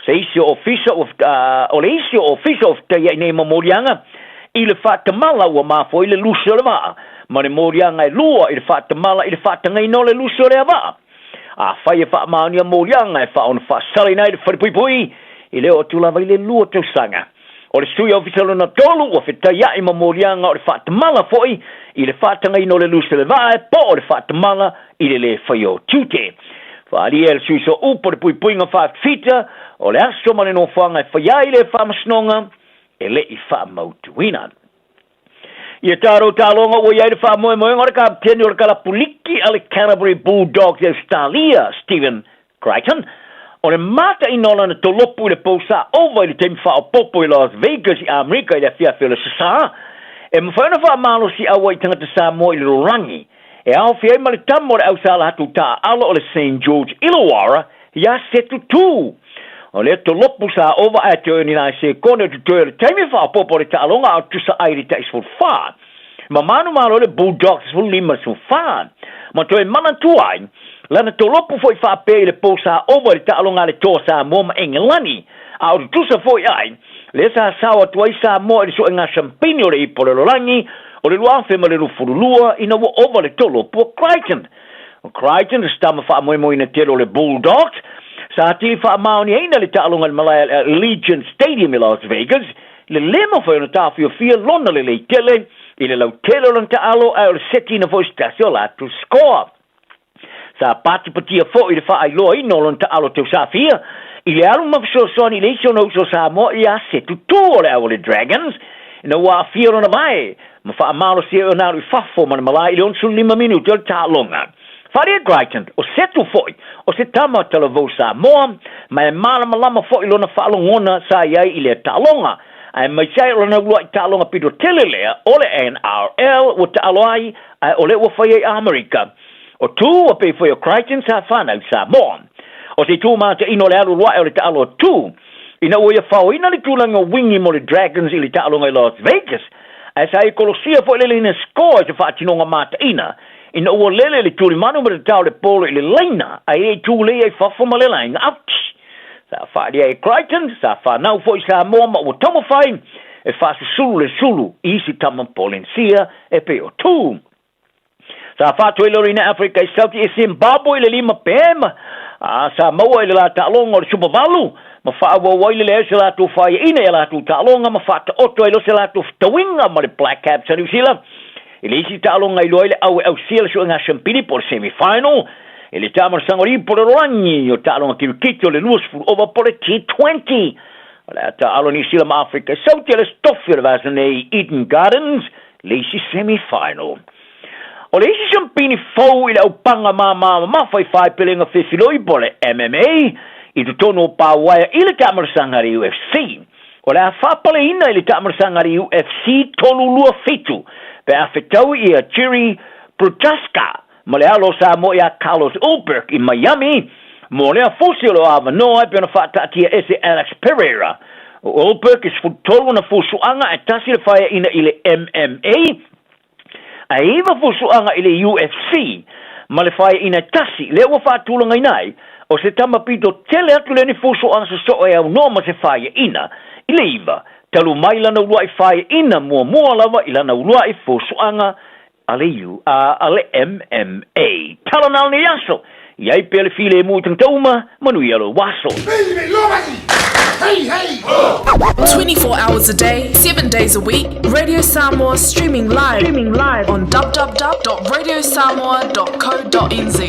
Se isi o ofisa ua, o le isi o ofisa ua fetaiai nei ma moliaga i le faatamala ua mafua ai le lusi o le vaa, ma le moliaga e lua i le faatamala i le faatagaina o le lusi o lea vaa. Afai e faamaonia moliaga e faaono faasalaina ai le falepuipui i le oo atu lava i le 2 tausaga. O le sui ofisa lona tolu ua fetaiai ma moliaga o le faatamala foi i le faatagaina o le lusi o le vaa e po o le faatamala i le lē faia o tiute. Faaalia e le sui sooupu o le puipuiga faafita o le aso ma le nofoaga e faia ai le faamasinoga e le i faamautuina. Ia tatou taaloga ua i ai le faamoemoega o le kapeteni o le kalapuliki a le Canterbury Bulldogs i Ausetalia, Stephen Crichton, o le mataina o lana tolopu i le pou saaova i le taimi faaopoopo i Las Vegas i Amerika i le afiafi o le Aso Sa, e mafai ona faamalosiau ai i tagata Samoa i le lalolagi, e aofia ai ma le tama o le ausalahatu taaalo o le Saint George Illawarra iā Setu Tu. O lea tolopu sa ova ae toe ni nai sekone o totoe o le taimi faaopoopo o le taaloga a o tusa ai i le tai 14. Ma manumalo le Bulldogs 15 14. Ma toe manatua ai lana tolopu foi faapea i le pou sa ova i le taaloga a le Toa Samoa ma Engelani, a o tutusa foi ai lea sa sao atu ai Samoa i le suega sampini o le ipu o le lalolagi o le 2022 ina ua ova le tolopu o Crichton. O Crichton se tama faamoemoeina tele o le Bulldogs, sa atili faamaoniaina le taaloga i le malae a le Allegiant Stadium i Las Vegas, i le lē mafai ona taofiofia lona lelei tele i le lautele o lana taalo ae o le setiina foi o se tasi o latou score. Sa patipatia foi le faailoaina o lona taalo tausafia i le alu ma fesoasoani i le isi ona uso Samoa ia Setu Tu o le au o le Dragons ina ua aafia lona vae ma faamalosia ona alu i fafo ma le malae i le 65 minute o le taaloga. Faaalia Crichton, o Setu foi o se tama talavou Samoa ma e malamalama foi lona faalogona sa i ai i lea taaloga aemaise ai o lana uluai taaloga pito tele lea o le NRL ua taalo ai ae o lea ua fai ai Amerika. O Tu ua pei foi o Crichton sa fanau i Samoa. O se itu mataino o le alualu ae o le taalo a Tu, ina ua ia faoina le tulaga o wingi mo le Dragons i le taaloga i Las Vegas, ae sa ia kolosia foi le laina score i se faatinoga mataina, ina ua lele le tulimanu ma le tatao o le polo i le laina ae le i tulei ai fafo ma le laina out. Sa faaalia e Crichton, sa fanau foi i Samoa ma ua taumafai e faasusulu le sulu i isi tama Polenisia e pei o Tu. Sa faatoiloloina e Afrika i Sauti i Zimbabwe i le 5 PM, a sa maua i le la taaloga o le Super 8, ma faaauau ai le leai o se latou faiaina i a latou taaloga ma faataoto ai loa se latou fetauiga ma le Black Caps a Niu Sila i le isi taaloga i iloa ai le au e ausia le suega siampili po o le semi-final i le taamalasaga o le ipu o le lalolagi o taaloga kirikiti o le 20 ova po o le T20. O le a taalo Niu Sila ma Afrika i Sauti a le Aso Tofi o le vaiaso nei i Eden Gardens le isi semi-final. O le isi siampini fou i le aupaga māmā mamafa i faepelega fefiloi po o le MMA i totonu o Pauaea i le taamalasaga a le UFC. O le a faapaleina i le taamalasaga a le UFC 327 pe a fetaui ia Jiri Prochazka ma le alo o Samoa ia Carlos Ulberg i Miami mo lea fusi o lo o avanoa e pei ona faataatia ese Alex Pereira. O Ulberg e 13 ona fusuaga ae tasi le faeaina i le MMA, ae 9 fusuaga i le UFC ma le faeaina e tasi lea ua faatulagaina ai o se tama pito tele atu lea ni fusuaga sosoo e aunoa ma se faeaina i le 9 talu mai lana uluai faeaina muamua lava i lana uluai fusuaga a le U a le MMA. Tala na lenei aso, i ai pea le filemu i tagata uma, manuia lou aso. 24 hours a day, 7 days a week, Radio Samoa streaming live, streaming live on www.radiosamoa.co.nz.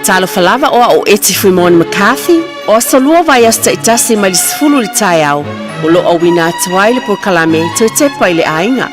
Talofa lava o au o Eti Fuimoana McCarthy, o aso lua vaiaso taitasi mai le 10 i le taeao, o lo o auina atu ai le polokalame Toe Tepa i le Aiga.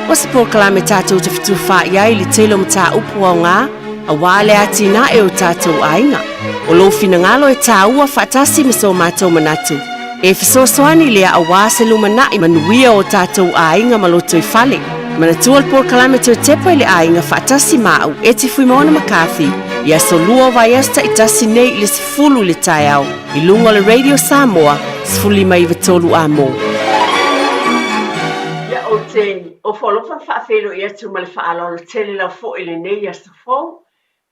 O se polokalame tatou te fetufaai ai i le tele o mataupu aoga aua le atinae o tatou aiga. O lou finagalo e tāua faatasi ma so matou manatu. E fesoasoani lea aua se lumanai manuia o tatou aiga ma lotoifale. Manatua le polokalame Toe Tepa i le Aiga faatasi ma au Eti Fuimaono McCarthy i aso lua o vaiaso taitasi nei i le 10 i le taeao i luga o le Radio Samoa 1593 Amo. Ia, ou te ofo alofa ma faafeiloai atu ma le faaaloalo tele lava foi i lenei aso fou.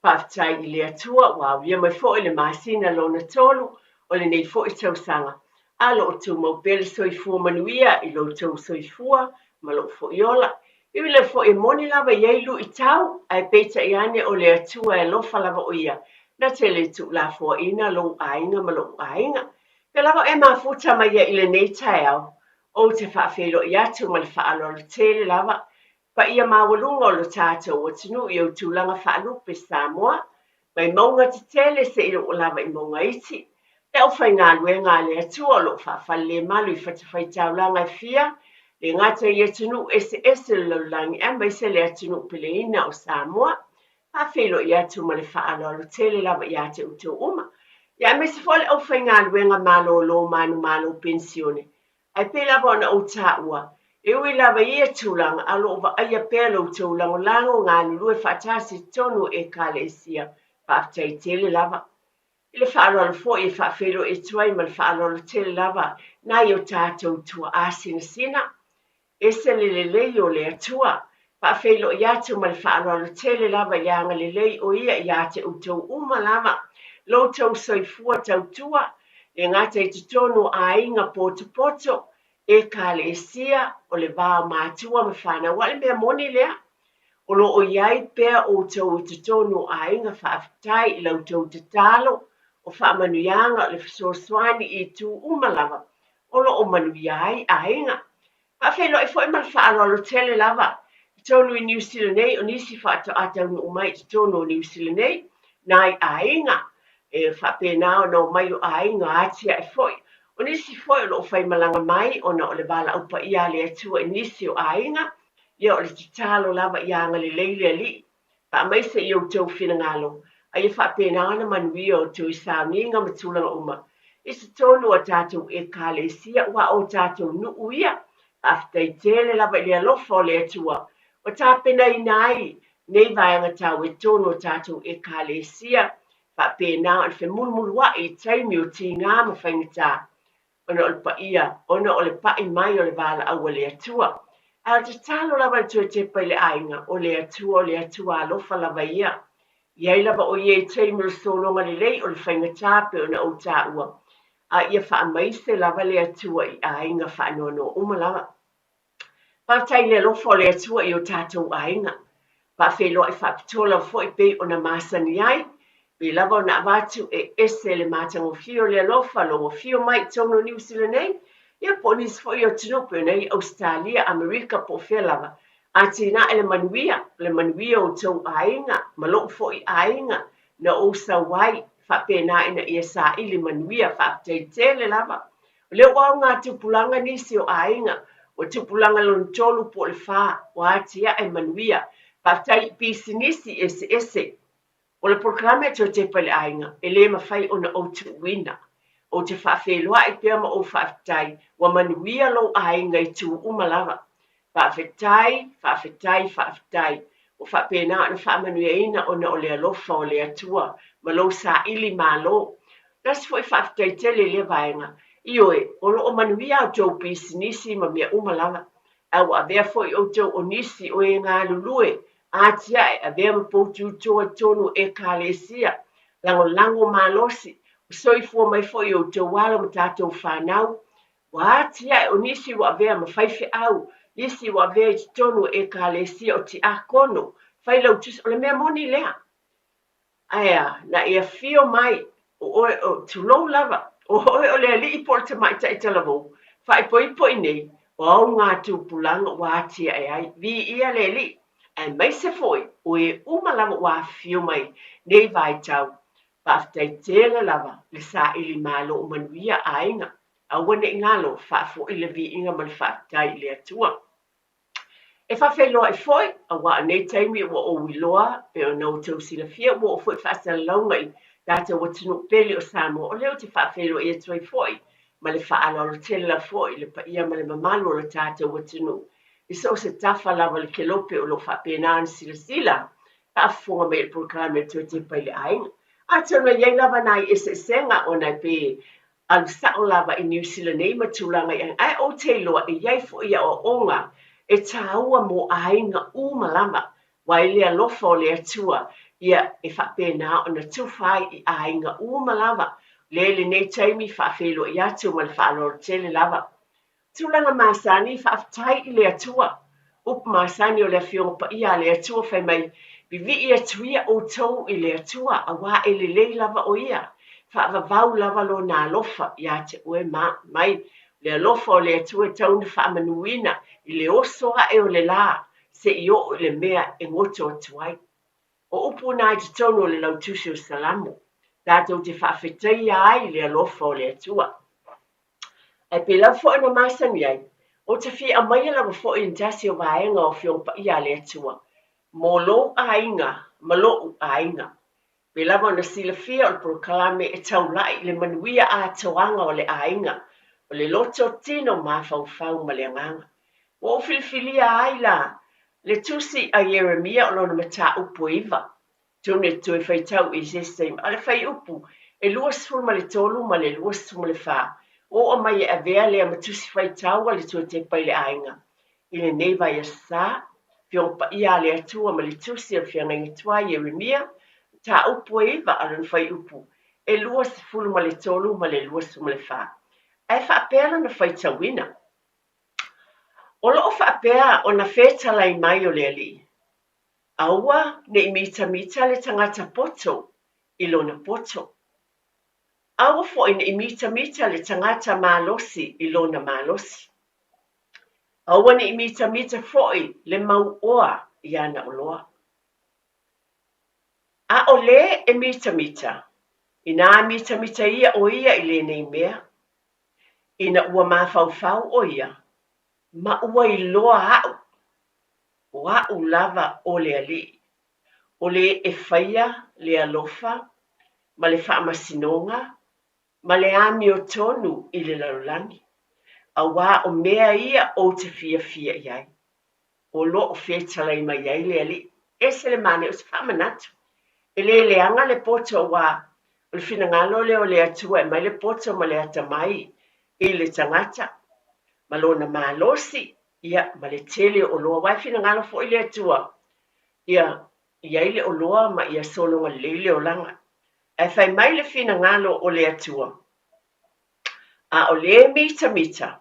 Faafetai i le Atua ua aulia mai foi le masina lona tolu o lenei foi tausaga, a lo o tumau pea le soifua manuia i lo outou soifua ma lou foi ola. E ui lava foi e moni lava e i ai luitau, ae peitai ane o le Atua e alofa lava o Ia, na te le tuulafoaiina lou aiga ma lo'u aiga. Pea lava e mafuta mai ai i lenei taeao, ou te faafeiloai atu ma le faaaloalo tele lava Paia maualuga o lo tatou atunuu i ou tulaga faalupe Samoa, mai mauga tetele seia oo lava i mauga iti, le aufaigaluega a le Atua o lo o faafalelemalu i fatafaitaulaga e fia, le gata i atunuu eseese o le lalolagi aemaise le atunuu peleina o Samoa. Faafeiloai atu ma le faaaloalo tele lava ia te outou uma, ia aemaise foi le aufaigaluega malolo manumalo penisione Ae pei lava ona ou taua, e ui lava i ia tulaga, a o lo o vaaia pea lo outou lagolago galulue faatasi i totonu o Ekalesia. Faafetai tele lava. I le faaaloalo foi e faafeiloai atu ai ma le faaaloalo tele lava nai o tatou tuaa sinasina. Ese le lelei o le Atua. Faafeiloai atu ma le faaaloalo tele lava i le agalelei o Ia ia te outou uma lava, lo outou soifua tautua, le gata i totonu o aiga potopoto, Ekalesia, o le va o matua ma fanau. A o le mea moni lea, o lo o i ai pea outou i totonu o aiga faafetai i la outou tatalo, o faamanuiaga o le fesoasoani i itu uma lava o lo o manuia ai aiga. Faafeiloai foi ma le faaaloalo tele lava i totonu i Niu Sila nei, o nisi faatoa taunuu mai i totonu o Niu Sila nei, nai aiga e faapena ona omai o aiga atiae foi. O nisi foi o lo o faimalaga mai ona o le valaau paia a le Atua i nisi o aiga, ia o le tatalo lava ia agalelei le Alii Faamaise i outou finagalo, a ia faapena ona manuia outou i sauniga ma tulaga uma, i totonu o a tatou Ekalesia, aua o tatou nuu ia. Faafetai tele lava i le alofa o le Atua ua tapenaina ai nei vaega tau e tonu o tatou Ekalesia, faapena ona femulumuluai i taimi o tiga ma faigata. ona o le paia, ona o le paʻi mai o le valaau a le Atua. Ae o le tatalo lava i le toe tepa i le aiga, o le Atua, o le Atua alofa lava ia. I ai lava o ia i taimi o le sologa lelei o le faigata pei ona ou taua, a ia faamaise lava le Atua i aiga faanoanoa uma lava. Faafetai i le alofa o le Atua i o tatou aiga. Faafeiloai faapitoa lava foi pei ona masani ai, pei lava ona avatu e ese le matagofie o le alofa lou afio mai i totonu o Niu Sila nei, ia po o nisi foi o atunuu pei ona i Ausetalia, Amerika po o fea lava. Atinae le manuia, le manuia o outou aiga ma lou foi aiga na ou sau ai, faapena ina ia saili manuia. Faafetai tele lava. O lea ua ao ngā tupulaga nisi o aiga, ua tupulaga lona tolu po o le fā, ua atiae manuia. Faafetai i pisinisi eseese. O le polokalame a Toe Tepa i le Aiga, e le mafai ona ou tuuina. Ou te faafeiloai pea ma ou faafetai, ua manuia lou aiga i tū uma lava. Faafetai, faafetai, faafetai. Ua faapena ona faamanuiaina ona o le alofa o le Atua ma lou saili malo. Tasi foi faafetai tele i lea vaega. Ioe, o lo o manuia a outou pisinisi ma mea uma lava. Ae ua avea foi outou o nisi o e galulue, atiae, avea ma poututoa i totonu o Ekalesia, lagolago malosi, ua soifua mai foi outou alo ma tatou fanau. Ua atiae o nisi ua avea ma faifeau, nisi ua avea i totonu o Ekalesia o tiakono, failautusi, o le mea moni lea. Ae a, na e afio mai, o oe, o, tulou lava, o oe o le alii po o le tamaitai talavou, faaipoipo i nei, o au ngā tupulaga ua atiae ai, viia le Alii, aemaise foi o e uma lava ua afifio mai nei vaitau. Faafetai tele lava le saili malo o manuia aiga. Aua ne i galo, faafoi le viiga ma le faafetai i le Atua. E faafeiloai foi, aua o nei taimi ua ou iloa, pei ona outou silafia ua oo foi faasalalauga i tatou atunuu pele o Samoa, o lea ou te faafeiloai atu ai foi ma le faaaloalo tele lava foi i le paia ma le mamalu o le tatou atunuu i so o se tafa lava o le kelope o lo o faapena ona silasila faafofoga mai i le polokalame a le Toe Tepa i le Aiga. Atonu e i ai lava nai eseesega ona e pei alu sa'o lava i Niu Sila nei ma tulaga i ae ou te iloa e i ai foi aoaoga e tāua mo aiga uma lava, aua i le alofa o le Atua ia e faapena ona tufa ai i aiga uma lava, lea i lenei taimi faafeiloai atu ma le faaaloalo tele lava. Tulaga masani, faafetai i le Atua. Upu masani o le Afioga Paia a le Atua fai mai, Vivii atu ia outou i le Atua, auā e lelei lava o Ia, faavavau lava Lona alofa iā te oe ma mai. O le alofa o le Atua e tau ona faamanuina i le oso aʻe o le lā, se i oo i le mea e goto atu ai. O upu na i totonu o le lautusi o Salamo, tatou te faafetaia ai le alofa o le Atua. Ae pei lava foi ona masani ai, ou te fia aumaia lava foi ni tasi o vaega o Afioga Paia a le Atua mo lou aiga ma loʻu aiga. Pei lava ona silafia o le polokalame e taulai i le manuia atoaga o le aiga, o le loto, tino, mafaufau ma le agaga. Ua ou filifilia ai la le tusi a Ieremia o lona mataupu e iva, Tonu e toe faitau i se isi taimi, a o le fuaiupu e 23 ma le 24, ua oo mai e avea lea ma tusi faitau a le Tuatepa i le aiga. I lenei vaiaso sa, Afioga Paia a le Atua ma le tusi a le Feagaiga Tuai Ieremia, mataupu e iva a lona fuaiupu e 23 ma le 24. Ae faapea lona faitauina. O lo o faapea ona fetalai mai o le Alii, Aua ne i mitamita le tagata poto i lona poto. Aua foi ne i mitamita le tagata malosi i lona malosi. Aua ne i mitamita foi le mauoa i ana oloa. A o le e mitamita, inā mitamita ia o ia i lenei mea, ina ua mafaufau o ia, ma ua iloa aʻu, O aʻu lava o le Alii, o le e faia le alofa ma le faamasinoga ma le amiotonu i le lalolagi, auā o mea ia ou te fiafia i ai. O loʻu fetalai mai ai le Alii, ese le manaia o se faamanatu. E le leaga le poto auā o le finagalo lea o le Atua e aumai le poto ma le atamai i le tagata ma lona malosi ia, ma le tele o oloa, aua e finagalo foi le Atua ia i ai le oloa ma ia sologa lelei le olaga. Ae fai mai le finagalo o le Atua, a o le mitamita,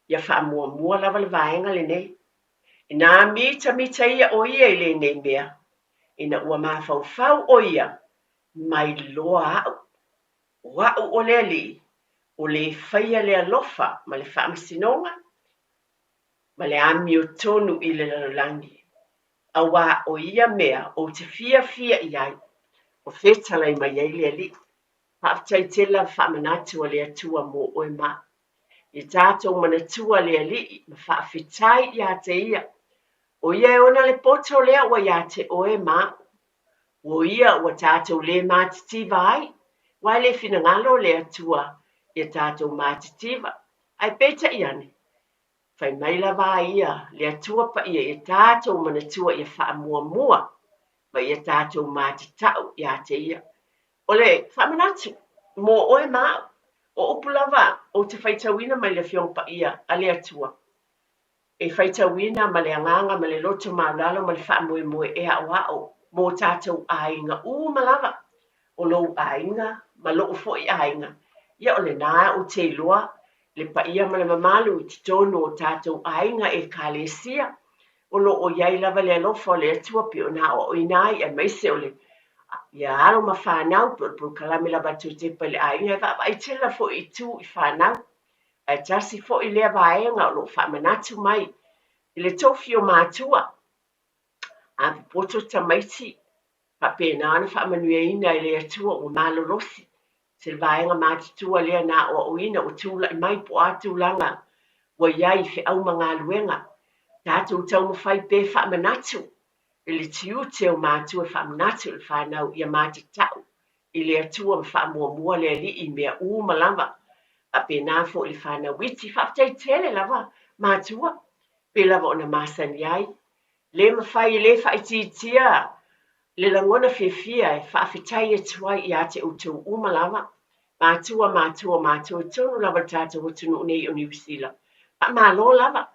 ia faamuamua lava le vaega lenei. Inā mitamita ia o ia i lenei mea, ina ua mafaufau o ia, mai loa aʻu, o aʻu o le Alii, o le faia le alofa ma le faamasinoga ma le amiotonu i le lalolagi, auā o ia mea ou te fiafia i ai, o fetalai mai ai le Alii. Faafetai tele lava faamanatu a le Atua mo oe ma au. Ia tatou manatua le Alii ma faafetai iā te Ia. O Ia e ona le poto lea ua iā te oe ma au. O ia ua tatou lē matitiva ai, aua e le finagalo le Atua ia tatou matitiva. Ae peitai ane, fai mai lava a ia le Atua Paia ia tatou manatua ia faamuamua ma ia tatou matatau iā te Ia. O le faamanatu mo oe ma au, o upu lava ou te faitauina mai le Afioga Paia a le Atua, e faitauina ma le agaga ma le loto maualalo ma le faamoemoe e aoao mō tātou aiga uma lava, o lou aiga ma loʻu foi aiga. Ia o lenā ou te iloa le paia ma le mamalu i totonu o tātou aiga Ekalesia, o lo o i ai lava le alofa o le Atua pei ona aoaoina ai, aemaise o le ia alo ma fanau, pei o le polokalame lava a Toetepa i le aiga, e vaavaai tele lava foi i tu i fanau. Ae tasi foi lea vaega o lo o faamanatu mai i le tofi o matua, a popoto tamaiti. Faapena ona faamanuiaina e le Atua ua malolosi se vaega matutua lea na aoaoina ua tulai mai po o a tulaga ua i ai i feau ma galuega. Tatou taumafai pea e faamanatu i le tiute o matua e faamanatu i le fanau ia matatau i le Atua ma faamuamua le Alii i mea uma lava. Faapena foi i le fanau iti. Faafetai tele lava matua, pei lava ona masani ai. Le mafai e le faaitiitia le lagona fiafia e faafetai atu ai ia te outou uma lava, matua, matua, matua i totonu lava o le tatou atunuu nei o Niu Sila. Faamalo lava.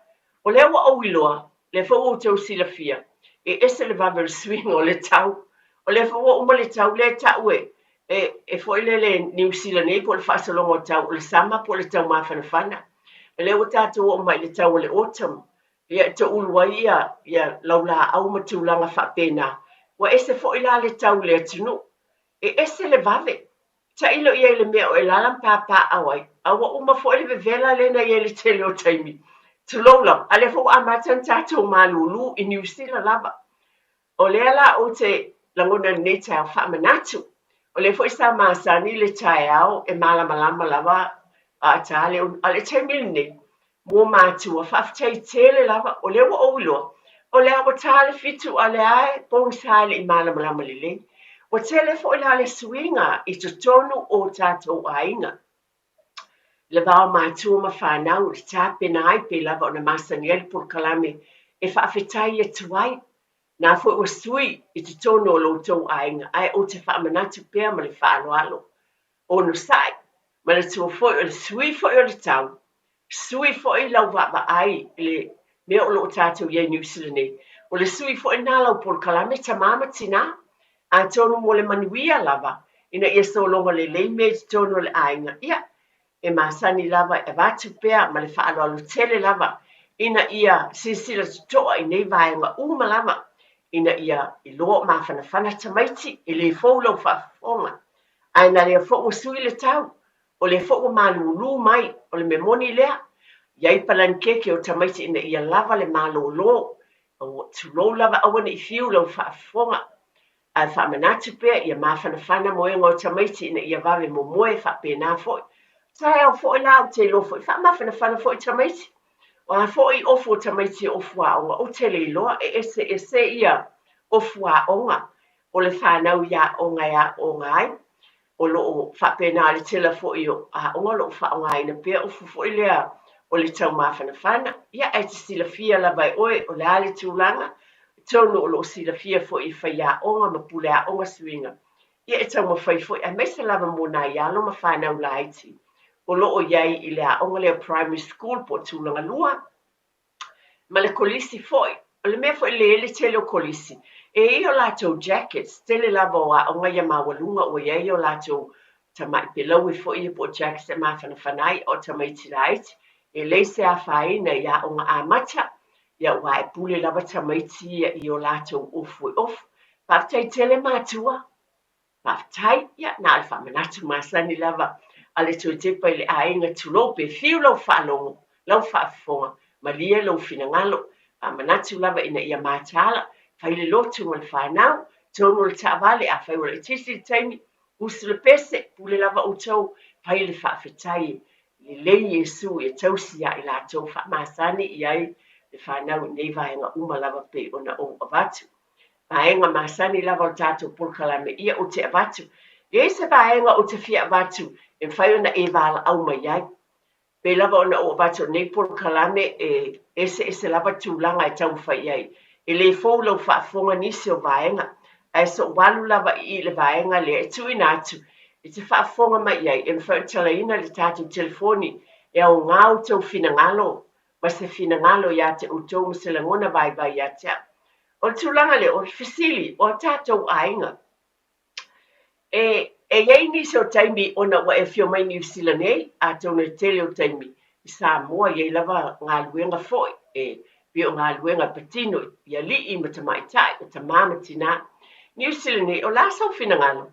O lea ua ou iloa, lea foi ua outou silafia, e ese le vave o le suiga o le tau. O lea foi ua uma le tau lea e tau e, e, e foi lele Niu Sila nei po o le faasologa o tau, o le summer po o le tau mafanafana. O lea ua tatou oo mai i le tau o le autumn, ia e toulu ai ia, ia laulaau ma tulaga faapena. Ua ese foi la le tau i le atunuu. E ese le vave. Tailo i ai i le mea o e lala ma papaaao ai, a ua uma foi le vevela lea na i ai i le tele o taimi. Tulou lava, a lea foi ua amata ona tatou malulu i Niu Sila lava. O lea la ou te lagona i lenei taeao faamanatu, o lea foi sa masani le taeao e malamalama lava a ta le, a o le taimi lenei, mo matua, faafetai tele lava, o lea ua ou iloa, o lea ua ta le fitu a o lea e pogisa e le i malamalama lelei. Ua tele foi la le suiga i totonu o tatou aiga. Le va o matua ma fanau i le tapena ai pei lava ona masani ai le polokalame e faafetai atu ai. Na foi ua sui i totonu o lo outou aiga ae ou te faamanatu pea ma le faaaloalo. Onosai, manatua foi o le sui foi o le tau, sui foi lau vaavaai i le mea o lo o tatou i ai i Niu Sila nei. O le sui foi lena lau polokalame tamā ma tinā, atonu mo le manuia lava ina ia sologa lelei mea i totonu o le aiga, ia, e masani lava e avatu pea ma le faaaloalo tele lava ina ia silasila totoa i nei vaega uma lava ina ia iloa o mafanafana tamaiti, e le fou lau faafofoga. Ae na lea foi ua sui le tau, o lea foi ua malūlū mai, o le mea moni lea, i ai palanikeke o tamaiti ina ia lava le malōlō, tulou lava aua ne i fiu lau faafofoga, ae faamanatu pea ia mafanafana moega o tamaiti ina ia vave momoe faapena foi. Taeao foi la ou te iloa foi, faamafanafana foi tamaiti. O a foi ofu o tamaiti e ofu aoga, ou te le iloa, e eseese ia ofu aoga o le fanau i aoga e aooga ai. O lo o faapena le tele foi o aoga o lo o faaaogaina pea ofu foi lea o le taumafanafana. Ia, ae te silafia lava e oe o le a le tulaga, atonu o lo o silafia foi e faiaoga ma puleaoga suiga. Ia, e taumafai foi, aemaise lava mo nai alo ma fanau laiti o lo o i ai i le aoga lea o primary school po o tulaga lua, ma le kolisi foi. O le mea foi lea i le tele o kolisi, e i ai o latou jackets, tele lava o aoga ia maualuga ua i ai o latou tamai pelaue foi ia po o jackets e mafanafana ai, a o tamaiti laiti, e leai se afaina i aoga amata, ia aua e pule lava tamaiti ia i o latou ofu e ofu. Faafetai tele matua. Faafetai, ia, na o le faamanatu masani lava a le Toetepa i le aiga, tulou pe fiu lau faalogo, lau faafofoga, malie lou finagalo. Faamanatu lava ina ia mataala, fai le lotu ma le fanau, tonu o le taavale, afai ua laitiiti le taimi, usu le pese, pule lava outou, fai le faafetai lelei Iesu e tausi ia i latou, faamasani i ai le fanau i nei vaega uma lava pei ona ou avatu. Vaega masani lava o le tatou polokalame ia ou te avatu. E i ai se vaega ou te fia avatu e mafai ona e valaau mai ai. Pei lava ona ou avatu o lenei polokalame e eseese lava tulaga e taumafai i ai. E le fou lau faafofoga nisi o vaega, ae sou alu lava i i le vaega lea e tuuina atu e te faafofoga mai i ai e mafai ona talaina le tatou telefoni e aoga outou finagalo ma se finagalo ia te outou ma se lagona vaivai ia te au. O le tulaga lea, o le fesili, o a tatou aiga, e, e i ai nisi o taimi ona ua e afio mai Niu Sila nei, atonu e tele o taimi i Samoa, e i ai lava galuega foi, e pei o galuega e patino i alii ma tamaitai, o tamā ma tinā. Niu Sila nei, o le a sou finagalo?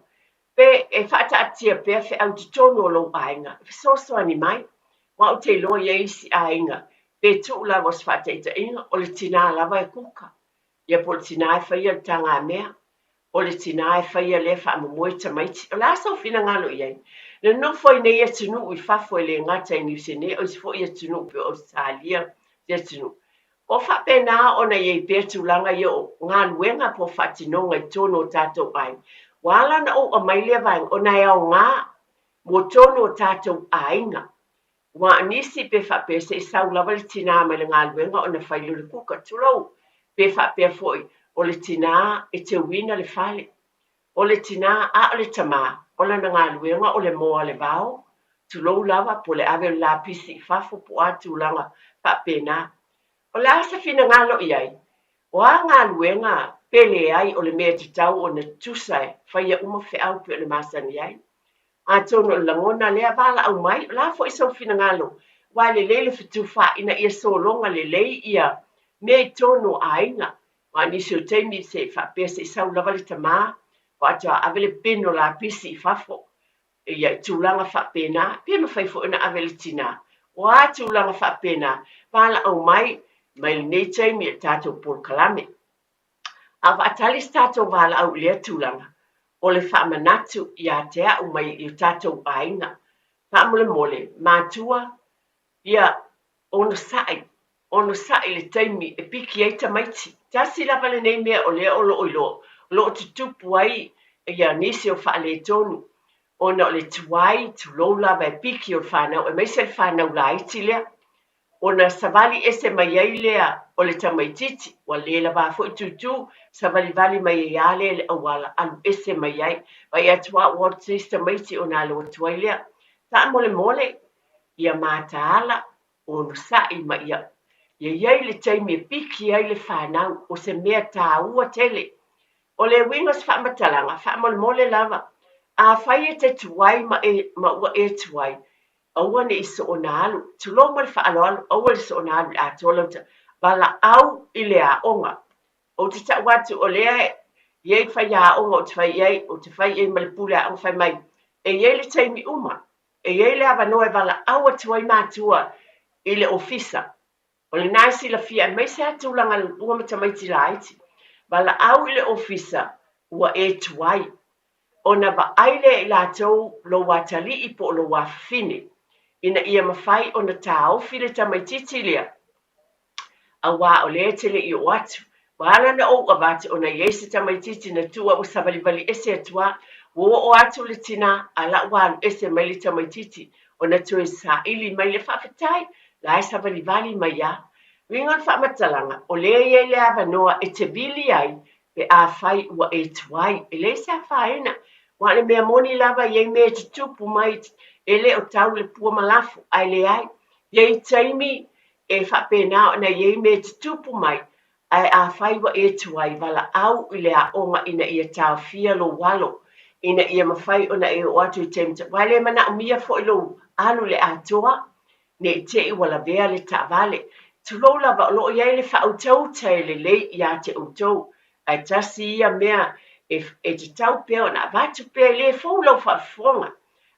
Pe e faataatia pea feau i totonu o lou aiga, e fesoasoani mai. Aua ou te iloa i ai isi aiga, pe tuu lava o se faataitaiga, o le tinā lava e kuka, ia po o le tinā e faia le tagamea. O le tinā e faia lea faamomoe tamaiti. O le a sou finagalo i ai? Na nofo ai nei atunuu i fafo e le gata i Niusene o isi foi atunuu pei o Ausetalia se atunuu. Po o faapena ona i ai pea tulaga ia o galuega po o faatinoga i totonu o tatou aiga. Ua ala ona ou aumai lea vaega ona e aoga mo totonu o tatou aiga. Aua o nisi pe faapea se i sau lava le tinā mai le galuega ona fai lea o le kuka, tulou, pe faapea foi o le tinā e teuina le fale. O le tinā, a o le tamā, o lana galuega o le moa le vao, tulou lava, po o le ave o le lapisi i fafo po o a tulaga faapena. O le a se finagalo i ai? O a galuega pe leai o le mea e tatau ona tutusa e faia uma feau pei ona masani ai? Atonu o le lagona lea, valaau mai, o le a foi sou finagalo, aua e lelei le fetufaai ina ia sologa lelei ia mea i totonu o aiga. Aua o nisi o taimi se i faapea se i sau lava le tama, faatoa ave le pin o lapisi i fafo, ia i tulaga faapena, pe mafai foi ona ave le tina. O a tulaga faapena, valaau mai, mai lenei taimi i le tatou polokalame. A faatali se tatou valaau i lea tulaga, o le faamanatu ia te au mai i o tatou aiga. Faamolemole, matua, ia onosai, onosai i le taimi e piki ai tamaiti. Tasi lava lenei mea o lea o lo o iloa, o lo o tutupu ai ia nisi o faaletonu, ona o le tuai, tulou lava e piki o le fanau, aemaise le fanau laiti lea. Ona savali ese mai ai lea o le tamaitiiti, ua le lava foi tūtū, savalivali mai ai lava lea i le auala, alu ese mai ai. Vaai atu lava ua atu se isi tamaiti ona alu atu ai lea. Faamolemole, ia mataala, onosai ma ia ia i ai le taimi e piki ai le fanau, o se mea taua tele. O le uiga o se faamatalaga, faamolemole lava, afai e te tuai ma e, ma ua e tuai, Aua ne i soona alu, tulou ma le faaaloalo, aua le soona alu i le atoa lau ta valaau i le aoga. Ou te tau atu o lea e i ai faiaoga ou te fai i ai, ou te fai i ai ma le pule aoga fai mai, e i ai le taimi uma, e i ai le avanoa e valaau atu ai matua i le ofisa. O lena e silafia aemaise lava tulaga lua ma tamaiti laiti. Valaau i le ofisa ua e tuai. Ona vaai lea i latou lou atalii po o lou afafine, ina ia mafai ona taofi le tamaitiiti lea, aua o lea e te le i oo atu. Ua ala ona ou avatu ona i ai se tamaitiiti na tuu au ua savalivali ese atu lava. Ua oo atu le tina, a la ua alu ese mai le tamaitiiti ona toe saili mai le faafetai, la e savalivali mai lava. Uiga o le faamatalaga, o lea e i ai le avanoa e te vili ai pe afai ua e tuai. E leai se afaina, aua o le mea moni lava e i ai mea e tutupu mai, e le o tau le pua ma lafo, ae leai. E i ai taimi e faapena ona i ai mea e tutupu mai, Ae afai ua e tuai, valaau i le aoga ina ia taofia lou alo, ina ia mafai ona e oo atu i taimi aua e le manaomia foi lou alu i le atoa, ne i te i ua lavea le taavale. Tulou lava, o lo o i ai le faautauta e lelei ia te outou, ae tasi ia mea e, e tatau pea ona avatu pea, e le fou lau faafofoga.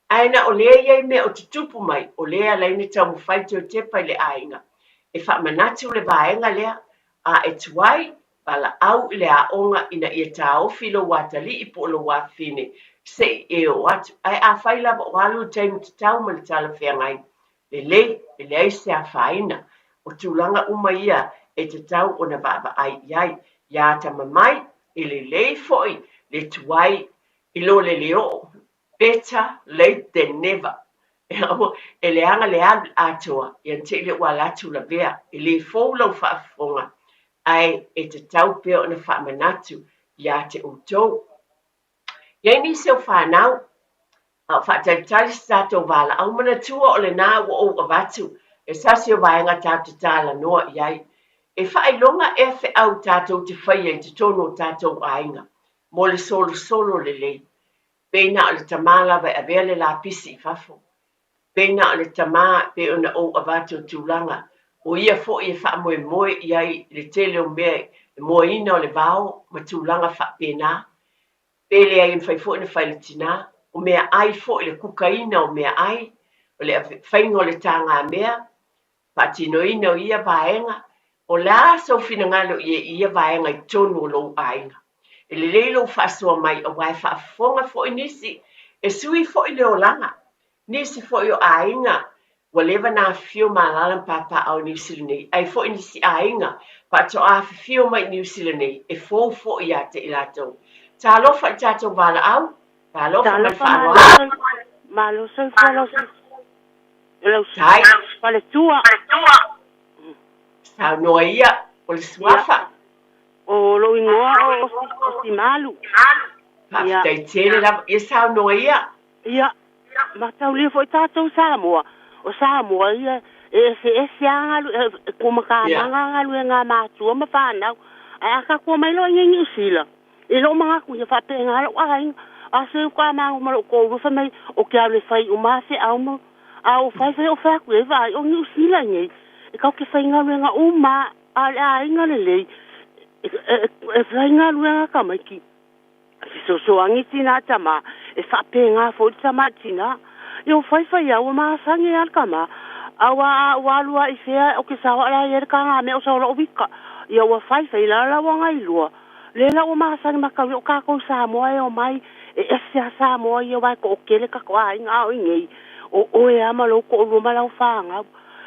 Ae na o lea e i ai mea o tutupu mai, o lea e ala ai ona taumafai toe tepa i le aiga. E faamanatu le vaega lea, a e tuai, valaau i le aoga ina ia taofi lou atalii po o lou afafine se i e oo atu. Ae afai lava o alu i le taimi tatau ma le talafeagai lelei, e leai se afaina. O tulaga uma ia e tatau ona vaavaai i ai. Ia atamamai, e lelei foi le tuai i lo le le oo Better late than never. E leaga le alu i le atoa, ia na te i lea ua ala atu lavea. E le fou lau faafofoga, ae e tatau pea ona faamanatu ia te outou. I ai nisi o fanau, a o faatalitali se tatou valaau, manatua o lena ua ou avatu e sasi o vaega tatou te talanoa i ai. E faailoga ea feau tatou te faia i totonu o tatou aiga mo le solosolo lelei. Pei na o le tamā lava e avea le lapisi i fafo. Pei na o le tamā pei ona ou avatu o tulaga, o ia foi e faamoemoe i ai i le tele o mea i le moaina o le vao ma tulaga faapena. Pe leai e mafai foi ona fai le tinā, o meaai foi, le kukaina o meaai, o le faiga o le tagamea, faatinoina o ia vaega, o le a sou finagalo i ai i ia vaega i totonu o lou aiga. E lelei lou faasoa mai aua e faafofoga foi nisi, e sui foi le olaga. Nisi foi o aiga ua leva na afifio ma alaala ma papaaao i Niu Sila nei, ae foi nisi aiga faatoa afifio mai i Niu Sila nei, e fou foi ia te i latou. Talofa i le tatou valaau, talofa ma le faaaloalo. Malo soifua lau lau faletua. Saunoa ia, o le suafa. O lou igoa o Osimalu. Faafetai tele lava. Ia saunoa ia. Ia, mataulia foi tatou Samoa, o Samoa ia e eseese a e kumakamaga galuega a matua ma fanau. Ae a tatou omai loa i inei i Niu Sila, i lou manatu ia faapena lou aiga, a seu ka magu ma lou toalua fai mai ou te alu e fai uma feau ma a ou fai fai ou fai atu i ai vaai o Niu Sila i inei e tatou te faigaluega uma a o le aiga lelei e faigaluega tamaiti fesoasoani tinā tamā e faapena foi le tama i le tinā. Ia ua faifai a ua masani a le tama aua a ua alu a i fea ou te sao la i ai le tagamea o sao lou ika. Ia ua faifai la la ua gailua lea la ua masani matau ia o tatou i Samoa e omai e ese a Samoa ia aua e toatele tatou aiga a o i nei o oe a ma lou toalua ma lau fanau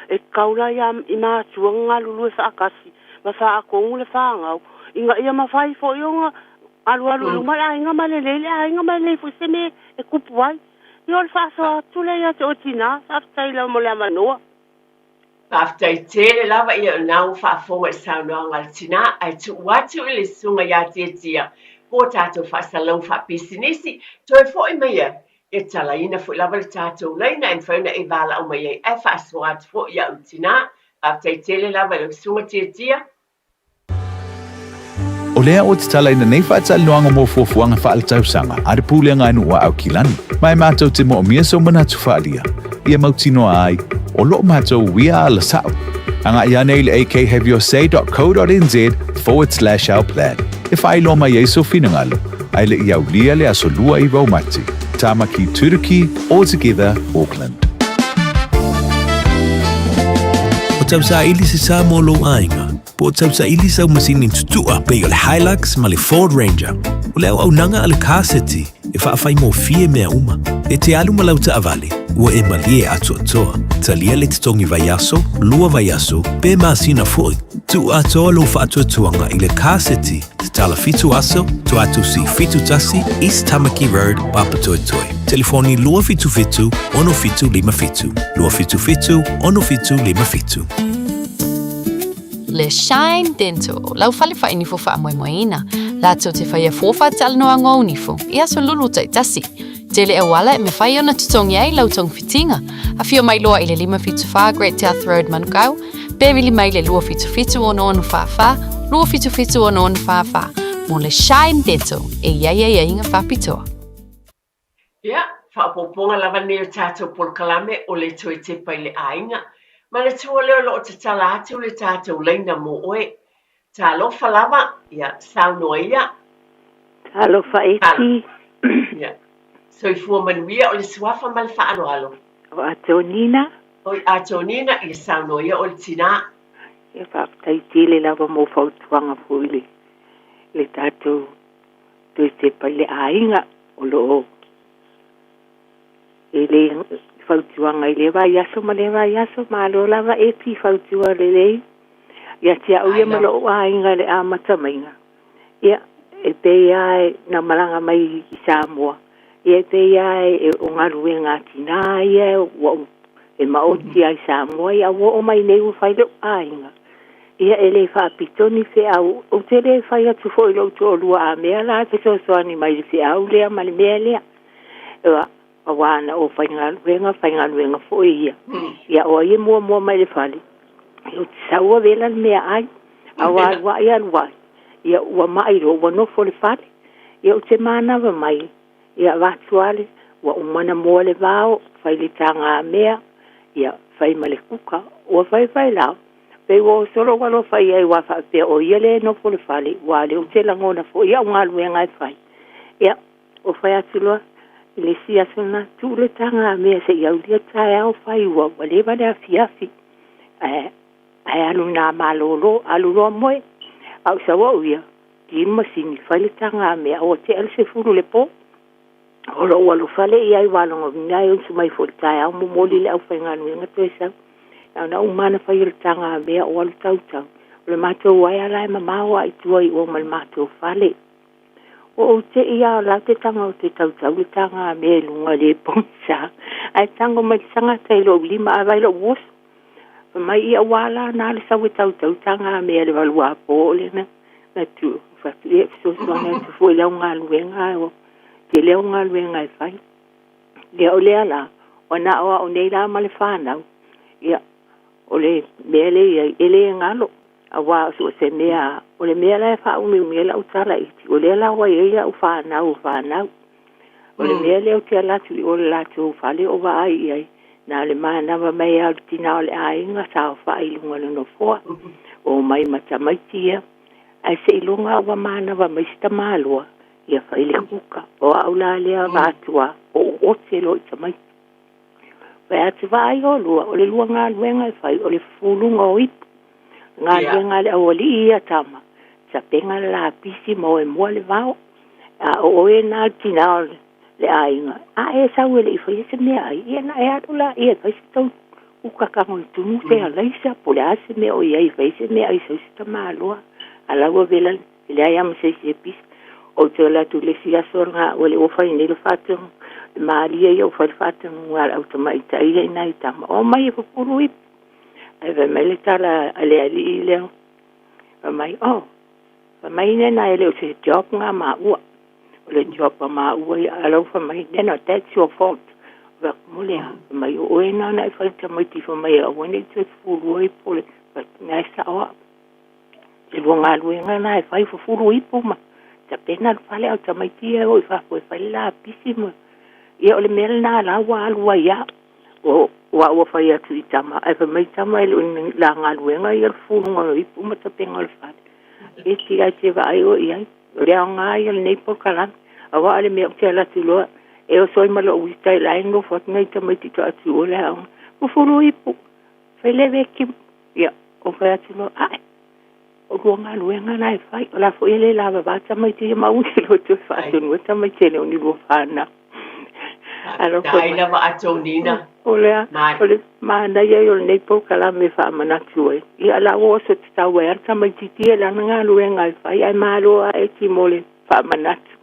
e tatau la ia i matua na galulue faatasi ma faatonu le fanau ina ia mafai foi ona alualu i luma le aiga ma lelei le aiga ma lelei foi se mea e tupu ai. Ia o le faasoa atu lea ia te oe tinā, faafetai lava mo le avanoa. Faafetai tele lava ia o lena ua faafofoga i le saunoaga a le tinā ae tuu atu i le susuga ia Tiatia mo tatou faasalalauga faapisinisi. Toe foi mai ia e talaina foi lava le tatou laina e mafai ona e valaau mai ai ae faasoa atu foi i au tinā. Faafetai tele lava i lau susuga Tiatia. O lea ua tatalaina nei faatalanoaga mo fuafuaga faaletausaga a le Pulega a Nuu a Aukilani, ma e matou te moomia sou manatu faaalia, ia mautinoa ai, o loo matou uia ala sa'o. Agai ane i le akhaveyourSay.co.nz/our plan e faailoa mai ai sou finagalo, ae le i aulia le aso 29 o Mati. Tamaki Turuki All Together Auckland. O tausaili se sa mo lou aiga, po o tausaili sau masini tutua pei o le Hilux ma le Ford Ranger. O le auaunaga a le Car City e faafaigofie mea uma. E te alu ma lau taavale, ua e malie atoatoa. Talia le totogi vaiaso, lua vaiaso, pe masina foi. Tuu atoa lou faatuatuaga i le Car City Tatala 7 aso, Tuatusi 71, East Tamaki Road, Papatoetoe. Telefoni 277 6757. 277 6757. Le Shine Dental, lau fale whainifo whaamoemoeina. Latou te whaia fuofa talanoaga o nifo, i aso lulu taitasi. Tele auala e mawhai ona tutongi ai lau tongfitinga. Afio mai loa i le 574 Great South Road Manukau, pe vili mai le 277 6644, 277 6644, mo le Shine Dental e iai ai aiga whapitoa. Ia, faaopoopoga lava lenei o tatou polokalame o le toe tepa i le aiga. Manatua lea o lo o tatala atu le tatou laina mo oe. Talofa lava, ia, saunoa ia. Talofa eti. Ia. Soifua manuia o le suafa ma le faaaloalo. O Atonina. Oi Atonina, ia saunoa ia o le tinā. Ia faafetai tele lava mo fautuaga foi le le tatou toe tepa i le aiga o loo e le fautuaga i lea vaiaso ma lea vaiaso. Malo lava eti fautua lelei ia te au ia ma lou aiga i le amata maiga. Ia e pei lava e na malaga mai i Samoa, ia e pei lava e o galuega a tinā ia ua e maoti ai Samoa, ia ua oo mai nei ua fai lou aiga. Ia e le faapito ni feau, ou te le fai atu foi i lou toalua a mea la e fesoasoani mai i le feau lea ma le mea lea. Ua auā na ou faigaluega, faigaluega foi ia. Ia o ai e muamua mai i le fale, ia ou te sau avela le meaai, a ua alu ae alu ae, ia ua mai loa ua nofo i le fale. Ia ou te manava mai, ia avatu lava le, ua uma ona moa le vao, fai le tagamea, ia fai ma le kuka. Ua faifai la, pei ua oso lou alofa i ai aua faapea o ia lea e nofo i le fale, aua o lea ou te lagona foi au galuega e fai. Ia, Ua fai atu loa i le isi aso lena, tuu le taga a mea se i aulia taeao fai ua ua leva le afiafi. Ae, ae alu nā malōlō, alu loa moe. A ou sau au ia, Ki le masini fai le tagamea ua te'a le 10 le po. O lo'u alofale ia i valogoina e usu mai fo'i le taeao momoli le aufaigaluega toe sau. Na ona uma ana faia le tagamea o alu tautau. O le matou aea la e mamao a i tua i o ma le matou fale. Ua ou te'i a o la te tago te tautau le tagamea i luga le pogisa. Ae tago mai le tagata i lo'u lima ae vaai lo'u oso. Fai mai ia ua ala na le sau e tautau tagamea i le 8 apo o lena na tu fatu ia fesoasoani atu foi lau galuega ae ua tele au galuega e fai. Ia o lea la, ua na o a'u nei la ma le fanau, ia o le mea lea i ai, e lē galo, auā so o se mea, o le mea la e faaumiumi ai la'u tala iti, o lea la ua i ai a'u fanau o fanau. O le mea lea ou te ala atu i o le latou fale o vaai i ai, na o le manava mai lava o le tinā o le aiga saofa'i i luga o le nofoa, o mai ma tamaiti ia, ae seiloga ua manava mai se tamāloa, ia fai le kuka. O a'u la lea vaatuā, o ou ote loa i tamaiti. Fai atu vaai olua, o le lua galuega e fai, o le fufuluga o ipu. Galuega a le aualii ia tama, sapega le lapisi ma oe moa le vao. A o oe na le tinā o le aiga, a e sau e le'i faia se meaai, ia na e alu laia e fai se tou kuka tagoitunu se alaisa, po o le a se mea o i ai e fai se meaai sau se tamāloa. A la ua vela e leai lava ma se isi e pisa. Ou te ola atu i le isi aso lena ua le ua fai nei le faatonuga, le malie ia ua fai le faatonuga a le au tamaitai ia i nai tama, omai e fufulu ipu. Ae fai mai le tala a le alii lea, fai mai, oh, fai mai nena e le o se job nga maua. O le job a maua ia, a lau fai mai, nena, that's your fault. Fai atu, mo le a? Fai mai, o oe na e fai tamaiti, fai mai, aua ne i toe fufulua ipu o le, fai atu, na e sa'o a'u. Le lua galuega na e fai fufulu ipu ma tapena le fale au tamaiti ia e o i fafo e fai le lapisi ma ia o le mea lenā la ua alu ai a'u. O ua ua fai atu i tama ae fai mai tama e le o ni la galuega ia le fufuluga o ipu ma tapena o le fale. E ti ai te vaai oe i ai. O le aogā ia o lenei polokalame. Auā o le mea ou te alu atu loa e oso ai ma lo'u ita i la e nofo atu nai tamaiti to'atu o le aoga. Fufulu ipu, fai le veki, ia, ou fai atu loa, a'e, o lua galuega na e fai. O la foi e lē lavavā tamaiti ia mauli loa toe faatonua tamaiti e le o ni lua fanau. Alofa Faafetai mai. lava Atonina. O lea, Ma o le manaia ia o lenei polokalame e faamanatu ai. Ia la ua oso tatau ai lava le tamaitiiti ia i lana galuega e fai, ae malo ae ti mo le faamanatu.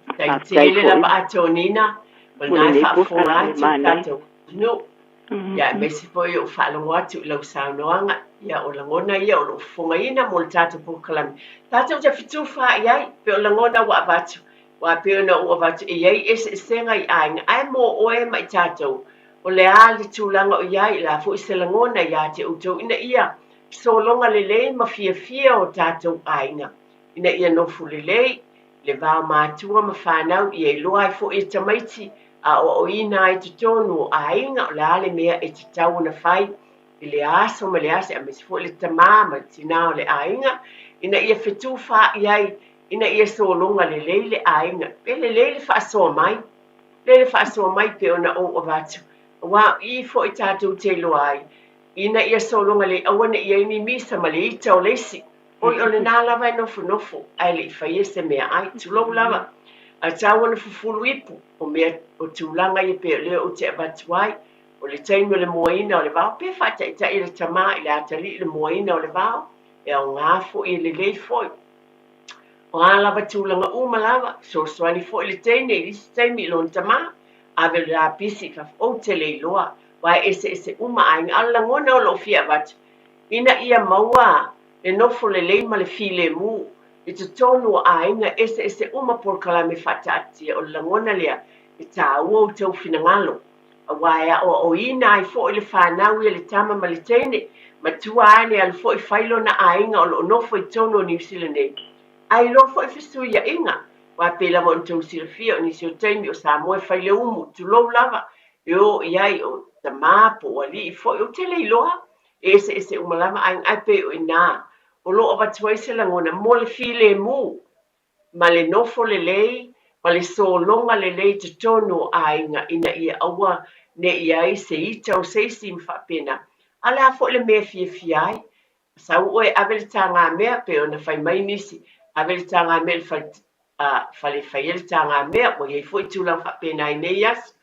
Faafetai Faafetai tele foi lava Atonina, o mo lena e lenei faafofoga polokalame atu le manaia. tatou atunuu. Ia aemaise foi o faalogo atu i lau saunoaga, ia o lagona ia o loo fofogaina mo le tatou polokalame. Tatou te fetufaai ai, pei o lagona ua avatu, aua pei ona ou avatu e i ai eseesega i aiga, ae mo oe ma i tatou, o le a le tulaga o i ai, o le a foi se lagona ia te outou ina ia sologa lelei ma fiafia o tatou aiga, ina ia nofo lelei le va o matua ma fanau, ia iloa ai foi e tamaiti a aoaoina ai totonu o aiga, o le a le mea e tatau ona fai i le aso ma le aso, aemaise foi le tamā ma le tinā o le aiga, ina ia fetufaai ai, ina ia sologa lelei le aiga, pe lelei le faasoa mai, lelei le faasoa mai pei ona ou avatu, aua o i foi tatou te iloa ai, ina ia sologa lelei, aua ne i i ai ni misa ma le ita o le isi. Oi, o lenā lava e nofonofo, ae le i faia se meaai, tulou lava. Ae tau ona fufulu ipu, o mea, o tulaga ia pei o lea ou te avatu ai, o le taimi o le moaina o le vao, pe faataitai e le tamā i le atalii le moaina o le vao, e aogā foi, e lelei foi. O a lava tulaga uma lava, fesoasoani foi le teine i isi taimi i lona tamā, ave le lapisi i fafo, ou te le iloa, aua e eseese uma aiga, a o le lagona o lou fia avatu, ina ia maua le nofo lelei ma le filemu i totonu o aiga eseese uma polokalame faataatitia, o le lagona lea e tāua outou finagalo, aua e aoaoina ai foi le fanau ia le tama ma le teine, matua ane alu foi fai lona aiga o loo nofo i totonu o Niu Sila nei. Ae iloa foi fesuiaiga, aua pei lava ona outou silafia o nisi o taimi o Samoa e fai le umu, tulou lava, e o i ai o tamā po o alii foi, ou te le iloa, e eseese uma lava aiga, ae pei o i inā o lo o avatu ai se lagona mo le filemu ma le nofo lelei ma le sologa lelei i totonu o aiga ina ia aua ne i ai se ita o se isi ma faapena. A o le a foi le mea e fiafia ai? Sau oe e ave le tagamea, pei ona fai mai nisi, Ave le tagamea i le fale, fale e fai ai le tagamea. Ua i ai foi tulaga faapena i nei aso.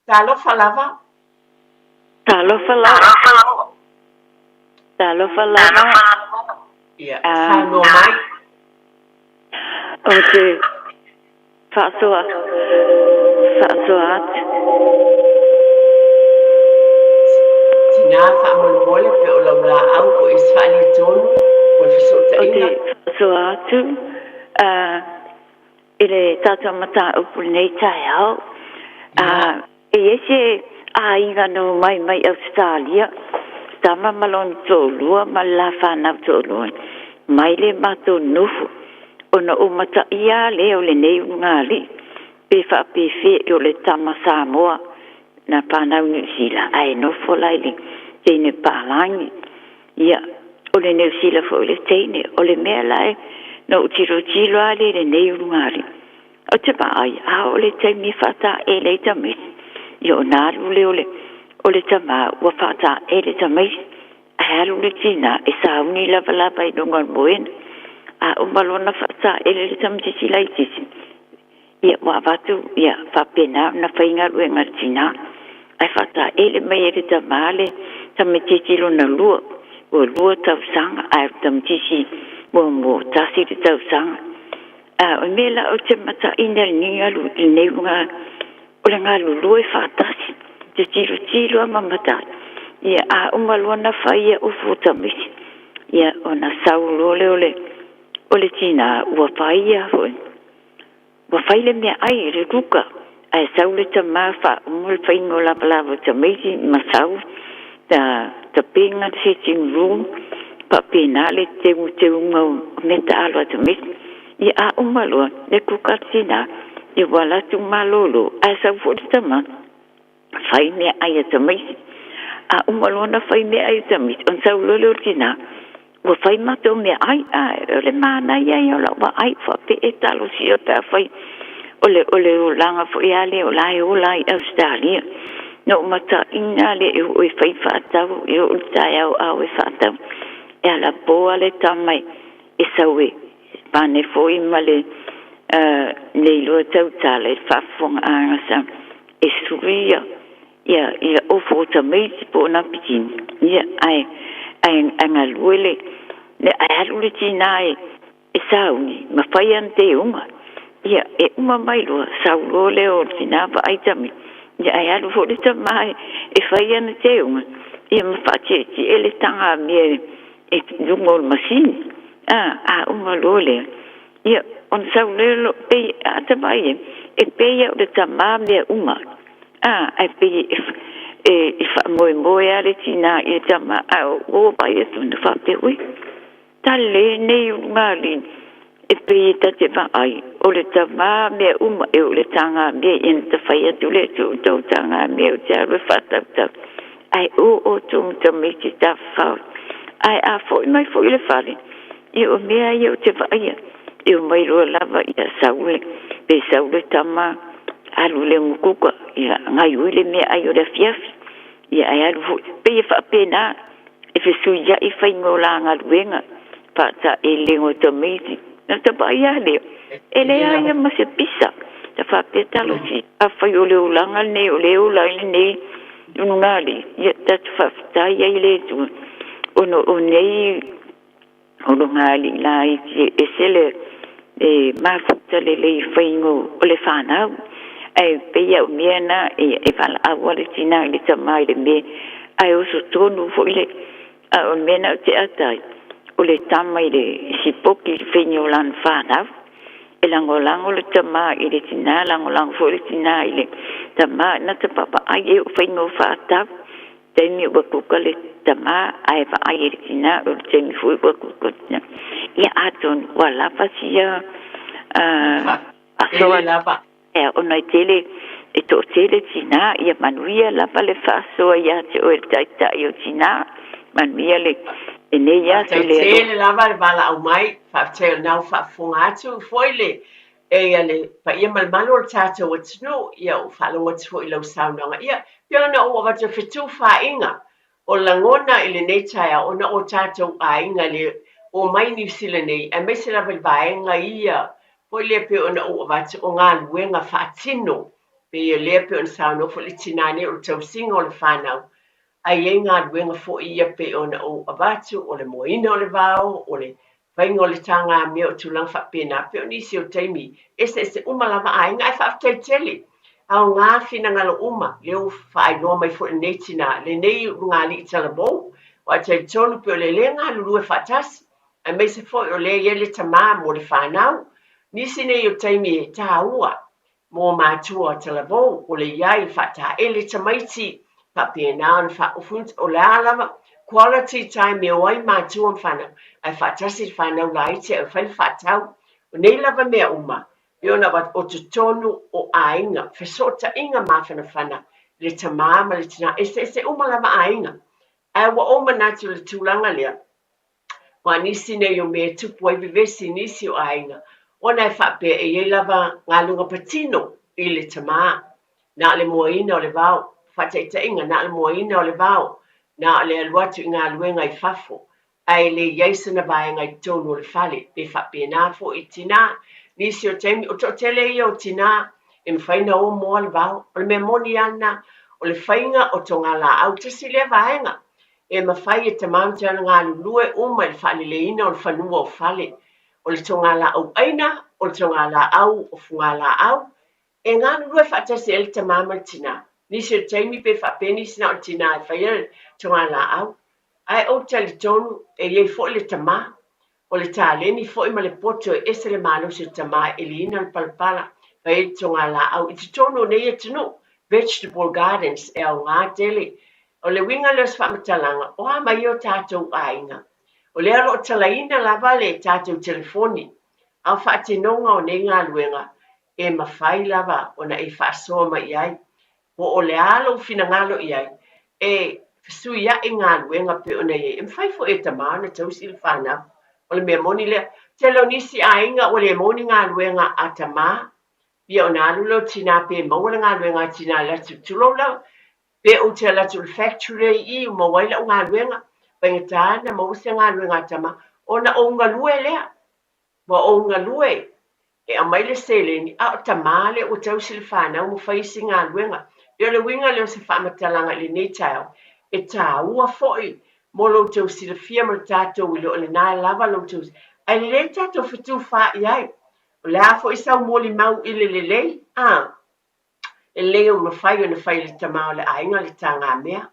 Talofa lava. Talofa lava. Talofa lava. Ia, saunoa mai. Ou te faasoa, faasoa atu. Tina, faamolemole pe o lau laau po o isi faaletonu mo le fesootaiga. Ou te faasoa atu i le tatou mataupu i lenei taeao. E i ai se aiga na omai mai Ausetalia, tama ma lona toalua ma le la fanau toalua, mai le matou nofo, ona ou mataia lava lea o lenei ulugalii, pe faapefea o le tama Samoa na fanau i Niu Sila ae nofo la i le teine palagi. Ia, o le Niu Sila foi o le teine. O le mea la e na ou tilotilo lava lea i lenei ulugalii, Ou te vaai, a oo le taimi e faataele ai tamaiti, ia ona alu lea o le, o le tama ua faataele tamaiti, ae alu le tina e sauni lavalava i luga o le moena. A uma loa ona faataele le tamaitiiti laitiiti, ia ua avatu, ia faapena ona fai galuega a le tina. Ae faataele mai e le tama le tamaitiiti lona lua, ua lua tausaga, ae o le tamaitiiti muamua, tasi le tausaga. A o le mea la ou te mataina i lenei galu, i lenei luga, o le galulue faatasi, te tilotilo lava ma matai. Ia, a uma loa ona fai ia ufu o tamaiti, ia, ona sau loa lea o le, o le tinā ua fai ia foi, ua fai le meaai i le kuka, ae sau le tamā faauma le faiga o lavalava o tamaiti ma sau ta tapena le sitting room, faapena le teuteuga o meataalo a tamaiti. Ia a uma loa le kuka a le tinā, ia ua alu atu malolo, ae sau foi le tama fai meaai a tamaiti. A uma loa ona fai meaai a tamaiti, ona sau loa lea o le tinā, ua fai matou meaai, a o le manaia ia o lau vaai faapea e talosia pe afai o le o le olaga foi lava lea o la e ola ai i Ausetalia. Na ou mataina lea e oo e fai faatau e oo i le taeao a o e faatau e ala po lava le tama e sau e pane foi ma le le iloa tautala i le faafofogaaga sa e sui ia ia ia ofo o tamaiti po o napikini, ia ae ae ae galue le le ae alu le tinā e e sauni ma fai ana teuga. Ia e uma mai loa sau loa lea o le tinā vaai tamaiti, ia ae alu foi le tamā e e fai ana teuga, ia ma faatietie le taga mea e luga o le masini. A a uma loa lea, ia ona sau lea lo pei a tamai e e pei au le tamā mea uma. A ae pei e e e faamoemoe lava le tinā i le tama, ae ua ou vaai atu na faapea, ui, tale lenei ulugalii e pei e ta te vaai, o le tamā mea uma e o le tagamea ia na ta fai atu le Atua o tou tagamea ou te alu e faatautau, ae o outou ma tamaiti tafafao. Ae a foi mai foi i le fale, ia o mea ia ou te vaaia, e omai loa lava ia sau le, pe sau le tama alu i le umukuka, ia gaioi le meaai o le afiafi, ia ae alu foi. Pei e faapena, e fesuiai faiga o la galuega, faataelelega o tamaiti. Na ta vaai lava lea, e leai lava ma se pisa. Ta faapea talosia, afai o le olaga lenei o lea e ola ai lenei ulugalii, ia tatou faafetai ai i le Atua, ona o nei ulugalii laiti e ese le e mafuta lelei i faiga o le fanau. Ae pei lava o mea na e valaau lava le tina i le tama i le mea, ae oso tonu foi le, a o le mea na ou te ata ai, o le tama i le sipoki i le faiga o lana fanau. E lagolago le tama i le tina, lagolago foi le tina i le tama, na ta vaavaai e o faiga o faatau. Taimi ua kuka le tama ae vaai e le tina, o le taimi foi ua kuka le tina. Ia atonu ua lava sia faasoa lava. Ea ona e tele e toatele tina, ia manuia lava le faasoa ia te oe le taitai o tina, manuia le lenei aso i le alofa. Faafetai tele lava le valaau mai, faafetai o lena ua faafofoga atu foi le Eia le paia ma le malu o le tatou atunuu, ia ua faalogo atu foi i lau saunoaga. Ia, pei ona ou avatu e fetufaaiga o lagona i lenei taeao ona o tatou aiga le omai Niu Sila nei, aemaise lava i le vaega ia foi lea pei ona ou avatu o galuega faatino, pei o lea pei ona saunoa foi le tinā nei o le tausiga o le fanau, ae i ai galuega foi ia pei ona ou avatu o le moaina o le vao, o le faiga o le tagamea, o tulaga faapena, pei o nisi o taimi eseese uma lava aiga, ae faafetai tele, aoga finagalo uma, lea ua faailoa mai foi e lenei tinā, lenei ulugalii talavou, aua e talitonu pei o le le galulue faatasi, aemaise foi o lea e i ai le tamā mo le fanau. Nisi nei o taimi e tāua mō matua talavou, o le i ai faataele tamaiti, faapena ona faaofi, o le a lava quality time e o ai matua ma fanau, ae faatasi le fanau laiti ae fai le faatau. O nei lava mea uma, pei ona avatu, o totonu o aiga, fesootaiga mafanafana, le tamā ma le tinā, eseese uma lava aiga. Ae ua ou manatu i le tulaga lea, Aua nisi nei o mea e tupu ai vevesi i nisi o aiga, ona e faapea e i ai lava galuega patino i le tamā, na o le moaina o le vao, faataitaiga, na o le moaina o le vao, na o le alu atu i galuega i fafo, ae le i ai sana vaega i totonu o le fale, pe faapena foi i tinā. Nisi o taimi, o toatele ia o tinā e mafai ona o moa le vao. O le mea moni lava lena, o le faiga o togalaau, tasi lea vaega E mafai e tamaiti ona galulue uma i le faaleleiina o le fanua o fale, o le togalaau ʻaina, o le togalaau o fugalaau. E galulue faatasi ai le tamā ma le tinā. Nisi o taimi pe faapea nisi na o le tinā e faia le togalaau. Ae ou te talitonu e i ai foi le tamā. O le taleni foi ma le poto e ese le malosi o tamā e ʻeliina le palapala, fai ai le togalaau i totonu o nei atunuu, vegetable gardens, e aoga tele. O le uiga lea o se faamatalaga, o a mai o tatou aiga? O lea o lo o talaina lava le tatou telefoni, a o faatinoga o nei galuega e mafai lava ona e faasoa mai i ai. Po o le a lou finagalo i ai, e fesuiaʻi galuega pei ona i ai. E mafai foi e tamā ona tausi le fanau. O le mea moni lea. Tele o nisi aiga ua le maua ni galuega a tamā, ia ona alu lea o tinā pe maua le galuega a tinā i le atu, tulou lava, pe ou te alu atu i le factory i i ua maua ai lau galuega, faigata ona maua se galuega a tamā, ona ou galue lea. Ua ou galue e aumai le seleni, a o tamā lea ua tausi le fanau ma fai isi galuega. E o le uiga lea o se faamatalaga i lenei taeao, e tāua foi mo lo outou silafia ma le tatou iloa o lena lava lo outou, ae lelei tatou fetufaai ai. O le a foi sau molimau i le lelei, a, e lelei o mafai ona fai e le tamā o le aiga le tagamea,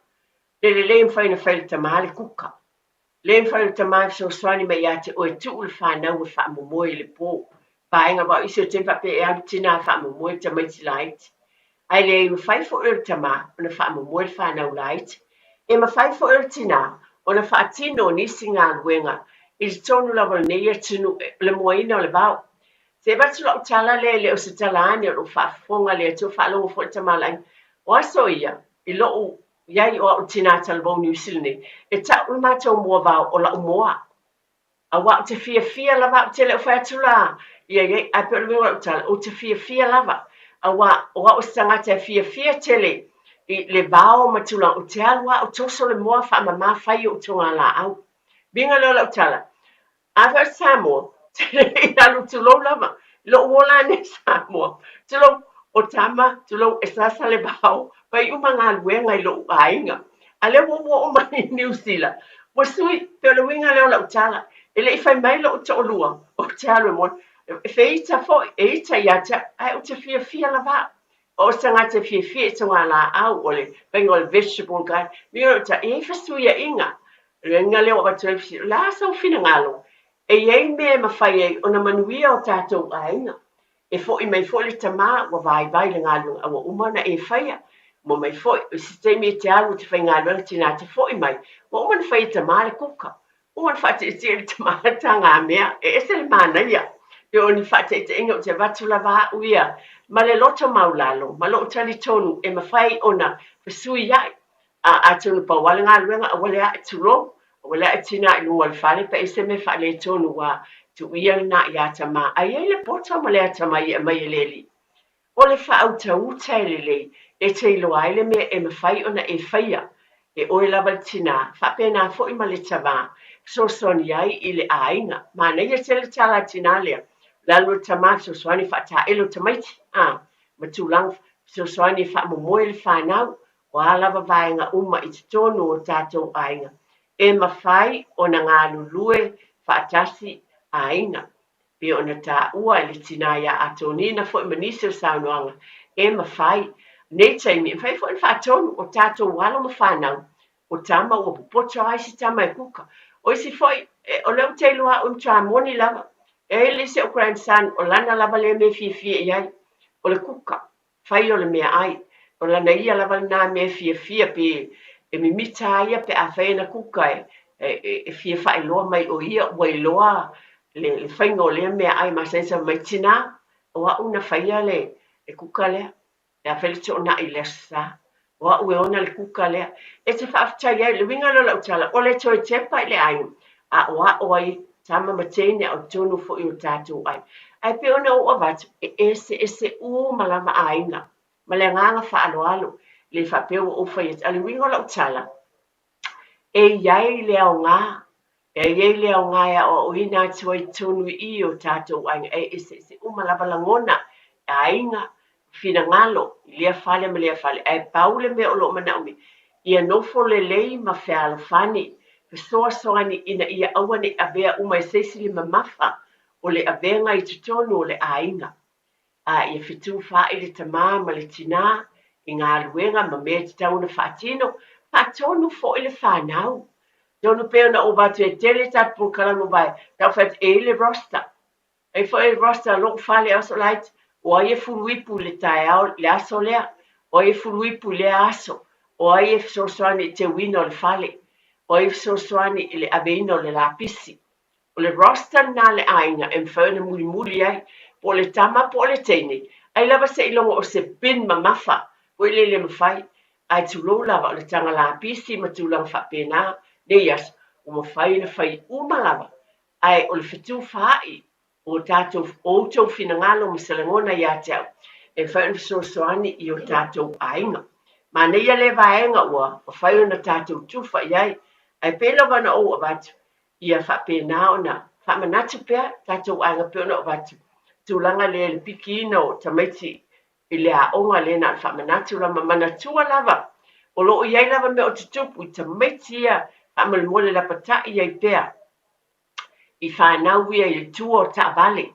le lelei e mafai ona fai e le tamā le kuka. Le mafai o le tamā e fesoasoani mai ia te oe tuu le fanau e faamomoe i le po. Vaega aua o isi o taimi faapea e alu tinā e faamomoe tamaiti laiti. Ae leai e mafai foi o le tamā ona faamomoe le fanau laiti. E mafai foi o le tinā ona faatino nisi galuega i totonu lava o lenei atunuu o le moaina o le vao. Se avatu lau tala lea e le o se tala ane o lou faafofoga le Atua faalogo foi le tamaoaiga. O aso ia i lou i ai o au tinā talavou Niu Sila nei, e ta'u le matou moa vao o la'u moa. Auā ou te fiafia lava au te le o fai atu la ia i ai, ae pei o le uiga o la'u tala, ou te fiafia lava, auā o au o se tagata e fiafia tele i le vao ma tulaga, ou te alu a ou toso le moa faamamā fai ou togalaau. Uiga lea o la'u tala, Afai o Samoa, te le i alu tulou lava, i lou ola ane Samoa, tulou, o tama, tulou, e sasa le vao, fai uma galuega i lou aiga. A lea ua ou oo mai i Niu Sila, ua sui, pei o le uiga lea o lau tala, e le i fai mai lou toalua, ou te alu e moe, e feita foi, e ita ia te au, ae ou te fiafia lava au. O se tagata e fiafia i togalaau, o le faiga o le vegetable garden, me o le e i ai fesuiaiga. O le uiga lea ua avatu ai le fesili, o le a sou finagalo? E i ai mea e mafai ai ona manuia o tatou aiga. E fo'i mai foi le tamā ua vaivai le galuega a ua uma ona e faia. Uma mai foi, o isi taimi e te alu e te faigaluega tinā te fo'i mai, ua uma ona fai e tamā le kuka. Ua ona faatietie le tamā tagamea, e ese le manaia. Pe o ni faataitaiga ou te avatu lava au ia ma le loto maulalo, ma lou talitonu e mafai ona fesuiai. A atonu pau lava le galuega, aua le ae tulou, aua le ae tinā i luga o le fale pe i se mea faaletonu ua tuuia lena ia tamā. Ae i ai le poto ma le atamai e aumai e le Alii. O le faautauta e lelei e te iloa ai le mea e mafai ona e faia, e oe lava le tinā, faapena foi ma le tavā. fesoasoani ai i le aiga. Manaia tele le tala a le tinā lea, o le alu o le tamā e fesoasoani e faataele o tamaiti, a, ma tulaga fesoasoani e faamomoe le fanau, o a lava vaega uma i totonu o tatou aiga e mafai ona galulue faatasi aiga. Pei ona taua e le tinā iā Atonina foi ma nisi o saunoaga, e mafai. Nei taimi, e mafai foi ona faatonu o tatou alo ma fanau, o tama ua popoto lava isi tama e kuka. O isi foi, o lea ou te iloa au e matua moni lava, e i ai le isi ou grandson, o lana lava lea mea e fiafia i ai, o le kuka. Fai o le meaai. O lana ia lava lena mea e fiafia pe e mimita a ia pe afai ana kuka e fia faailoa mai o ia ua iloa le faiga o lea meaai masani sa fai mai, Tina, o au na faia le kuka lea pe afai le toonai i le Aso Sa. O au e ona le kuka lea. E te faafetai ai, le uiga lea o lau tala, o le toe tepa i le aiga, aoao ai tama ma teine a o totonu foi o tatou aiga. Ae pei ona ou avatu, e eseese uma lava aiga, ma le agaga faaaloalo, le faapea ua ou fai atu. A o le uiga o lau tala, E i ai le aoga, e i ai le aoga e aoaoina atu ai totonu i i o tatou aiga, e eseese uma lava lagona, aiga, finagalo i lea fale ma lea fale, ae pau le mea o lo o manaomia, ia nofo lelei ma fealofani, fesoasoani ina ia aua ne i avea uma e se isi le mamafa o le avega i totonu o le aiga. A ia fetufaai le tamā ma le tinā i galuega ma mea e tatau ona faatino, faatonu foi le fanau. Atonu pei ona ou avatu e tele tatou polokalame ua vae, tau fai atu e i ai le roster. E i ai foi le roster a lou fale aso laiti, o ai e fuluipu i le taeao i le aso lea, o ai e fuluipu i lea aso, o ai e fesoasoani i le teuina o le fale, o ai e fesoasoani i le aveina o le lapisi. O le roster lena a le aiga e mafai ona mulimuli ai, po o le tama po o le teine, ai lava seiloga o se bin mamafa foi lele e mafai, ae tulou lava o le taga lapisi ma tulaga faapena nei aso, ua mafai ona fai uma lava, ae o le fetufaai o tatou, o outou finagalo ma se lagona ia te au, e mafai ona fesoasoani i o tatou aiga. Manaia lea vaega ua mafai ona tatou tufa i ai, ae pei lava ona ou avatu, ia faapena ona faamanatu pea tatou aiga pei ona avatu tulaga lea i le pikiina o tamaiti i le aoga lea na o le faamanatu lava manatua lava o lo o i ai lava mea o tutupu i tamaiti ia faamolemole lapatai ai pea i fanau ia i tua o taavale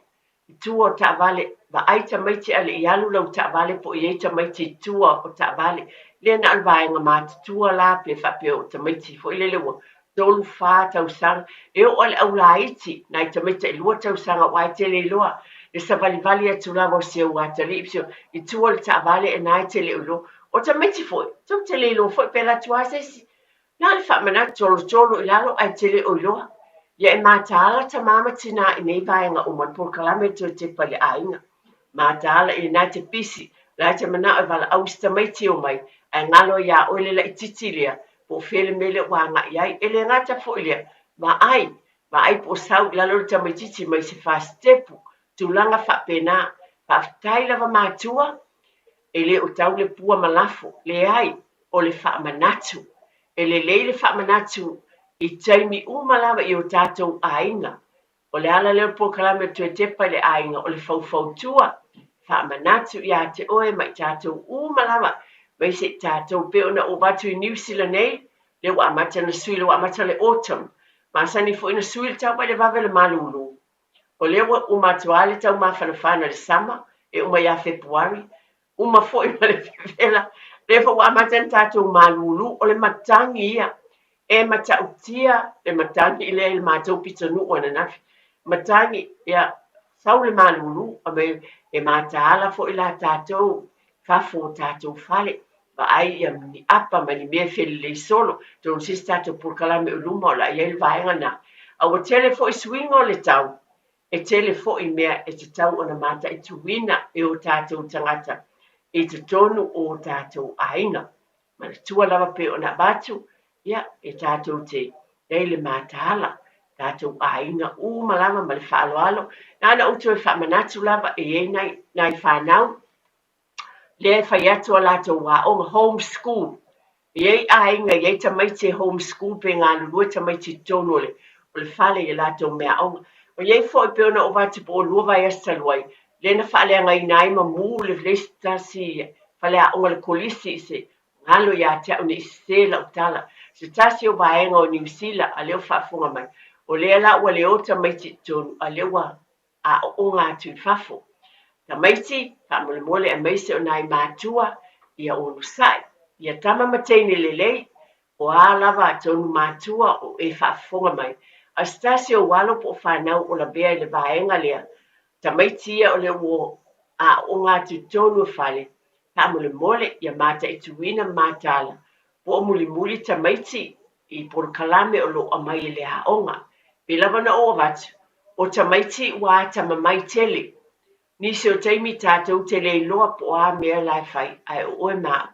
I tua o taavale, vaai tamaiti a le i alu lau taavale po o i ai tamaiti i tua o taavale. Lea na o le vaega matutua la pe faapea o tamaiti foi lele ua 3, 4 tausaga. E oo lava i le aulaiti, nai tamaiti tailua tausaga aua e te le iloa le savalivali atu lava o si au atalii ma si au, i tua o le taavale ena e te le o iloa. O tamaiti foi, tou te le iloa foi pe alu atu lava se isi. Na o le faamanatu tolotolo i lalo ae te le o iloa. Ia e mataala tamā ma tinā i nei vaega uma o le polokalame toe tepa i le aiga. Mataala i lena e te pisi, o la e te manao e valaau i si tamaiti e omai, ae galo ai iā oe le laititi lea, po o fea le mea lea ua agai ai. E le gata foi lea, vaai, vaai po o sau i lalo le tamaititi mai se fasitepu, tulaga faapena. Faafetai lava matua, E le o tau le pua ma lafo, leai, o le faamanatu. E lelei le faamanatu i taimi uma lava i o tatou aiga. O le ala lea o le polokalame o le toe tepa i le aiga, o le faufautua, faamanatu ia te oe ma i tatou uma lava, aemaise i tatou pei ona ou avatu i Niu Sila nei, lea ua amata ona sui, lea ua amata le autumn. Masani foi ona sui le tau mai le vave o le malulu. O lea ua uma atu lava le tau mafanafana i le sama, e uma ia Fepuari, uma foi ma le vevela, lea foi ua amata ona tatou malulu, o le matagi ia. E matautia le matagi lea i le matou pitonuu ananafi. Matagi, ia, sau le malulu, e mataala foi la tatou fafo o tatou fale, vaai ia ni apa ma ni mea e felelei solo, atonu se isi tatou polokalame o luma o le a i ai le vaega lena. A ua tele foi suiga o le tau, e tele foi mea e tatau ona mataituina e o tatou tagata i totonu o o tatou aiga. Manatua lava pei ona avatu, ia, e tatou te i ai le mataala, tatou aiga uma lava ma le faaaloalo. Na ona ou toe faamanatu lava e i ai nai, nai fanau lea e fai atu a latou aoga, home school. E i ai aiga, e i ai tamaiti e home school pe galulue tamaiti i totonu o le o le fale i a latou meaaoga. O i ai foi pei ona ou avatu po ua lua vaiaso talu ai, lea na faaleagaina ai ma mu le isi tasi faleaoga o le kolisi i se galo ia te au ne i sese lau tala. Se tasi o vaega o Niu Sila a lea ua faafofoga mai, o lea la ua le o tamaiti i totonu a lea ua aooga atu i fafo. Tamaiti, faamolemole aemaise o nai matua ia onosai, ia tama ma teine lelei, o a lava tonu matua o e faafofoga mai, a se tasi ou alo po o fanau o lavea i le vaega lea, tamaiti ia o lea ua aooga atu i totonu o fale, faamolemole ia mataituina ma mataala po o mulimuli tamaiti i polokalame o lo o aumai e le aoga. Pei lava ona ou avatu, o tamaiti ua atamamai tele. Nisi o taimi tatou te le iloa po o a mea la e fai, ae o oe ma au,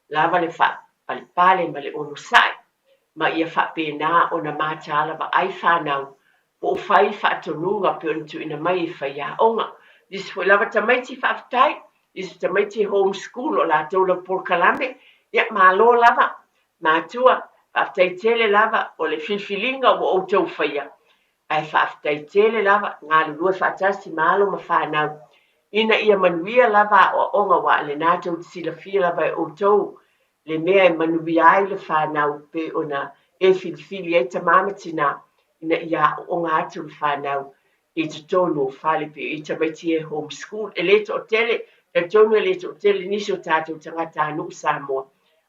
lava le faapalepale ma le onosai, ma ia faapena ona mataala vaai fanau po o fai faatonuga pei ona tuuina mai e faiaoga. Nisi foi lava tamaiti faafetai, nisi tamaiti home school o latou lava polokalame, ia malo lava. Matua, faafetai tele lava o le filifiliga ua outou faia, ae faafetai tele lava galulue faatasi ma alo ma fanau ina ia manuia lava aoaoga aua o lena tou te silafia lava e outou le mea e manuia ai le fanau pei ona e filifili ai tama ma tina ina ia aooga atu le fanau i totonu o fale pei o tamaiti e home school. E le toatele, talitonu e le toatele nisi o tatou tagatanuu Samoa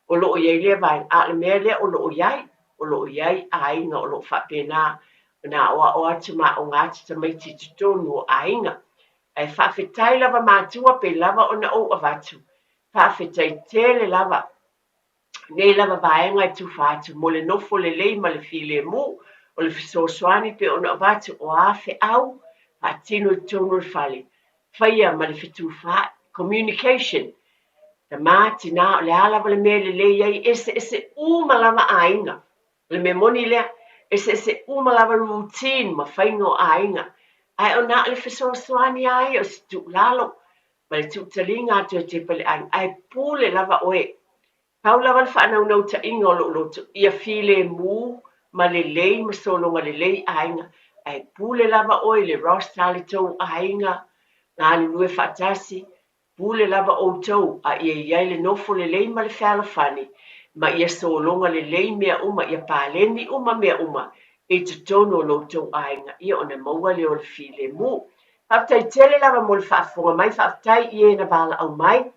o lo o i ai lea vaega, a o le mea lea o lo o i ai, o lo o i ai aiga o lo o faapena ona aoao atu ma aoga atu tamaiti i totonu o aiga. Ae faafetai lava matua pei lava ona ou avatu, faafetai tele lava nei lava vaega e tufa atu mo le nofo lelei ma le filemu, o le fesoasoani pei ona avatu o a feau faatino i totonu o le fale, faia ma le fetufaai, communication, Tama, tinā, o le a lava le mea e lelei ai, eseese uma lava aiga. O le mea moni lea, eseese uma lava routine ma faiga o aiga. Ae o na o le fesoasoani lava ia o se tuulalo ma le tuutaliga atu e tepa i le aiga, ae pule lava oe. Pau lava le faanaunautaiga o lou loto, ia filemu ma lelei ma sologa lelei aiga, ae pule lava oe i le roster a le tou aiga, galulue faatasi, Pule lava outou, a ia i ai le nofo lelei ma le fealofani, ma ia sologa lelei mea uma, ia paleni uma mea uma i totonu o lo outou aiga, ia ona maua lea o le filemu. Faafetai tele lava mo le faafofoga mai, faafetai i e na valaau mai,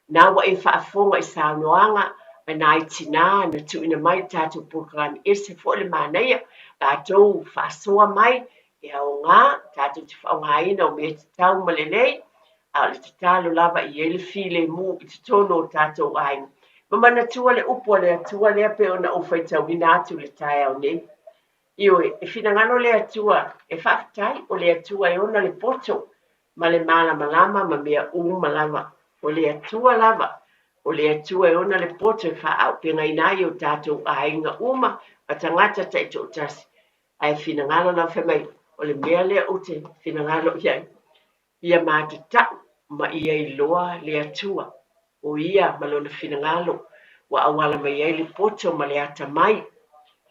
na ua e faafofoga i saunoaga a nai tinā na tuuina mai i le tatou polokalame, ese foi le manaia, latou faasoa mai, e aoga, tatou te faaaogaina o mea tatau ma lelei, a o le tatalo lava i ai le filemu i totonu o tatou aiga. Ma manatua le upu a le Atua lea pei ona ou faitauina atu i le taeao nei. Ioe, e finagalo le Atua e faafetai, o le Atua e ona le poto ma le malamalama ma mea uma lava. O le Atua lava, o le Atua e ona le poto e faaaupegaina ai o tatou aiga uma ma tagata taitoatasi. Ae finagalo lava fai mai, o le mea lea ou te finagalo i ai, ia matatau ma ia iloa le Atua, o Ia ma Lona finagalo ua auala mai ai le poto ma le atamai,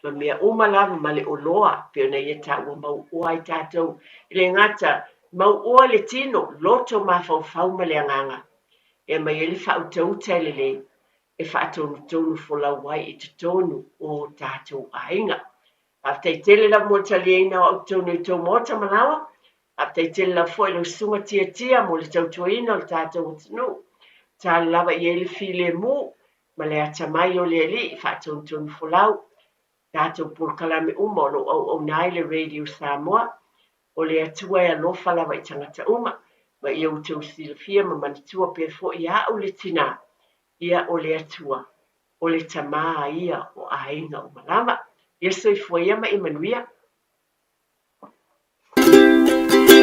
ma mea uma lava ma le oloa, pei ona Ia taua mauoa ai tatou. E le gata, mauoa le tino, loto mafaufau ma le agaga, e aumai ai le faautauta e lelei, e faatonutonu folau ai i totonu o tatou aiga. Faafetai tele lava mo le taliaina o au i totonu o tou maota ma laoa. Faafetai tele lava foi i lau susuga Tiatia mo le tautuaina o le tatou atunuu. Tatalo lava i ai le filemu ma le atamai o le Alii faatonutonu folau tatou polokalame uma o lo o auauna ai le Radio Samoa. O le Atua e alofa lava i tagata uma, ma ia outou silafia ma manatua pea foi ia au le tinā, ia o le Atua, o le Tamā ia o aiga uma lava. Ia soifua ia ma ia manuia.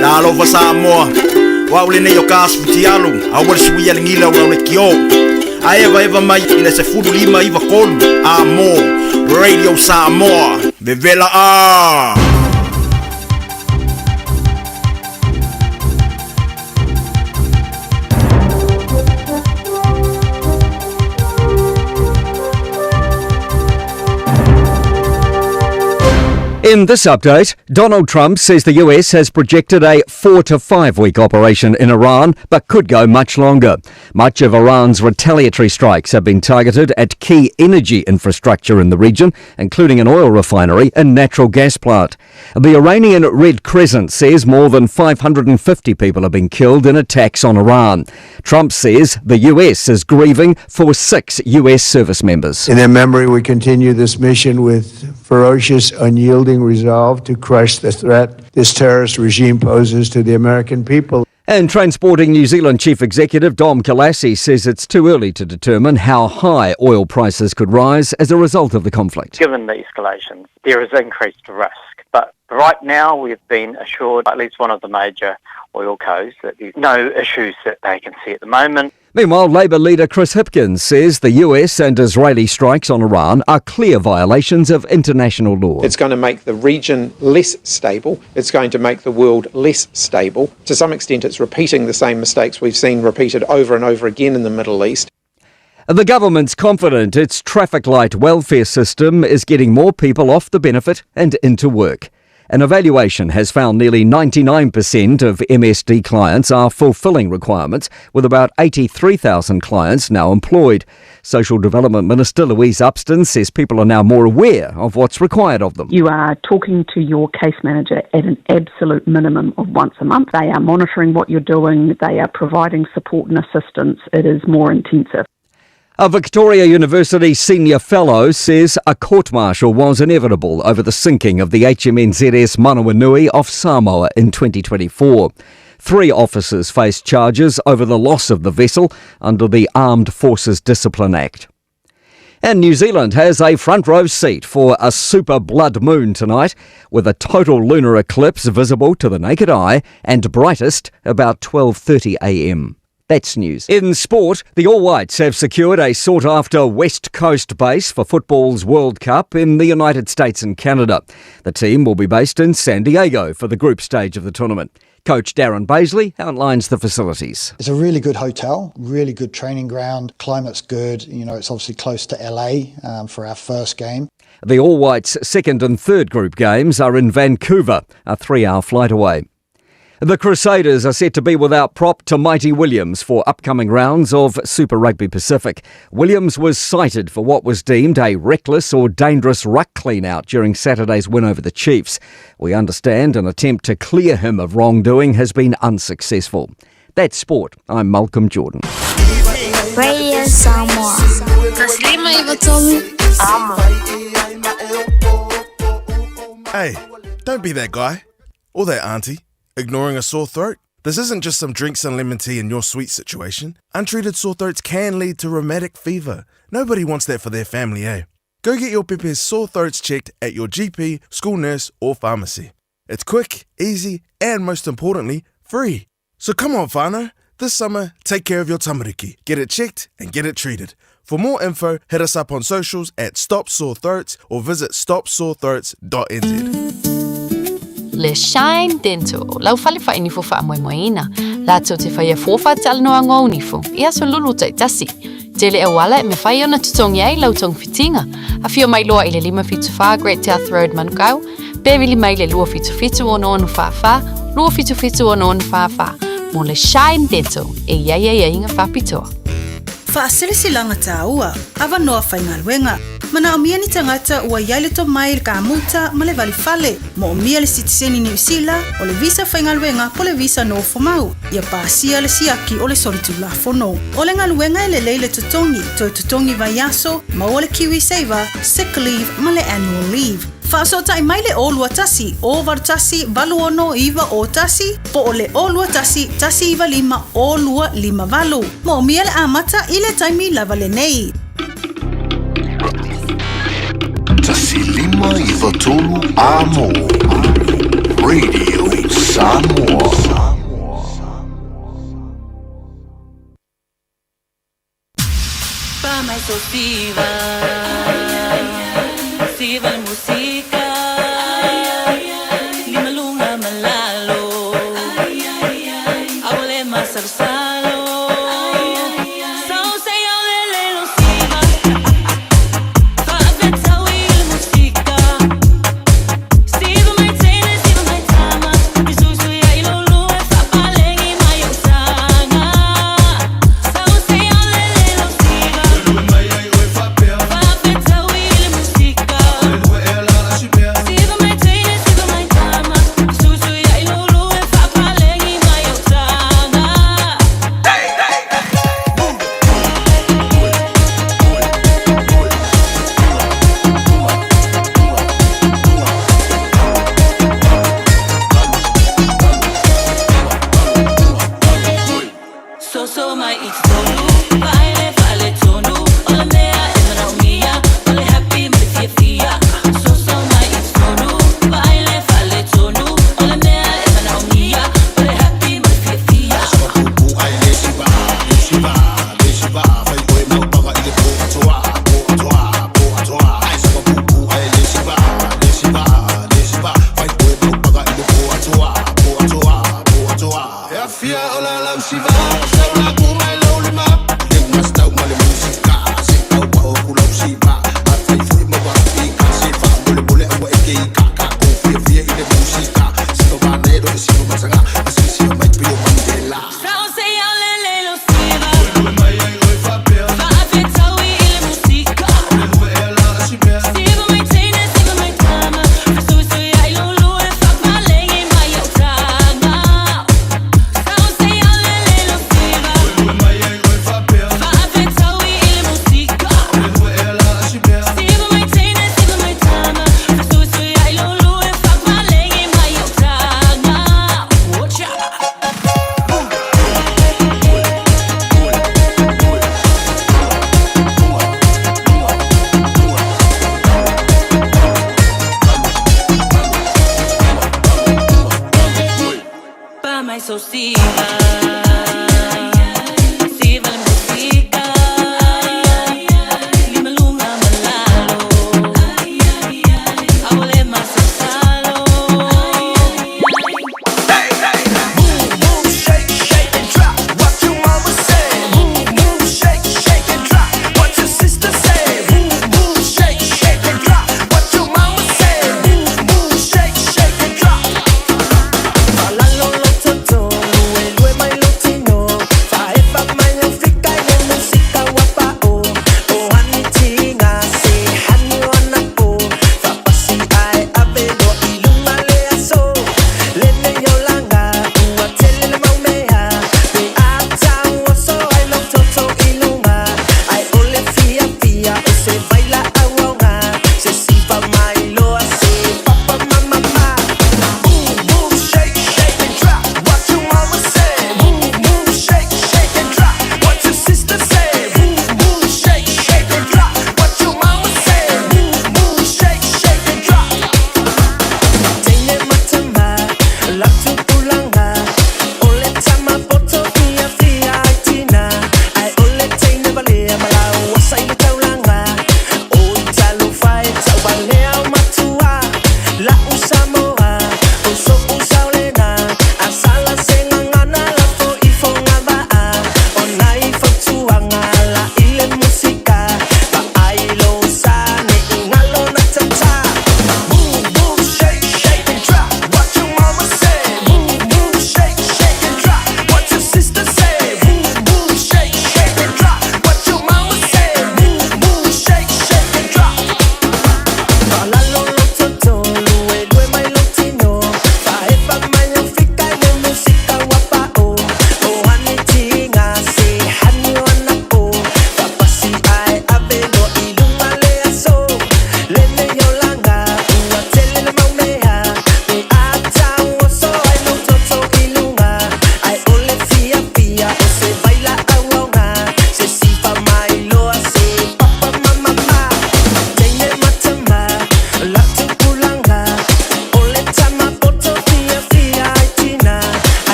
Talofa Samoa, o au lenei o ka asu fitialu, aua le suia le gila o lau le kio. A evaeva mai i le 1593 a mo Radio Samoa, vevela a! In this update, Donald Trump says the US has projected a 4 to 5 week operation in Iran, but could go much longer. Much of Iran's retaliatory strikes have been targeted at key energy infrastructure in the region, including an oil refinery and natural gas plant. The Iranian Red Crescent says more than 550 people have been killed in attacks on Iran. Trump says the US is grieving for 6 US service members. In their memory, we continue this mission with ferocious, unyielding resolve to crush the threat this terrorist regime poses to the American people. And Transporting New Zealand Chief Executive Dom Kalasih says it's too early to determine how high oil prices could rise as a result of the conflict. Given the escalation, there is increased risk. But right now we've been assured by at least one of the major oil co's that there's no issues that they can see at the moment. Meanwhile, Labour leader Chris Hipkins says the US and Israeli strikes on Iran are clear violations of international law. It's going to make the region less stable. It's going to make the world less stable. To some extent, it's repeating the same mistakes we've seen repeated over and over again in the Middle East. The government's confident its traffic light welfare system is getting more people off the benefit and into work. An evaluation has found nearly 99% of MSD clients are fulfilling requirements, with about 83,000 clients now employed. Social Development Minister Louise Upston says people are now more aware of what's required of them. You are talking to your case manager at an absolute minimum of once a month. They are monitoring what you're doing, they are providing support and assistance. It is more intensive. A Victoria University senior fellow says a court-martial was inevitable over the sinking of the HMNZS Manawanui off Samoa in 2024. 3 officers face charges over the loss of the vessel under the Armed Forces Discipline Act. And New Zealand has a front row seat for a super blood moon tonight, with a total lunar eclipse visible to the naked eye and brightest about 12:30 a.m. That's news. In sport, the All Whites have secured a sought-after West Coast base for football's World Cup in the United States and Canada. The team will be based in San Diego for the group stage of the tournament. Coach Darren Bazeley outlines the facilities. It's a really good hotel, really good training ground. Climate's good. You know, it's obviously close to LA for our first game. The All Whites' second and third group games are in Vancouver, a 3-hour flight away. The Crusaders are set to be without prop Tamaiti Williams for upcoming rounds of Super Rugby Pacific. Williams was cited for what was deemed a reckless or dangerous ruck clean-out during Saturday's win over the Chiefs. We understand an attempt to clear him of wrongdoing has been unsuccessful. That's sport. I'm Malcolm Jordan. Radio Samoa. Hey, don't be that guy or that auntie. Ignoring a sore throat? This isn't just some drinks and lemon tea in your sweet situation. Untreated sore throats can lead to rheumatic fever. Nobody wants that for their family, eh? Go get your pepe's sore throats checked at your GP, school nurse, or pharmacy. It's quick, easy, and most importantly, free. So come on, whānau. This summer, take care of your tamariki. Get it checked and get it treated. For more info, hit us up on socials at Stop Sore Throats or visit stopsorethroats.nz. Le Shine Dental, lau fale whainifo whaamoemoeina. Lātou te whaia fōwha talanoa ngō nifo, i aso lulu taitasi. Tele auala e me whai ona tutongi ai lau tong fitinga. A whio mai loa i le 574 Great South Road Manukau, pe vili mai le 277 ono ono whawha, 277 ono ono whawha. Mo le Shine Dental, e ia ia ia inga whapitoa. Fa'asilasilaga tāua, avanoa faigaluega. Manaomia ni tagata ua iai le tomai i le kamuta ma le valifale. Mo'omia le sitiseni Niusila, o le visa faigaluega po le visa nofomau. Ia pasia le siaki o le solitulafono. O le galuega e lelei le totogi, toe totogi vaiaso, maua le KiwiSaver, sick leave ma le annual leave. Fa'aso'ota'i mai le 021 081 86 91 po o le 021 195 0258. Mo'omia le amata i le taimi lava lenei. 1593 Amo. Radio Samoa. Pa mai so siva, siva la musika, lima lunga malalo, awale masarsalo. So say olele lo siva, fa avetawi la musika, siva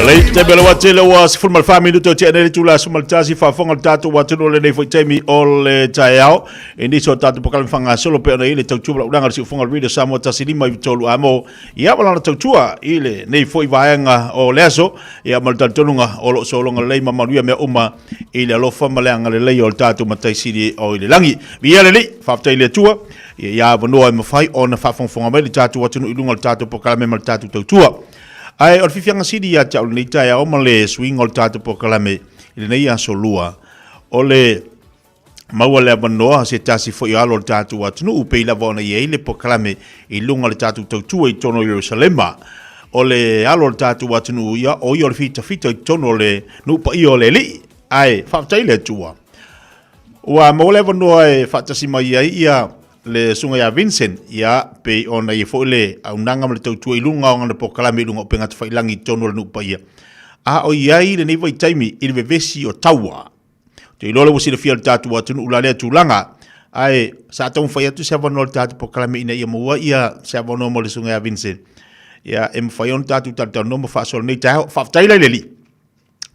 Lei taimi o le wā tele ua 14 minuto tea nei le itula 11 faafofoga le tatou atunuu lenei foi taimi o le taeao i nisi o tatou polokalame faagasolo pei ona i ai le tautua ma launaga a le siufofoga o le Radio Samoa 159 amo ia ma lana tautua i lenei foi vaega o le aso ia ma le talitonuga o lo o sologa lelei ma manuia mea uma i le alofa ma le agalelei o le tatou Matai Sili o i le lagi. Viia le Alii, faafetai i le Atua ia ia avanoa e mafai ona faafogafoga mai le tatou atunuu i luga o le tatou polokalame ma le tatou tautua. Ae o le fiafiaga sili ia te au lenei taeao ma le suiga o le tatou polokalame i lenei aso lua, o le maua le avanoa se tasi foi o alo o le tatou atunuu pei lava ona i ai le polokalame i luga o le tatou tautua i totonu o Ierusalema. O le alo o le tatou atunuu ia, o ia o le fitafita i totonu o le nuu paia o le Alii. Ae faafetai i le Atua ua maua le avanoa e faatasi mai ai ia le susuga ia Vincent, ia pei ona i ai foi le aunaga ma le tautua i luga o lana polokalame i luga o upega tafailagi i totonu o le nuu paia. A o i ai lenei vaitaimi i le vevesi o taua. Ou te iloa lea ua silafia e le tatou atunuu la lea tulaga, ae sa taumafai atu se avanoa o le tatou polokalame ina ia maua ia se avanoa mo le susuga ia Vincent, ia e mafai ona tatou talatalanoa ma faasoa lenei taeao. Faafetai la i le Alii,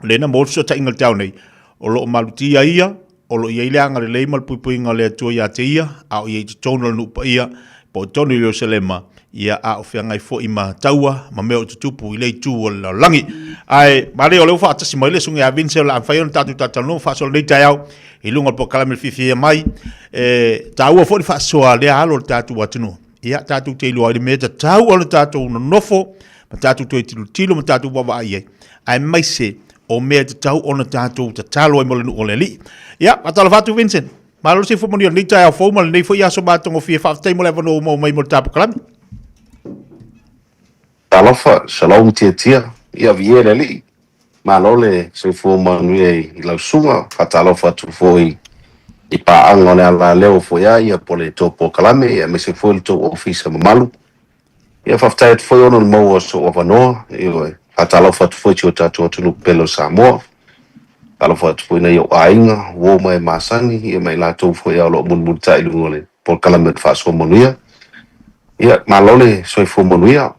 o lea na maua le fesootaiga i le taeao nei, o lo o malutia ia, o lo o i ai le agalelei ma le puipuiga o le Atua ia te ia, a o i ai i totonu o le nuu paia, po o totonu o Ierusalema, ia a o feagai foi ma taua ma mea o tutupu i lea itu o le lalolagi. Ae male o lea ua faatasi mai le susuga ia Vince o le a mafai ona tatou talatalanoa ma faasoa lenei taeao i luga o le polokalame fiafia mai. E taua foi le faasoa a lea alo o le tatou atunuu. Ia tatou te iloa ai le mea e tatau ona tatou nonofo ma tatou toe tilotilo ma tatou vaavaai i ai, aemaise o mea e tatau ona tatou tatalo ai mo le nuu o le Alii. Ia, faatalofa atu Vincent. Malo le soifua manuia i lenei taeao fou ma lenei foi aso matagofie. Faafetai mo le avanoa ua maua mai mo le ta polokalame. Talofa, shalom tiatia, ia viia le Alii. Malo le soifua manuia i lau susuga. Faatalofa atu foi i paaga o le alaleo foi a ia po o le tou polokalame aemaise foi le tou ofisa mamalu. Ia faafetai atu foi ona o le maua o sou avanoa. Ioe. Faatalofa atu foi i si o tatou atunuu pele o Samoa. Faatalofa atu foi i nai ou aiga, uo ma e masani, ia ma i latou foi o lo o mulimulitai i luga o le polokalame o le Faasoa Manuia. Ia, malo le soifua manuia.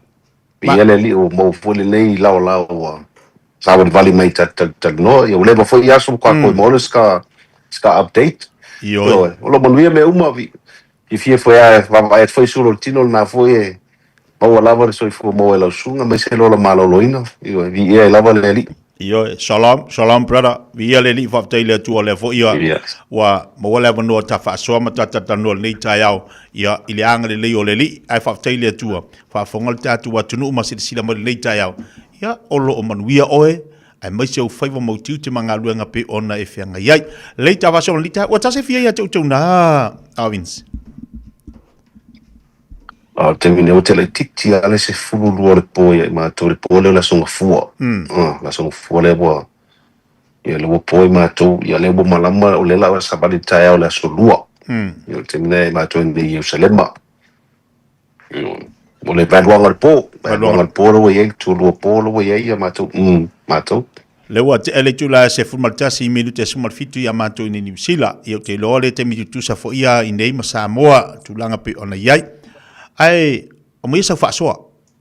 Viia le Alii ua maua foi lenei laolao ua savalivali mai ta te talatalanoa. Ia ua leva foi aso ma kākou e maua ai se ka update. Ioe. O lo o manuia mea uma. Fiafia foi lava e vaavaai atu foi i sulu o le tino lena foi e maua lava le soifua maua e lau susuga aemaise le ola maloloina. Ioe, viia ai lava le Alii. Ioe, shalom, shalom brother. Viia le Alii, faafetai i le Atua o lea foi ua ua maua le avanoa ta faasoa ma ta talatalanoa i lenei taeao ia i le agalelei o le Alii. Ae faafetai i le Atua, faafofoga le tatou atunuu ma silasila mai i lenei taeao, ia o lo o manuia oe aemaise ou faiva ma ou tiute ma galuega pei ona e feagai ai. Lelei ta faasoa lenei taeao. Ua tasi fia ia te outou na, a Vince? A o le taimi nei ua tele itiiti lava le 12 o le po ia i matou, le po lea o le Aso Gafua. Le Aso Gafua lea ua, ia lea ua po i matou, ia lea ua malama, o lea la ua savali i le taeao o le Aso Lua. Ia o le taimi lea i matou i Ierusalema. O le vaeluaga o le po, vaeluaga o le po lea ua i ai, le tulua po lea ua i ai ia matou, matou. Lea ua tea le itula e 11 minute 17 ia matou i Niu Sila. Ia ou te iloa le taimi tutusa foi ia i nei ma Samoa, tulaga pei ona i ai. Ae aumaia sau faasoa.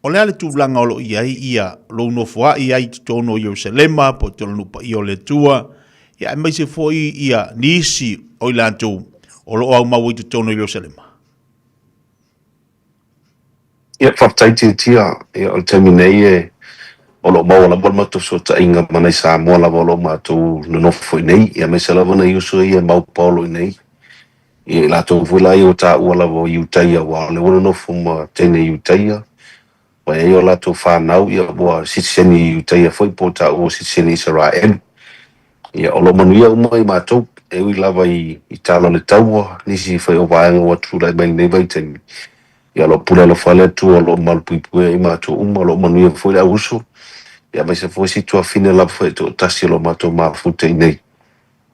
O le a le tulaga o lo o i ai ia lou nofoa'i ai i totonu o Ierusalema po o totonu o le nuu paia o le Atua, ia aemaise foi ia nisi o i latou o lo o aumau ai i totonu o Ierusalema? Ia, faafetai Tiatia. Ia, o le taimi nei e, o lo o maua lava le matou fesootaiga ma nai Samoa lava o lo o matou nonofo i inei, ia aemaise lava nai uso ia e mau paolo i inei. Ia, i latou foi la ia ua taua lava o Iutaia, aua o lea ua nonofo ma teine Iutaia, ua i ai o latou fanau, ia ua sitiseni Iutaia foi po o taua sitiseni Isaraelu. Ia, o lo o manuia uma i matou, e ui lava i tala o le taua, nisi foi o vaega ua tulai mai i lenei vaitaimi. Ia, o lo o pule alofa le Atua, o lo o malupuipuia i matou uma, o lo o manuia foi le auuso, ia aemaise foi si tuafine lava foi e toatasi o lo o matou mafuta i inei.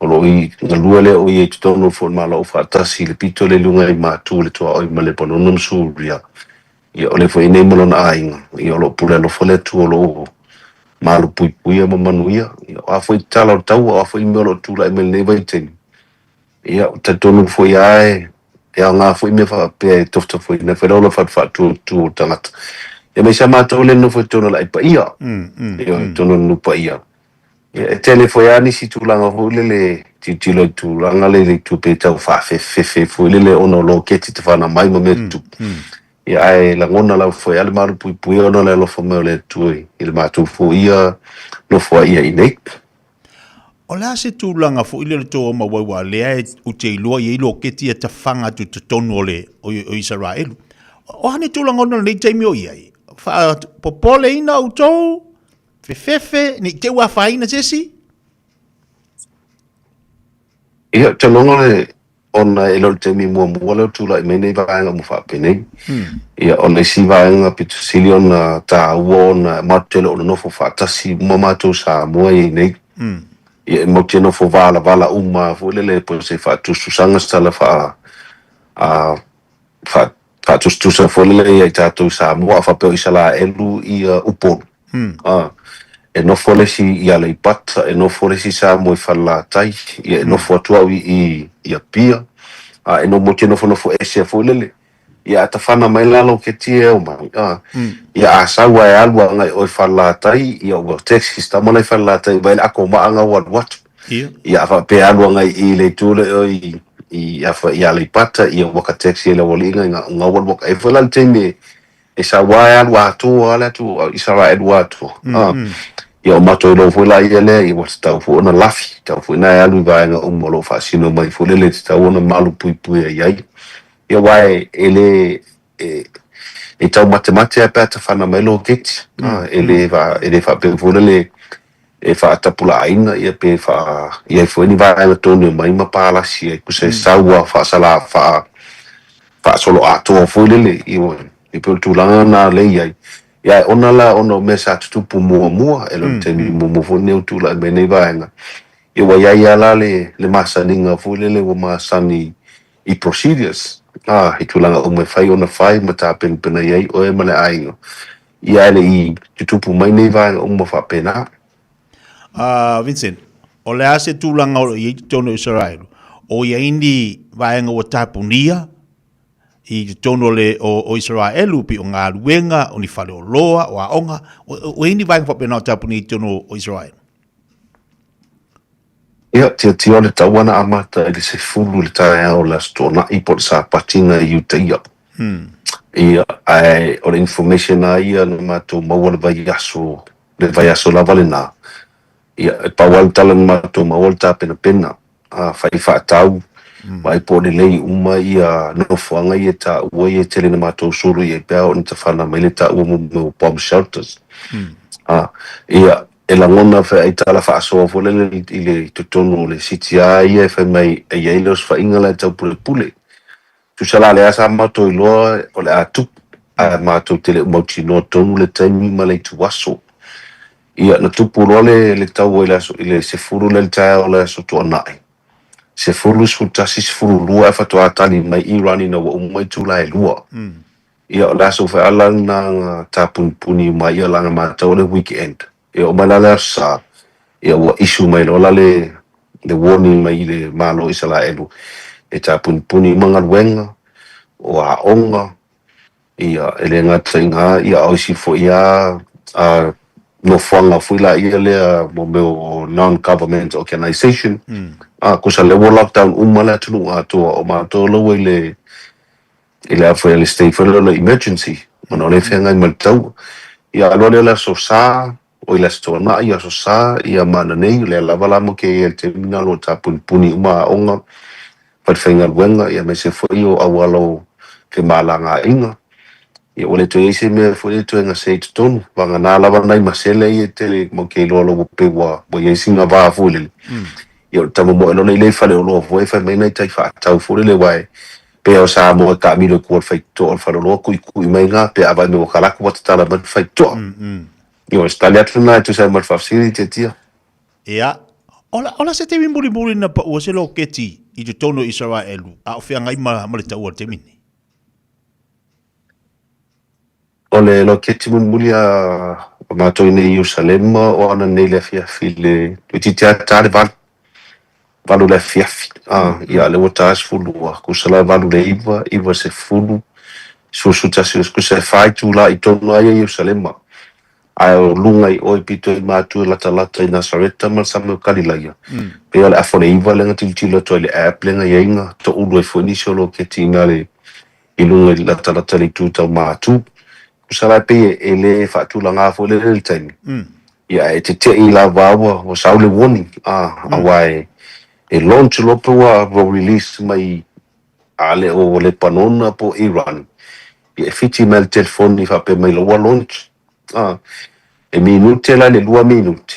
O lo o i galue lea o ia i totonu o le Fono Malo Aufaatasi i le pito lea i luga i Matu i le tuaoi ma Lepanona ma Suria. Ia, o lea foi i inei ma lona aiga, ia, o lo o pule alofa le Atua o lo o malupuipuia ma manuia. Ia, o a foi tala o le taua, o a foi mea o lo o tulai mai i lenei vaitaimi, ia, ou te talitonu foi lava e aoga foi mea faapea e tofotofoina ai foi le ola faatuatua o le tagata. Ia aemaise lava matou lea e nonofo i totonu o le aai paia, ioe, i totonu o le nuu paia. Ia e tele foi lava nisi tulaga foi lele tilotilo i tulaga lea i le itu pe tau faafefefefe foi lele ona o loketi tafana mai ma mea tutupu. Ia ae lagona lava foi lava le malupuipuia ona o le alofa mai o le Atua i le matou foi ia nofoaia i inei. O le a se tulaga foi lea o le tou omau aua lea e ou te iloa e i ai loketi ia tafaga atu i totonu o le o Isaraelu. O a ni tulaga ona lenei taimi o i ai? Faapopoleina outou? Fefefe, ne i te i ua afaina se isi? Ia, ou te lagona le, ona e le o le taimi muamua lea o tulai mai nei vaega uma faapenei. Ia, o le isi vaega pito sili ona taua ona matou te le o nonofo faatasi uma matou Samoa i ai nei. Ia, e matou te nofo valavala uma foi lele po o se faatusatusaga se tala faa, a, faa, faatusatusa foi lele ia i tatou i Samoa a faapea o Isalaelu ia Upolu. A, e nofo le isi i Aleipata, e nofo le isi Samoa i Falelatai, ia e nofo atu au i i i Apia, a e no te nofonofo ese foi lele. Ia a tafana mai la loketi e omai, a, ia a sau a e alu agai oe i Falelatai, ia ua taxi se tama la i Falelatai vaai le akomaa ua alu atu. Ia a faapea e alu agai i le itu lea o i i afa i Aleipata, ia ua ka taxi e le aualii ngai nga nga ua alu e foi la le taimi e sau a e alu atoa lava le atu Isaraelu atoa. A, ia o matou iloa foi la ia lea, ia ua tatau foi ona lafi, tatau foi ona e alu i vaega uma o lo o faasino mai foi lele e tatau ona malupuipuia i ai. Ia aua e le e, e taumatemate lava pe a tafana mai loketi, a, e le e le faapea foi lele e faatapulaaina ia pe faa i ai foi ni vaega tonu e omai ma palasi ai tusa e sau a faasala faa faasoloatoa foi lele ioe e pei o le tulaga lena lea e i ai. Ia ae ona la ona o mea sa tutupu muamua e le o le taimi muamua foi lenei ua tulai mai nei vaega, ia ua i ai lava la le le masaniga foi lele ua masani i procedures, a, i tulaga uma e fai ona fai ma tapenapena i ai oe ma le aiga. Ia ae le i tutupu mai nei vaega uma faapena. A Vincent, o le a se tulaga o lo o i ai totonu o Isaraelu? O i ai ni vaega ua tapunia i totonu o le o, o Isaraelu, pei o galuega, o ni faleoloa, o aoga, o, o i ai ni vaega faapena o tapunia i totonu o Isaraelu? Ia, tiatia o le taua na amata i le 10 i le taeao o le Aso Toonai po o le Sapati na i uta ia. Ia, ae o le information lava ia na matou maua le vaiaso, le vaiaso lava lena, ia, e pau lava le tala na matou maua o le tapenapena, a fai faatau, vaai po o lelei uma ia nofoaga ia e taua ia e tele na matou sulu i ai pe a oo ina tafana mai le taua mo mea o bomb shelters. A, ia, e lagona feai tala faasoa foi lele i le totonu o le city lava ia e fai mai e i ai le osofaiga la e taupulepule. Tusa la lea sa matou iloa o le a tupu, ae matou te le o mautinoa tonu le taimi ma le ituaso. Ia, na tupu loa le, le taua i le aso, i le 10 lea i le taeao o le Aso Toonai, 10, 11, 12 ae faatoa tali mai Iran ina ua uma itula e lua. Ia, o le aso feala lena na tapunipuni uma ai ia lana matau o le weekend. Ia oo mai la le Aso Sa, ia ua issue mai loa la le le warning mai i le Malo o Isalaelu e tapunipuni uma galuega, o aoga, ia e le gata i na, ia a o isi foi lava a nofoaga foi laia lea mo mea o non-government organization, a tusa lea ua lockdown uma le atunuu atoa, o matou la ua i le i le a foi le state foi lea o le emergency ona o lea e feagai ma le taua. Ia alu lea o le Aso Sa, oi le Aso Toonai, Aso Sa, ia ma ananei, o lea lava la mo ke i ai le taimi lena o lo o tapunipuni uma aoga, falefaigaluega, ia aemaise foi o auala o femalagaaiga. Ia ua le toe i ai se mea foi lea e toe gase i totonu, vagana lava nai masele ia e tele mo ke iloa loa ua pei ua ua i ai sina va foi lele. Ia o le tama moe loa lea i le faleoloa foi fai mai nai tai faatau foi lele aua e pei o Samoa e taamilo i tua o le faitotoa o le faleoloa tuitui mai na pe a vaai mai ua talaatu ua tatala mai le faitotoa. Ia o se tali atu lena e tusa ai ma le faafesili Tiatia. Ia, o le, o le a se taimi mulimuli na paua se loketi i totonu o Isaraelu a o feagai ma, ma le taua i le taimi nei? O le loketi mulimuli a matou i nei i Ierusalema o ana nei i le afiafi i le toeitiiti lava ta le valu, valu i le afiafi, a, ia lea ua ta 12, tusa la e valu i le iva, iva i le sefulu, 11 tusa e fa itula i tonu a ia Ierusalema, ae o luga i o i pito i Matu e latalata i Nasareta ma le Sami o Kalilaia. Pei o le afa o le iva lea na tilotilo atu ai i le app lea na i ai na toulu ai foi nisi o loketi i ina le i luga i latalata i le itu tau Matu. Tusa la e pei e le faatulaga foi lele le taimi, ia ae tete'i lava ua ua sau le warning, a, aua e e launch loa pe ua release mai A le o Lepanona po o Iran, ia e fiti mai le telefoni faapea mai loa ua launch. A, e minute la i le lua minute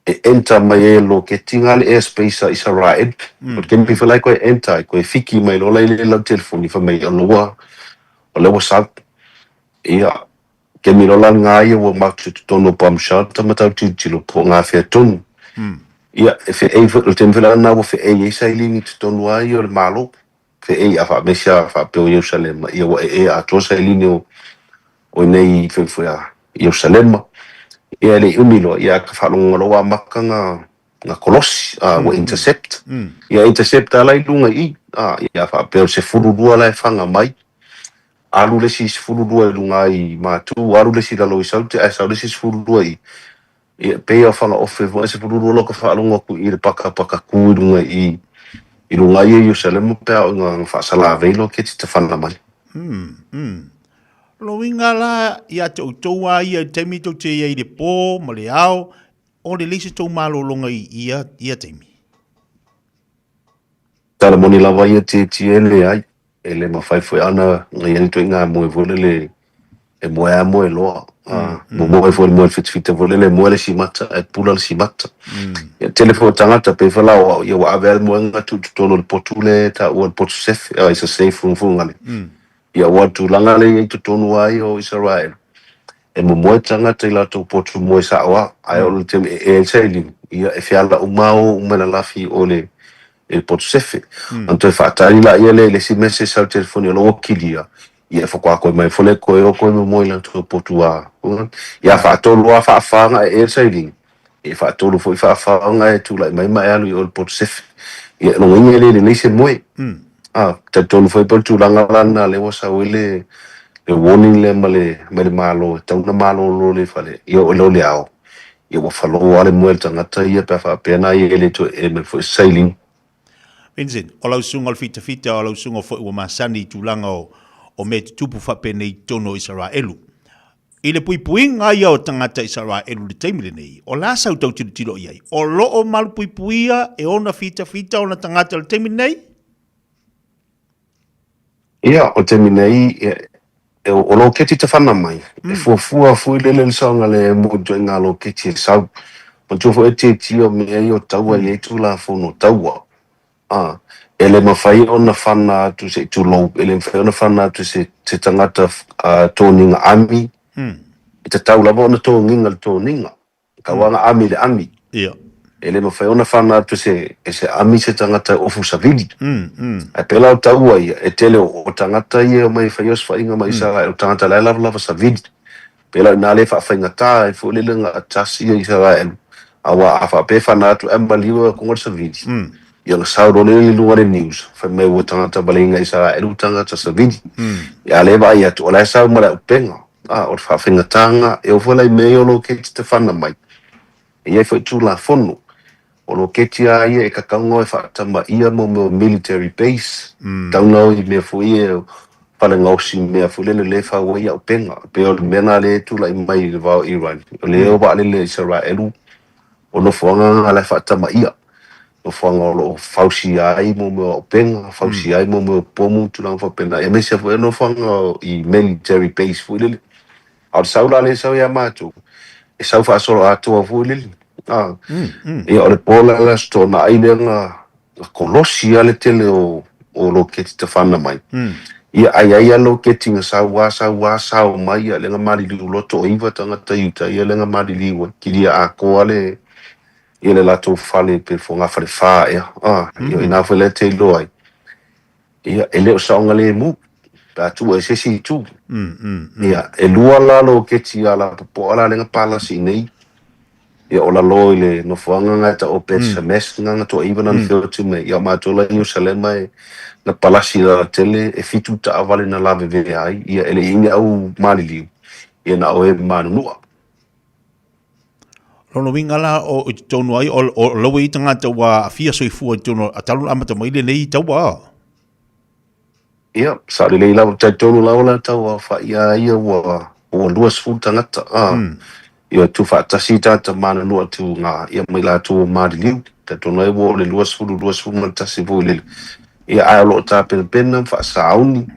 e enter mai ai e le loketi nga le airspace a Israel. O le taimi foi la e koe enter ai, koe fiki mai loa la i le lau telefoni fai mai o la ua o lea ua sau. Ia, taimi loa la nga ia ua matou i totonu o bomb shelter ma tau tilotilo po o nga fea tonu. Ia, e fe'ei foi, o le taimi foi la lena ua fe'ei ai sailini i totonu lava ia o le Malo, fe'ei a faamese a faapea o Ierusalema, ia ua ee atoa sailini o o i inei i foi a Ierusalema. Ia e le i umi loa, ia ka faalogo loa ua amata na na kolosi, a ua intercept. Ia intercept lava la i luga i i, a ia faapea o le 12 la e faga mai, alu le isi 12 i luga i Matu, alu le isi i lalo i Saute, ae sau le isi 12 i Ia, pei o Fagaofe foi se pululu loa ka faalogo atu i le pakapaka ku i luga i i luga ia Ierusalema pe a o nga faasalavei loa ke titafana mai. Mm, mm. Lo uiga la ia te outou a ia i taimi tou te ia i le po ma le ao, o le lei se tou malologa i ia, ia taimi. Tala moni lava ia tietie e leai, e le mafai foi ana na iai ituaiga moe foi lele e moe a moe loa. Momoe foi le moe fitafita foi lele e moe le simata ae pula le simata. Ia tele foi o tagata pei foi la o au ia ua ave a le moega tuu i totonu o le potu lea e taua o le potu sefe, it's a safe room Fugalei. Ia ua tulaga lea i ai i totonu lava ia o Isaraelu, e momoe tagata i latou potu moe sao a, ae oo i le taimi e ea ai le sailini, ia e feala uma a o uma i lalafi o le i le potu sefe. Ona toe faatali laia lea i le isi mea se sau telefoni o la ua kilia, ia e faatoa koe mai foi lea koe o koe momoe i latou potu a. Ia faatolu lava faafa ona e ea le sailini, ia faatolu foi faafa ona e tulai mai ma e alu i o i le potu sefe. Ia lona uiga e le lelei se moe. A, talitonu foi pei o le tulaga la lena lea ua sau ai le le warning lea ma le mai le Malo e tatau ona malolo le fale, ia oo loa i le ao, ia ua falo lava le moe a le tagata ia pe a faapea na ia e le toe ea mai foi se sailini. Vincent, o lau susuga o le fitafita, o lau susuga foi ua masani i tulaga o, o mea e tutupu faapenei i totonu o Isaraelu. I le puipuiga ia o tagata Isaraelu i le taimi lenei, o le a sau tau tilotilo i ai? O lo o malupuipuia e ona fitafita ona tagata i le taimi lenei? Ia, o le taimi nei, e, o loketi tafana mai, e fuafua foi lele le saogalemu i ituaiga loketi e sau. Manatua foi e tietie o mea ia o taua e i ai Tulafono taua. A, e le mafai ona fana atu se i tulou, e le mafai ona fana atu se, se tagata a, toniga ami, e tatau lava ona togiga le toniga. Tau ana ami le ami. Ia. E le mafai ona fana atu e se, e se ami se tagata e ofu savili. Ae pēlā o taua ia, e tele o, o tagata ia e omai e fai osofaiga ma Isaraelu, o tagata la e lavalava savili. Pēlā o inā le faafaigata ai foi lele na adjust ia Isaraelu, auā a faapea e fana atu ae maliu e akonga le savili, ia ona sau loa lea i luga o le news, fai mai ua tagata valeiga Isaraelu ua tagata savili. Ia a lea e vaai atu, o la e sau ma le auupega. Ā, o le faafaigatāga, e oo foi la i mea ia o loketi te whana mai. E i ai foi Tulafono, o loketi a ia e kakauga e faatamaia mo mea o military base, tauna o i mea foi ia o fale gaosi mea foi lele lea e fau ai auupega. E pei o le mea na lea e tulai mai i le va o Iran, o lea o vaalele a Isaraelu, o nofoaga na la e faatamaia. Nofoaga o lo o fausia ai mo mea o auupega, fausia ai mo mea o pomu, tulaga faapena, aemaise foi o nofoaga i military base foi lele. A o le sau la lea e sau ia matou, e sau faasoloatoa foi lele. A, ia o le po la le Aso Toonai lea na kolosi lava le tele o o loketi tafana mai. Ia a i ai lava loketi na sau a sau a sao mai, ia lea na maliliu loa toaiva tagata i uta, ia lea na maliliu ai, kilia atoa le ia le latou fale pe fogafale fa ea, a, ia o ina foi lea e te iloa ai, ia, e le o saogalemu, pe a tuu ai se isi itu. Ia, e lua la loketi a lapopoa la lea na palasi i nei, Ia, o lalo i le nofoaga na e ta'u o Bet Shemesh na na toaiva na na feoti mai. Ia, o matou la i Ierusalema e na palasi i le alatele, e fitu taavale na lavevea ai, ia, e le i i ai ni au maliliu, ia na o e manunua. Lona uiga la o i totonu ai o, o lau e i tagata ua aafia soifua i totonu a talu ona amata mai lenei taua. Ia, sao lelei lava, talitonu lava la tau aofai a ia ua ua 20 tagata, a. Ia tuufaatasi tagata mananua atu nga ia ma i latou ua maliliu. Talitonu ai ua oo le 20, 21 foi lele. Ia ae o lo o tapenapena ma faasauni,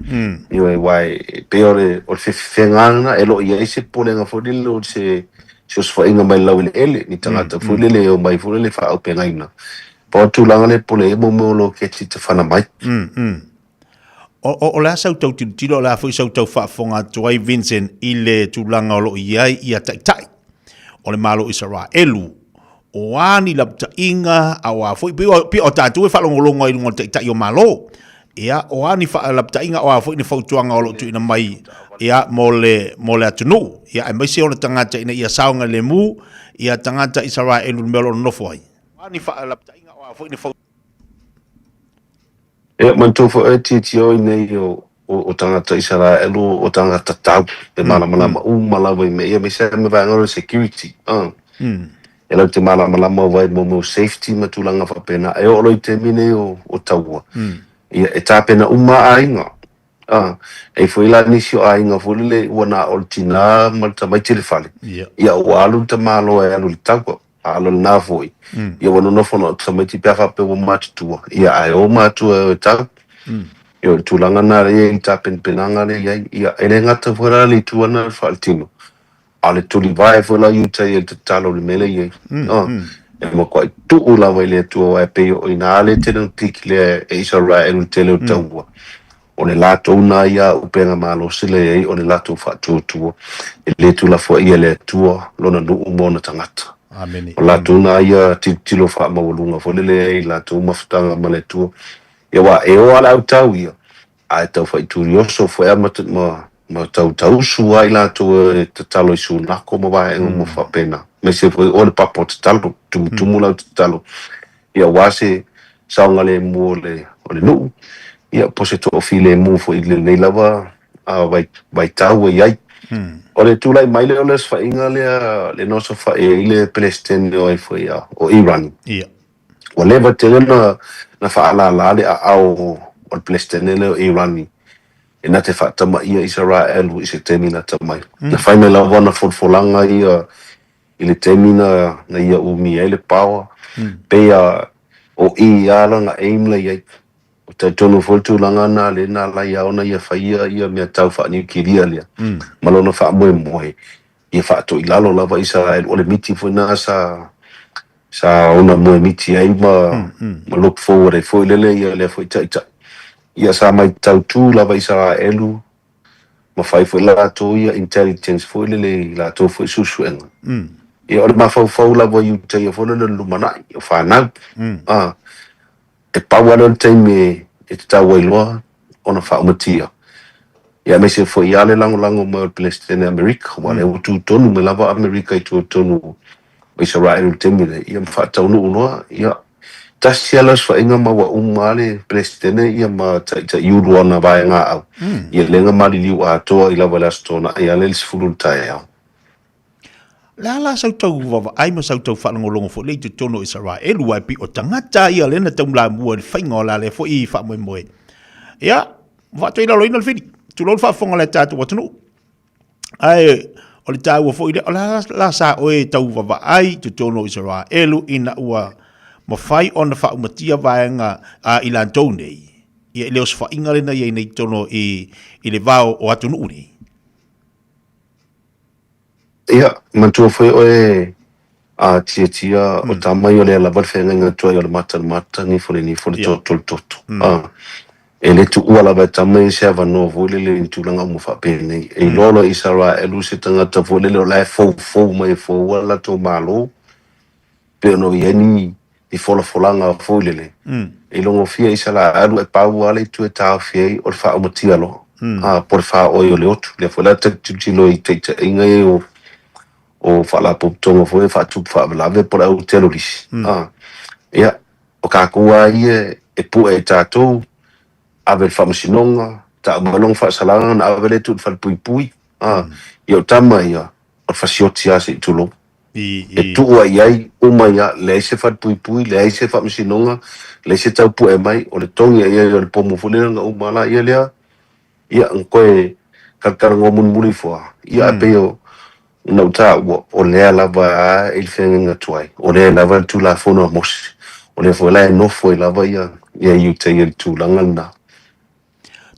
ioe, aua e pei o le o le fefefega lava lena, e le o i ai se popolega foi lele o se se osofaiga mai le laueleele, ni tagata foi lele e omai foi lele e faaaupegaina. Pau le tulaga lea e popole ai mo mea o loketi tafana mai. O, o, o le a sau tau tilotilo, o le a foi sau tau faafofoga atu ai Vincent i le tulaga o lo o i ai ia taitai o le Malo o Isaraelu, o a ni lapataiga, a o a foi, pei o, pei o tatou e faalogologo ai i luga o le taitai o Malo, ia, o a ni faalapataiga, o a foi ni fautuaga o lo o tuuina mai, ia, mo le, mo le atunuu, ia, aemaise ona tagata ina ia saogalemu, ia tagata Isaraelu i le mea o lo o nonofo ai. O a ni faalapataiga, o a foi ni fautuaga. Ia, manatua foi oe tietie i nei o, o, o tagata Isaraelu, o tagata tatau, e malamalama uma lava i mea ia, aemaise lava me vaega o le security, ah. E latou te malamalama aua i mea o safety ma tulaga faapena. E oo loa i taimi nei o, o taua, ia, e tapena uma lava aiga, ah. E i ai foi la nisi o aiga foi lele ua na o le tina ma le tamaiti i le fale, ia, ua alu le tamaloa e alu i le taua. A o lena foi, ia ua nonofo na o tamaiti pe a faapea ua matutua, ia ae o matua e o e tau. Ia o le tulaga lena lea e i ai le tapenapenaga lea e i ai, ia e le gata foi la le itu lena i le faaletino, a o le tulivae foi la i uta ia i le tatalo i le mea lea e i ai. E matuai tuu lava i le Atua aua e pei o i ina lea e tele ona pikilia e Isaraelu i le tele o taua. O le latou na ia upega malosi lea e i ai o le latou faatuatua, e le tuulafoaia e le Atua lona nuu ma ona tagata. Amene. O latou na ia tilotilo faamaualuga foi lele ai i latou mafutaga ma le Atua. Ia aua e o lava le autau ia, ae tau faitulioso foi lava ma, ma, ma tau tausu lava i latou e tatalo i sunako ma vaega uma faapena. Aemaise foi o le papa o tatalo, tumutumu lau tatalo Ia aua se saogalemu o le o le nuu, ia po o se toafilemu foi i lenei lava vaitau ua i ai. O le tulai mai lea o le osofaiga lea le na osofai ai le Peresetene o ai foi o Iran. Ua leva tele ona na faalala le aao o le Peresetene lea o Iran e na te faatamaia Isaraelu i se taimi lata mai. Na fai mai lava ona folafolaga ia I le taimi na na ia umi ai le power, pei a o i a lana aim la i ai. O talitonu foi le tulaga na lea na alai a ona ia faia ia mea tau faaniukilia lea ma lona faamoemoe ia faatoilalo lava Isaraelu. O le miti foi na sa sa ona moe miti ai ma ma look forward ai foi lele ia lea foi taitai. Ia sa maitau tu lava Isaraelu ma fai foi latou ia intelligence foi lele i latou foi suesuega. Ia o le mafaufau lava i uta ia foi lele o le lumanai, o fanau. A, e pau lava lea o le taimi e tatau ai loa ona faaumatia. Ia aemaise foi lava le lagolago mai o le Peresetene Amerika, aua o lea ua tu tonu mai lava Amerika i tua tonu o Isaraelu i le taimi lea, ia ma faataunuu loa, ia Tasi lava le osofaiga ma ua uma lava le Peresetene ia ma taitaiulu o ana vaegaau, ia lea na maliliu atoa ai lava i le Aso Toonai lea i le 10 i le taeao. O le a la sau tau vaavaai ma sau tau faalogologo foi lea i totonu o Isaraelu, aua e pei o tagata ia lea na taulamua i le faiga o la lea foi faamoemoe. Ia, ua faatoilaloina le fili, tulou le faafofoga a le tatou atunuu. Ae o le taua foi lea, o le a la sa oe tau vavaai i totonu o Isaraelu ina ua mafai ona faaumatia vaega a i latou nei, ia i le osofaiga lea na i ai nei i totonu i, i le va o atunuu nei? Ia, manatua foi oe a tiatia o tama ia o lea lava le feagaiga tuai o le mata i le mata, nifo i le nifo, le toto i le toto. A, e le tuua lava e tama ia se avanoa foi lele i ni tulaga uma faapenei. E iloa loa e Isaraelu se tagata foi lele o la e foufou mai e foua le latou Malo, pei ona i ai ni ni folafolaga foi lele, e logofia Isaraelu e pau lava le itu e taofi ai o le faaumatia loa, a, po o le faaoi o le otu. Lea foi la ta te tilotilo i taitaiga ia o o faalapotopotoga foi ia faatupu faalavelave po o le au telolisi. A, ia, o tatou lava ia e pue e tatou, ave i le faamasinoga, tau mai lona faasalaga ona ave lea e tuu i le falepuipui. A, ia o tama ia, o le fasioti lava se i tulou. E tuu ai i ai uma ia, leai se falepuipui, leai se faamasinoga, leai se tau pue mai, o le togi i ai o le pomu foi lea na uma laia lea, ia, na toe talatalanoa mulimuli ifo lava, ia ae pei o na ou taua, o lea lava a i le feagaiga tuai, o lea lava le Tulafono a Mose, o lea foi la e nofo ai lava ia Iutaia i le tulaga lena.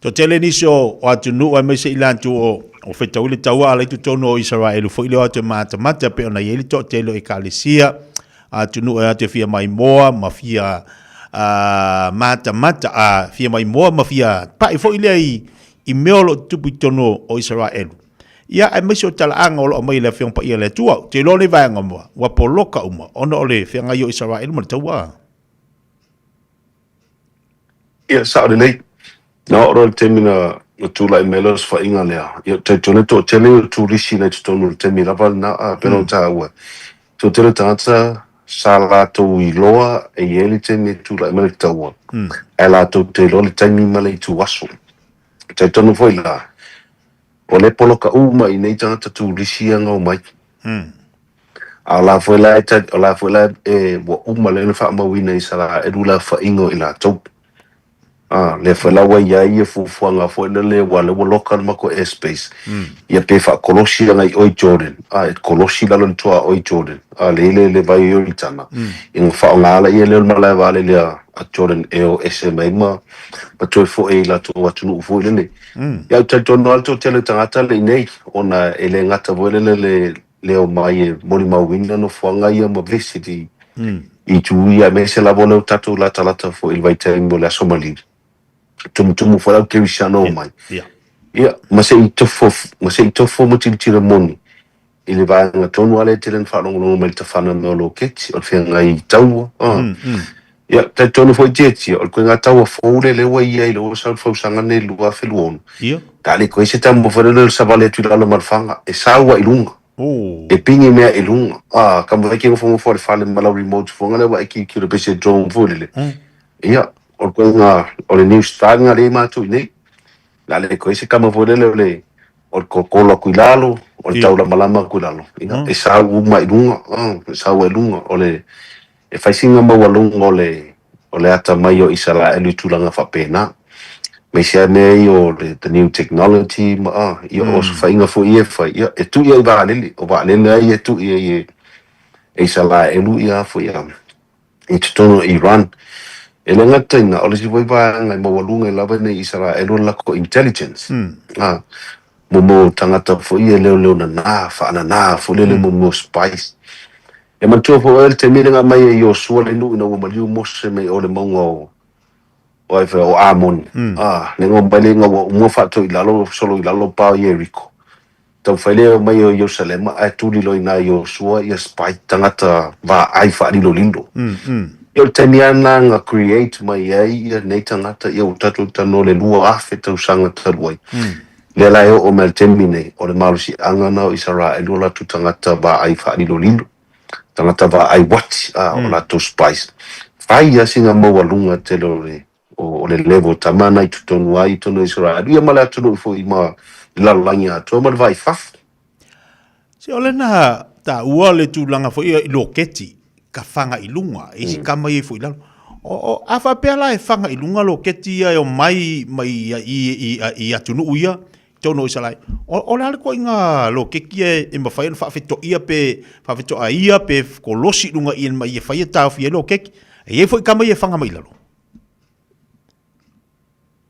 Toatele nisi o atunuu aemaise i latou o o fetaui le taua ala i totonu o Isaraelu foi lea o atu e matamata pei ona i ai le toatele o ekalesia atunuu e atu e fia maimoa ma fia matamata a fia maimoa ma fia pai foi lea i i mea o lo o tutupu i totonu o Isaraelu. Ia aemaise o talaaga o lo o aumai e le Afioga Paia a le Atua. Ou te iloa lenei vaega mua ua poloka uma ona o le feagai o Isaraelu ma le taua. Ia, sao lelei. Na oo loa i le taimi na tulai mai ai le osofaiga lea, ia, ou te talitonu e toatele o turisi na i totonu i le taimi lava lena, a pei ona ou taua, e toatele o tagata sa latou iloa e i ai le taimi e tulai mai ai le taua, ae latou te iloa le taimi ma le ituaso. E talitonu foi la, o lea e poloka uma i nei tagata turisi ia na omai. A o la foi la e o la foi la e ua uma lea ona faamauina e Isaraelu le aofaiga o i latou. A, lea foi la ua i ai ia fuafuaga foi lele aua o lea ua loka le matou airspace, ia pe faakolosi agai i o i Jordan, a, e kolosi i lalo i le tuaoi i Jordan, a, lea i le vai o Ioritana, ia ona faaaoga laia lea o le malae vaalele a Jordan e o ese mai ma toe foi i latou atunuu foi lele. Ia ou te talitonu lava le toatele o tagata le i nei, ona e le gata foi lele le le omai e molimauina nofoaga ia ma visit i itu ia, aemaise lava o lea ua tatou latalata foi i le vaitaimi o le Aso Maliu, tumutumu foi le au kerisiano omai, ia, ma se i tofo, ma se i tofo ma tilotilo moni i le vaega tonu lava lea e tele ina faalogologo mai i le tafana mai o loketi, o le feagai i taua. Ia, talitonu foi Tietia, o le koiga taua fou lea lea ua i ai, lea ua sau i le fausaga lenei 2026. Ia. Ka le koe se tama foi lele o le savali atu i lalo ma le faga, e sau ai i luga. E pigi mea i luga. A, ka mafai ke nofonofo i le fale ma lau remote foga lea ua e kilikilo pei se drone foi lele. Ia, o le koiga, o le new style lena lea i matou i nei. Le a le koe se tama foi lele o le o le kokolo atu i lalo, o le taulamalama atu i lalo. Ia, e sau uma i luga, e sau ai i luga. O le E fai sina maualuga o le o le atamai o Isaraelu i tulaga faapena. Aemaise lava mea ia o le the new technology ma a, ia o osofaiga foi ia e fai, ia e tui ai i vaalele, o vaalele lava ia e tui ai e e Isaraelu ia foi a i totonu o Iran. E le gata i lena, o le isi foi vaega e maualuga ai lava nei Isaraelu o le latou intelligence, a, mo mo tagata foi ia e leoleo nana, faanana foi lele mo mo spies. E manatua foi oe le taimi lea na aumai ai e Iosua le nuu ina ua maliu Mose mai o le mauga o o ai foi o Amoni. A, lea na omai lea ina ua uma faatoi i lalo solo i lalo pa o Ieriko. Taumafai lea e omai o Ierusalema ae tuli loa i ina Iosua ia spy tagata vaai faalilolilo. Ia o le taimi lava lena na create mai ai ia nei tagata ia ua tatou talanoa i le 2000 tausaga talu ai. Lea la e oo mai i le taimi nei, o le malosiaga lena o Isaraelu o latou tagata vaai faalilolilo, tagata vaai uati, a, o latou spies. Fai lava sina maualuga tele o le, o le level tama na i totonu ai i totonu o Isaraelu, ia ma le atunuu foi ma le lalolagi atoa ma le va i fafo. Se o lena taua le tulaga foi i loketi, ka faga i luga, e isi kama ia ifo i lalo. O, o, a faapea la e faga i luga loketi ia e omai mai i, i, i, i atunuu ia, totonu o Isaraelu, o, o le a le ituaiga loketi ia e mafai ona faafetoia pe faafetoaia pe kolosi i luga i ma ia fai e taofi ai loketi? E i ai foi kama ia e faga mai i lalo.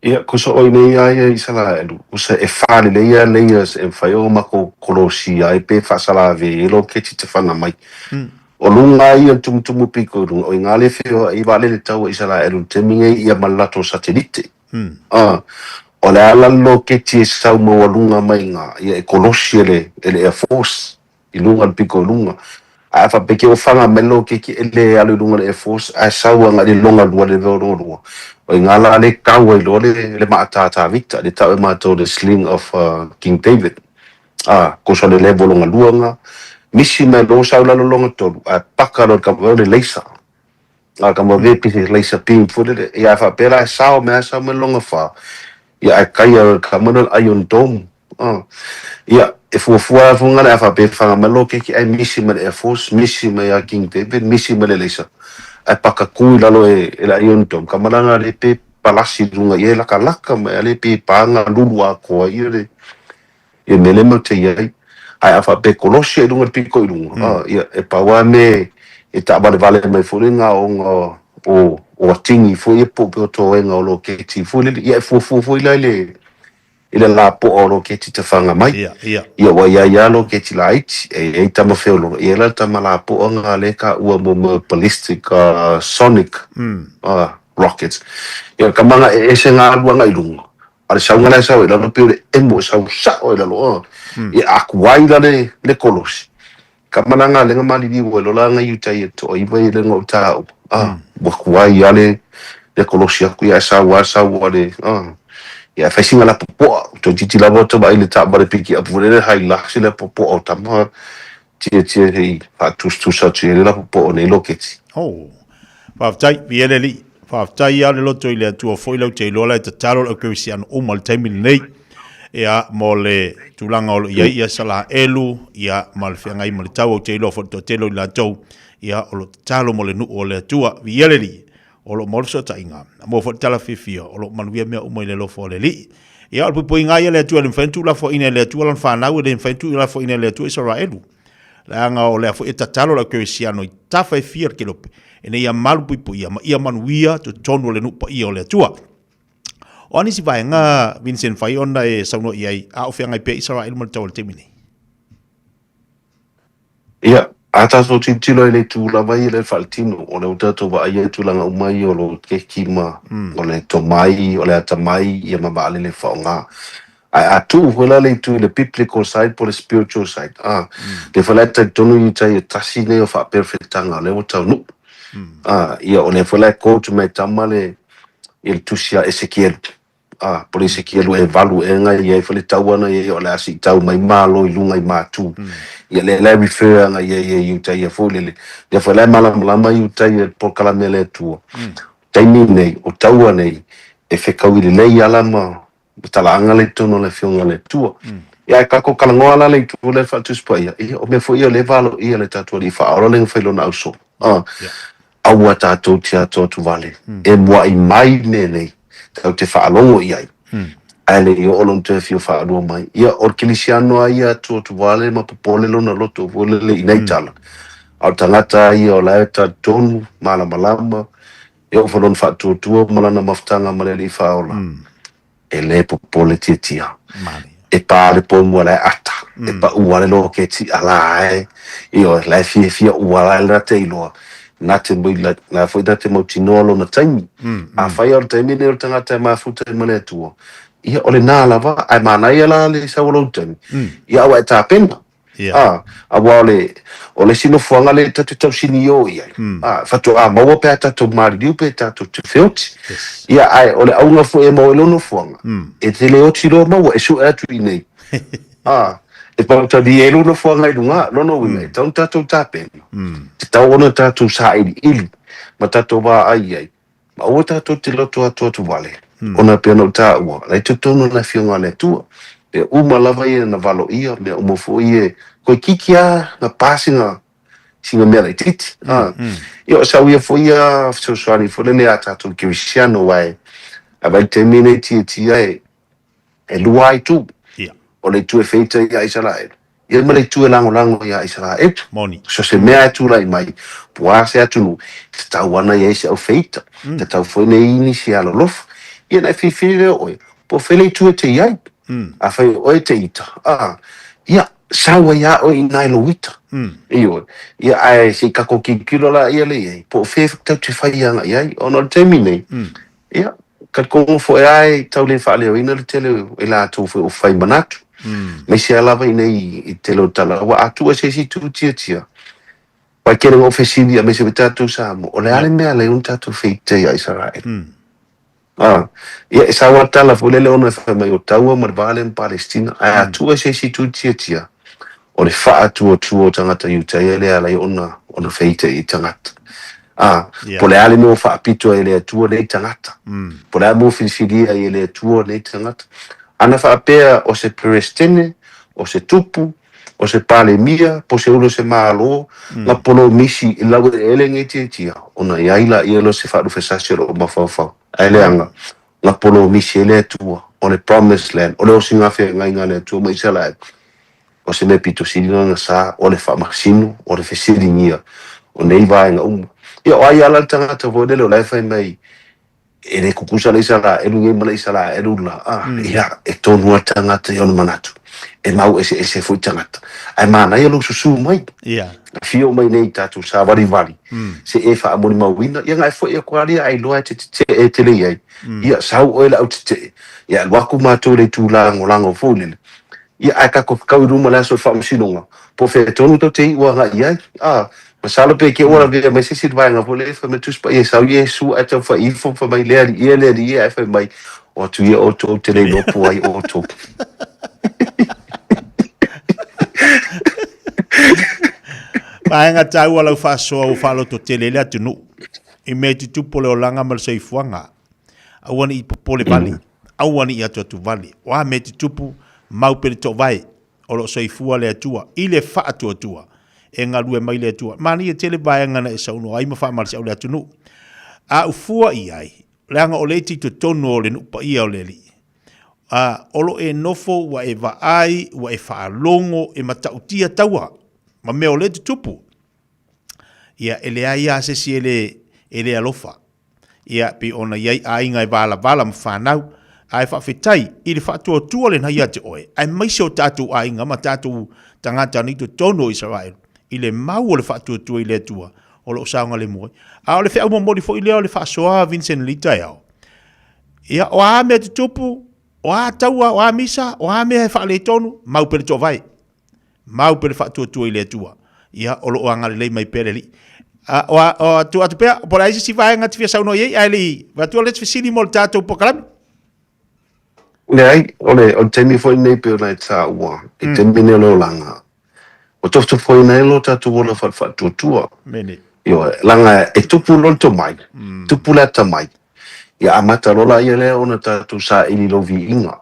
Ia, kosa oi nei a ia Isaraelu, kosa e fa lelei a layers e mafai ona matou kolosia ai pe faasalave ai loketi te whana mai. O luga ia le tumutumu piko i luga, o i ngā le whioa i vaalele tau a Isaraelu i le taimi nei ia ma le latou satelite. A, o le a la le loketi e sau maualuga mai ngā, ia e kolosi e le, e le Air Force. i luga le piko i luga. Ae a faapea ke ofaga mai lo keiki e le alu i luga le Air Force ae sau agai le longa lua le level longa lua. O i ngā la le kau ai loa le le maatātā Victor le tau e mātou le sling of King David. A, kosa le level longa lua nga Misi mai loa sau lalo longa tolu, ae paka loa i le kama o le laser. A kama ve pise laser beam foi lele, ia ae faapea la e sao mai a sau mai longa fa, ia ae kaia loa i le kama lea o le Iron Dome. A, ia, e fuafua lava foi ngale a faapea e faga mai loketi ae misi mai le Air Force, misi mai ia King David, misi mai le laser, ae paka ku i lalo e le Iron Dome. Kama la nga le pe palasi i luga i ai lakalaka mai a le pe pa nga lulu atoa ia le ia mea lea matou te i ai. Ae a faapea e kolosi ai i luga i le pito i luga, a, ia, e pau lava me e taavalevale mai foi le gaoga o o atigi foi ia po o pei o toega o loketi foi lele. Ia e fuafua foi la i le i le lapoa o loketi tafaga mai. Ia, ia. Ia ua i ai lava loketi laiti, e i ai tama feologa, e i ai la le tama lapoa nga lea e taua mo mea o ballistic sonic rockets. Ia o le tama e ese nga alu agai i luga, A o le sauga la e sau ai i lalo pei o le emo e sau sao ai i lalo a ia aku ai la le le kolosi. Ka mana nga lenga maliliu ai lola nga i uta ia toaiva ia lenga o tāua a ua aku ai a le le kolosi aku ia e sau a sau a le a ia e fai singa la popoa toeitiiti lava o tama ai le taavale piki apu foi lele hai la se le popoa o tama tia tia hei faatusatusa atu i ai le la popoa o nei loketi. Oh. Faafetai, viia le Alii. Faafetai lava le loto i le Atua foi lau te iloa la e tatalo le au kerisiano uma i le taimi lenei. Ia, mo le tulaga o lo o i ai ia Isaraelu, ia, ma le feagai ma le tau, ou te iloa foi le toatele o i latou, ia, o lo o tatalo mo le nuu o le Atua. Viia le Alii. O lo o maua le fesootaiga. Maua foi le tala fiafia, o lo o manuia mea uma i le alofa o le Alii. Ia, o le puipuiga lava ia a le Atua, e le mafai ona tuulafoaiina e le Atua lana fanau, e le mafai ona tuulafoaiina e le Atua Isaraelu. Leaga o lea foi e tatalo le au kerisiano i tafa e fia le kelope, ina ia malu puipuia ma ia manuia totonu o le nuu paia o le Atua. O a nisi vaega, Vincent, fai ona e saunoa i ai, a o feagai pea Isaraelu ma le tau o le taimi nei? Ia, a tatou tilotilo i le itu lava ia lea faaletino, o lea ua tatou vaaia tulaga uma ia o lo keki ma o le tomai, o le atamai, ia ma vaalele faaaoga. Ae a tuu foi la le itu i le biblical side po o le spiritual side, a, lea foi la e talitonu i tai e tasi lenei o faaperefetaga o lea ua taunuu. A, ia o lea foi la e quote mai e tama le, ia le tusi a Esekielu, a, po o le Esekielu e valu ea na i ai foi le taua na i ai o le a siitau mai Malo i luga i Matu. Ia lea la e refer ana i ai e Iutaia foi lele, lea foi la e malamalama Iutaia i le polokalame a le Atua. Taimi nei, o taua nei, e fekaui lelei ala ma Ua talaaga le totonu o le Afioga a le Atua. Ia ae tatou talanoa la le itu lea faatusi paia, ia o mea foi ia o lea e valoia le tatou Alii Faaola lea na fai lona ausoo. A, aua tatou te atoato vale, e mua'i mai mea nei, tatou te faalogo i ai, ae le i oo lona toe afio faalua mai. Ia o le kerisiano lava ia atoato vale ma popole lona loto foi lele i nei tala, a o le tagata lava ia o la e talitonu, malamalama, E oo foi lona faatuatua ma lana mafutaga ma le Alii Faaola, e le popole tiatia. E pā le pōmua la e ata, e paʻu a le loketi, a la e, ioe, la e fiafia ua la e na te iloa, na te moi la, la foi na te mautinoa lona taimi. Afai o le taimi lenei o le tagata e mafuta ai ma le Atua, ia o lena lava, ae manaia la le sau o lou taimi, ia aua e tapena. Ia. Ā, aua o le, o le isi nofoaga lea tatou te tausini ō i ai. Ā, faatoa maua pea tatou maliliu pe tatou te feoti. Yes. Ia, ae o le auga foi e maua ai lou nofoaga, e te le oti loa maua, e sue atu i inei. Ā, e pautalia ai lou nofoaga i luga, lona uiga, e tatau ona tatou tapena, tatau ona tatou sailiili ma tatou vaai i ai, Ma aua tatou te loto atoato wale, ona pei ona ou taua, la i totonu o le Afioga a le Atua, mea uma lava ia na valoia, mea uma foi ia, toeitiiti lava na pa sina, sina mea laitiiti. A, ia o sau ia foi ia fesoasoani foi lele ia tatou kerisiano, aua e vaai i le taimi lenei tiatia e, E lua itu. Ia. O le itu e feita iā Isaraelu, ia ma le itu e lagolago iā Isaraelu. Moni. So se mea e tulai mai, po a se atunuu, tatau ana i ai se au feita, tatau foi ona i ai nisi e alolofa. Ia na e filifili lea o oe, po o fea le itu e te i ai. Afai o oe e te ita, a, ia, sau ai a oe i nai lou ita. Ioe. Ia, ae se i tatou tilotilo la ia le i ai, po o fea tatou te fai agai i ai, ona o le taimi nei, Ia, talitonu foi lava e tau le faaleoina le tele o i latou foi o whai manatu. Aemaise lava lava inei i tele o tala, aua a tuu e se isi itu tiatia, wai kere ngō fesili aemaise foi tatou Samoa, o le a le mea alai ona tatou feita ia Isaraelu? A, ia e sau a tala foi lele ona e whai mai o taua ma le vale ma Palestina, ae a tuu e se isi itu tiatia, O le faatuatua o tagata Iutaia lea e ala ai ona ona feita i tagata. Ā, po o le a le mea ua faapito ai e le Atua nei tagata? Po o le a le mea ua filifilia ai e le Atua nei tagata? Ana faapea o se Peresetene, o se Tupu, o se Palemia, po o se ulu o se Malo, na polomisi i laueleele nei tiatia, ona i ai laia lea o se faalufesasi o loo mafaufau. Ae leaga, na polomisi ai le Atua, o le Promised Land, o le osiga feagaiga a le Atua ma Isaraelu, O se mea pito sili lona sa, o le faamasino, o le fesiligia o nei vaega uma. Ia, o ai ala le tagata foi lele o la e fai mai, e le kukusa le Isaraelu nei ma le Isaraelu la, a, ia, e tonu lava le tagata i ona manatu, e mau eseese foi tagata. Ae manaia lou susu mai, afio mai nei i tatou savalivali, se e faamolimauina, ia na e foi atu lava ia ai loa e te tetee tele i ai, ia, sau oe i le au tetee, ia alu atu matou i le itu lagolago foi lele, Ia, ae tatou kau i luma le aso o le faamasinoga, po o fea tonu tou te iu agai i ai. Ā, masalo pe ke ua lavea mai se isi vaega foi lea fai mai Tusi Paia e sau Iesu ae tau fai ifo fai mai le Alii e, le Alii e, ae fai mai, O atu ia outou ou te le iloa po o ai outou. Vaega taua lau faasoa ua faalototele ai le atunuu i mea e tutupu o le olaga ma le soifuaga. Aua ne i popole vale, aua ne i atuatu vale. O a mea e tutupu, mau pea le toovae, o lo o soifua le Atua i le faatuatua e galue mai le Atua. Manaia tele vaega na e saunoa ai ma faamalosiau le atunuu. A u fua i ai, leaga o lea e te i totonu o le nuu paia o le Alii, a o lo e nofo ua e vaai, ua e faalogo, e matautia taua ma mea o lea e tutupu. Ia, e leai lava se isi e le, e le alofa. Ia, pei ona i ai aiga e valavala ma fanau, ae faafetai i le faatuatua lena ia te oe, aemaise o tatou aiga ma tatou tagata nei totonu o Isaraelu, i le mau o le faatuatua i le Atua o lo o saogalemu ai. A o le feau momoli foi lea o le faasoa a Vincent Lee taeao. Ia, o a mea tutupu, o a taua, o a misa, o a mea e faaletonu, mau pea le toovae. Mau pea le faatuatua i le Atua. Ia, o lo o agalelei mai pea le Alii. A, o a, o a, tuu atu pea, po o le a se isi vaega e te fia saunoa i ai, ae le i avatua le isi fesili mo le tatou polokalame. Leai, o le, o le taimi foi lenei pei ona e taua, i le taimi lenei o le olaga, ua tofotofoina ai lo tatou ola faatuatua. Mene. Ioe, leaga e tupu loa le tomai, tupu le atamai, ia amata loa laia lea ona tatou saili i lou viiga.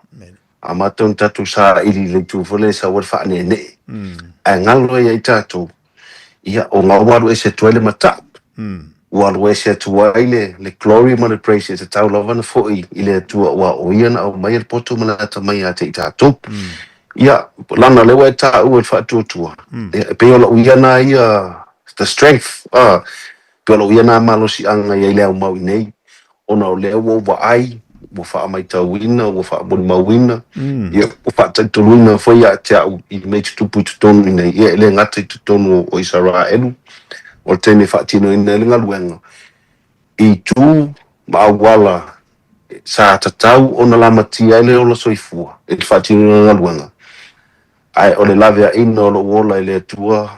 Amata ona tatou saili i le itu foi lea e sau ai le faaneenee. Ae galo ai ia i tatou, ia, ona ua alu ese atu ai le matau, ua alu ese atu ai le, le glory ma le praise e tatau lava ona foi i le Atua aua o Ia na aumaia le poto ma le atamai ia te i tatou. Ia, leaga o lea ua e taua i le faatuatua, ia, e pei o lou ia na ia, the strength, ah, pei o lou ia na malosiaga i ai le aumau i nei, ona o lea ua ou vaai, ua faamaitauina, ua faamolimauina, ia, ua faataitoluina foi ia te au i mea i tutupu i totonu i nei, ia, e le gata i totonu o Isaraelu, o le taimi e faatinoina ai le galuega, i itu ma auala sa tatau ona lamatia ai le ola soifua i le faatinoina o le galuega, ae o le laveaiina o lou ola i le Atua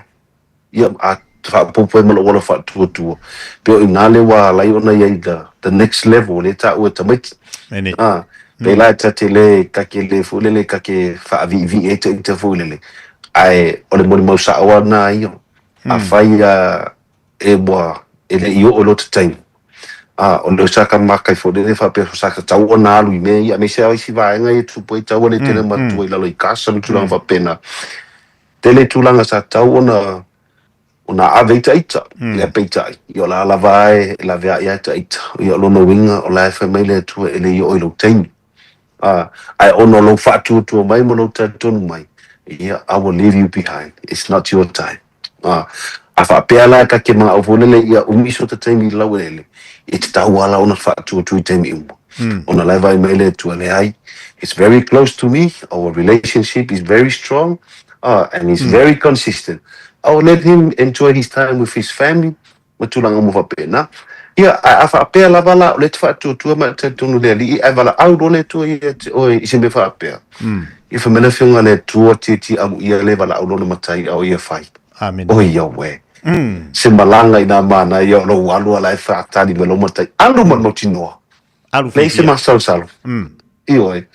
Ia, a faaopoopo ai ma lou ola faatuatua, pei o i ina lea ua ala ai ona i ai the, the next level lea e taua e tamaiti. Mene. A, pei la ta te le, ta ke le foi lele, ta ke faaviivii ai ita foi lele, ae o le molimau sao lava lena ia. Afai a e ua, e le i oo i lota taimi, a, o lea sa ka makai foi lele faapea sa tatau ona alu i mea ia, aemaise lava isi vaega ia e tupu ai taua le tele matua i lalo i Gaza ma tulaga faapena. Tele tulaga sa tatau ona ona ave ai taita, ia peitai, ia o la lava a e laveai a taita. Ia o lona uiga o la e fai mai le Atua e le i oo i lou taimi. A, ae ona o lou faatuatua mai ma lou talitonu mai, ia, I will leave you behind, it's not your time. A, a faapea la ta te manao foi lele ia umi so ta taimi i laueleele, e tatau lava la ona faatuatua i taimi uma. Ona la e vaai mai le Atua, leai, it's very close to me, our relationship is very strong, ah, and he's very consistent. I will let him enjoy his time with his family, ma tulaga uma faapena. Ia, ae a faapea lava la, o lea e te faatuatua ma e talitonu i le Alii, ae valaau loa le Atua ia te oe i se mea faapea, ia fai mai le Afioga a le Atua, Tietie amuia le valaau lona matai a o ia fai. Amene. Oi auē! Se malaga i nā manaia o lou alu a la e faatali mai lou matai, alu ma le mautinoa. Alu Leai se fiafia. masalosalo. Ioe.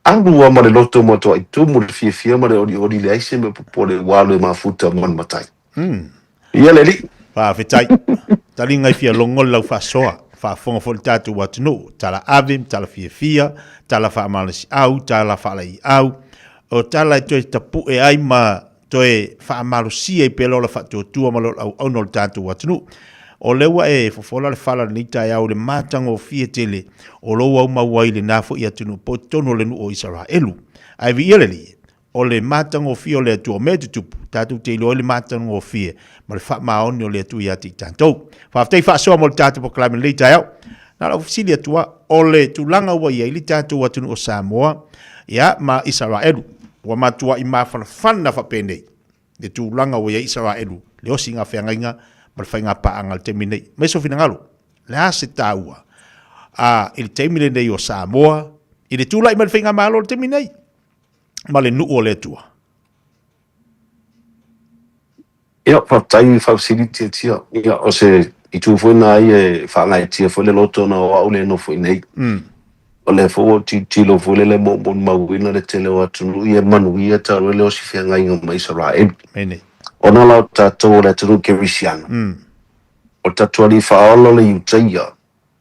Alu lava ma le loto matuai tumu le fiafia ma le olioli leai se mea popole ua alu e mafuta ma le matai. Ia le alii. Faafetai. Taliga i fia logo le lau faasoa. Faafofoga foi le tatou atunuu. Tala ave, tala fiafia, tala faamalosiau, tala faalaiau. O tala e toe tapue ai ma toe faamalosia ai pea le ola faatuatua ma le ola auauna o le tatou atunuu. O lea ua e fofola le fala i lenei taeao i le matagofie tele o lou aumau ai i lena foi atunuu po o totonu o le nuu o Isaraelu. Ae viia le Alii, o le matagofie o le Atua, o mea e tutupu, tatou te iloa ai le matagofie ma le faamaoni o le Atua ia te i tatou. Faafetai faasoa mo le tatou polokalame i lenei taeao. Na o lau fesili atu lava, o le tulaga ua i ai le tatou atunuu o Samoa ia ma Isaraelu, ua matuai mafanafana faapenei le tulaga ua i ai Isaraelu, le osiga feagaiga ma le faiga paaga i le taimi nei. Mai sou finagalo, le a se taua a i le taimi lenei o Samoa i le tulai mai le faigamalo i le taimi nei ma le nuu o le Atua? Ia, faafetai faafesili Tiatia. Ia, o se itu foi lena ia e faagaeetia foi le loto ona o au lea e nofo i inei. O lea foi ua ou tilotilo foi lele ma ou molimauina le tele o atunuu ia e manuia talu ai le osi feagaiga ma Isaraelu. Ona la o tatou o le atunuu kerisiano, o le tatou Alii Faaola o le Iutaia,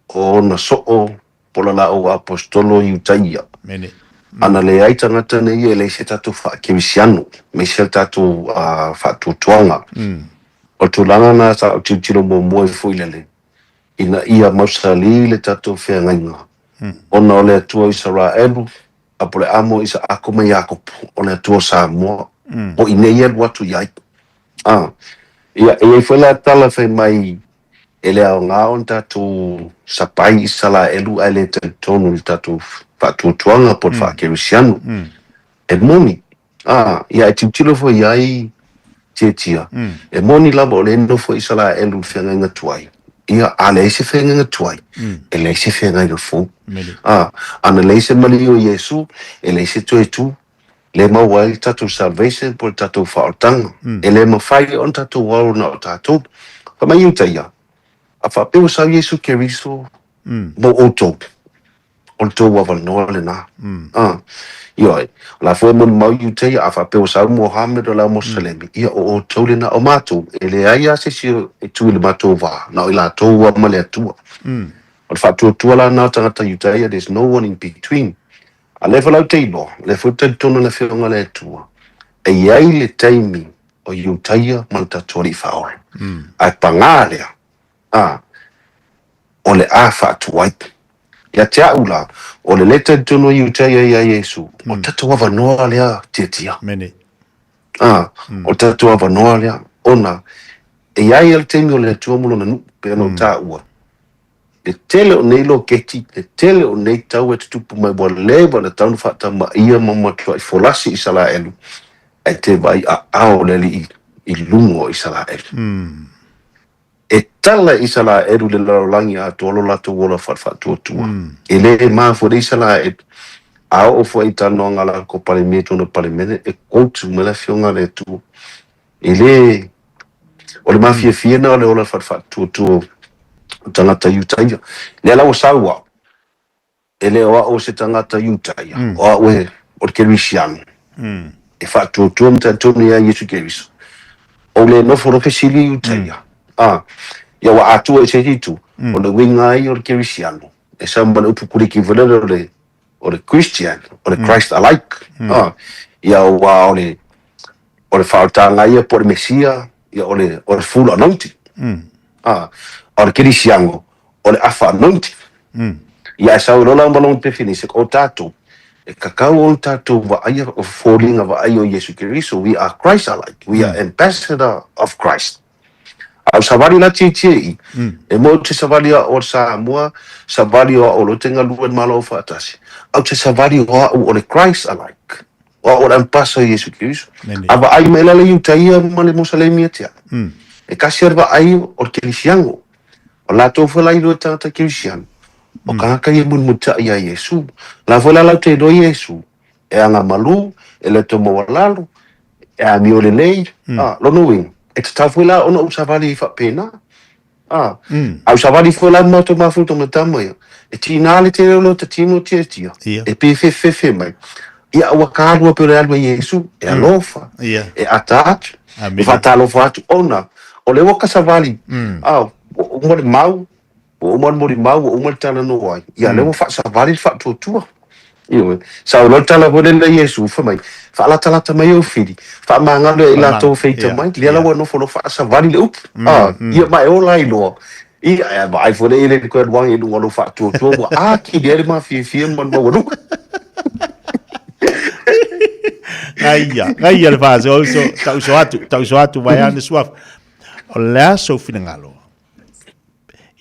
o ona soo po o le laʻou aposetolo Iutaia. Ana leai tagata nei e leai se tatou faakerisiano, aemaise le tatou faatuatuaga. O le tulaga lena sa ou tilotilo muamua ai foi lele, ina ia mausali le tatou feagaiga, ona o le Atua o Isaraelu, Apoleamo, Isaako ma Iakopo, o le Atua o Samoa, o i nei e alu atu i ai. Ia, e i ai foi la tala fai mai E le aoga ona tatou sapai Isalaelu ae le talitonu i le tatou faatuatuaga po o le faakerisiano. E moni, a, ia e tilotilo foi i ai Tietia, e moni lava o lea e nofo Isalaelu i le feagaiga tuai, ia, a leai se feagaiga tuai, e leai se feagaiga fou. A, ana leai se maliu o Iesu, e leai se toe tu. Le maua ai le tatou salvation po o le tatou faaolataga. E le mafai ona tatou ao na o tatou. Fai mai Iuta ia, A faapea ua sau Iesu Keriso mo outou, o le tou avanoa lena. A, ioe, o la foi e molimau Iuta ia, a faapea ua sau Mohammed o le au Moselemi, ia o outou lena. O matou, e leai lava se isi e tu i le matou va, na o i latou lava ma le Atua. O le faatuatua la lena o tagata Iuta ia, there's no one in between. A lea foi la ou te iloa, o lea foi ou te talitonu i le Afioga a le Atua, e i ai le taimi o Iutaia ma le tatou Alii Faaola. Ae pagā lea, ā, o le a faatuai. Ia te a'u la, o le lē talitonu o Iutaia iā Iesu, o le tatou avanoa lea tiatia. Ā, o le tatou avanoa lea, ona e i ai le taimi o le Atua mo Lona nuu, pei ona ou taua, Le tele o nei loketi, le tele o nei tau e tutupu mai ua leva ona tatau ona faatamaia ma matuai folasi Isaraelu, ae te vaai aao le Alii i luga o Isaraelu. E tala Isaraelu i le lalolagi atoa lo latou ola faatuatua. E le mafua le Isaraelu, a oo foi i talanoaga a la Palemia i totonu o le Palemene, e quote mai le Afioga a le Atua. E le, o le mafiafia lena o le ola faatuatua o tagata Iutaia. Lea la ua sau au, e le o au o se tagata Iutaia, o au e, o le Kerisiano, e faatuatua ma talitonu ia Iesu Keriso. Ou le nofo loa fesili Iutaia, a, ia ua atua i se isi itu, o le uiga ia o le Kerisiano, e sau ma le upu Kuliki foi lele o le, o le Christian, o le Christ alike, a, ia ua o le, o le faaolataga ia po o le Mesia, ia o le, o le full anointing. A, o le kerisiano, o le afa anointing. Ia ae sau loa la ma lona definition, o tatou, e tatau ona tatou vaaia o foliga vaaia o Iesu Keriso, we are Christ alike, we are ambassador of Christ. A o savali la tietie i, e moe te savali a o le Samoa, savali o au o le galue le Malo Aufaatasi, a o te savali o au o le Christ alike. O au o le ampasa o Iesu Keriso. A vaai mai la le Iutaia ma le Mosalemi ia te au. E kasi a le vaai o le Kerisiano. O latou foi la i lua tagata Kerisiano, o kānaka ia mulimulitaʻi iā Iesu. La foi la lau te iloa Iesu, e aga malū, e loto maualalo, e amio lelei, a, lona uiga, e tatau foi la ona ou savali ai faapena. A, a ua savali foi la ma matou mafuta ma tama ia, e tiga le tele o lota tino tiatia, e pefefefe mai. Ia, ua kalua pei o le alu a Iesu, e alofa, e ata atu, e faatalofa atu, ona o lea ua ka savali, a, ua uma le mau, ua uma le molimau, ua uma le talanoa ai, ia, lea ua faasavali le faatuatua. Ioe. Sa o le tala foi lele a Iesu, fai mai, Faalatalata mai ou fili, faamagalo ia i latou e feita mai, lea la ua nofo loa faasavali le upu. A, ia ma e ola ai loa. Ia, e vaai foi lea i le toe alu ane i luga o lou faatuatua, ua atili ai le mafiafia ma le maualuga. Gaia, gaia le faasoa uso, tauso atu, tauso atu vaeane suafa. O le a sou finagalo?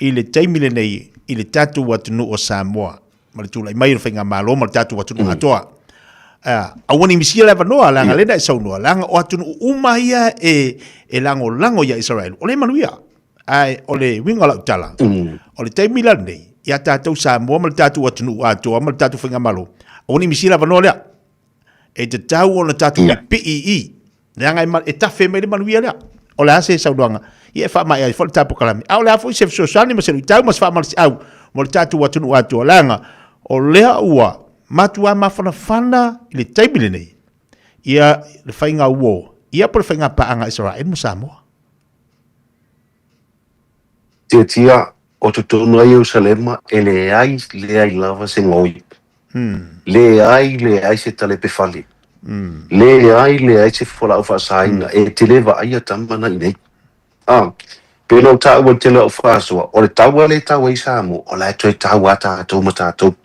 I le taimi lenei, i le tatou atunuu o Samoa, ma le tulai mai o le faigamalo ma le tatou atunuu atoa, aua ne i misia le avanoa, leaga lea na e saunoa, leaga o atunuu uma ia e, e lagolago ia Isaraelu, o lea e manuia. Ae o le uiga o lau tala, o le taimi la lenei, ia tatou Samoa ma le tatou atunuu atoa ma le tatou faigamalo, aua ne i misia le avanoa lea. E tatau ona tatou pipii i i, leaga e, e tafe mai le manuia lea. O le a se saunoaga? Ia e faamaea ai foi le tatou polokalame. A o le a foi se fesoasoani ma se luitau ma se faamalosiau mo le tatou atunuu atoa, leaga o lea ua matuā mafanafana i le taimi lenei ia le faiga uo, ia po o le faiga paaga a Isaraelu ma Samoa. Tiatia, o totonu a Ierusalema e leai, leai lava se gaoi. Leai, leai se talepe fale. Leai, leai se fualaau faasaina e te le vaaia tama na i nei. A, pei ona ou taua i le tele o au faasoa, o le taua lea e tau ai Samoa, o la e toe tau lava tatou ma tatou.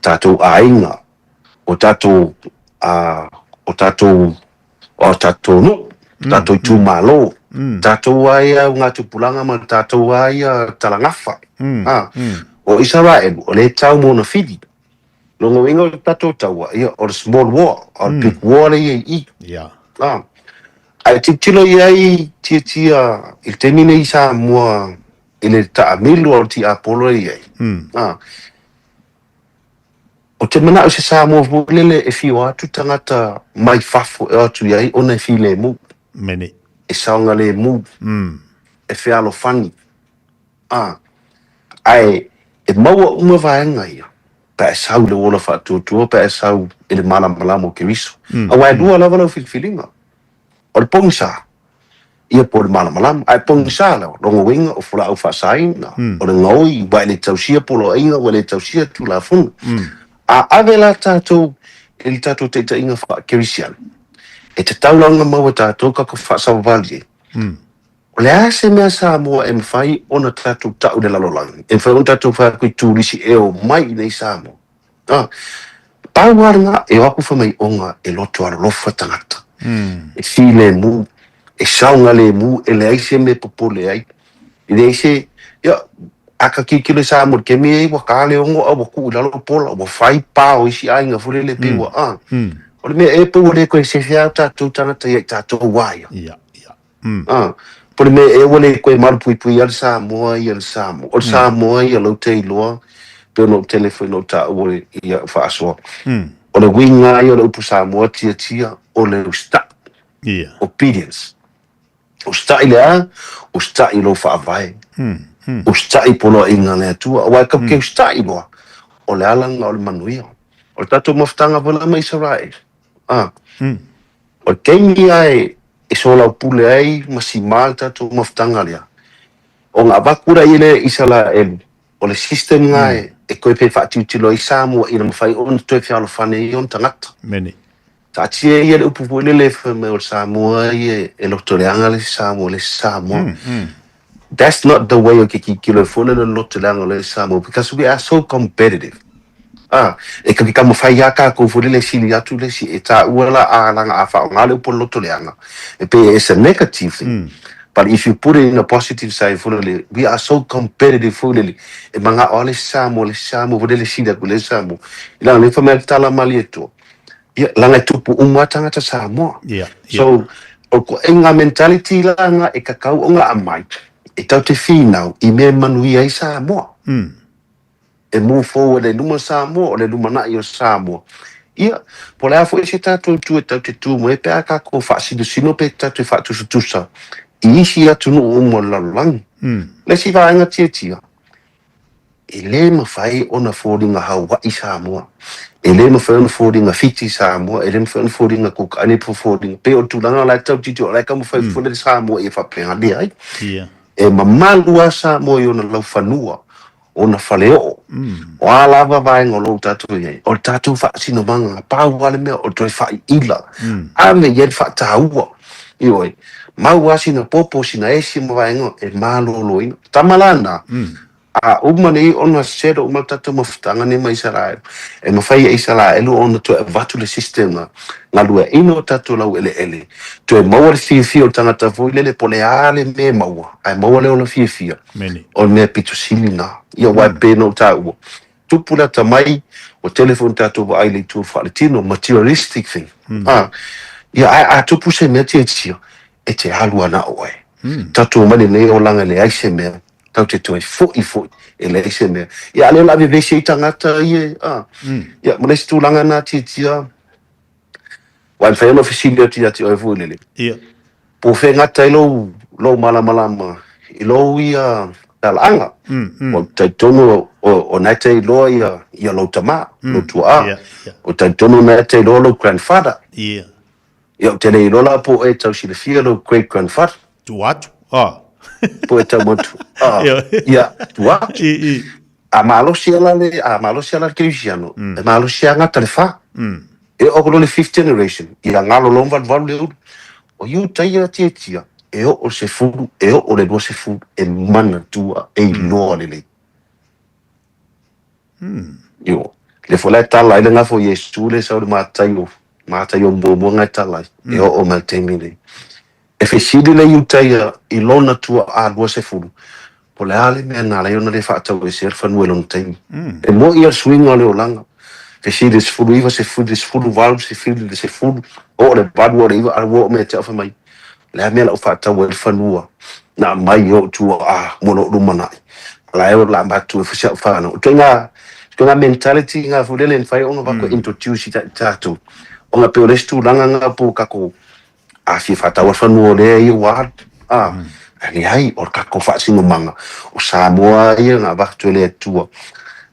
Tatou aiga, o tatou, a, o tatou o tatou nuu, tatou itumalo, tatou lava ia augatupulaga ma tatou lava ia talagafa. A, o Isaraelu, o lea e tau ma ona fili. Lona uiga o le tatou taua, ia, o le small war, o le big war lea e i ai i i. A, ae tilotilo i ai tiatia i le taimi nei i Samoa i le taamilo a le tiapolo lea e i ai. A, Ou te manao i se Samoa foi lele e fio atu tagata mai fafo e o atu i ai ona e filemu, Many. e saogalemu, e fealofani, a, ae e maua uma vaega ia pe a e sau i lou ola faatuatua, pe a e sau i le malamalama o Keriso. Aua e lua lava lau filifiliga, o le pogisa ia po o le malamalama. Ae pogisa lava, lona uiga o fualaau faasaina, o le gaoi, ua e le tausia poloaiga, ua e le tausia Tulafono. A ave la tatou i le tatou taitaiga faa-Kerisiano, e tatau la ona maua e tatou kaka faasavavali ai. O le a se mea Samoa e mafai ona tatou tau i le lalolagi, e mafai ona tatou fai atu i turisi e omai i inei i Samoa? A, pau lava lena, e o atu fai mai ona e loto alolofa tagata, e filemu, e saogalemu, e leai se mea e popole ai, e leai se, ia, a ka tilotilo i Samoa i le taimi lenei ua ta le ono a ua tuu i lalo pola, ua fai pa o isi aiga foi lele pei ua, a, o le mea ea pei ua le toe sefe lava tatou tagata ia i tatou a ia. A, po o le mea ea ua le toe malupuipuia le Samoa ia le Samoa. O le Samoa ia lou te iloa, pei ona ou tele foi ona ou taua i au faasoa. O le uiga ia o le upu Samoa tiatia, o le usitai, obedience. Usitai i le a? Usitai i lou faavae. Usitai i poloaiga a le Atua. Aua e tatou te usitai loa, o le ala lena o le manuia. O le tatou mafutaga foi la ma Isaraelu, a, O le taimi lava e soalaupule ai ma sima le tatou mafutaga lea, ona avatu lea lea e Isaraelu, o le system lena e toe pe faatilotilo ai Samoa ina mafai ona toe fealofani ai ona tagata. Many. Taatia ia le upu foi lele fai mai o le Samoa ia e lotoleaga le isi Samoa le isi Samoa. That's not the way o ke tilotilo foi lele lotoleaga o le isi Samoa because we are so competitive. A, e ka taumafai lava tatou foi lele e sili atu le isi, e taua la a leaga a faaaoga le upu o le loto leaga, e pei it's a negative thing. But if you put it in a positive side foi lele, we are so competitive foi lele, e manao lava le isi Samoa, le isi Samoa foi lele e sili atu i le isi Samoa. I leaga o lea e fai mai le tala a Malietoa, ia, leaga e tupu uma lava tagata Samoa. So, o le ituaiga mentality la lena e tatau ona aumai, e tatou te finau i mea e manuia ai Samoa. E move forward ai luma Samoa, o le lumanai o Samoa. Ia, po o le a foi se tatou itu e tatou te tu mai ai pe a tatou faasinosino pe tatou te faatusatusa i isi atunuu uma o le lalolagi. Le isi vaega tiatia, e le mafai ona foliga Hawaii Samoa, e le mafai ona foliga Fiti Samoa, e le mafai ona foliga Cook Island po foliga, pei o le tulaga la e tau tilotilo, o la e taumafai foi le Samoa ia faapena, leai. E mamalu lava Samoa i ona laufanua, ona faleoo, o a lava vaega o lo o tatou i ai, o le tatou faasinomaga, pau lava le mea o le toe faaiila, ave i ai le faataua, ioe, mau lava sina popo, sina esi ma vaega e maloloina. Tama la na, a uma nei ona settle uma le tatou mafutaga nei ma Isaraelu, e mafai e Isaraelu ona toe avatu le system na galueaiina o tatou laueleele, toe maua le fiafia o le tagata foi lele po o le a le mea e maua, ae maua le ola fiafia. O le mea pito sili lena. Ia aua e pei ona ou taua, tupu le atamai, ua tele foi ona tatou vaai i le itu faaletino, materialistic thing. A, ia ae a tupu se mea tiatia, e te alu ana oe. Tatou omai lenei olaga e leai se mea, tatou te toe foi foi e leai se mea. Ia a o lea o le a vevesi ai tagata ia, a. Ia ma le isi tulaga lena tiatia, Aua e mafai ona fesili atu ia te oe foi lele. Ia. Po o fea e gata ai lou, lou malamalama i lou ia talaaga. Ua talitonu o, o na e te iloa ia, ia lou tama, lou tuaa. Ia, ia. Ua talitonu na e te iloa lou grandfather. Ia. Ia, ou te le iloa la po o e tau silafia lou great grandfather. Tua atu. Ah. Po e tau motu. Ah. Ia, tua atu. I, i. A malosi ala le, a malosi ala le kerisiano, e malosi a gata le fa. E oo loa le fifth generation, ia galo loa ma valuvalu le ulu. O Iutaia tiatia, e oo le sefulu, e oo le 20, e manatua, e iloa lelei. Ioe. Lea foi la e tala ai le gafa o Iesu lea e sau i le Mataio, Mataio muamua na e tala ai, e oo mai le taimi lenei. E fesili le Iutaia i lona tuaa 20, po o le a le mea na ala ai ona le faatauesea le fanua i lona taimi. E moi ia le suiga o le olaga. Fesili le 19, sefili le 18, sefili le 10, oo le 8 oo le 9, a ua oo mai ia te au fai mai, O le a le mea la ou faatau ai le fanua na aumai i ou tuaa mo lou lumanai? O la e o le a matua ai foi si au fanau. O ituaiga, ituaiga mentality na foi lele e mafai ona avatu e introduce i tatou, ona pei o le isi tulaga na po o tatou A fia faatau le fanua o lea ia ua alu, a, ae leai, o le tatou faasinomaga, o Samoa ia na avatu e le Atua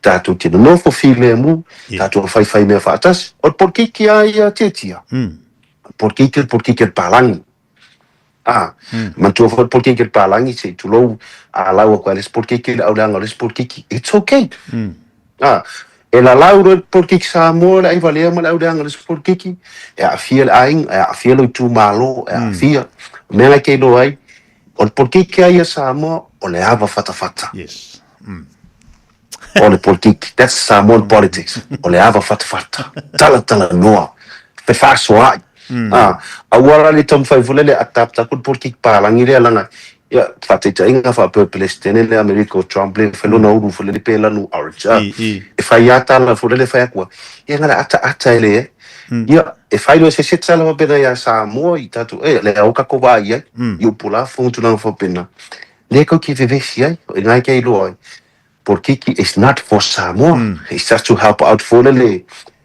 tatou te nonofo filemu, tatou faifai mea faatasi. O le polokiki lava ia tiatia, o le polokiki o le polokiki a le palagi. A, manatua foi le polokiki a le palagi, se i tulou, a lau atu ai le isi polokiki i le auleaga o le isi polokiki, it's okay. Ā, e lalau loa le polokiki Samoa le aivalea ma le auleaga o le isi polokiki, e aafia le aiga, e aafia lou itumalo, e aafia. O mea la e te iloa ai, o le polokiki lava ia Samoa, o le ava fatafata. Yes. O le polokiki, that's Samoan politics, o le ava fatafata, talatalanoa, fefaasoaai. Ā, aua la le taumafai foi lele a taputapu le polokiki palagi lea leaga Ia, faataitaiga faapea Pelesitene le Amerika o Trump le fai lona ulu foi lele pe lanu orange a. E fai a tala foi lele fai atu ia ngana ataata e le e. Ia, e fai loa se se tala faapena ia Samoa i tatou e le au kako vaai i ai i upu la fongo tulaga faapena. Le kau ki vevesi ai, o ina ke iloa ai. Polokiki is not for Samoa, it's just to help out foi lele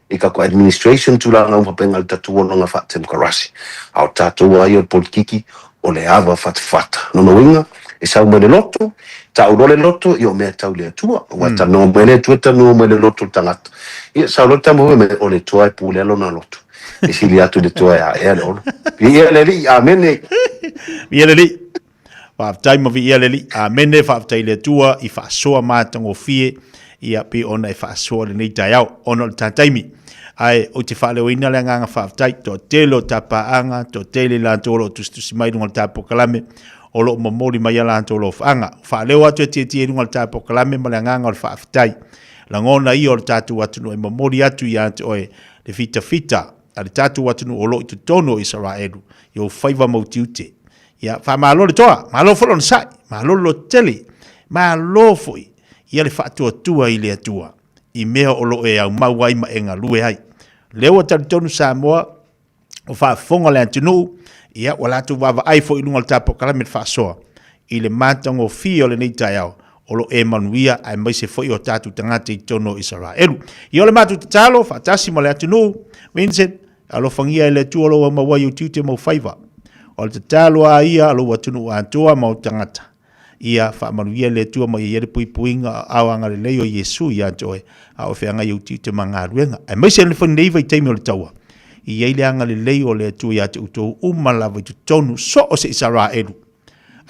i kako administration tulaga uma faapena le tatou olaga faatemokarasi. A o tatou lava ia o le polokiki o le ava fatafata. Lona uiga, e sau mai le loto, tau loa le loto, ia o mea tau i le Atua. Aua e talanoa mai le Atua, e talanoa mai le loto o le tagata. Ia sau loa le tama foi mai, o le Atua e pulea lona loto. E sili atu i le Atua e aea le olo. Viia le Alii, Amene. Viia le Alii. Faafetai ma viia le Alii. Amene, faafetai i le Atua i faasoa matagofie ia pei ona e faasoa lenei taeao ona o le ta taimi. Ae ou te faaleoina le agaga faafetai, toatele o ta paaga, toatele i latou o lo o tusitusi mai i luga o le ta polokalame, o lo o momoli mai a latou alofaaga. Faaleo atu e tietie i luga o le ta polokalame ma le agaga o le faafetai. Lagona ia o le tatou atunuu e momoli atu ia te oe le fitafita a le tatou atunuu o lo o i totonu o Isaraelu i ou faiva ma ou tiute. Ia, faamalo le toa, malo foi le onosai, malo le lototele, malo foi ia le faatuatua i le Atua i mea o lo o e aumau ai ma e galue ai. O lea ua talitonu Samoa, o faafofoga le atunuu, ia, ua latou vaavaai foi i luga o le ta polokalame le faasoa i le matagofie o lenei taeao o lo o e manuia aemaise foi o tatou tagata i totonu o Isaraelu. Ia o le matou tatalo faatasi ma le atunuu, Vincent, Alofagia e le Atua lou aumau ai ou tiute ma ou faiva. O le tatalo a ia a lou atunuu atoa ma ou tagata, ia faamanuia le Atua ma ia i ai le puipuiga o aao agalelei o Iesu ia te oe, a o feagai ou tiute ma galuega. Aemaise lenei vaitaimi o le taua, i ai le agalelei o le Atua ia te outou uma lava i totonu so o se Isaraelu,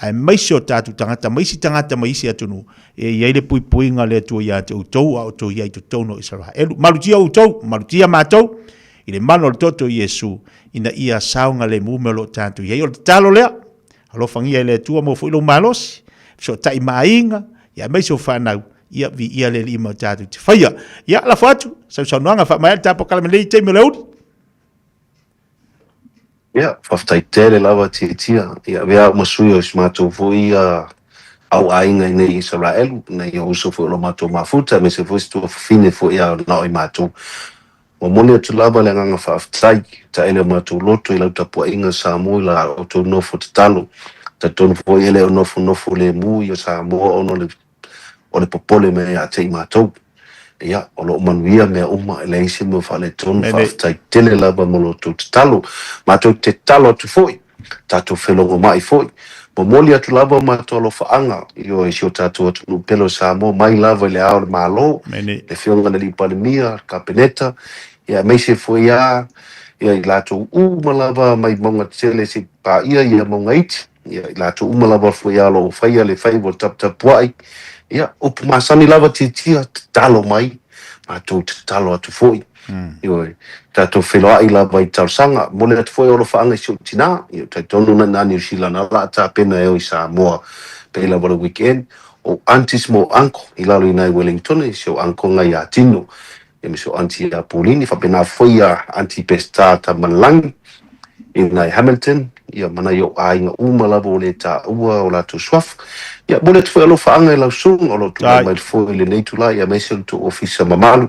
aemaise o tatou tagata ma isi tagata mai isi atunuu, e i ai le puipuiga a le Atua ia te outou a o outou i ai i totonu o Isaraelu. Malutia outou, malutia matou, i le mana o le toto o Iesu, ina ia saogalemu mea o lo o tatou i ai. O le tatalo lea, alofagia e le Atua maua foi lou malosi, fesootai ma aiga, ia aemaise o fanau, ia viia le Alii ma o tatou te faia. Ia, lafo atu, sausaunoaga faamaea le tatou polokalame i lenei taimi o le aoauli. Ia, faafetai tele lava Tiatia. Ia, avea au ma sui o si matou foi au aiga i nei i Isaraelu, nei o uso foi o lo matou mafuta, aemaise foi si tuafafine foi a na o i matou. Momoli atu lava le agaga faafetai, taele o matou loto i lau tapuaiga Samoa i la outou nofo tatalo. Talitonu foi e le o nofonofo lemu ia Samoa ona o le o le popole mea ia te i matou. Ia, o lo o manuia mea uma, e leai se mea o faaletonu, faafetai tele lava mo lo outou tatalo. Matou te tatalo atu foi, tatou felogomai foi. Momoli atu lava o matou alofaaga, ioe, i si o tatou atunuu pele o Samoa, mai lava i le Ao o le Malo, le Afioga i le Alii Palemia, le Kapeneta, ia aemaise foi lava ia i latou uma lava mai mauga tetele seia paia ia mauga iti. Ia, i latou uma lava foi a o lo o faia le faiva o le taputapuai, ia, upu masani lava tiatia, tatalo mai, matou tatalo atu foi. Ioe, tatou feiloai lava i talosaga. Momoli atu foi alofaaga i si ou tina, ia, ou talitonu na ina Niu Sila na la tapena e o i Samoa pei lava le weekend, o aunties ma o uncle i lalo i ina i Wellington, si ou uncle nga ia Tino, ia ma si ou aunty ia Pauline, faapena foi ia aunty Pestar Tamalagi i ina i Hamilton, ia ma nai ou aiga uma lava ua le taua o latou suafa. Ia, momoli atu foi alofaaga i lau susuga o lo o tulai mai foi i lenei itula, ia aemaise o le tou ofisa mamalu.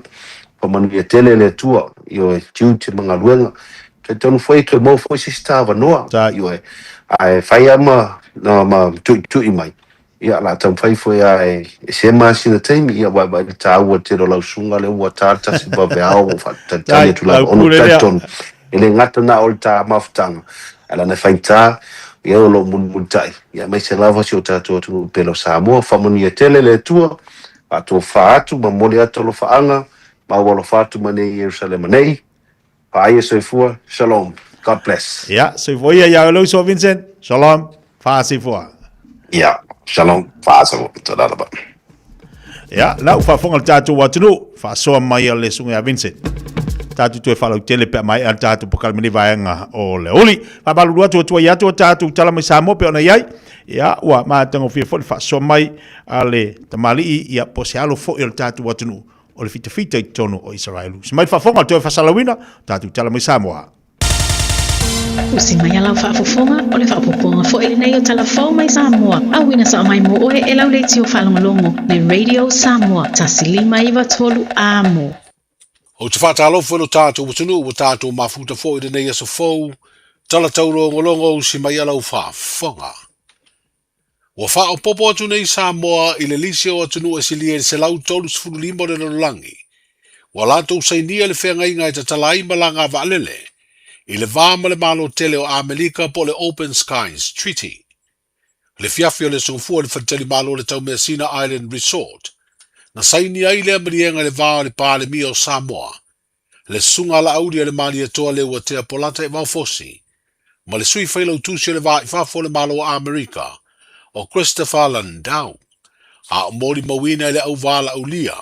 Faamanuia tele le Atua, ioe, tiute ma galuega. Talitonu foi e toe maua foi se isi ta avanoa, ioe, ae fai lava ma, ma tuitui mai. Ia, o le a taumafai foi lava e sema lava sina taimi, ia vaevae le taua tele o lau susuga lea ua ta le tasi vaveao ua faatalitali atu lava ona ou talitonu e le gata na o le ta mafutaga, ae lana e faigata ia o lo o mulimulitai, ia aemaise lava si o tatou atunuu pele o Samoa. Faamanuia tele le Atua, faatofa atu, momoli atu alofaaga, maua alofa atu ma nei Ierusalema nei. Vaaia soifua, shalom, God bless. Ia, soifua ia ia oe uso Vincent. Shalom, faasoifua. Ia, shalom, faasoifua, tadalaba. Ia, la ua faafofoga le tatou atunuu, faasoa mai a le susuga ia Vincent. Tatou toe faalautele pe a maea le tatou polokalame nei vaega o le uli. Faamalulu atu ua tuai atu a tatou tala mai Samoa pe ona i ai. Ia, ua matagofie foi le faasoa mai a le tamalii, ia, po o se alo foi o le tatou atunuu o le fitafita i totonu o Isaraelu. Se mai faafofoga toe faasalauina, tatou tala mai Samoa. Usi mai a lau faafofoga, o le faaopoopoga foi lenei o Tala Fou mai Samoa, auina sao mai mo oe e lau leitio faalogologo le Radio Samoa 1593 Amo. Ou te faatalofa i lo tatou atunuu ua tatou mafuta foi i lenei aso fou, tala taulogologo usi mai a lau faafofoga. Ua faaopoopo atu nei Samoa i le lisi o atunuu e silia i le 135 o le lalolagi ua latou sainia le feagaiga e tatala ai malaga a vaalele i le va ma le Malo tele o Amerika po o le Open Skies Treaty. Le fiafi o le Aso Gafua i le faletalimalo o le Taumeasina Island Resort, na saini ai lea maliega i le va o le Palemia o Samoa, le Susuga Alaauli a le Malietoa Leuatea Polata Evaofosi, ma le Sui Failautusi o le Va i Fafo o le Malo o Amerika, o Christopher Landau, a o molimauina e le auvālaaulia,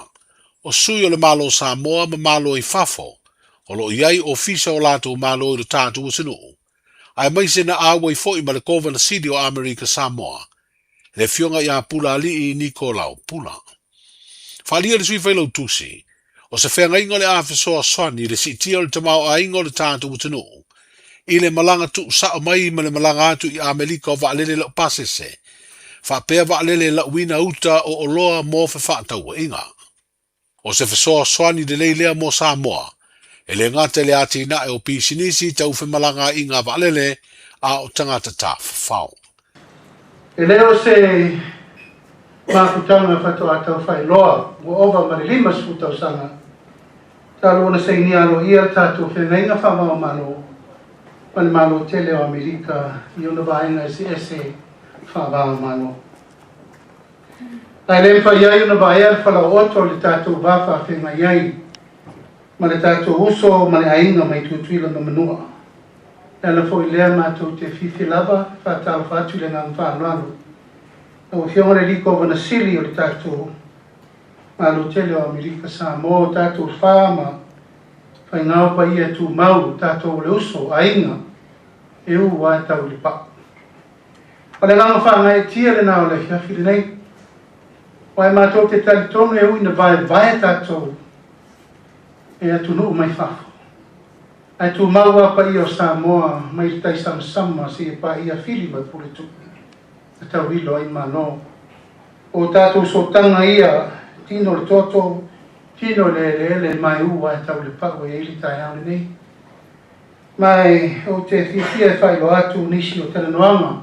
o sui o le Malo o Samoa ma Malo i fafo o lo o i ai ofisa o latou malo i lo tatou atunuu, aemaise na auai foi ma le Kovana Sili o Amerika Samoa, le Afioga ia Pulaalii Nikolao Pula. Faaalia le Sui Failautusi, o se feagaiga o le a fesoasoani i le siitia o le tamaoaiga o le tatou atunuu i le malaga tuusao mai ma le malaga atu i Amelika o vaalele laupasese, faapea vaalele lauina uta o oloa mo fefaatauaiga. O se fesoasoani lelei lea mo Samoa, e le gata i le atinae o pisinisi tau femalagaaiga vaalele, a o tagata tafafao. E le o se mafutaga faatoa tau faailoa ua ova ma le 50 tausaga talu ona sainia aloaia le tatou feagaiga faava-o-Malo. ma le Malo tele o Amerika i ona vaega eseese faava-o-Malo. Ae le mafai ai ona vaea le falaooto o le tatou va faafeagai ai ma le tatou uso ma le aiga mai Tutuila ma Manua. E ala foi lea matou te fiafia lava e faatalofa atu i le agaga faaaloalo lau Afioga i le Alii Kovana Sili o le tatou Malo tele o Amerika Samoa, o tatou fa ma faigao paia tumau, o tatou o le uso, aiga, e u a e tau i le pau. O le agaga faagaeetia lena o le afiafi lenei, aua e matou te talitonu e ui ina vaevae tatou e atunuu mai fafo, ae tumau lava paia o Samoa mai le tai samasama seia paia Fili ma Puletuu na tauilo ai Malo. O tatou sootaga ia, tino i le toto, tino i le eleele, ma e u lava e tau i le pau e i ai le taeao lenei. Ma ou te fiafia e faailoa atu nisi o talanoaga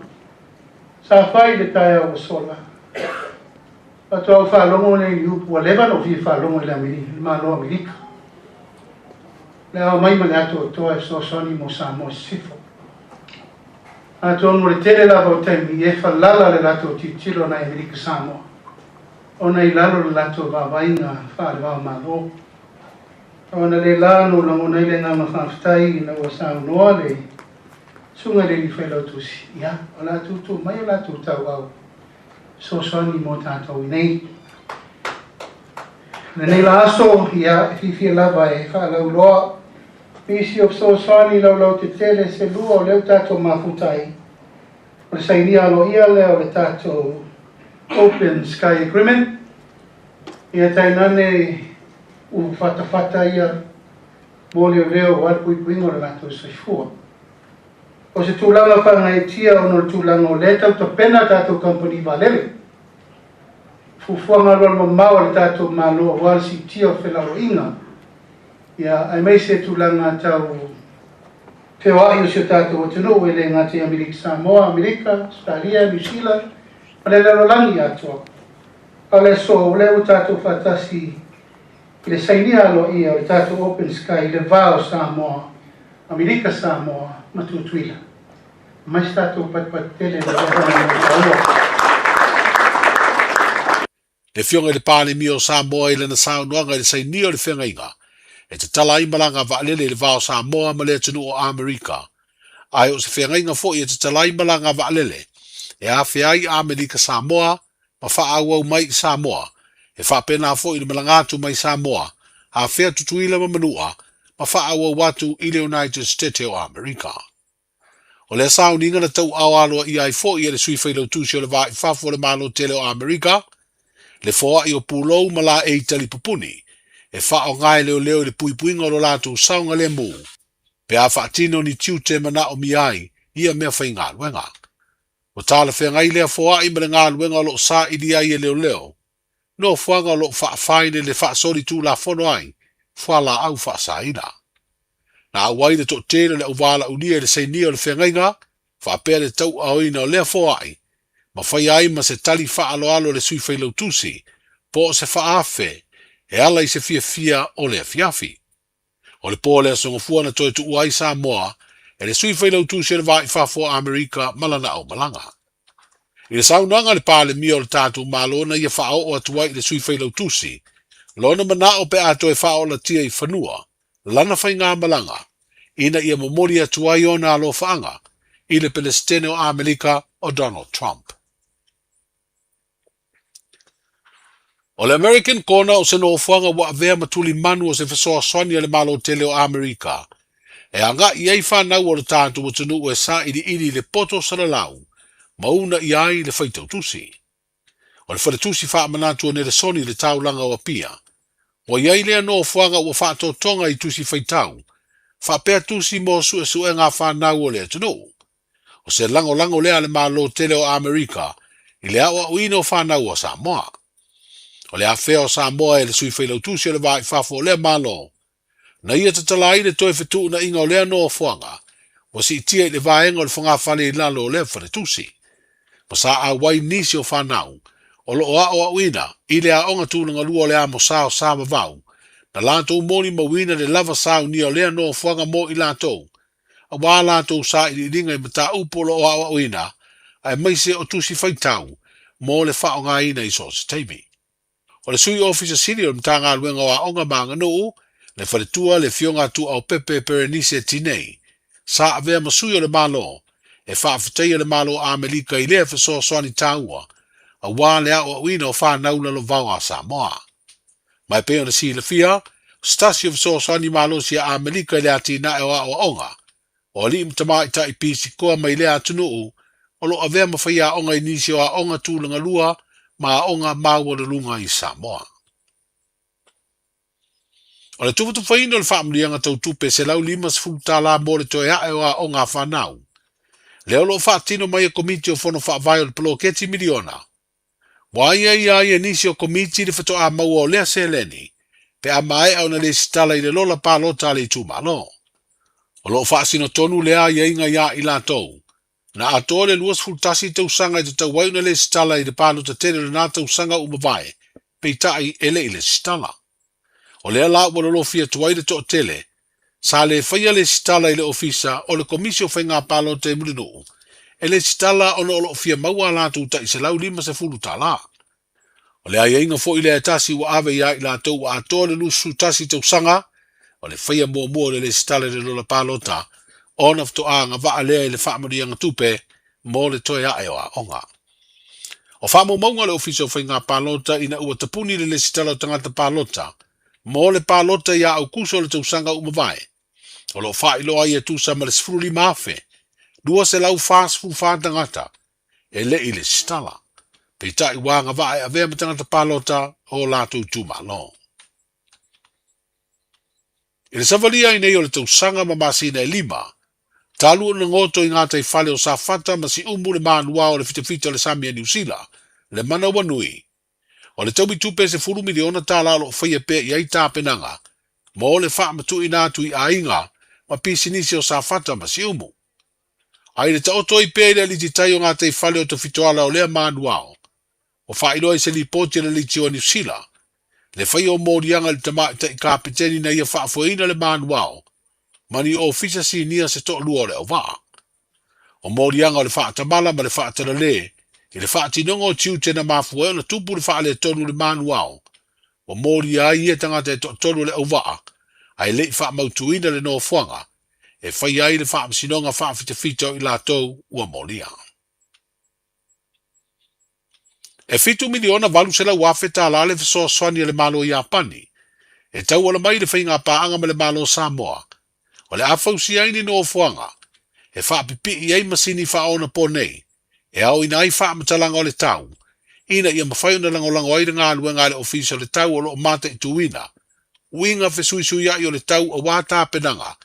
sa fai i le taeao ua sola. Faatoa ou faalogo lea i ni upu ua leva ona ou fia faalogo i le Malo o Amerika. O le a omai ma le atoatoa e fesoasoani mo Samoa i Sisifo. Atonu o le tele lava o taimi e falala le latou tilotilo nai Amerika Samoa ona i lalo le latou vaavaiga faale-vao-Malo. Ona le la na ou lagona ai le agaga faafetai ina ua saunoa le Susuga i le Alii Failautusi, ia, o le a tuutuu mai o latou tauau fesoasoani mo tatou i nei. O lenei la aso, ia, e fiafia lava e faalauiloa nisi o fesoasoani laulautetele se lua o lea ua tatou mafuta ai, o le sainia aloaia lea o le tatou Open Sky Agreement, ia tainane Ua fatafata ia mo leoleo aua le puipuiga o le latou soifua. O se tulaga faagaeetia ona o le tulaga o lea e tau tapena a tatou kamupani vaalele. Fuafuaga alualumamao a le tatou Malo aua le siitia o felauaiga, ia, aemaise tulaga tau feoai o si o tatou atunuu e le gata i Amerika Samoa, Amerika, Ausetalia, Niu Sila ma le lalolagi atoa. A o le aso, o lea ua tatou faatasi i le sainia aloaia o le tatou Open Sky i le va o Samoa, Amerika Samoa ma Tutuila. Aumai se tatou patupatu tele i le alofa mai o taua. Le Afioga i le Palemia o Samoa i lana saunoaga i le sainia o le feagaiga e tatala ai malaga vaalele i le va o Samoa ma le atunuu o Amerika, ae o se feagaiga foi e tatala ai malaga vaalele e afea ai Amerika Samoa ma faaauau mai i Samoa, e faapena foi le malaga atu mai Samoa, afea Tutuila ma Manua, ma faaauau atu i le United Stete o Amerika. O lea sauniga na tauaao aloaia ai foi e le Sui Failautusi o le Va i Fafo o le Malo Tele o Amerika, le foai o pulou ma laei talipupuni e faaaoga e leoleo i le puipuiga o lo latou saogalemu pe a faatino ni tiute e manaomia ai ia meafaigaluega. Ua talafeagai lea foai ma le galuega o lo o saili ai e leoleo, nofoaga o lo o faafaile le faasolitulafono ai fualaau faasaina. Na auai le toatele o le auvalaaulia i le sainia o le feagaiga faapea le tauaaoina o lea foai ma faia ai ma se tali faaaloalo a le Sui Failautusi po o se faaafe e ala i se fiafia o le afiafi. O le po o le Aso Gafua na toe tuua ai Samoa e le Sui Failautusi o le Va i Fafo o Amerika ma lana aumalaga. I le saunoaga a le Palemia o le tatou Malo na ia faaoo atu ai i le Sui Failautusi lona manao pe a toe faaolatia i fanua lana faigamalaga ina ia momoli atu ai ona alofaaga i le Pelesitene o Amerika o Donald Trump. O le American Corner o se nofoaga ua avea ma tulimanu o se fesoasoani a le Malo tele o Amerika e agai i ai fanau o le tatou atunuu e sailiili i le poto salalau ma uunaia ai le faitau tusi. O le Faletusi Faamanatu o Nelesoni i le taulaga o Apia, ua i ai lea nofoaga ua faatotoga i tusi faitau faapea tusi mo suesuega a fanau o le atunuu. O se lagolago lea a le Malo tele o Amerika i le aoaoina o fanau a Samoa. O le afea o Samoa e le Sui Failautusi o le Va i Fafo o lea Malo, na ia tatala ai le toe fetuunaiga o lea nofoaga ua siitia i le vaega o le fogafale i lalo o lea faletusi, ma sa auai nisi o fanau o lo o aoaoina i le aoga tulagalua o le Amosa o Samavau, na latou molimauina le lava saunia o lea nofoaga mo i latou. aua a latou sailiiliga i mataupu o lo o aoaoina aemaise o tusi faitau mo le faaaogaina i so o se taimi. O le Sui Ofisa Sili o le Matagaluega o Aoga ma Aganuu, le Faletua le Afioga a Tuuaupepe Berenice Tinei, sa avea ma sui o le Malo e faafetaia le Malo o Amerika i lea fesoasoani taua aua le aoaoina o fanau lalovao a Samoa. Ma e pei ona silafia, o se tasi o fesoasoani malosi a Amerika i le atinae o aoaoga, o alii ma tamaitai pisikoa mai lea atunuu o lo o avea ma faiaoga i nisi o aoga tulagalua ma aoga maualuluga i Samoa. O le tufatufaina o le faamanuiaga tau tupe $150 mo le toe ae o aoga a fanau, lea o lo o faatino mai e Komiti o Fono Faavae o le Poloketi Miliona, Ua aiaia ai e nisi o Komiti le faatoa maua o lea seleni pe a maea ona lesitala i le lola palota a le itumalo. O lo o faasino tonu lea aiaiga iā i latou na atoa le 21 tausaga e tatau ai ona lesitala i le palota tele o lena tausaga ua mavae, peitai e le i lesitala. O lea la ua lolofi atu ai le toatele sa le faia lesitala i le Ofisa o le Komisi o Faiga Palota i Mulinuu e lesitala ona o lo o fia maua a latou tai $150. O le aiaiga foi lea e tasi ua ave ia i latou ua atoa le 21 tausaga o le faia muamua o le lesitala i le lola palota ona faatoa agavaa lea i le faamanuiaga tupe mo le toe ae o aoga. O faamaumauga a le Ofisa o Faiga Palota ina ua tapuni le lesitala o tagata palota mo le palota ia Aukuso o le tausaga ua mavae, o lo o faailoa ai e tusa ma le 15,244 tagata e le i lesitala, peitai ua agavaa e avea ma tagata palota o latou itumalo. I le savalia ai nei o le tausaga ma masina e lima, talu ona goto i gataifale o Safata ma Siumu le manuao o le fitafita o le sami a Niu Sila, le manawanui. O le taui tupe e $10 miliona o lo o faia pea i ai tapenaga mo le faamatuuina atu i aiga ma pisinisi o Safata ma Siumu. A i le taoto ai pea i le alititai o gataifale o Tafitoala o lea manuao, Ua faailoa i se lipoti a le Leitio a Niu Sila le faia o moliaga i le tamaitai kapeteni na ia faafoeina le manuao ma ni ofisa sinia se toalua o le auvaa. O moliaga o le faatamala ma le faatalale i le faatinoga o tiute na mafua ai ona tupu le faaletonu i le manuao ua molia ai ia tagata e toatolu o le auvaa ae le i faamautuina le nofoaga e faia ai le faamasinoga faafitafita o i latou ua molia. E $7,800,000 le fesoasoani a le Malo o Iapani e tauala mai i le faigapaaga ma le Malo o Samoa, o le a fausia ai ni nofoaga e faapipii ai masini faaonaponei e aoina ai faamatalaga o le tau ina ia mafai ona lagolago ai le galuega a le Ofisa o le Tau o lo o mataituina uiga fesuisuiai o le tau aua tapenaga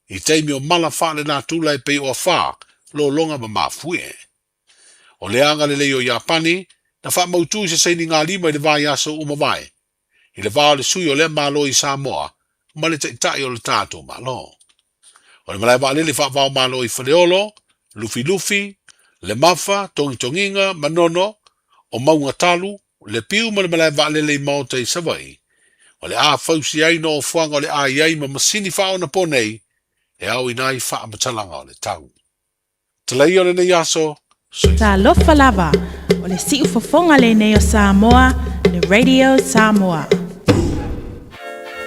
i taimi o mala faalenatura e pei o afa, lologa ma mafuie. O le agalelei o Iapani, na faamautu i se sainigalima i le vaiaso ua mavae, i le va o le sui o lea Malo i Samoa ma le Taitai o le tatou Malo. O le malae vaalele faava-o-Malo i Faleolo, Lufilufi, Lemafa, Togitogiga, Manono, o Maungatalu, Lepiu ma le malae vaalele i Maota i Savaii, o le a fausia ai nofoaga o le a i ai ma masini faaonaponei e aoina ai faamatalaga o le tau. Talaia o lenei aso, soifua. Talofa lava, o le siufofoga lenei o Samoa, le Radio Samoa.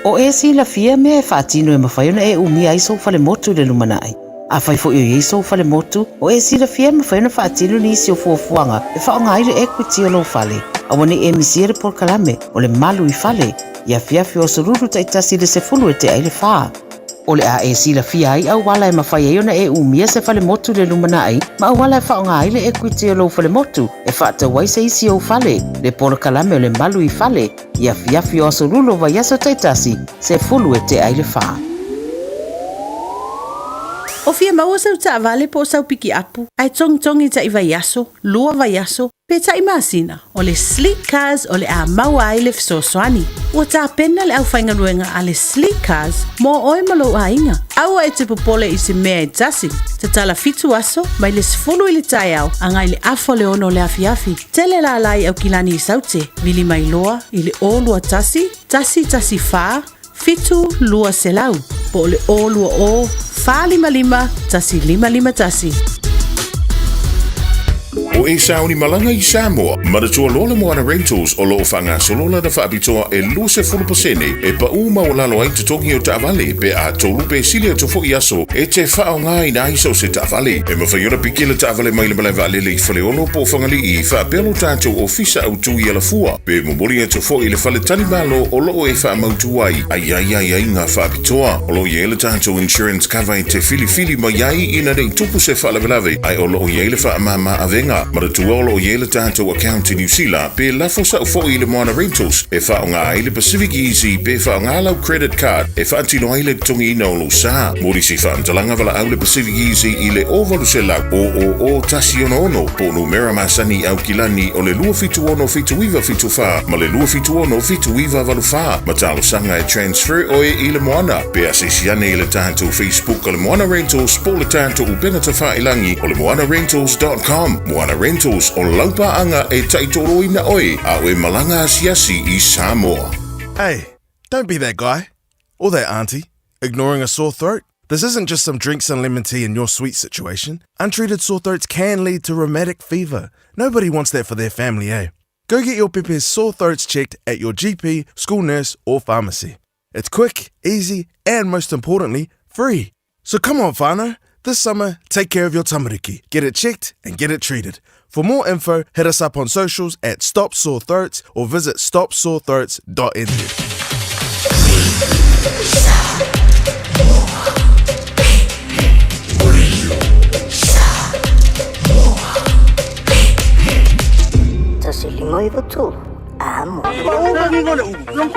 O e silafia mea e faatino e mafai ona e umia ai sou falemotu i le lumanai. Afai foi o i ai sou falemotu, o e silafia e mafai ona faatino nisi o fuafuaga e faaaoga ai le equity o lou fale. Aua ne i e misia le polokalame o le Malu i Fale i afiafi o aso Lulu taitasi i le 10 e tea i le fa. O le a e silafia ai auala e mafai ai ona e umia se falemotu i le lumanai ma auala e faaaoga ai le equity o lou falemotu e faatau ai se isi ou fale, le polokalame o le Malu i Fale i afiafi o aso Lulu o vaiaso taitasi, 10 e tea i le fa. O fia maua sau taavale po o sau pikiapu, ae togitogi taʻi vaiaso, lua vaiaso, pe taʻi masina, o le Sleek Cars o le a maua ai le fesoasoani. Ua tapena le aufaigaluega a le Sleek Cars mo oe ma lou aiga. Aua e te popole i se mea e tasi. Tatala fitu aso, mai le 10 i le taeao agai le afa o le ono o le afiafi. Tele lala i Aukilani i Saute, vili mai loa i le 021 114 7200 po o le 020 455 1551. O e sauni malaga i Samoa, manatua loa le Moana Rentals o lo o faagasolo lana faapitoa e 20% e pau maualalo ai totogi o taavale pe a tolu pe sili atu foi aso e te faaaogaina ai so o se taavale. E mafai ona piki le taavale mai le malae vaalele i Faleolo po o Fagalii faapea lo tatou ofisa autu i Alafua pe momoli atu foi i le faletalimalo o lo o e faamautu ai a i ai aiaiga faapitoa. O lo o i ai le tatou insurance cover e te filifili mai ai ina ne i tupu se faalavelave ae o lo o i ai le faamama avega. Manatua o lo o i ai le tatou account i Niu Sila pe lafo sao foi i le Moana Rentals e faaaoga ai le Pacific Easy pe faaaoga lau credit card e faatino ai le totogiina o lou sa. Mo nisi faamatalaga valaau le Pacific Easy i le 0800 000 166 po o numera masani i Aukilani o le 276 7974 ma le 276 7984 ma talosaga e transfer oe i le Moana. Pe asiasi ane i le tatou Facebook o le Moana Rentals po o le tatou upega tafailagi o le moanarentals.com. Moana Rentals, o lau paaga e taitoloina oe a o e malaga asiasi i Samoa. Hey, don't be that guy. Or that auntie. Ignoring a sore throat? This isn't just some drinks and lemon tea in your sweet situation. Untreated sore throats can lead to rheumatic fever. Nobody wants that for their family, eh? Go get your pepe's sore throats checked at your GP, school nurse, or pharmacy. It's quick, easy, and most importantly, free. So come on, whānau. This summer, take care of your tamariki. Get it checked and get it treated. For more info, hit us up on socials at Stop Sore Throats or visit stopsorethroats.nz. 1593. Amo.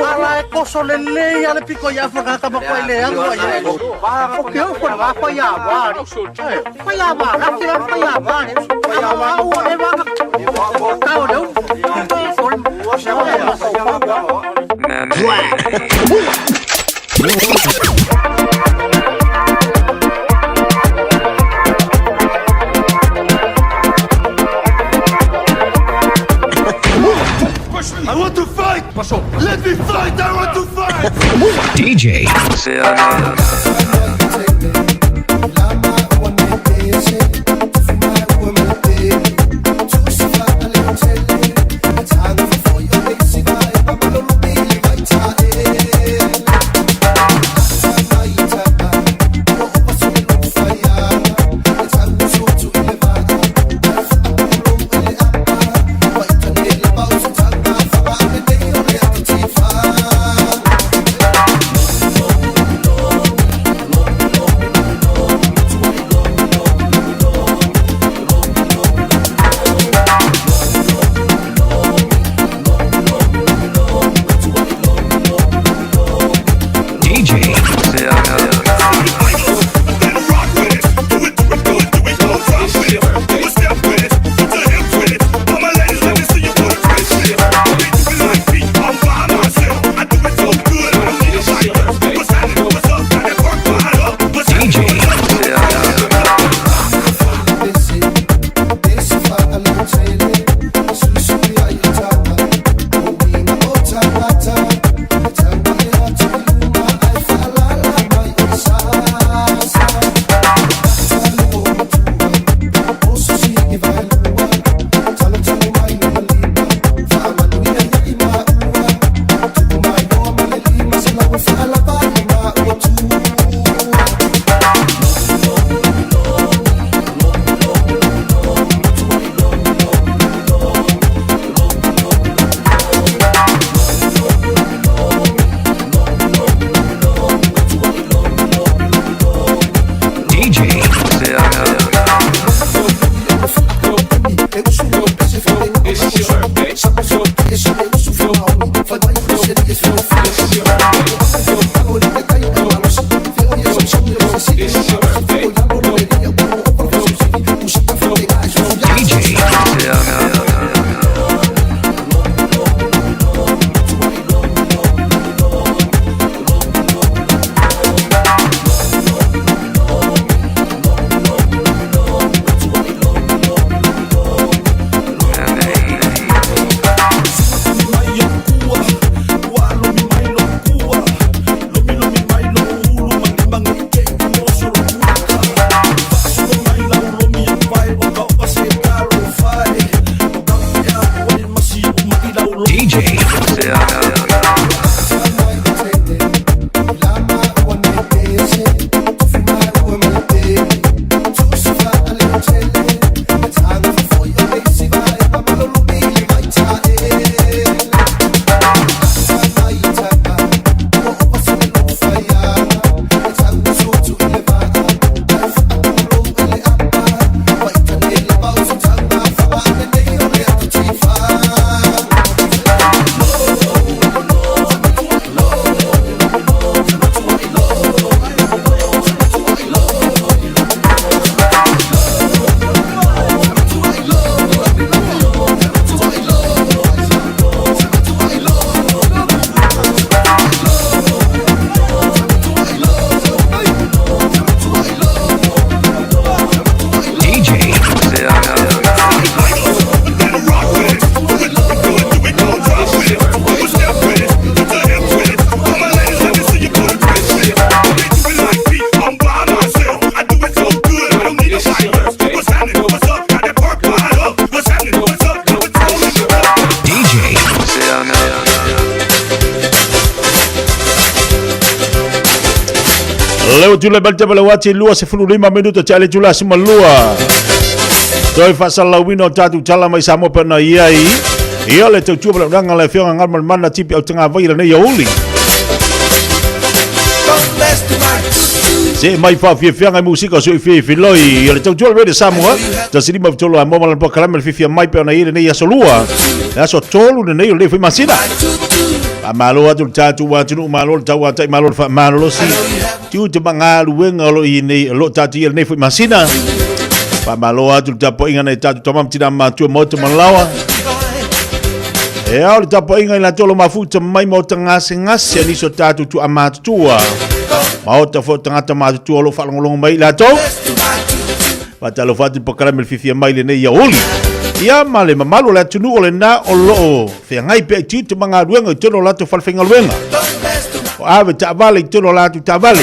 Ala e koso lelei a le piko i Afrika ka makoa i le anga i O ke au kona wā whai a wā. Whai a wā, raki rā whai a wā. A wā ua e wā. Ka o leu. I want to fight! Let me fight! I want to fight! DJ. DJ. Leo tula balta bala wati lua se fulu lima minuto tale tula sima lua. Toi fasalauina o tatou tala mai Samoa pe ona i ai. Ia le tautua ma le unanga le afioga ngal mana tipi au tanga vai lenei auli. Se mai faafiafiaga i musika o sui filoi ia le tautua le Radio Samoa. 15 tolo a mo ma le polokalame le fiafia mai pe ona i ai lenei aso lua. Le aso tolu lenei o lenei foi masina. Faamalo atu le tatou atunuu, malo le tauatai, malo le faamalolosi. Tiute ma galuega o lo o i nei, o lo o tatou i ai lenei foi masina. Faamalo atu le tapuaiga nai tatou tama ma tina matua maota ma laoa. E ao le tapuaiga i latou o lo mafuta mai maota gasegase a nisi o tatou tuaa matutua. Maota foi o tagata matutua o lo o faalogologo mai i latou. Faatalofa atu i le polokalame le fiafia mai lenei aoauli. Ia ma le mamalu o le atunuu o lena o lo o feagai pea i tiute ma galuega i totonu o latou falefaigaluega. O ave taavale i totonu o latou taavale.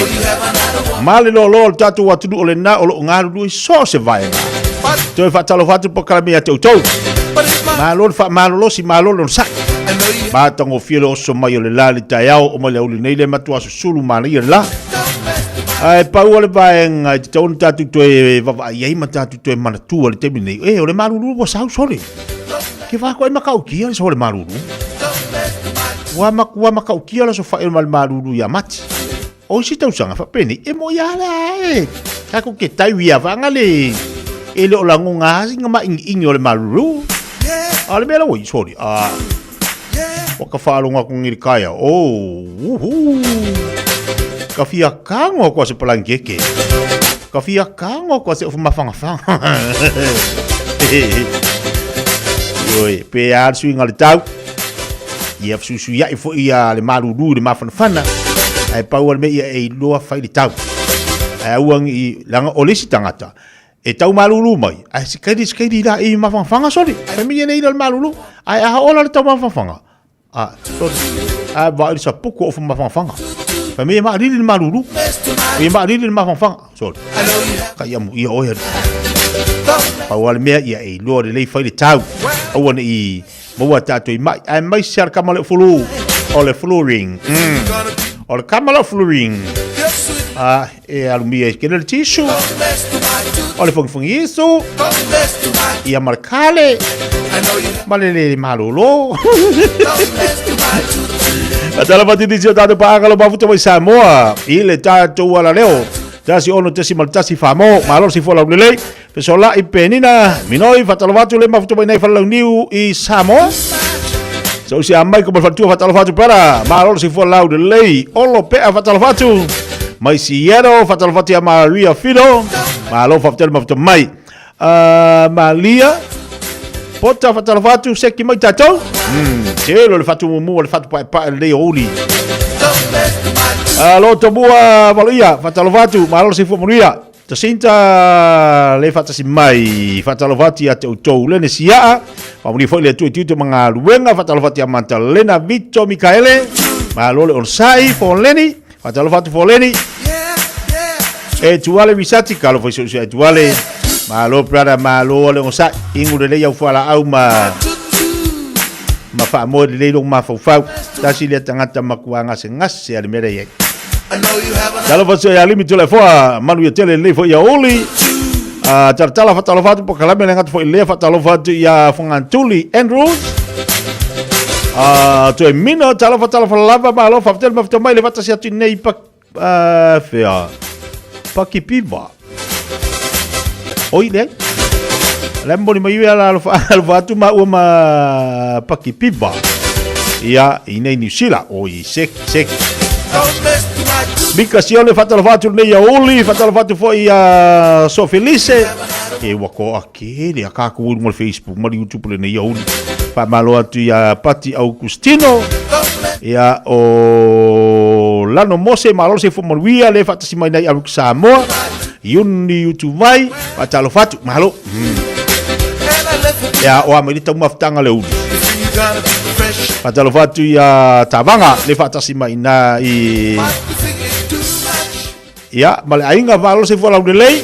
Ma le loaloa o le tatou atunuu o lena o lo o galulue i so o se vaega. Toe faatalofa atu le polokalame ia te outou. Malo le faamalolosi, malo le onosai. Matagofie le oso mai o le la i le taeao o mai le aoauli nei le matua susulu manaia le la. Ae pau o le vaega e tatau ona tatou toe vaavaai ai ma tatou toe manatua i le taimi nei, e, o le malulu ua sau sole. Ke wha koe makaukia le sole malulu. Ua ua makaukia le sofa e mal malulu ia mati. O isi tausaga faapeni, e mo ia la e. Kako ke tau ia whanga le e le o langonga hasi nga maingi ingi o le malulu. A le mea la oi, sorry. A Ua ka faalogo aku ngiri kaea, oh, uhu. Ka fia kango aku a se palangeke. Ka fia kango aku a se ofu mawhangawhanga. Oi, pe a le suiga o le tau. Ia fesuisuia'i foi ia le malulu i le mafanafana. Ae pau o le mea ia e iloa fai le tau. Ae aua ni, leaga o le isi tagata, E tau malulu mai, ae sikaili sikaili la i mawhangawhanga sori. Fai mai nei le malulu, ae aha ola le tau mawhangawhanga. A, sori. A va i sa puku o mawhangawhanga. Fai mai e maalili le malulu. E maalili le mawhangawhanga. Sori. Ka ia mu ia oe. Pau ale mea ia e iloa lelei fai le tau. Aua ne i maua tātou i mai. Ae mai se ara kama le flu. O le fluring. O le kama le fluring. A, E alumia i kene le tisu. O le fongifongi isu. Ia ma le kale. Ma le le malolo. Atala patiti o tātou paanga lo mafuta mai Samoa. I le tātou ala leo. 16.1 whamo. Malo si fola ulelei. Fesola i Penina. Minoi whatalovatu le mafuta mai nei whalalauniu i Samoa. So si amai ko malfatua whatalovatu para. Malo si fola ulelei. Olo pea whatalovatu. Mai Seattle whatalovatu ia Maria Fido. Malo whafutele mafuta mai. Malia. Pota whatalovatu seki mai tātou. Telo le whatu mumu le whatu pae pae le uli. Alo tomua valoia whatalovatu. Malo si fua manuia. Jacinta le faatasi mai, faatalofa atu ia te outou lene siaa, faamanuia foi le Atua i tiute ma galuega, faatalofa atu ia Matalena Vito Mikaele, malo le onosai, Foleni, faatalofa atu Foleni, e Tuale Risati, kalo foi seusia e Tuale, malo brother, malo le onosai, ingu lelei au fualaau ma Ma faamoe lelei lou mafaufau. Tasi lea tagata matua gasegase a le mea lea i ai. Talofa atu ia Limi Tulefoa, manuia tele lenei foi aoauli. Talatala faatalofa atu polokalame le gata foi lea faatalofa atu ia Fagantuli Andrews. Toe Mino, talofa talofa lava, malo faafetai le mafuta mai le faatasi atu nei pa, fea, Pakipiva. Oi leai. La momoli mai ia la alofa alofa atu ma ua ma Pakipiva. Ia i nei Niu Sila. Oi seki seki. Mika Sione faatalofa atu nei ia Uli, faatalofa atu foi ia Sofelice. E ua ko ake le a kākou i luga o le Facebook ma le YouTube lenei aoauli. Faamalo atu ia Pati Augustino, ia o Lano Mose, malo se fo manuia le faatasi mai nei Aruku Samoa, Iuni Utuvai, faatalofa atu, malo. Ia, o a mai le taumafataga le uli. Faatalofa atu ia Tavaga, le faatasi mai na i Ia, ma le aiga malo se folau lelei.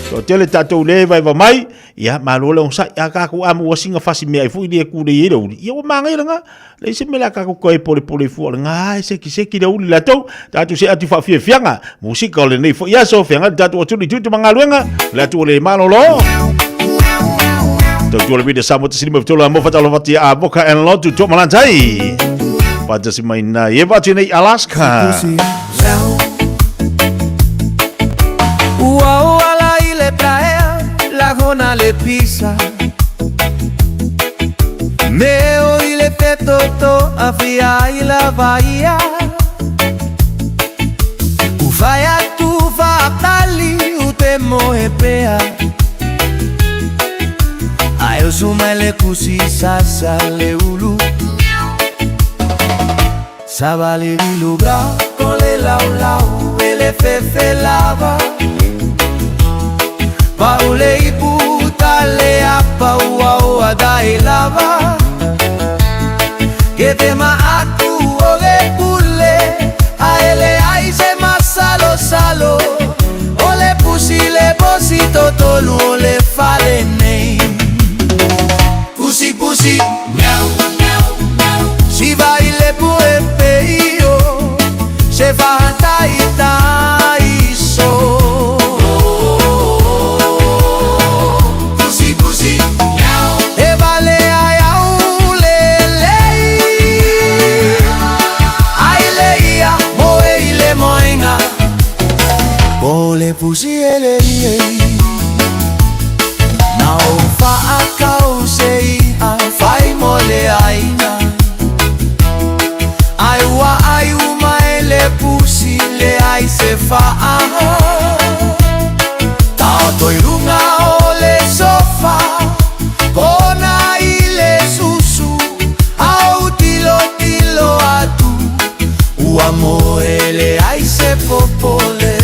Toatele tatou le vaeva mai. Ia, malo le onosai. A kākou a mua singa fasi mea ai foi le ku le i le uli. Ia, ua māngai langa. Le se mea le a kākou koe pole pole fua o le ngā e seki seki le uli latou. Tātou se atu whaafiafianga. Musika o lenei foi aso. Whianga le tātou atunu i tūtu mangaluenga. Le atu o le malolo. Tautua le video Samoa te silima fitola mo whatalofati a Boka and Lotu to malantai. Whatasi mai nā e watu nei Alaska. Ua o ala i le praea, lagona le pisa Me o i le petoto a fia i la vaia U whai atu whaatali u te moe pea Ai o suma le kusi sasa le ulu Savali li luga con le lau lau e le fefe lava Paule i puta le apa ua ua dai lava Ke te ma aku o le pule A ele ai se masalo salo O le pusi le posi totolu o le fale nei Pusi pusi miau miau miau Si vai le pue peio Se fa tai tai so Pusi pusi miau E vale ai au le lei Ai le ia moe i le moenga O le pusi ele iei Na o whaakau se i'a whai mo le aina Ai ua ai uma e le pusi le ai se whaa Taoto i runga o le sofa Pona i le susu Au tilo tilo atu Ua moe le ai se popole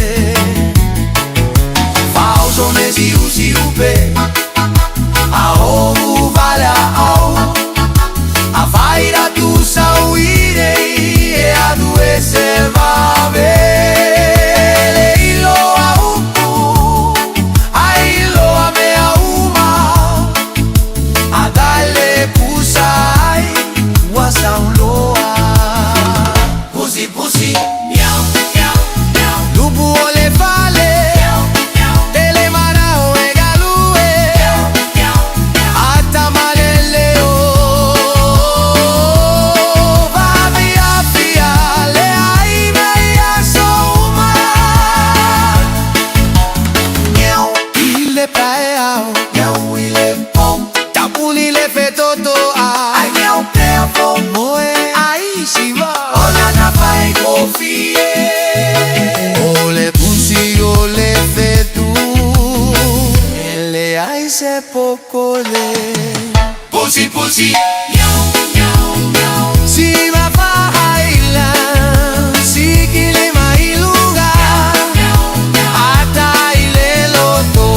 Fauso me siu siu pe A ohu vala au A faira tu sauire E a due se va vele Ilo a upu A ilo a mea uma A dale pusa ai Ua sauloa Pusi pusi miau miau miau Lupu o le fale miau miau Tele marao e galue miau miau miau Atamalele o Vavia fia le ai mei aso uma Miau i le praeao Miau i le pom Tapuli le fetoto a Ai miau prea fo moe ai siva Ona na fai kofie O le pusi o le fetu Ele ai se pokole Pusi pusi miau miau miau Si va fahaila Si kile mai luga Ata ile loto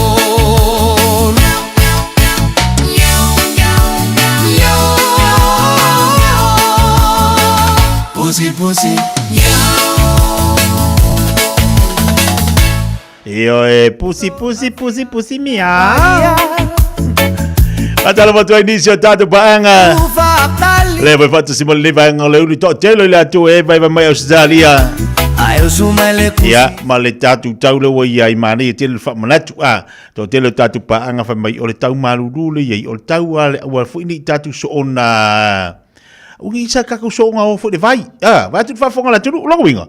Pusi pusi Ioe, pusi pusi pusi pusi miau. Faatalofa atu ai nisi o tatou paaga. Le vai faatasi mo lenei vaega o le uli toatele i le atu e vaivai mai Ausetalia. Ia, ma le tatou tau lea ua i ai manaia tele le faamanatu. A, toatele o tatou paaga fai mai o le tau malulu le i ai, o le tau a le aua foi nei tatou soona ui sa tatou soona o foi le vai. A, vai atu le faafofoga a le atunuu, lona uiga,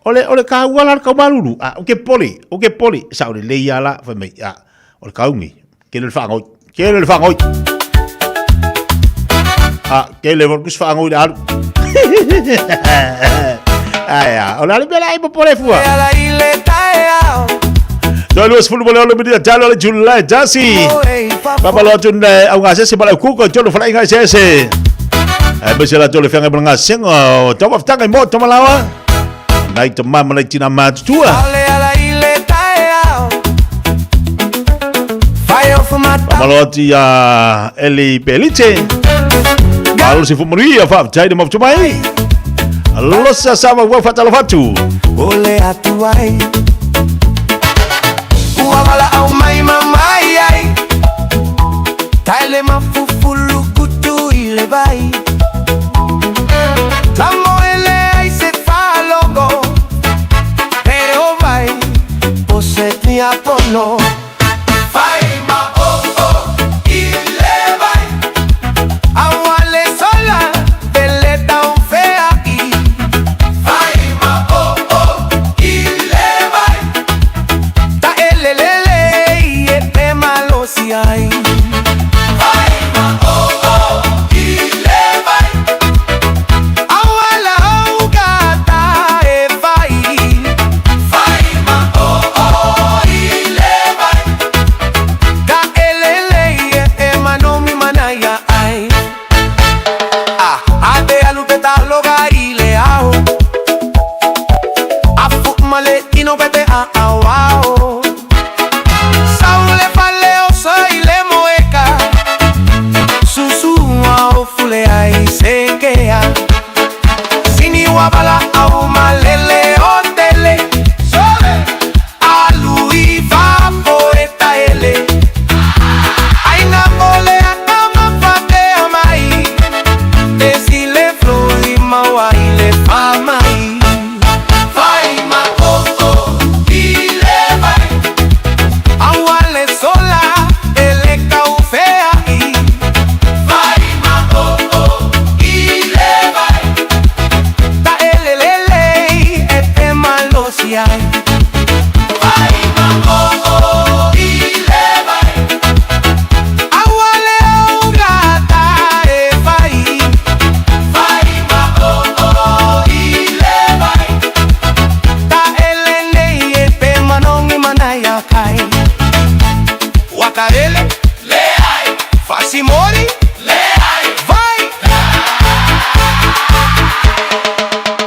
O le, o le kāua la le kaumalulu, a, o ke pole, o ke pole, sa o le lei ala, fai mai, a, o le kaungi, kele le whaangoi, kele le whaangoi. A, kele le kus whaangoi le alu. Ai, a, o le alu mea la e popole fua. Toi lua sefulu ma le ono minita talo le July tasi. Papa lo atu ne au ngā sese pala kuko tolu whala inga sese. Ai bese la tolu whianga mo ngā senga o tau wafutanga i mo tamalawa. Nai ta mama nei tina mātutua. Pamalo atu i a Eli Pelite. Malo se fumanuia whaaftai na mafutu mai. Alosa sama ua whatalo whatu. Ole atu ai Ua wala au mai mamai ai Taele mafufulu kutu i le vai Tamoele ai se falogo Pere o vai Po se tia pono Fai ma o o i le vai Awale sola Pele tau fea i Fai ma o o i le vai Ta elelele i e pe malosi ai Fai ma o o i le vai Awala au gata e fai Fai ma o o i le vai Ta elele i e e manomi manaia ai A ate alu te taloga i le ao Afu male ino pete a au ao Saule fale o sai le moeka Susua o fule ai sekea Sini wabala au malele o tele Alu i fafo e taele Aina mole a kama fatea mai Te sile floi maua i le famai Fai ma o o i le vai Aua le sola e le kaufea i Fai ma o o i le vai Ta elelele e te malosi ai Fai ma o o i le vai Aua le augata e fai Fai ma o o i le vai Ta elene e pe manongi manaia kai Wakaele Leai Fasimori Leai Vai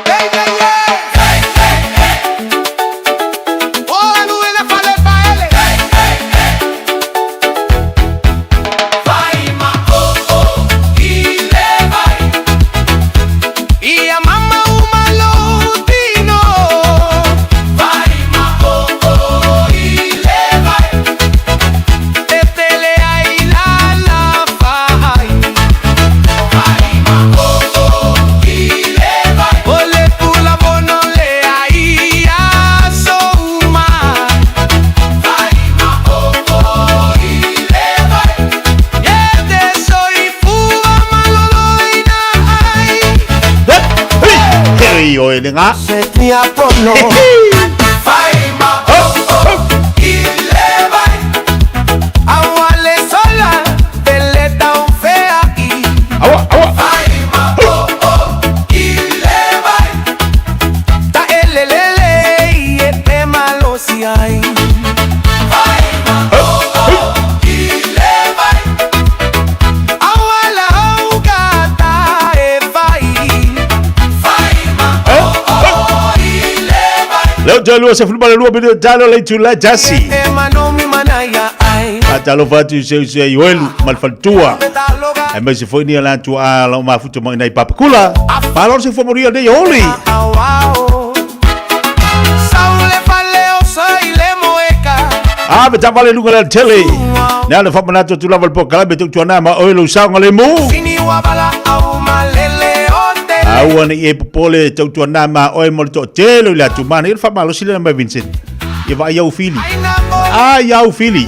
Hey, hey, hey. Hey, hey, hey. Oh, alu ele fale pa ele. Hey, hey, hey. Vai ma o o i le vai. Ia mama umalotino. Vai ma o o i le vai. Te tele ai la la fai. Vai ma o o i le vai. O le pula bono le ai a souma. Vai ma o o i le vai. Ye te soi fua malolo ina ai. Hei, oe le ngā. Se tia pono. Vai ma o o i le vai. Aua le sola pele tau fea i. Aua, aua. Vai ma o o i le vai. Ta elelele i e pe malosi ai. Vai ma o o i le vai. Aua la augata e fai. Vai ma o o i le vai. Leo te lua se fuluma le lua minita talo le itula tasi. E manomi manaia ai. Faatalofa atu i seu se i oelu ma le faletua. Aemaise foi ni ala atu a lau mafuta mai nai papakula. Malo se fua nei oli. Saule fale o sai le moeka. Ave taavale i luga o le alatele. Na ona faamanatu atu lava le polokalame tautuana ma oe lou saogalemu. Aua ne i e popole tautuana ma oe mo le toatele o le atumana. Ia le faamalosi lena mai Vincent. Ia vaai au fili. Ai au fili.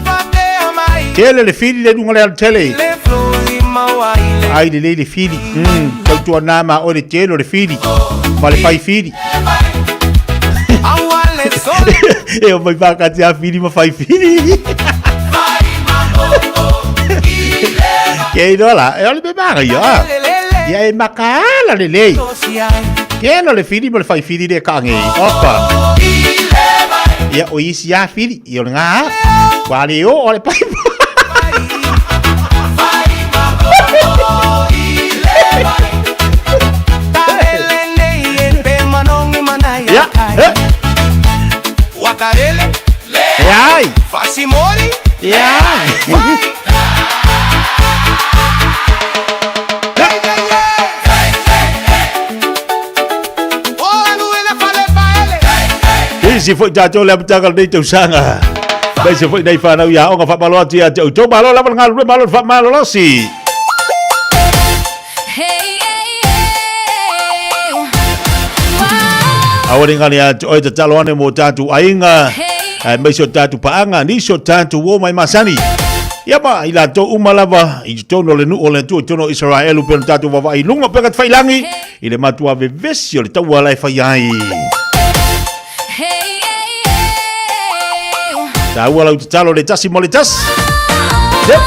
Tele le fili le luga o le alatele. Ai lelei le fili. Tautuana ma oe le tele o le fili. Ma le fai fili. E o mai whakati a whiri ma whai whiri. Ke iroa la, e ole me manga ia. Ia e makaala le lei. Ke no le whiri ma le whai whiri le ka ngei. Opa. Ia o isi a whiri, i o le ngā. Wā le o, o le pai. Ia, eh. Ai. Ia. Isi foi tātou le amataga o lenei tausaga. Aemaise foi nei whanau i aoga whamalo atu ia te outou. Malo lava le galulue, malo le whaamalolosi. Aua ne ngani atu oe tatalo ane mo tātou aiga, aemaise o tātou paaga, nisi o tātou uo mai masani. Ia ma i latou uma lava i totonu o le nuu o le Atua i totonu o Isaraelu pei ona tātou vaavaai i luga o peka tafailangi i le matua vevesi o le taua la e fai ai. Tāua lau tatalo le tasi mo le tasi. Yep.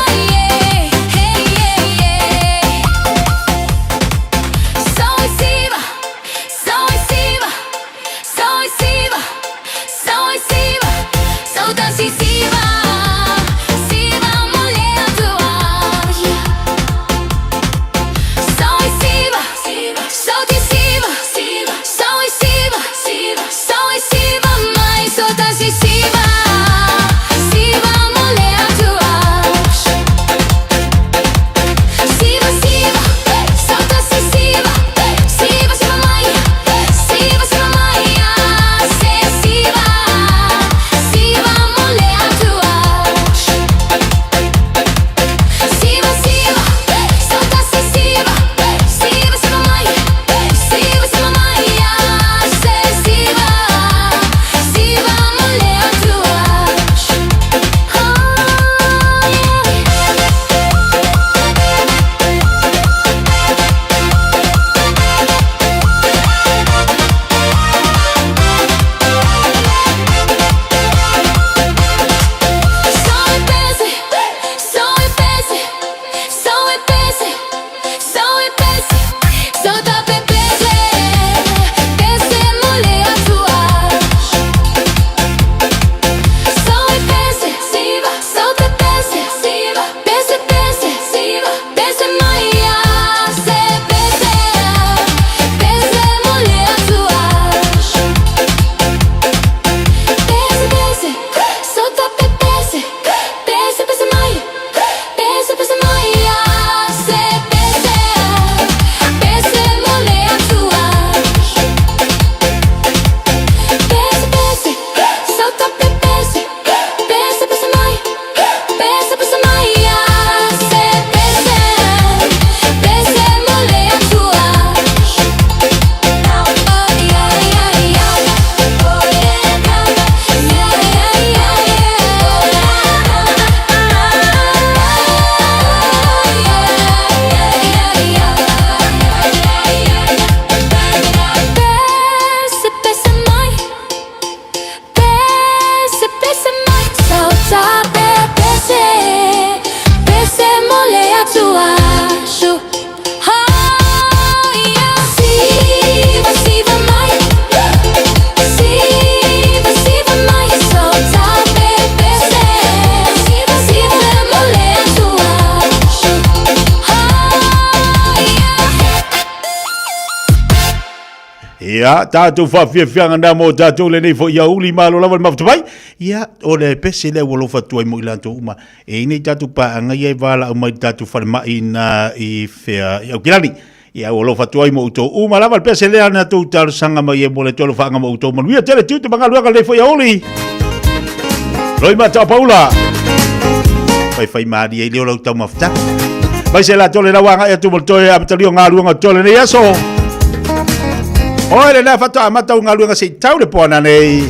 Ia, tātou whaafiafiaga nā mō tātou lenei fo ia uli malo lava le mafuta mai. Ia, o le pese lea ua lofa atu ai mo i latou uma. E i nei tātou paaga ia e valaau mai i le tātou falemai na i whea i Aukilani. Ia, ua alofa atu ai mo outou uma lava le pese lea na tou talosaga mai e mo le tolofaga mo outou. Manuia tele tiute ma galuega lenei foi aoauli. Loi mata o paula. Fai fai maari ai leo lau tau mafutaga. Mai se la tole lau agai atu mo le toe amatalia o galuega o tole nei aso. Oe le lea faatoa amata o galuega se i tau le poana nei.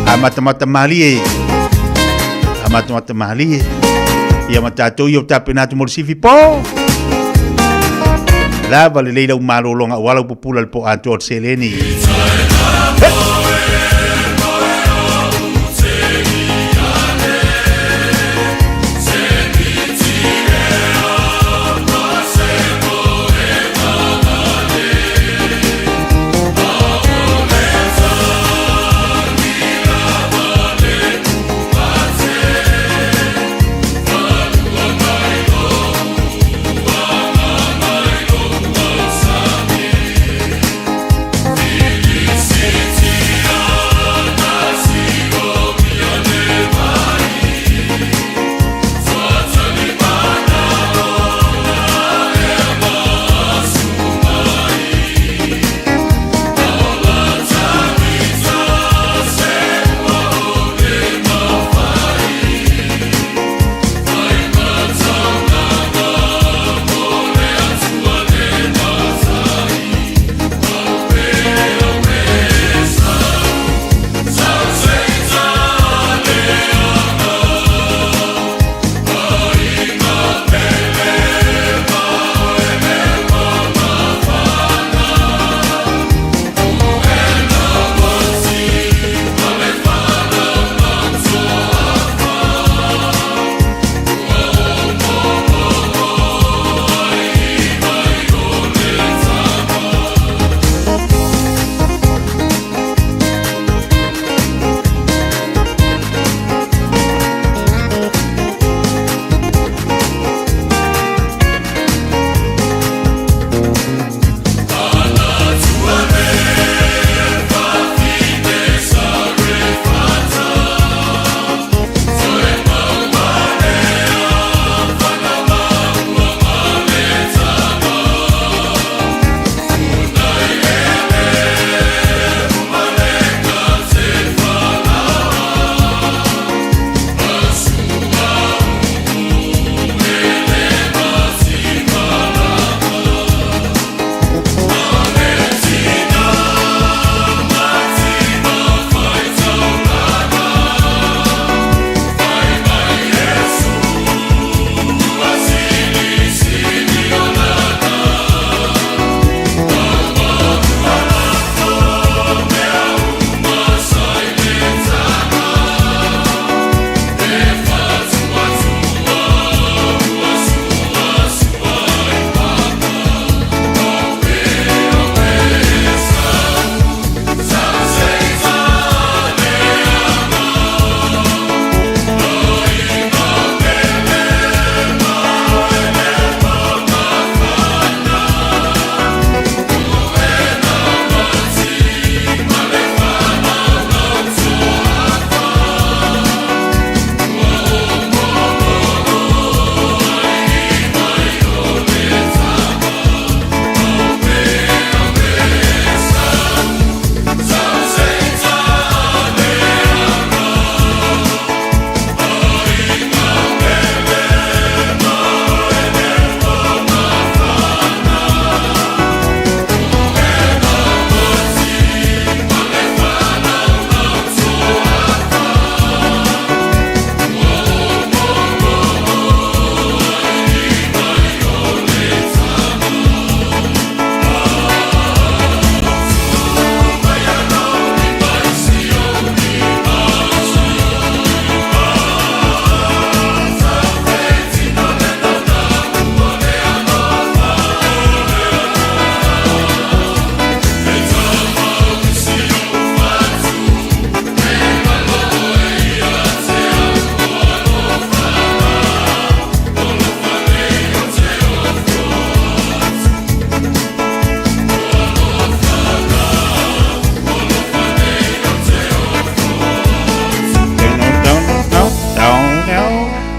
Amatamata malie. Amatamata malie. Ia ma tātou ia o tapena atu mo le sifi po. Lava lelei lau malologa ua lau pupula le po atoa o le seleni.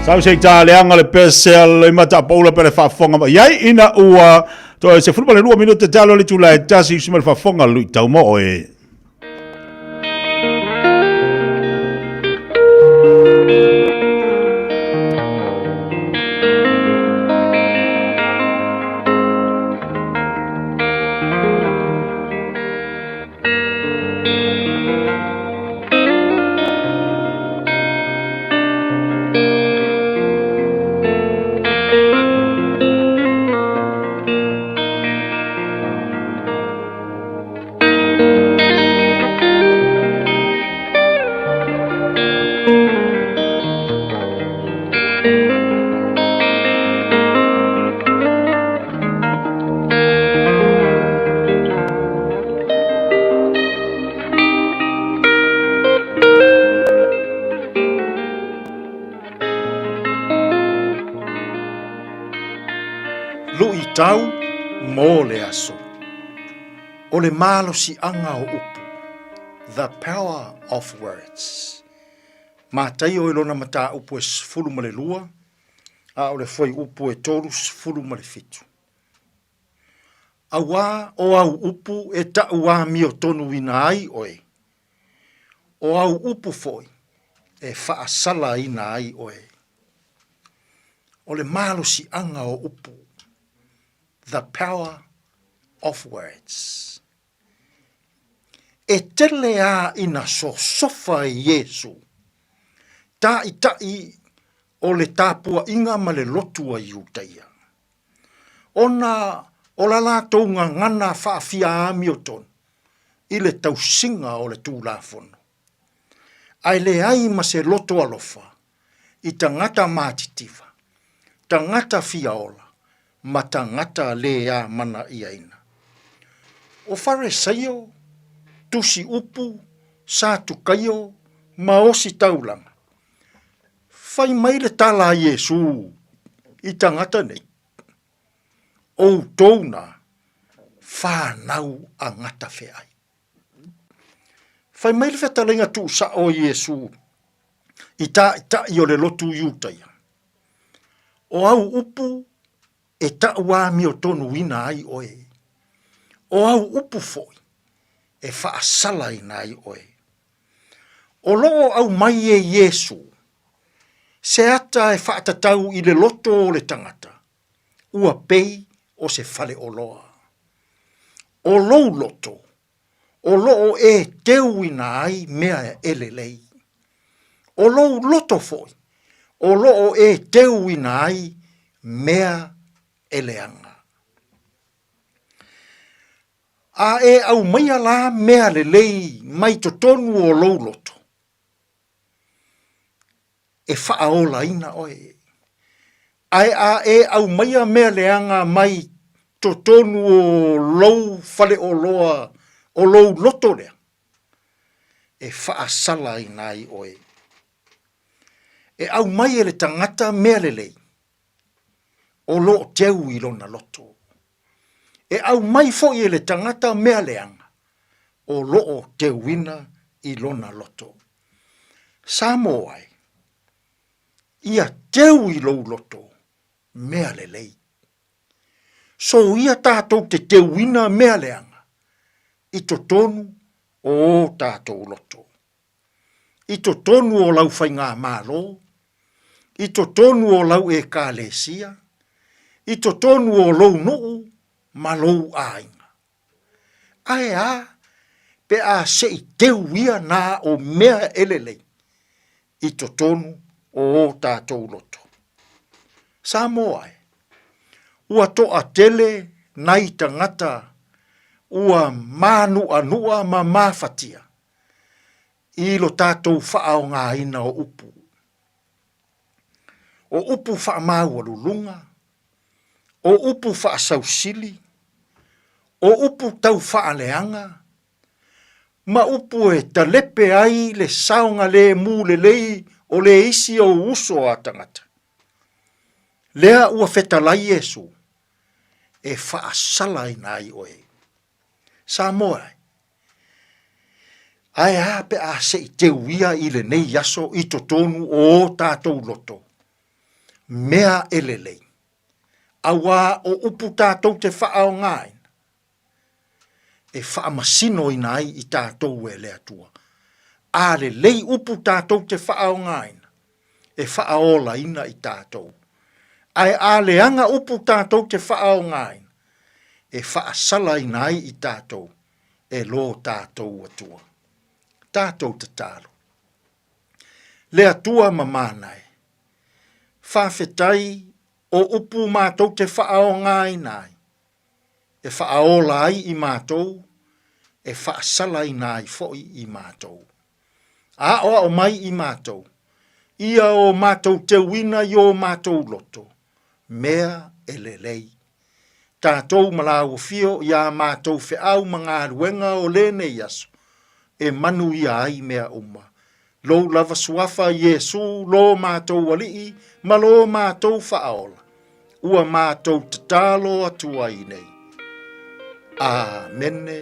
Sau se ta leanga le pese le mata paula pele faafofoga mai ai ina ua toe se fulu ma le lua minute talo le tula e tasi usi ma le faafofoga lui tau mo oe. Tau mo le aso. O le malosiaga o upu, The power of words. Mataio i lona mataupu e 12, a o le fuaiupu e 37. Auā o au upu e taʻu amiotonuina ai oe, o au upu foi e faasalaina ai oe. O le malosiaga o upu, the power of words. E tele a ina sosofa e Iesu, taʻitaʻi o le tapuaiga ma le lotu a Iutaia. Ona o la latou gagana faafia amiotonu i le tausiga o le Tulafono, ae leai ma se loto alofa i tagata matitiva, tagata fia ola ma tagata lē amana'iaina. O Faresaio, tusi upu, Satukaio ma ositaulaga, fai mai le tala a Iesū i tagata nei, Outou na whanau a ngatawheai. Fai mai le fetalaiga tuusa'o o Iesū i taʻitaʻi o le lotu Iutaia, O au upu e taʻu amiotonuina ai oe, o au upu foi e faasalaina ai oe. O loo aumai e Iesū se ata e faatatau i le loto o le tagata, ua pei o se faleoloa. O lou loto, o loo e teuina ai mea e lelei. O lou loto foi, o loo e teuina ai mea e leaga. A e aumaia la mea lelei mai totonu o lou loto, e faaolaina oe. Ae a e aumaia mea leaga mai totonu o lou faleoloa o lou loto lea, e faasalaina ai oe. E aumai e le tagata mea lelei, o loo teu i lona loto. E aumai foi e le tagata mea leaga, o loo teuina i lona loto. Samoa e, ia teu i lou loto mea lelei. Soia tatou te teuina mea leaga i totonu o o tatou loto. I totonu o lau faigamalo, i totonu o lau Ekalesia, i totonu o lou nuu ma lou aiga. Ae a pe a se i teu ia na o mea e lelei i totonu o o tatou loto. Samoa e, ua toatele nai tagata ua mānuʻanuʻa ma mafatia i lo tatou faaaogaina o upu. O upu faamaualuluga, o upu faasausili, o upu tau faaleaga, ma upu e talepe ai le saogalemu lelei o le isi ou uso a tagata. Lea ua fetalai Iesu e faasalaina ai oe. Samoa e, ae a pe a se i teuia i lenei aso i totonu o o tatou loto, mea e lelei, auā o upu tatou te faaaogaina, e faamasinoina ai i tatou e le Atua. A lelei upu tatou te faaaogaina, e faaolaina i tatou. Ae a leaga upu tatou te faaaogaina, e faasalaina ai i tatou e lo tatou Atua. Tatou tatalo. Le Atua mamana e, faafetai o upu matou te faaaogaina ai, e faaola ai i matou, e faasalaina ai foi i matou. Aoao mai i matou, ia o matou teuina i o matou loto, mea e lelei. Tatou ma lauofio i a matou feau ma galuega o lenei aso, e manuia ai mea uma. Lou lava suafa Iesu lo matou Alii ma lo matou Faaola. ua matou tatalo atu ai nei. Amene.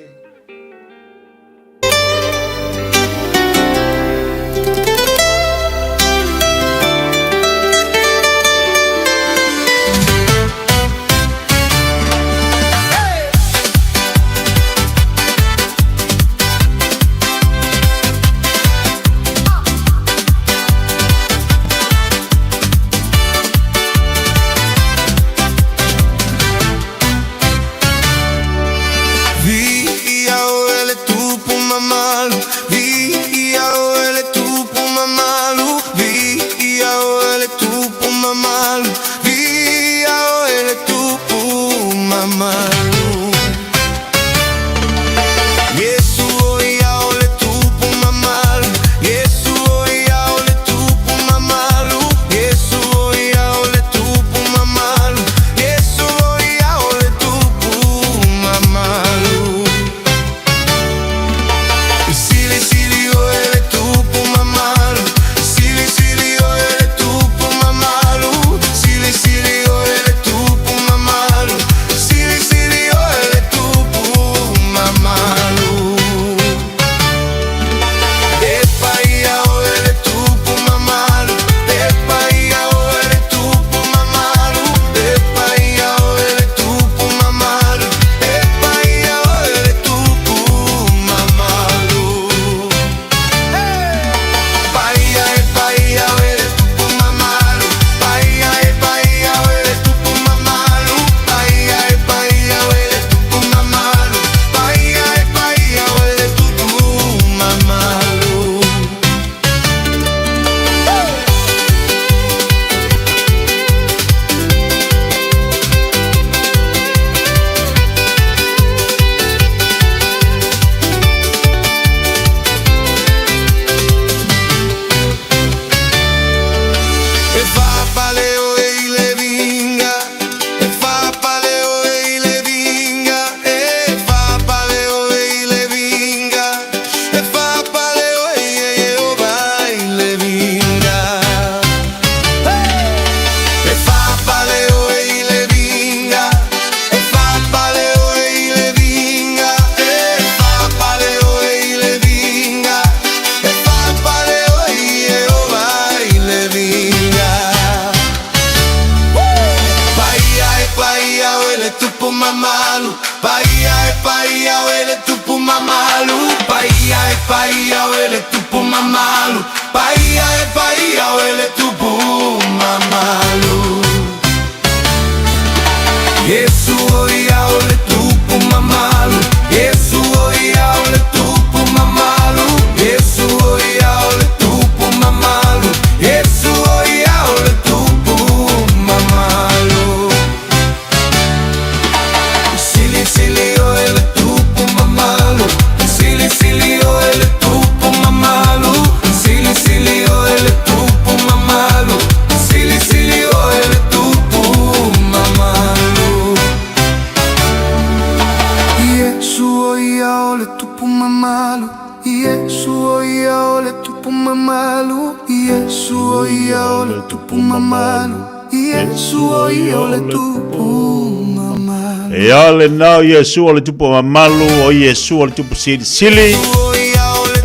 Ia lena o Iesu o le tupu mamalu, o Iesu o le tupu silisili,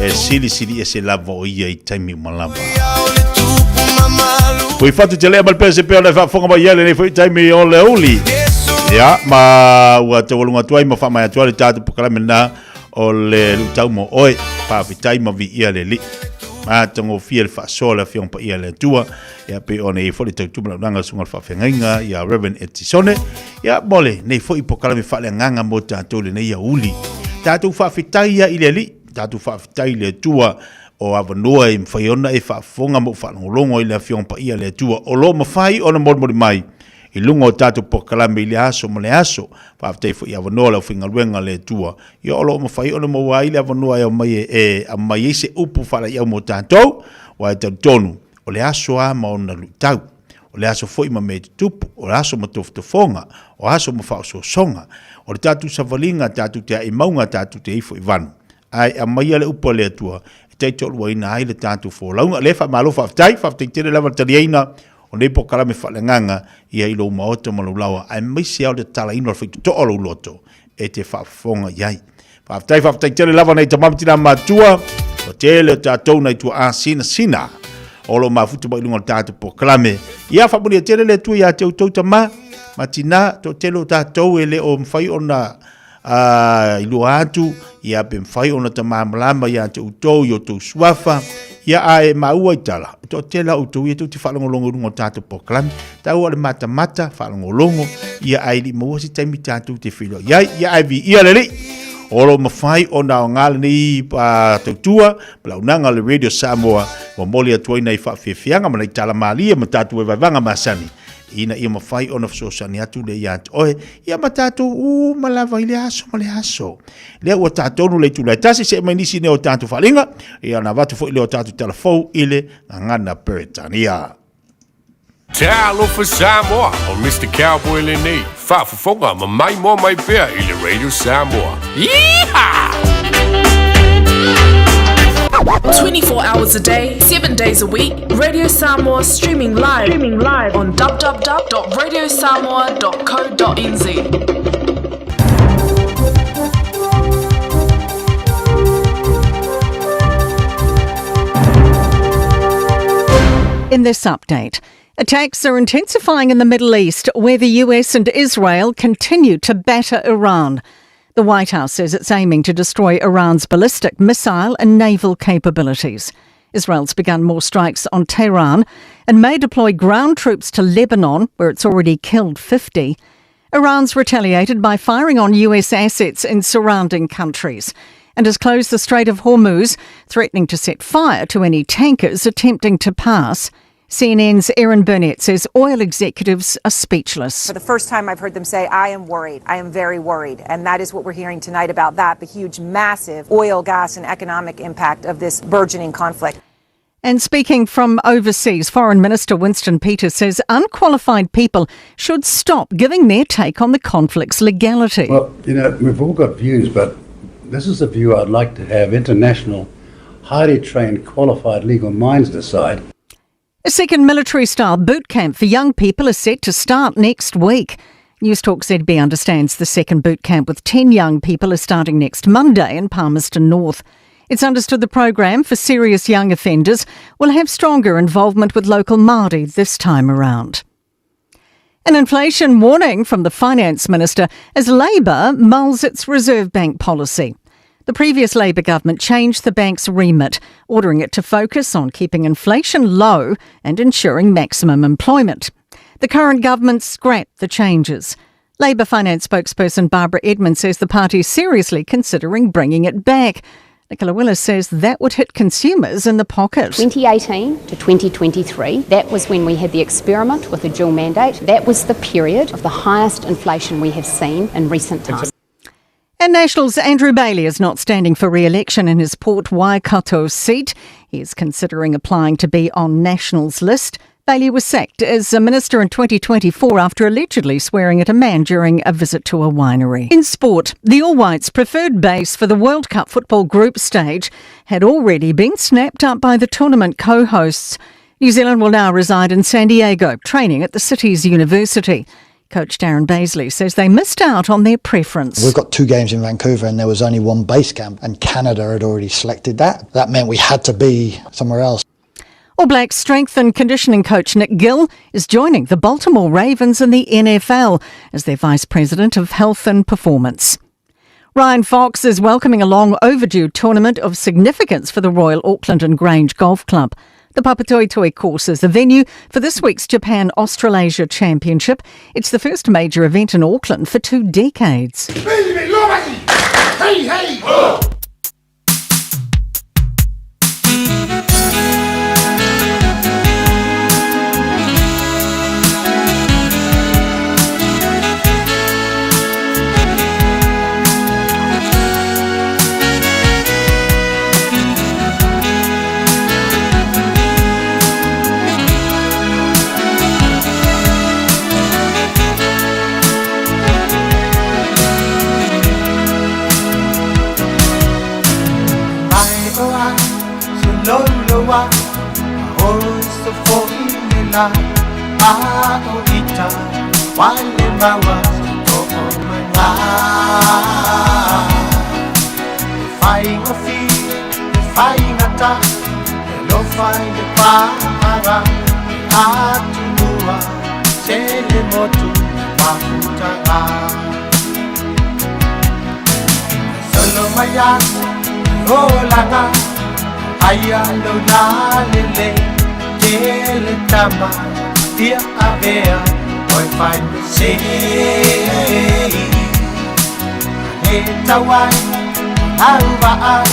e silisili ese lava o ia i taimi uma lava. Fui fatu te lea ma le pese pea o le faafofoga mai ai lenei foi taimi o le uli. Ia, ma ua taualuga atu ai ma faamaea atu ai le tatou polokalame lena o le luitau mo oe. Faafetai ma viia le Alii. Matagofie le faasoa o le Afioga Paia a le Atua. Ia, pei ona i ai foi le tautua ma le auaunaga a le Susuga i le Faafeagaiga ia Reverend Etisone. Ia, mo lenei foi polokalame faaleagaga mo tatou i lenei aoauli. Tatou faafetai ia i le Alii, tatou faafetai i le Atua o avanoa e mafai ona e faafofoga ma ou faalogologo i le Afioga Paia a le Atua o lo o mafai ona molimoli mai i luga o tatou polokalame i le aso ma le aso. Faafetai foi i avanoa o le aufaigaluega a le Atua, ia o lo o mafai ona maua ai le avanoa e aumai e aumai ai se upu faalaeiau mo tatou, aua e talitonu o le aso lava ma ona luitau, o le aso foi ma mea e tutupu, o le aso ma tofotofoga, o aso ma faaosoosoga, o le tatou savaliga tatou te ae i mauga tatou te ifo i vanu. Ae aumaia le upu a le Atua e taitoaluaina ai le tatou folauga. O lea faamalo faafetai, faafetai tele lava le taliaina o nei polokalame faaleagaga ia i lou maota ma lou laoa, aemaise lava o le tatalaina o le faitotoa o lou loto e te faafofoga i ai. Faafetai, faafetai tele lava nai tama ma tina matua, ua tele o tatou nai tuaa sinasina o lo mafuta mai i luga o le tatou polokalame. Ia faamanuia tele le Atua ia te outou tama ma tina, toatele o tatou e le o mafai ona i lua atu, ia pe mafai ona tamāmalama ia te outou i outou suafa, ia a e maua i tala, e toatele a outou ia tou te faalogologo i luga o tatou polokalame, tau o le matamata, faalogologo, ia ae le i maua se taimi tatou te feiloai ai, ia ae viia le Alii, o lo o mafai ona aoga lenei tautua, ma launaga o le Radio Samoa, momoli atu ai nai faafiafiaga ma nai tala malie ma tatou vaevaevaga masani, ina ia mafai ona fesoasoani atu lea ia te oe, ia ma tatou uma lava i le aso ma le aso. Lea ua tatou le itula e tasi, see mai nisi nei o tatou faaaliga, ia ona avatu foi lea o tatou tala fou i le gagana Peretania. Talofa Samoa, o Mister Cowboy lenei, faafofoga ma maimoa mai pea i le Radio Samoa. Yeehaw! 24 hours a day, 7 days a week, Radio Samoa streaming live, streaming live on www.radiosamoa.co.nz. In this update, attacks are intensifying in the Middle East, where the US and Israel continue to batter Iran. The White House says it's aiming to destroy Iran's ballistic missile and naval capabilities. Israel's begun more strikes on Tehran and may deploy ground troops to Lebanon, where it's already killed 50. Iran's retaliated by firing on US assets in surrounding countries and has closed the Strait of Hormuz, threatening to set fire to any tankers attempting to pass. CNN's Erin Burnett says oil executives are speechless. For the first time, I've heard them say, I am worried. I am very worried. And that is what we're hearing tonight about that, the huge, massive oil, gas, and economic impact of this burgeoning conflict. And speaking from overseas, Foreign Minister Winston Peters says unqualified people should stop giving their take on the conflict's legality. Well, you know, we've all got views, but this is a view I'd like to have international, highly trained, qualified legal minds decide. A second military-style boot camp for young people is set to start next week. News Talk ZB understands the second boot camp with 10 young people is starting next Monday in Palmerston North. It's understood the program for serious young offenders will have stronger involvement with local Māori this time around. An inflation warning from the finance minister as Labour mulls its Reserve Bank policy. The previous Labour government changed the bank's remit, ordering it to focus on keeping inflation low and ensuring maximum employment. The current government scrapped the changes. Labour finance spokesperson Barbara Edmonds says the party is seriously considering bringing it back. Nicola Willis says that would hit consumers in the pocket. 2018 to 2023, that was when we had the experiment with the dual mandate. That was the period of the highest inflation we have seen in recent times. And Nationals Andrew Bailey is not standing for re-election in his Port Waikato seat. He is considering applying to be on Nationals list. Bailey was sacked as a minister in 2024 after allegedly swearing at a man during a visit to a winery. In sport, the All Whites' preferred base for the World Cup football group stage had already been snapped up by the tournament co-hosts. New Zealand will now reside in San Diego, training at the city's university. Coach Darren Bazeley says they missed out on their preference. We've got 2 games in Vancouver and there was only 1 base camp, and Canada had already selected that. That meant we had to be somewhere else. All Blacks strength and conditioning coach Nick Gill is joining the Baltimore Ravens in the NFL as their Vice President of Health and Performance. Ryan Fox is welcoming a long overdue tournament of significance for the Royal Auckland and Grange Golf Club. The Papatoetoe course is the venue for this week's Japan Australasia Championship. It's the first major event in Auckland for 2 decades. Hey, hey! Oh! A o ita wale maua se to'o manga. E faigofie, e faigata, e alofa i le paaga, e atunua se le motu mafutaga. Solo mai aso e olaga, aia lou lalelei, tele tama fia avea oe fai me sei. E tau ai lau vaai,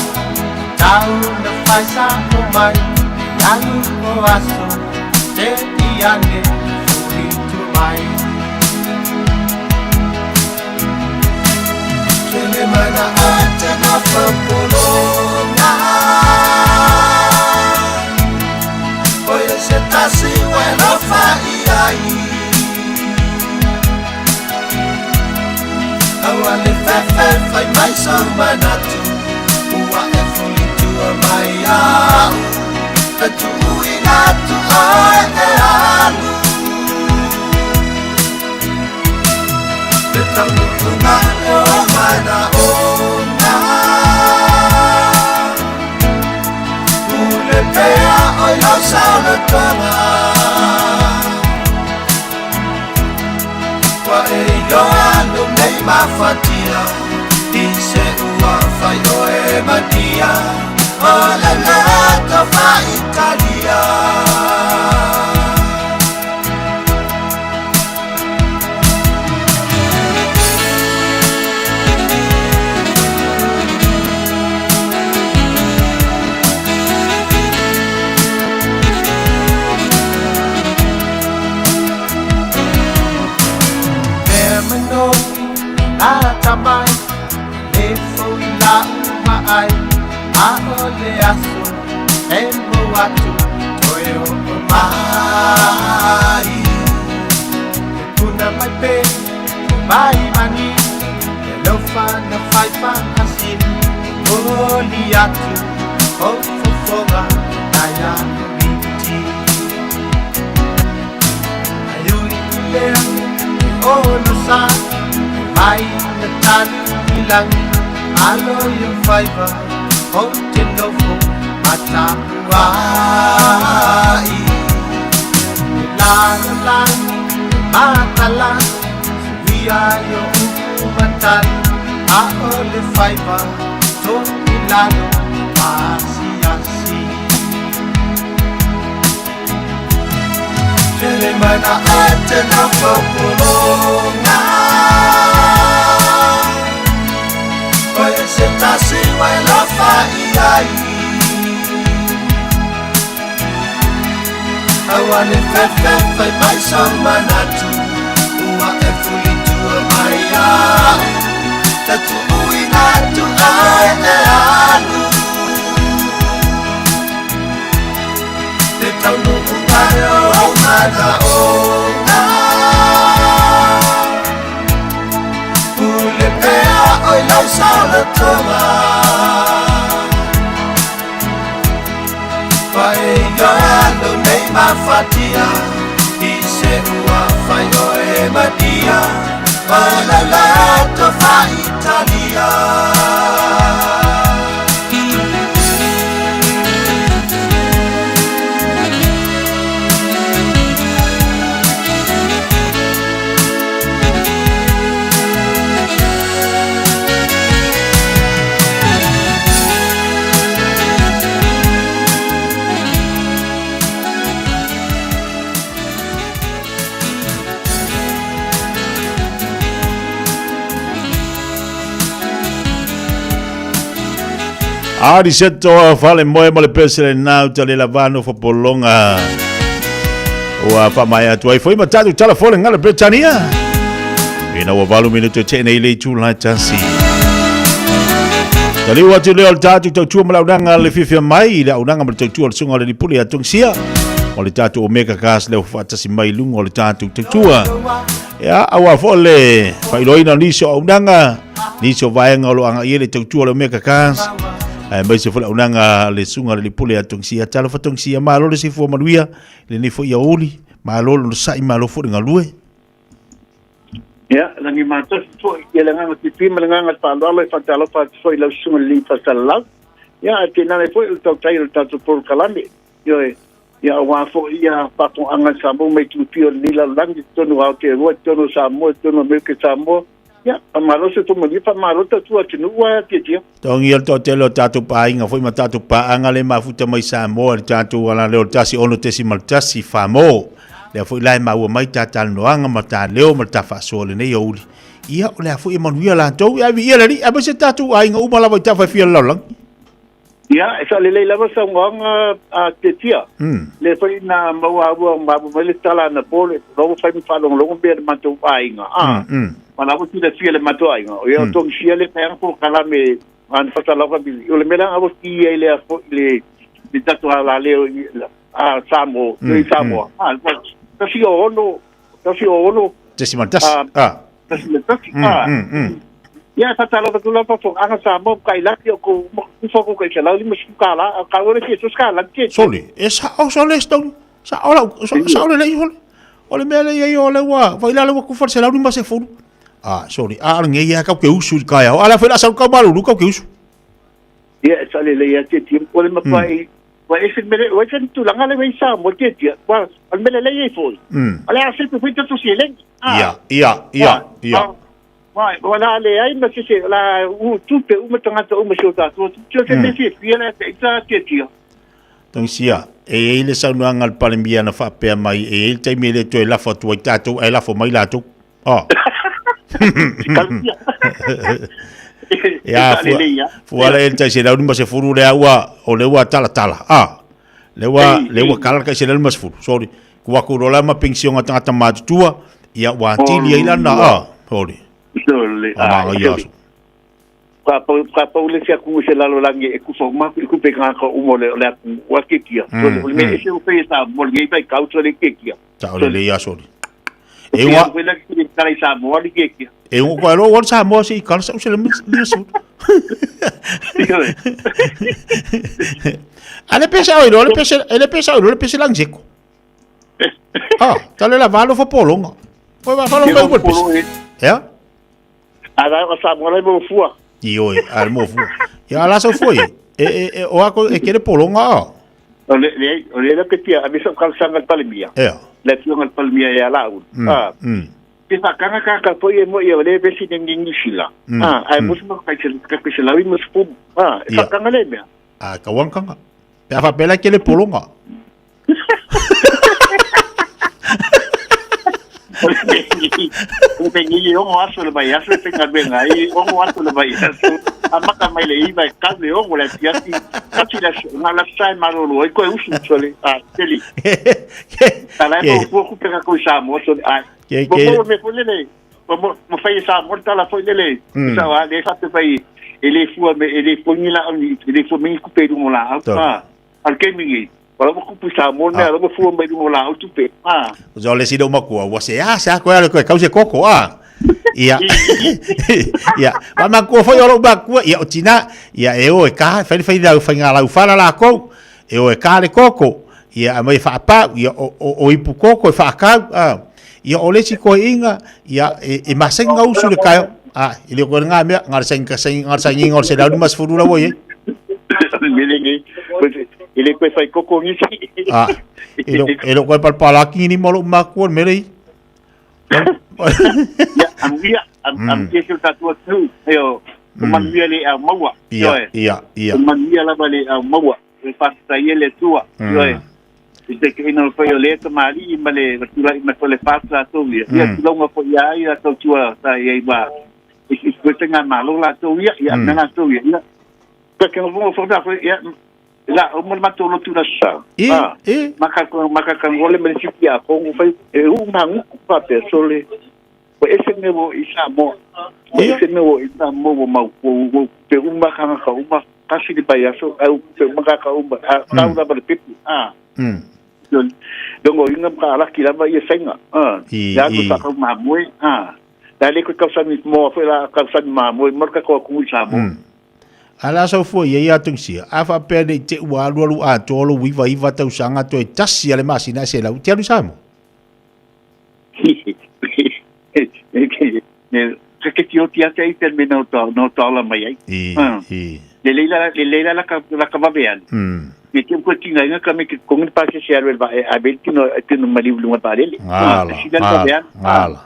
tau na fai sa'o mai, e alu o aso te i ane fulitu mai. Tele mana ate na fapolonga, Oia se tasi ua e lofa i ai. Aua le fefe fai mai sou manatu, Ua e fulitua mai a'u, E tuuina atu oe e alu. Le taunuuga o manaoga, Pule pea oi lau saolotoga, Ua e iloa lou nei mafatia, I se ua fai oe matia, O le loto faa-Italia. Mea manogi lata mai, le fou i lau vaai, A o le aso e mou atu toe oo mai. E puna mai pe mai mani, E alofa na fai faasini, Momoli atu o fofoga nai a Komiti. Ai ui i lea e ono sa, E mai na tanu i langi, Alo i o faiva o te nofo matapuai. E lalolagi, e matala, Suia i o upu matali, A o le faiva to i lalo maasiasi. Tele mana ate na fapolonga, Oe se tasi ua e lofa i ai. Aua le fefe fai mai sou manatu, Ua e fulitua mai a'u, Ta tuuina atu oe e alu. Le taunuuga o manaoga, Pule pea oi lau saolotoga, Ua e ioa lou nei mafatia, I se ua fai oe madia, O lau loto faa-Italia. Ari seto a fale moe mo le pese le nau ta le lavano fo polonga. Ua fa mai atu ai foi ma tatu tala fole ngala Britania. Ina ua valu minutu e tene i le itu lai tasi. Taliu atu lea o le tātou tautua ma le aunaga le fiafia mai i le aunaga ma le tautua o le susuga o le Lipuli a Tongisia o le tātou Omega Cast lea ua faatasi mai i luga o le tātou tautua. Ia, auā foi le faailoaina o nisi o aunaga, nisi o vaega o lo o agai ai le tautua o le Omega Cast, aemaise foi le aunaga a le susuga o le Lipuli a Tongisia. Talofa Tongisia, malo le soifua manuia i lenei foi aoauli. Malo le onosai, malo foi le galue. Ia, lagi matosi foi ia le agaga pipi ma le agaga faaaloalo e faatalofa atu foi i lau susuga i le alii faasalalau. Ia, ae tainane foi o le tautai o le tatou polokalame. Ioe, ia aua foi ia faafofoga a Samoa mai Itupia o lenei lalolagi i totonu o Aotearoa, i totonu o Samoa, i totonu o Amerika Samoa. Ia, faamalo se tomalia, faamalo tautua atunuu ae atiatia. Togia le toatele o tatou paaiga foi ma tatou paaga le mafuta mai Samoa i le tatou alaleo o le 16.1 Famo. Lea foi la e maua mai ta talanoaga ma ta leo ma le ta faasoa i lenei aoauli. Ia, o le a foi e manuia latou, ia viia le Alii, aemaise tatou aiga uma lava i tafa e fia o le lalolagi. Ia, e saalelei lava saunoaga a Tetia. Lea foi na maua ua maua mai le tala anapo le la ua fai ma faalogologo mea a le matou aiga. A, ma la ua silafia e le matou aiga. O ia o Togisia le fai ana polokalame a na Fasalau Family. O le mea la ua ki ai lea foi le le tatou alaleo i a Samoa, i Samoa. A, 16, 16 Tesi tasi. A. Tasi a. Ia, e faatalofa atu lava faafofogaaga Samoa ma Kailaki o kou kufa kou kai $150 a kau le fia ska la ke. Sole, e sa'o sole stone. Sa'o lau, sa'o le lei sole. O le mea le iai o le ua, vai la le ua kufa le 150. Ah, sorry. A le ngei a kau ke usu i kai au. Ala foi la sau kau malulu kau ke usu. Ia, e sale le ia te ti o le mapai. Ua ese le mele, ua ese le tulaga lea ua i Samoa tia tia. Ua, o le mele lea e foi. O le a se pe foi tatou seleni. Ah. Ia, ia, ia, ia. Ua, ua la leai ma se se, la u tupe uma tagata uma si o tatou. Tio se mea fiafia le te ita tia tia. Tongisia, e i ai le saunoaga a le Palemia na faapea mai, e i ai le taimi e le toe lafo atu ai tatou, ae lafo mai latou. Oh. Ia, fua, fua le tai se lau lima se fulu lea ua, o le ua tala tala. Ah, le ua, le ua kala kai se lau lima se fulu. Sorry. Kua ku rola ma pensione tagata matutua, ia ua atili ai lana, ah, sorry. Sorry. Ah, ia aso. Ka pau, ka pau le sia ku se lalolagi e kufa uma i kupe ngā ka umo le o le aku ua kekia. Sorry, o le mea ese o pe sa mo le ngei pai kau le kekia. Ta o le le ia sorry. E ua koe la ki kala i Samoa li kekia. E ua koe lo ua Samoa se i kala sa usele mi su. Ale pesa oi lo le pesa ele pesa oi lo le pesa lang seko. Ah, ta le la valo fo polonga. Koe va falo mai mo pesa. Ya. Ala o Samoa le mo fua. I oi, al mo fua. Ya ala sa fua e e e o ako e kere polonga a. O le le o le le ke tia a misa kal sanga palemia. Ea. Le tionga palemia e ala u. Ah. Te whakanga ka ka toi e mo ia le vesi ne ngi sila. Ah, ai mo mo kai se ka se lawi mo spu. Ah, e whakanga le mea. Ah, ka wankanga. Pe afa pela ke le polonga. O te ngi o aso le mai aso te ngaluenga ai o aso le mai aso a maka mai le iva e kau le ongo le atiati kati la nga la sai malolo ai koe usu sole a teli tala e mo ku peka ko sa mo sole a mo mo me fo lele mo mo fai sa mo tala fo lele sa wa le fa te fai e le fua me e le fo ni la e le fua me ku pe lu la a al ke mingi Wala mo kupu sa mo mea, mo fua mai lunga o la au tupe. Ah. O le sida uma kua, ua se a, se a koe ale koe, kau se koko, a. Ia, ia, wa makua foi o lou makua, ia o tina, ia e o e ka, whai whai lau whai ngā lau whara la kou, e o e ka le koko, ia a mai whaapau, ia o, o, o ipu koko e whaakau, a. Ia o le si koe inga, ia e, e masenga ngā usu le kaeo, a, i le koe ngā mea, ngā le sainga, ngā le sainga o le se lau lima sefulu lau oi, E le koe whai koko ngisi. Ah, e lo, e lo koe palpalaki ni mo lo makua mere i. Ya, amuia, amuia se tatua tu. Eo, o manuia le au maua. Ia, ia, ia. O manuia lava le au maua. E whakatai e le tua. Ioe. I te keina o whai o le tamari i ma le tula i ma le whātua tau ia. Ia tulaunga fo ia ai la tau tua ta ia i ma. I i te ngā malo la tau ia, ia mm. ngā tau ia. Ia. Ka ke ngo fo da ia la o mo matou lotu la sa. E, e. Maka ko maka ka ngole me si a ko ngo fai e u ma ngu pa pe sole. Ko ese me wo i sa mo. Ko ese me wo i sa mo wo mau ko wo pe u ma ka ka u ma ka si pa ya so au pe ma ka ka u ma ka u la ba le pepi. Ah. Dongo inga ka ala ki lava ia senga. Ah. Ya ko sa ka ma moe. Ah. La le ko ka sa mi mo fo la ka sa mi ma moe mo ka ko ku sa mo. A la sau fua ia ia tungsia. A faapea nei te ua alualu atoa lou 99 tausaga toe tasi a le masina e 100. Te alu Samoa? Ka ke tio tia te te me no to no to la mai ai. I, i. Le leila le leila la ka la ka vave alu. Me te ko tinga inga ka me ke kongi pa se se alu el va a bel tino tino mali lunga pa lele. Ngala. Ngala. Ngala.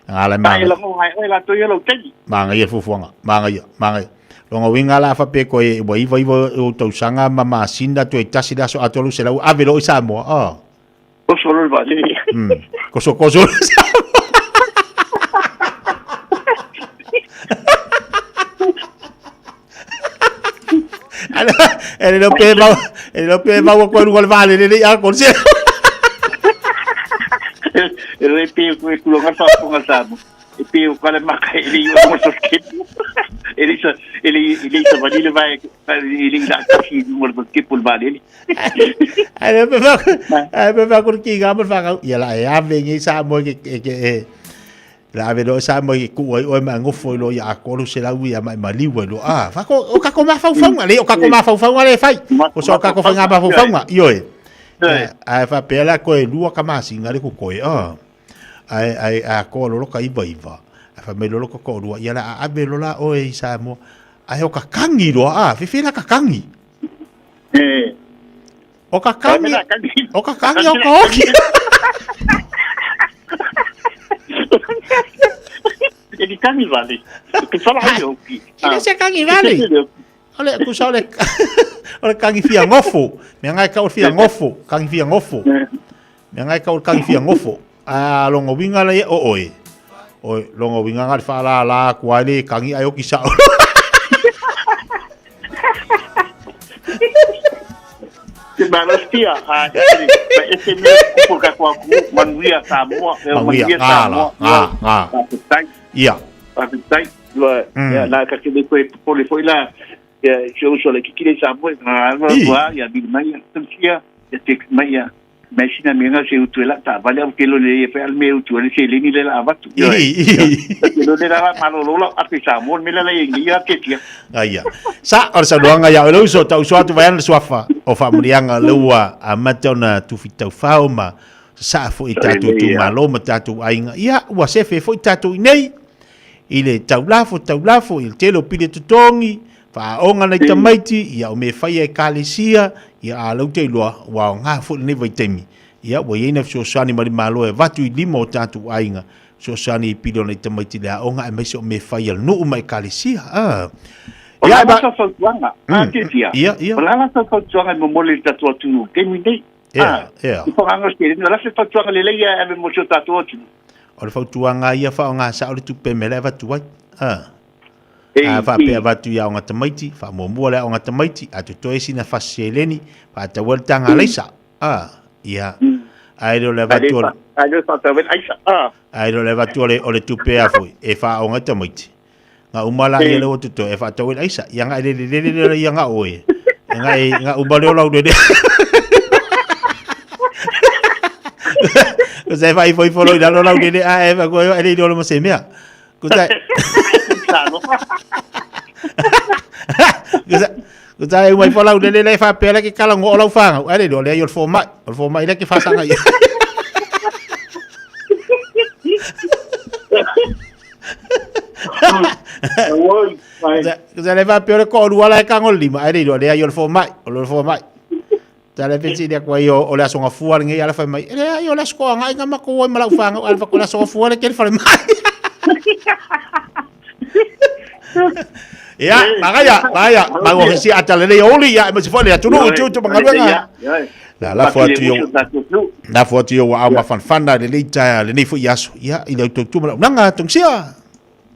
Ngala ma. Ai la ngo ai oi la to yo lo tei. Manga ia fufuanga. Manga ia. Manga ia. Longa winga la fa pe ko e wa iva iva o tausaga ma masina toe tasi le aso atoa 200 ave loa i Samoa. Oh. Koso loa le vaalele. Koso koso le Samoa. E le pe mau, e le pe mau ko luga le vaalele le a ko se. E le pe ko e kulonga fa fonga Samoa. E pe o kala maka e le iwa mo sokepu. E le sa e le e le sa valile vai e le la kasi mo le kepu le valele. Ai le pe fa ai pe fa ko ki ga mo fa ga ia la e ave ngi sa mo ke ke e la ave lo sa mo ke ku ai oi ma ngofo lo ia ko lu se la ui ma ma liu lo a fa ko o ka ko ma fa fa le o ka ko ma fa fa le fai o so ka ko fa nga ma fa fa io e ai fa pe la ko e lua ka ma singa le ko ko e a Ae, ae, a koa lolo ka iva iva. Ae fai mai lolo ka koʻolua, ia la a ave lola oe i Samoa. Ae o ka kangi loa, a, fefe la ka kangi. E. O ka kangi, o ka kangi o ka oki. E di kangi vale. Ke fala hai oki. E le se kangi vale. O le kusa o le o le kangi fia ngofo. Mea ngai ka o fia ngofo, kangi fia ngofo. Mea ngai ka o le kangi fia ngofo. A longa winga le o oe. Oi, longa winga ngai wha la la kua le kangi ai oki sa. Te malostia, a e se mea kupu ka kua ku, manuia Samoa, manuia Samoa. Ngā, ngā, ngā. Ia. Faafetai. Ua, ia, na ka kele koe popole foi la, ia, si o uso le kikile sa moe, ngā alwa, ua, ia, vili mai, ia, tausia, ia, text mai, ia, mai sina mea ngā se utu e la, ta vale au ke lo le, ia, whai al me utu, ale se leni le la avatu. Ia, ia, ke lo le la la, malo lo la, ape sa moe, me la la ia, ia, te tia. Aia. Sa, o le saunoaga ia oe le uso, tau uso atu vai ana le suafa o Faamuliaga lea ua amata ona tufi taufao ma sasaa foi i tatou itumalo ma tatou aiga. Ia, ua sefe foi tatou i nei, i le taulafo, taulafo, i le tele o pili totogi, faaoga nai tamaiti, ia o mea fai a ekalesia, ia a lau te iloa, ua aoga foi lenei vaitaimi. Ia, ua i ai nai fesoasoani ma le Malo e avatu i lima o tatou aiga, fesoasoani i pili o nai tamaiti i le aoga aemaise o mea fai a le nuu ma ekalesia. Ah. O la la sau fautuaga, a Tiatia, o la la sau fautuaga e momoli i le tatou atunuu i le taimi lenei. Ea, ea. I whakaanga o te la se fautuaga lelei ia e ave mo si o tātou atunuu. O le fautuaga ia whaonga sa o le tupe me le avatu ai. A. A whaapea avatu i aonga tamaiti, whaamuamua le aonga tamaiti, a totoe sina fasi seleni, whaataua le tanga leisa. A, ia. Ae le o le avatu o le... Ae le o whaataua le aisa. A. Ae le o le avatu o le, o le tupe a foi, e whaonga tamaiti. Nga uma la ia le o toto e whaatau le aisa. Ia nga e lele lele lele ia nga oe. Nga e nga uma leo lau lele. Ko se whai foi folo i lalo lau lele a e wha e le ilo mo se mea. Ko se Ko se umai fo lau lele le wha pela ke kala ngo o lau whangau. A le lo le i o le fōmai. O le fōmai le ke whasanga ia. Ko le faapea o le toalua la e tago le lima, ae le iloa leai o le fomai, o le fomai. Ta le fesili atu ai o le aso gafua lenei, a le fai mai, e leai o le aso toagai na matou o ai ma lau fanau, a le fai atu o le aso gafua le kele falemai. Ia, magaia, magaia, mago si ata lelei o uli, ia, aemaise foi le atunuu i tiute ma galuega. La lafo atu i ou, lafo atu i ou aao mafanafana i lenei taeao, lenei foi aso, ia, i le au tautua ma le auaunaga, Tongisia.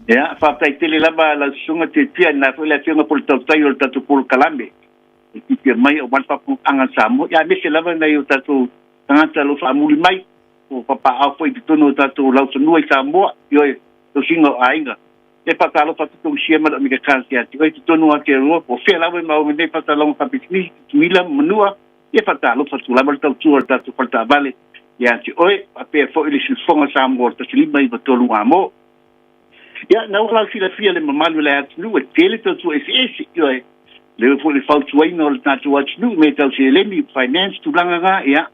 Ia, faafetai tele lava lau susuga Tiatia, lena foi le afioga po o le tautai o le tatou polokalame e titia mai aua le faafofoga a Samoa, ia aemaise lava nai o tatou tagata o lo o faamuli mai, po o papaao foi i totonu o tatou laufanua i Samoa, ioe, tausiga o aiga. E faatalofa atu Tongisia ma le Omega Cars ia te oe i totonu o Aotearoa, po o fea lava e maua nei faatalauga faapisinisi, Tutuila, Manua, ia faatalofa atu lava le tautua o le tatou fale taavale ia te oe, faapea foi le siufofoga Samoa o le 1593 Amo. Ia, na ua lau silafia le mamalu o le atunuu e tele tautua eseese, ioe, lea foi le fautuaina o le tatou atunuu i mea tau seleni, finance, tulaga na, ia.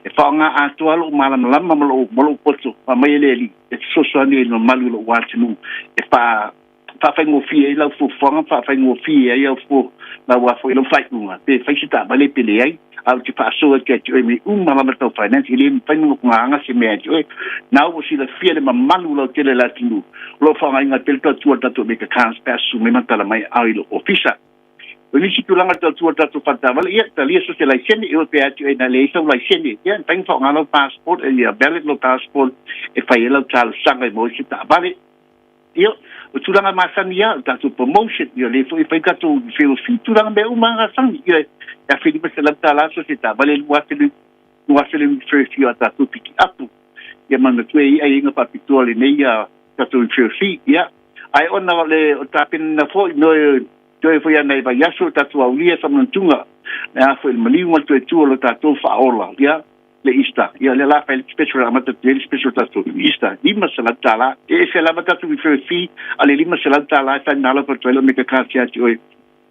E faaaoga atoa lou malamalama ma lou, ma lou poto, fai mai e le Alii, e fesoasoani ai i le mamalu o lou atunuu, e faa, faafaigofie ai lau fuafuaga ma faafaigofie ai au fua, lau a foi lau faaiuga, pe fai se taavale pe leai. Ae ou te faasoa atu ia te oe mea uma lava tau finance, e le mafai ona aga se mea ia te oe. Na ua silafia le mamalu lautele o le atunuu, o lo o faaaogaina pea le tautua a le tatou Mega Cars pe a susu mai ma tala mai aao i lou ofisa. O nisi tulaga o le tautua o le tatou faletaavale, ia, talia so se laisene, e oo pea atu e na leai sau laisene, ia, e mafai ona faaaoga lau passport, ia valid lou passport e fai ai lau talosaga e maua ai se taavale. Ia, o tulaga masani lava, o tatou promotion, ia lea foi e fai tatou feofi, tulaga mea uma lava masani. Ia, e $1,500 so se taavale 2000 le feofi a tatou pikiapu. Ia manatua e i ai aiaiga faapitoa lenei ia tatou feofi. Ia, ae ona o le o tapenana foi no e toe foi ana i vaiaso tatou aulia famanatuga, le a foi le maliu ma le toe tua o lo tatou faaola. Ia, le Easter. Ia, lea la fai le special amata atu ai le special tatou Easter, $500. E ese lava tatou referral fee, a le $500 e fai nalo atu ai le Omega Cars ia te oe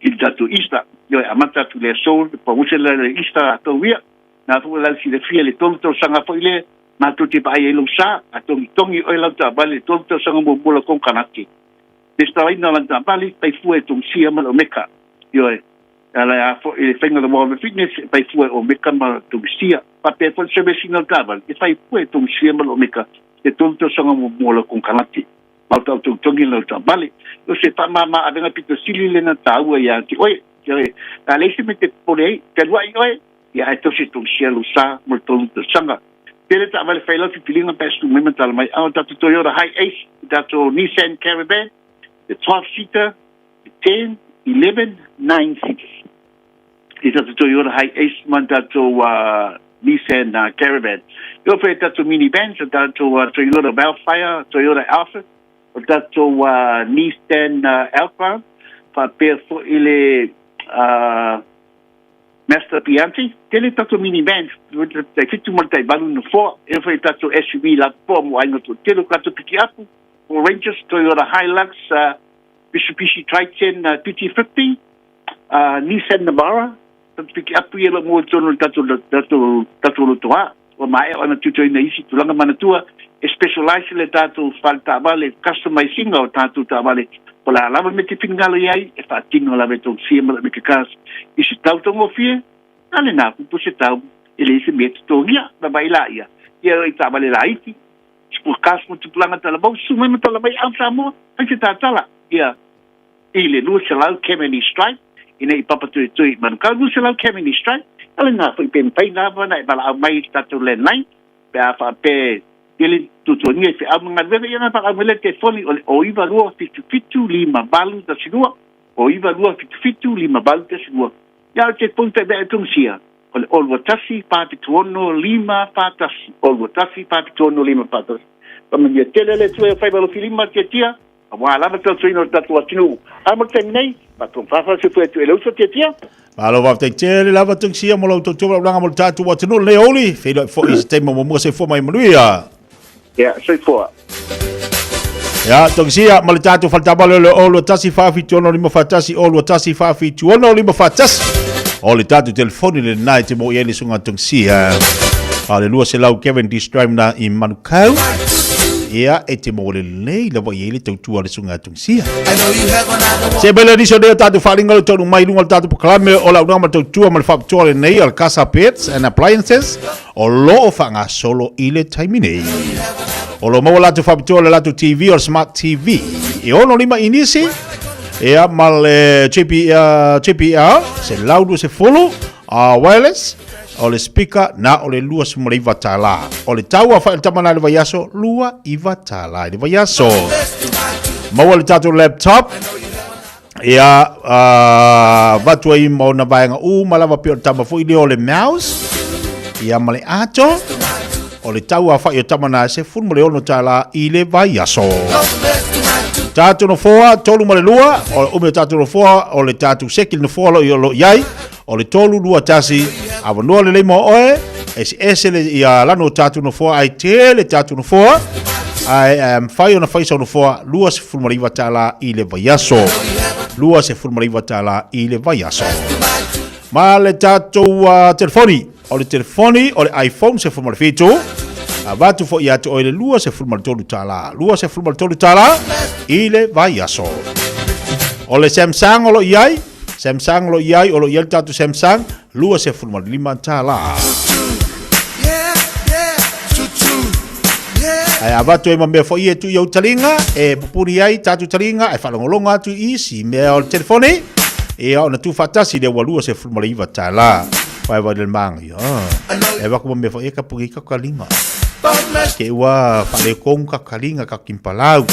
i le tatou Easter. Ia, e amata atu le aso, le promotion le Easter atou ia. Na foi lau silafia le tolu tausaga foi le matou te vaai ai lou sa, a togitogi oe lau taavale le tolu tausaga muamua lau konekarate. Resitalaina lau taavale, fai fua e Tongisia ma le Omega. Ioe. E ala a foi le faiga o le World of Fitness e fai fua e Omeka ma Tungisia. Faapea foi le service ina o le taavale, e fai fua e Tungisia ma le Omeka i le tolu tausaga muamua o lau konekarate. Ma o tautogitogi lau taavale. O se faamama avega pito sili lena taua ia te oe. Ioe, a leai se mea e te popole ai, te alu ai oe, ia ae tausi e Tungisia lou sa mo le tolu tausaga. Tele taavale fai lau filifiliga pe a susu mai ma tala mai, a o tatou Toyota Hi-Ace, tatou Nissan Caravan, the 12 seater, 10, 11, 9 seaters. I tatou Toyota Hi-Ace ma tatou Nissan Caravan. E oo foi i tatou minivans, o tatou Toyota Vellfire, Toyota Alphard, o tatou Nissan Alphard, faapea foi le Mazda Biante. Tele tatou minivans, tai 7 ma le tai 8 nofoa. E oo foi i tatou SUV lapopoa mo aiga toatele, o tatou pikiapu, o Rangers, Toyota Hilux, Mitsubishi Triton PT50, Nissan Navara, tatou pikiapu ia o lo o maua i totonu o le tatou, tatou, tatou lotoa. Ua maea ona tutoina i isi tulaga manatua e specialize le tatou fale taavale, customize ina o tatou taavale. Po o le a lava le mea e te finagalo i ai, e faatino lava e tou sia ma le cars i se tau taugofie, a lena foi po o se tau e leai se mea e totogia. Vaavaai laia, ia i taavale laiti, Sport cars mo tupulaga talavou, susu mai ma tala mai au Samoa, fai se tatala, ia, i le 200 Kemeny Strike, ina i Papatoetoe i Manukau, 200 Kemeny Strike, a lena foi pe mafai lava ona e valaau mai i le tatou landline, pe a faapea tele tuatuagia i feau ma galuega, ia ona valaau mai lea i le telefoni o le 092 77 58 12, 092 77 58 12, ia o le telefoni faimea e Tunisia, O le 21 476 541, 21 476 541. Faamanuia tele le Atua i faiva alofilima tiatia, aua lava le tautuaina o le tatou atunuu. A mo le taimi nei, faatogafafao se foe atu e le uso tiatia. Malo faafetai tele lava Tungisia mo lau tautua ma lau laga mo le tatou atunuu lenei aoauli. Feiloai foi i se taimi o muamua soifua ma ia manuia. Ia, soifua. Ia, Tungisia ma le tatou faletaavale o le 021 476 541 021 476 541. O le tatou telefoni lena e te mo i ai le susuga Tungisia. A o le 200 Kevin D. Strom na i Manukau. Ia, e te mo lelei lava i ai le tautua a le susuga Tungisia. Se mai le nisi o nei o tatou faaaliga o le taunuu mai i luga o le tatou polokalame o le auaunaga ma le tautua ma le faapitoa lenei o le Casa Pets and Appliances o lo o faagasolo i le taimi nei. O lo o maua latou faapitoa le latou TV o le Smart TV e 65 inisi ia ma le JBL 120 wireless o le speaker na o le 29 tala. O le tau a whae tama na le vaiaso, 29 tala i le vaiaso. Maua le tatou laptop, Ia, avatu ai ma ona vaega uma lava pei o le tama foi lea o le mouse, ia ma le ato, o le tau afa'i o tama na e $16 i le vaiaso. Tatou nofoa, 3 ma le 2, o le umi o tatou nofoa, o le tatou seki le nofoa o lo o i ai, o le 3, 2, 1, avanoa lelei mo oe, eseese le ia lanu o tatou nofoa, ai tele tatou nofoa, ae mafai ona fai sau nofoa $29 i le vaiaso. $29 i le vaiaso. Ma le tatou telefoni. O le telefoni o le iPhone 17, avatu foi ia te oe le $23, $23 i le vaiaso. O le Samsung o lo o i ai, Samsung o lo o i ai, o lo o i ai le tatou Samsung, $25. Ae avatu ai ma mea foi e tuu i ou taliga, e pupuni ai tatou taliga, ae faalogologo atu i isi mea o le telefoni, ia ona tuufaatasi lea ua $29. Vae vae le manaia. E avatu ma mea foi e kapuni ai tatou taliga. Te ua faaletonu tatou taliga, tatou timpalau.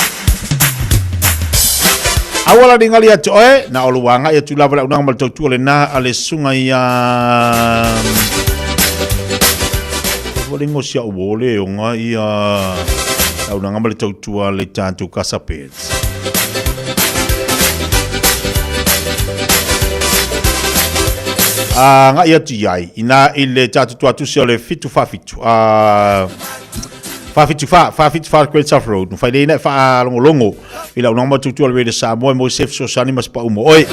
Aua la ne i gali ia te oe, na o lou agai atu lava i le auaunaga ma le tautua lena a le susuga ia Foliga o si au uo le oga ia le auaunaga ma le tautua a le tatou Casa Beds. Agai atu i ai, inā i le tatou tuatusi o le 7 47, 474, 474 Great South Road. Mafai lea ina e faalogologo i lau nama tutu o le Radio Samoa mo se fesoasoani ma se pau mo oe.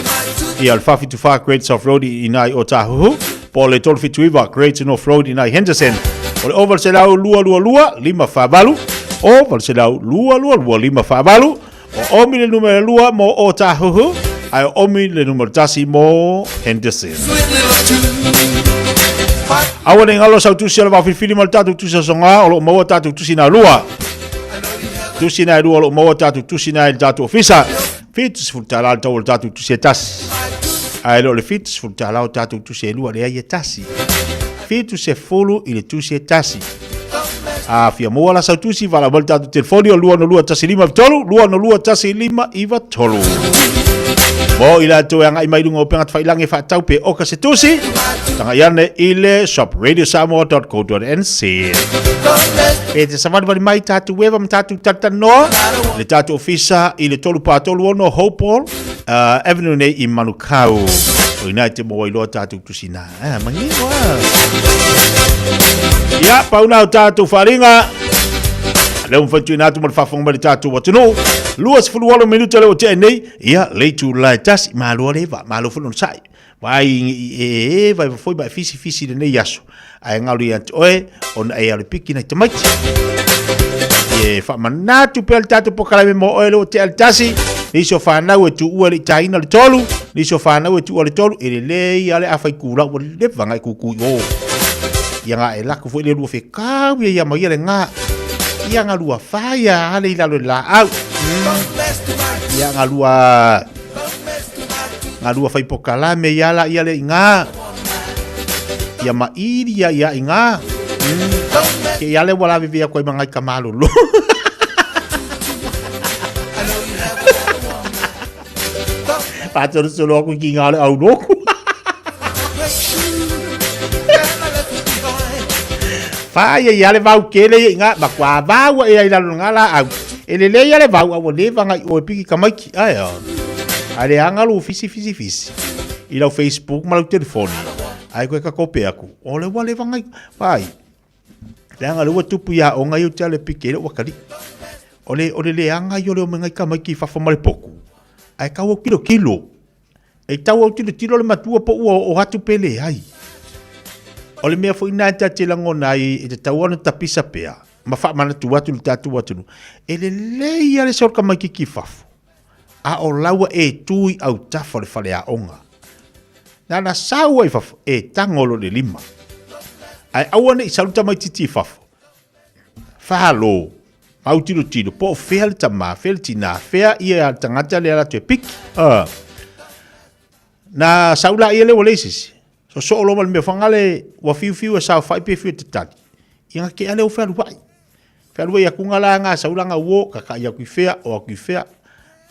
Ia le 474 Great South Road i ina i Otahuhu, po o le 379 Great North Road i ina i Henderson. O le 0 800 222 548, 0 800 222 548, o omi le numera 2 mo Otahuhu, ae o omi le numera 1 mo Henderson. Aua ne i galo sau tusi o le vaofilifili ma le tatou tusi asoga, o lo o maua tatou tusi na lua. Tusi na e lua o lo o maua tatou tusi na i le tatou ofisa. $70 le tau o le tatou tusi e tasi. Ae le o le $70 o tatou tusi e lua, leai e tasi. 70 i le tusi e tasi. A fia maua la sau tusi, valaau mai le tatou telefoni o 262 1593, 262 1593. Mo i latou e agai mai luga o upega tafailagi e faatau pe oka se tusi, tagai ane i le shopradiosamoa.co.nz. E te savalivali mai tatou eva ma tatou talatalanoa i le tatou ofisa i le 3436 Hopewell Avenue nei i Manukau. O ina e te maua ai loa tatou tusi na. Ah, manino ah. Ia, pau na o tatou faaaliga. Lea ua mafai tuuina atu mo le faafofoga mai le tatou atunuu. 28 minute lea ua tea nei. Ia, le itula e tasi, malo le va, malo foi lona sai. Vai e e vai foi ma e fisi fisi lenei aso. Ae galo ia te oe, ona e alu piki nai tamaiti. E faamanatu pea le tatou polokalame mo oe lea ua tea le tasi. Nisi o fanau e tuua le itaina le tolu, nisi o fanau e tuua le tolu, e lelei lava le afa i kula ua leva na e kuku i o. Ia nga e lako foi le lua fekau ia ia mai ia le nga. Ia nga lua fa ia ale i lalo i le laau. Ia nga lua nga lua fai pokalame ia la ia le i nga. Ia maili ia ia i nga. Ke ia le ua lavevea koe ma ngai ka malolo. Whātorosoro aku ki ngā le au roku. Whāia i ale vau kele i ngā, ma kua vāua e ai lalo ngā la au. E le lei ale vau au le vanga i oe piki ka maiki. Ai a. Ai le anga lo fisi fisi fisi. I lau Facebook ma lau telefoni. Ai koe ka kope aku. O le ua le vanga i. Whai. Leaga le ua tupu i aoga ia o te ale piki ai le ua kali. O le, o le leaga ia o le o me ngai tamaiti i fafo ma le poku, ae tau au tilotilo. E tau au tilotilo le matua po ua oo atu pe leai. O le mea foi lena e ta te lagona ai e tatau ona tapisa pea ma faamanatu atu i le tatou atunuu, e lelei lava le sau o le tamaitiiti i fafo, a o laua e tu i autafa o le faleaoga. Na ona sau ai i fafo, e tago loa i le lima. Ae aua ne i sau le tamaitiiti i fafo, Falo, mau tilotilo, po o fea le tama, fea le tina, fea ia le tagata lea latou e piki. Na sau la ia le ua leai se isi. Sosoo loa ma le mea fagale, ua fiufiu e saofai pe fiu e tatali. Ia na tea lea ua fealuai. Fealuai atu nga la nga sau la nga uo, kakai atu i fea, o atu i fea.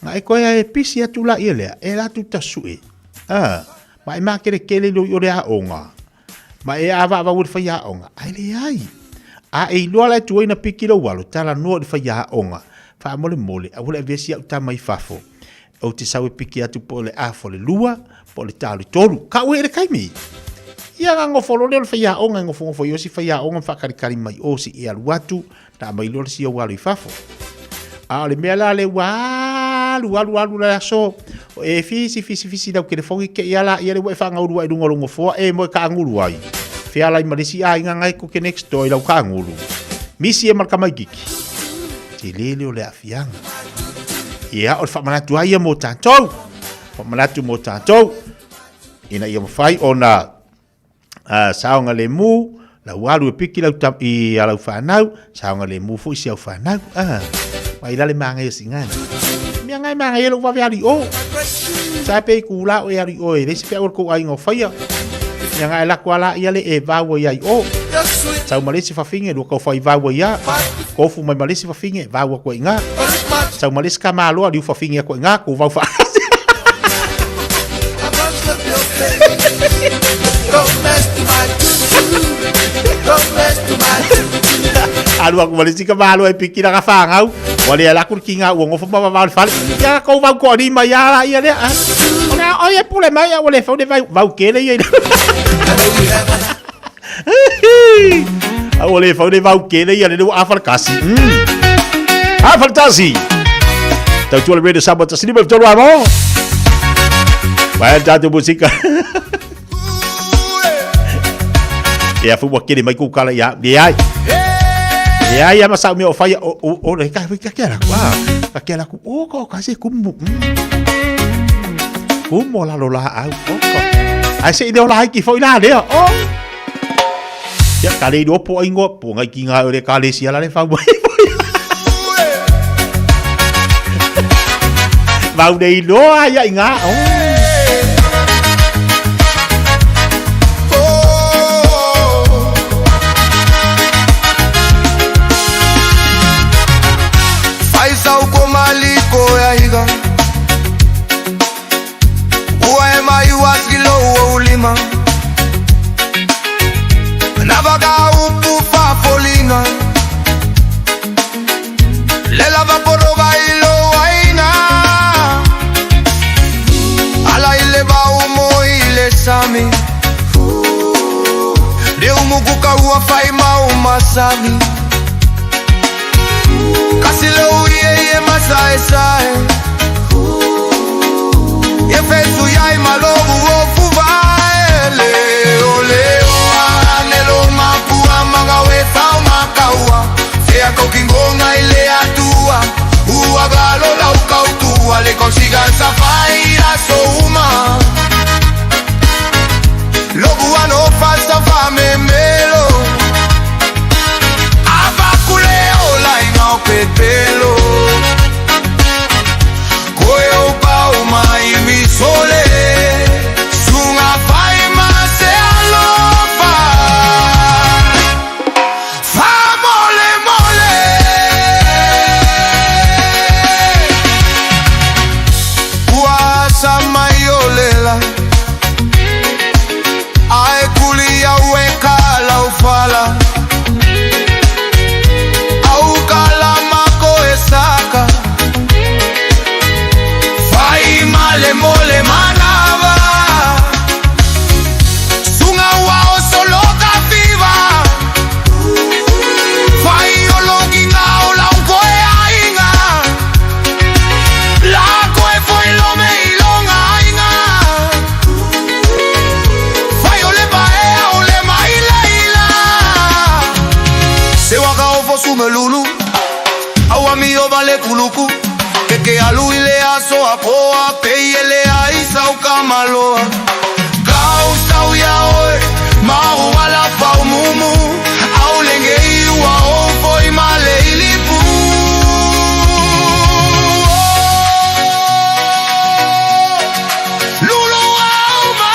Na e koe e pisi atu la ia lea, e la tu tasue. Ma e makerekere i o le aoga. Ma e avavau i le faiaoga, ae leai. A e iloa la e tuai na piki lou alo, talanoa i le faiaoga, faamolemole, aua le avea si au tama i fafo. Ou te sau e piki atu po o le afa o le lua, po o le ta o le tolu. Kau e le taimi. Ia na nofo loa lea o le faiaoga e nofonofo i o si faiaoga ma faakalikali mai o si e alu atu, na aumai loa le si ou alo i fafo. A o le mea la lea ua alu alu alu le aso, e fisi fisi fisi lau telefoni te ia la ia le ua e faagaulu ai i luga o lou nofoa e moe kaagulu ai. fealai ma le isi aiga na e koke next door i lau kagulu. Misi e ma le tamaititi. Tele lea o le aafiaga. Ia, o le faamanatu lava ia mo tatou. Faamanatu mo tatou ina ia mafai ona saogalemu lau alu e piki lau i a lau fanau, saogalemu foi si au fanau. Ah, mai la le manaia singani. Mea ngai manaia lou vave alu i o. Sa pe i kula o e alu i o e leai se feau a le kou aiga o faia. Mea ngai lako ala ia le e vau ai ai o. Sau ma le isi fafine lua kau fai vau ai ia. Kofu mai ma le isi fafine vau aku ai ngā. Sau ma le isi kamaloa liu fafine aku ai ngā kou vau faatasi. Alu aku ma le isi kamaloa e piki lana fanau. Ua le ala aku le kinga ua gofo ma vavao le fale. Ia kou vau koa lima ia la ia lea. O lea oi e pule mai a ua le fau le vau, vau kele ia i A ua le fau le vau kele ia le ua afa le kasi. Afa le tasi. Tautua le Radio Samoa 153 amo. Vai tātou musika. Ia fu ua kele mai kou kala ia. Leai. Leai ia ma sau mea o whaia o o o le ka ka ke ala ku. Ah, ka ke ala ku. O ko ka se kumu. Kumu la lo la au. O ko. Ai se i leo la ki fo i la lea. O. Ia ka le iloa po ingoa po ngai ki ngā o le ka le sia la le whau mai. Mau nei loa ia i ngā. Oh. Masami Kasi le uye ye masae sae Ye fesu yai malogu ofu vae Leo leo anelo mapua magawe fau makaua Fea kokingonga ile atua Uagalo laukautua Le consigan safaira souma Logu ano falsa fame melo Avakule ola inga o petelo Koe o pau mai mi sole Sunga fai ma se alofa Fa mole mole Ua sa mai o lela Ae kuli au e ka lau fala Au ka la mako e saka Fai male mole manava Sunga ua o solo ka fiva Fai o longinga o lau koe ainga La koe foi lome i longa ainga Fai o le paea o le maila ila Se waka o fosu me lulu Au ami o vale kuluku Ke ke alu i le aso a poa Pe i ele a isa o kamaloa Kau sau ia oe Mahu ala fau mumu Au lenge i ua o foi male i lipu Lulu au ma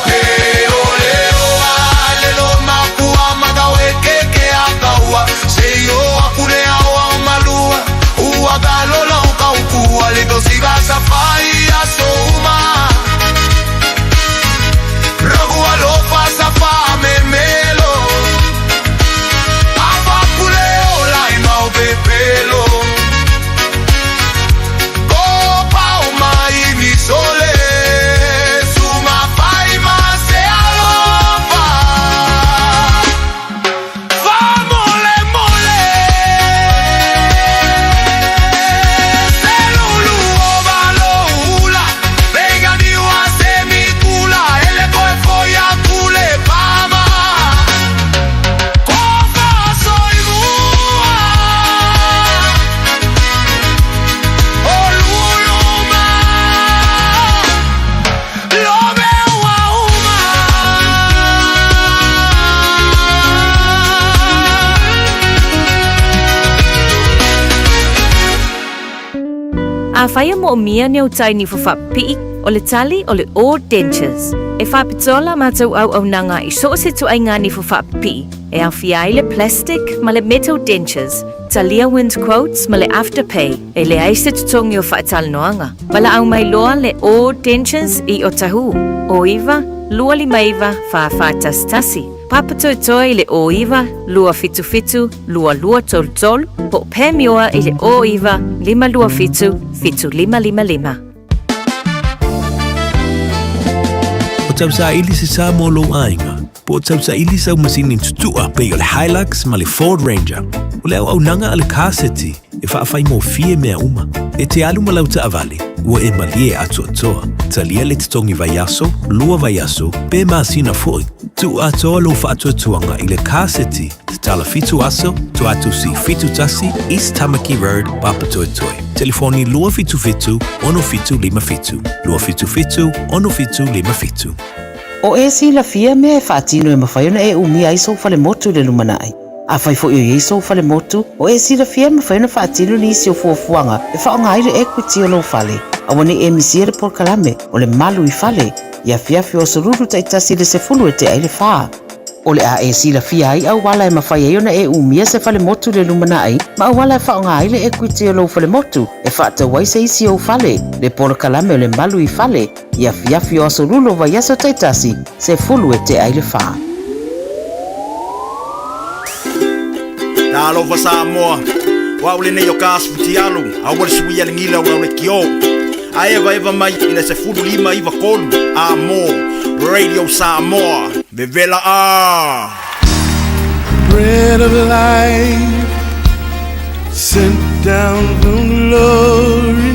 Leo leo a lelo makua magawe keke a kaua Se yo akure au au malua Ua galola o kaukua Le tosiga Afai e moomia ni au tai nifo faapipii, o le tali o le All Dentures. E faapitoa la matou auaunaga i so o se ituaiga nifo faapipii, e aofia ai le plastic ma le metal dentures, talia wind quotes ma le afterpay, e leai se totogi o faatalanoaga. Valaau mai loa le All Dentures i Otahuhu, 09 259 4411. Papatoetoe i le 09 277 2233 po o Pamioa i le 09 527 7555. O tausaili se sa mo lou aiga, po o tausaili sau masini tutua pei o le Hilux ma le Ford Ranger. O le auaunaga a le Car City e faafaigofie mea uma. E te alu ma lau taavale, ua e malie atoatoa. Talia le totogi vaiaso, lua vaiaso, pe masina foi. Tuu atoa lou faatuatuaga i le Car City, tatala fitu aso, Tuatusi 71, East Tamaki Road, Papatoetoe. Telefoni 277 6757, 277 6757. O e silafia mea e faatino e mafai ona e umia ai sou falemotu i le lumanai. Afai foi o i ai sou falemotu, o e silafia e mafai ona faatino nisi o fuafuaga e faaaoga ai le equity o lou fale. Aua ne i e misia le polokalame o le Malu i Fale i afiafi o aso Lulu taitasi i le 10 e tea ai le fa. O le a e silafia ai auala e mafai ai ona e umia se falemotu i le lumanai ma auala e faaaoga ai le equity o lou falemotu e faatau ai se isi ou fale, le polokalame o le Malu i Fale i afiafi o aso Lulu o vaiaso taitasi, 10 e tea ai le fa. Talofa Samoa, o au lenei o ka asu futialu, aua le suia le gila o le kio. A evaeva mai i le 15 93 a mo Radio Samoa. Vevela a! Bread of life sent down from glory.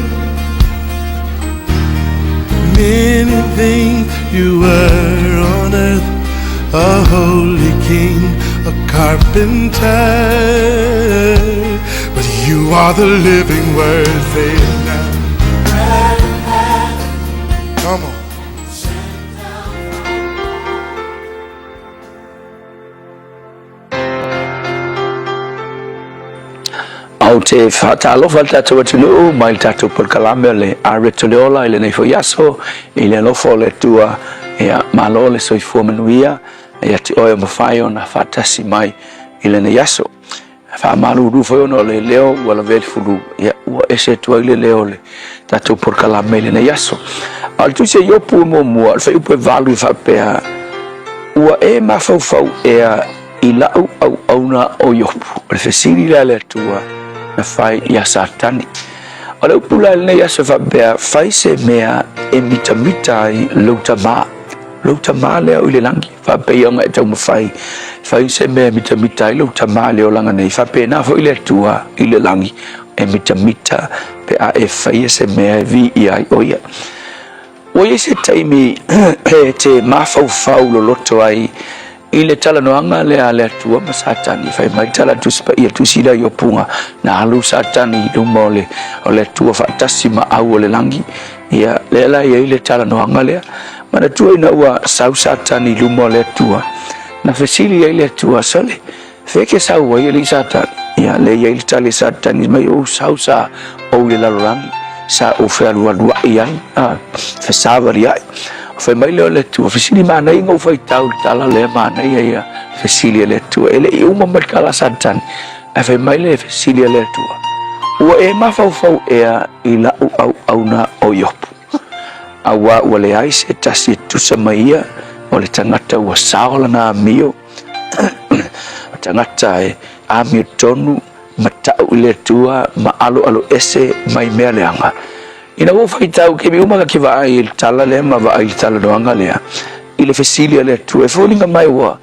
Many things you were on earth, a holy king, a carpenter. But you are the living word, say it now. Come on. Ou te faatalofa i le tatou atunuu mai le tatou polokalame o le Areto le Ola i lenei foi aso i le alofa o le Atua. Ia, malo le soifua manuia ia te oe o mafai ona faatasi mai i lenei aso. Faamalulu foi ona o le leo ua lavea le fulu, ia, ua ese atu ai le leo o le tatou polokalame i lenei aso. A o le tusi a Iopu e muamua, o le fuaiupu e 8 e faapea, Ua e mafaufau ea i lau auauna o Iopu. O le fesili lea a le Atua na fai iā Satani. O le upu la i lenei aso e faapea, fai se mea e mitamita ai lou tamā. Lou tamā lea o i le lagi. Faapea ona e taumafai, fai se mea e mitamita ai lou tamā i le olaga nei. Faapena foi le Atua i le lagi e mitamita pe a e faia se mea e viia ai o ia. Ua i ai se taimi e te mafaufau loloto ai i le talanoaga lea a le Atua ma Satani. Fai mai tala Tusi Paia, tusi lea Iopuga, na alu Satani i luma o le, o le Atua faatasi ma au o le lagi. Ia, lea la i ai le talanoaga lea. Manatua ina ua sau Satani i luma o le Atua, na fesili ai le Atua, Sole, Fea ke sau ai alii Satani? Ia, lea i ai le tali a Satani mai, ou sau sa ou i le lalolagi, sa ou fealualuai ai, a, fesavaliai. Fai mai lea o le Atua, fesili manaia ina ou faitau i le tala lea manaia ia, fesili a le Atua. E le i uma mai le tala a Satani, ae fai mai le fesili a le Atua, Ua e mafaufau ea i lau auauna o Iopu? Auā ua leai se tasi e tusa ma ia, o le tagata ua sao lana amio, o tagata e amiotonu ma ta'u i le Atua ma aloalo ese mai mea leaga. Ina ua ou faitau kemi uma ka ke vaai i le tala lea ma vaai i le talanoaga lea i le fesili a le Atua e foliga mai ua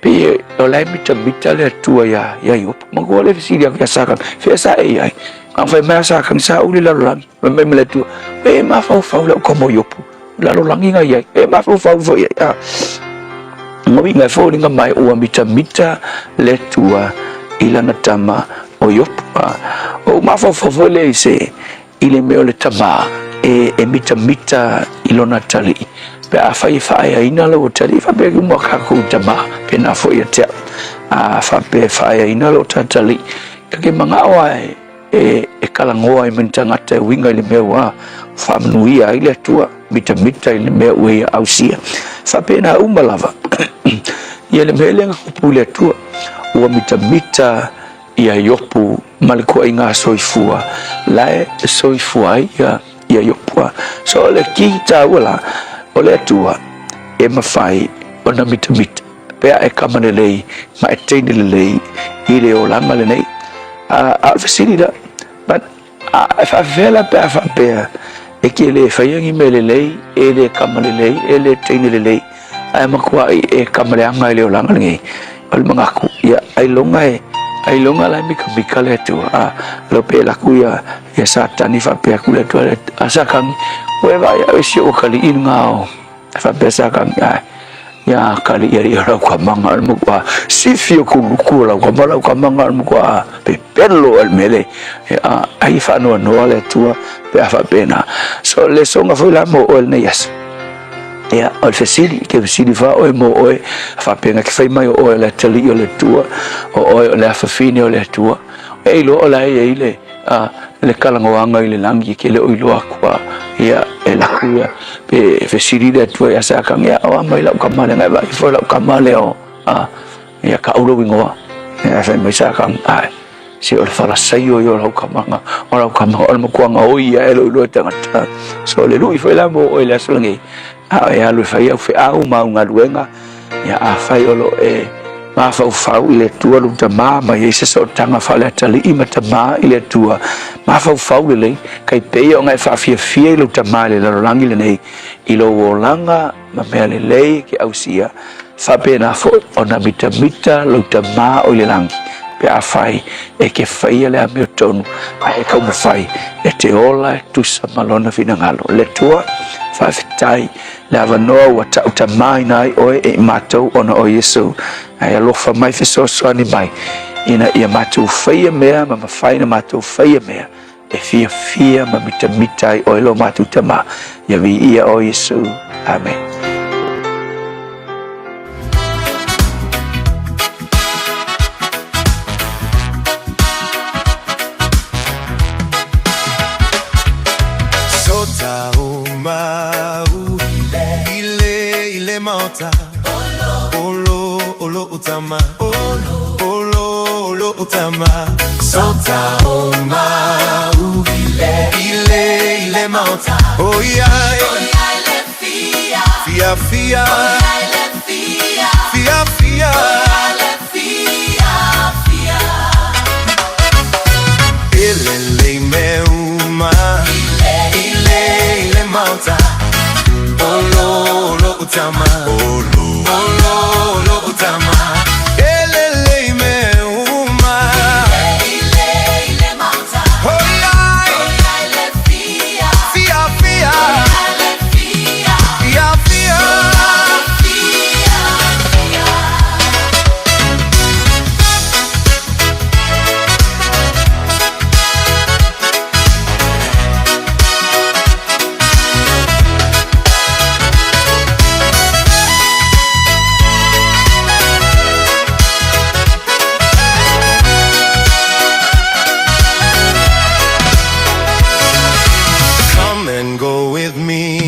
pei o la e mitamita le Atua iā iā Iopu. Manatua le fesili atu ia Satani, fea sa e i ai? Na fai mai a Satani, sa ou i le lalolagi. Fai mai ma le Atua, e mafaufau lau tama o Iopu. Lalolagi na i ai, e mafaufau foi ai. A. Uiga e foliga mai ua mitamita le Atua i lana tama o Iopu. A. O mafaufau foi lea i se i le mea o le tama e, e mitamita i lona atalii. Pe afai e faaeaina lou atalii, faapea uma kākou tama, pēnā foi ia te au. A faapea e faaeaina lou atalii, ta ke manao a e. e, e kalagoa ai ma ni tagata e uiga i le mea ua faamanuia ai le Atua, mitamita i le mea ua ia ausia. Faapena uma lava ia le mea lea na kupu i le Atua, ua mitamita ia Iopu ma le kuaiga soifua la e soifua ai ia, ia Iopu. So o le ki taua la, o le Atua e mafai ona mitamita pe a e kama lelei ma e teine lelei i le olaga lenei. A, a o le fesili la, but a e faafefea la pe a faapea e ke le faia ni mea lelei, e le kama lelei, e le teine lelei, ae matuai e kama leaga i le olaga lenei. O le manatu, ia, ailoga e, ailoga la e mikamika le Atua. A, lo pe laku ia, ia Satani faapea atu le Atua, a Satani, ua e vaai au e si ou atalii lena o, faapea Satani, ae, ia kali ia ia lau kamaga o le matua sifi o kuluku o lau kama lau kamaga o le matua pepelo o le mele a ai faanoanoa le Atua pe a faapena. So le soga foi la mo oe lenei aso. Ia, o le fesili, ke fesili fa oe mo oe, faapena ke fai mai o oe o le atalii o le Atua, o oe o le afafine o le Atua. E iloa o la e i ai le, a, le kalagoaga i le lagi, ke le o iloa aku a, ia, e laku ia, pe fesili le Atua ia Satani, ia, o a mai lau kama lea, ngai vaai foi lau kama lea o, a, ia, kau lou ingoa. Ia, fai mai Satani, ae, se o le falasaio ia o lau kamaga, o lau kamaga o le matuaga oi ae lou iloa e tagata. So, le lui foi la mo oe i le aso lenei, a e alu e fai au feau ma au galuega, ia afai o lo o e mafaufau i le Atua lou tamā ma i ai se sootaga faaleatalii ma tamā i le Atua, mafaufau lelei, kai pei ona e faafiafia i lou tamā i le lalolagi lenei, i lou olaga ma mea lelei e ke ausia, faapena foi ona mitamita lou tamā o i le lagi, pe afai e ke faia le amiotonu ae e taumafai e te ola e tusa ma lona finagalo. Le Atua, faafetai Le avanoa ua tautamaina ai oe e i matou ona o Iesu, ae alofa mai fesoasoani mai, ina ia matou faia mea ma mafai na matou faia mea e fiafia ma mitamita ai oe lo matou Tama. Ia viia oe Iesu. Amen. Fia fia Fia fia Ile me uma Ile ile maota Olo olo utama Olo olo olo utama Elele me uma Ile ile maota Oh yeah Fia fia Fia fia Come and go with me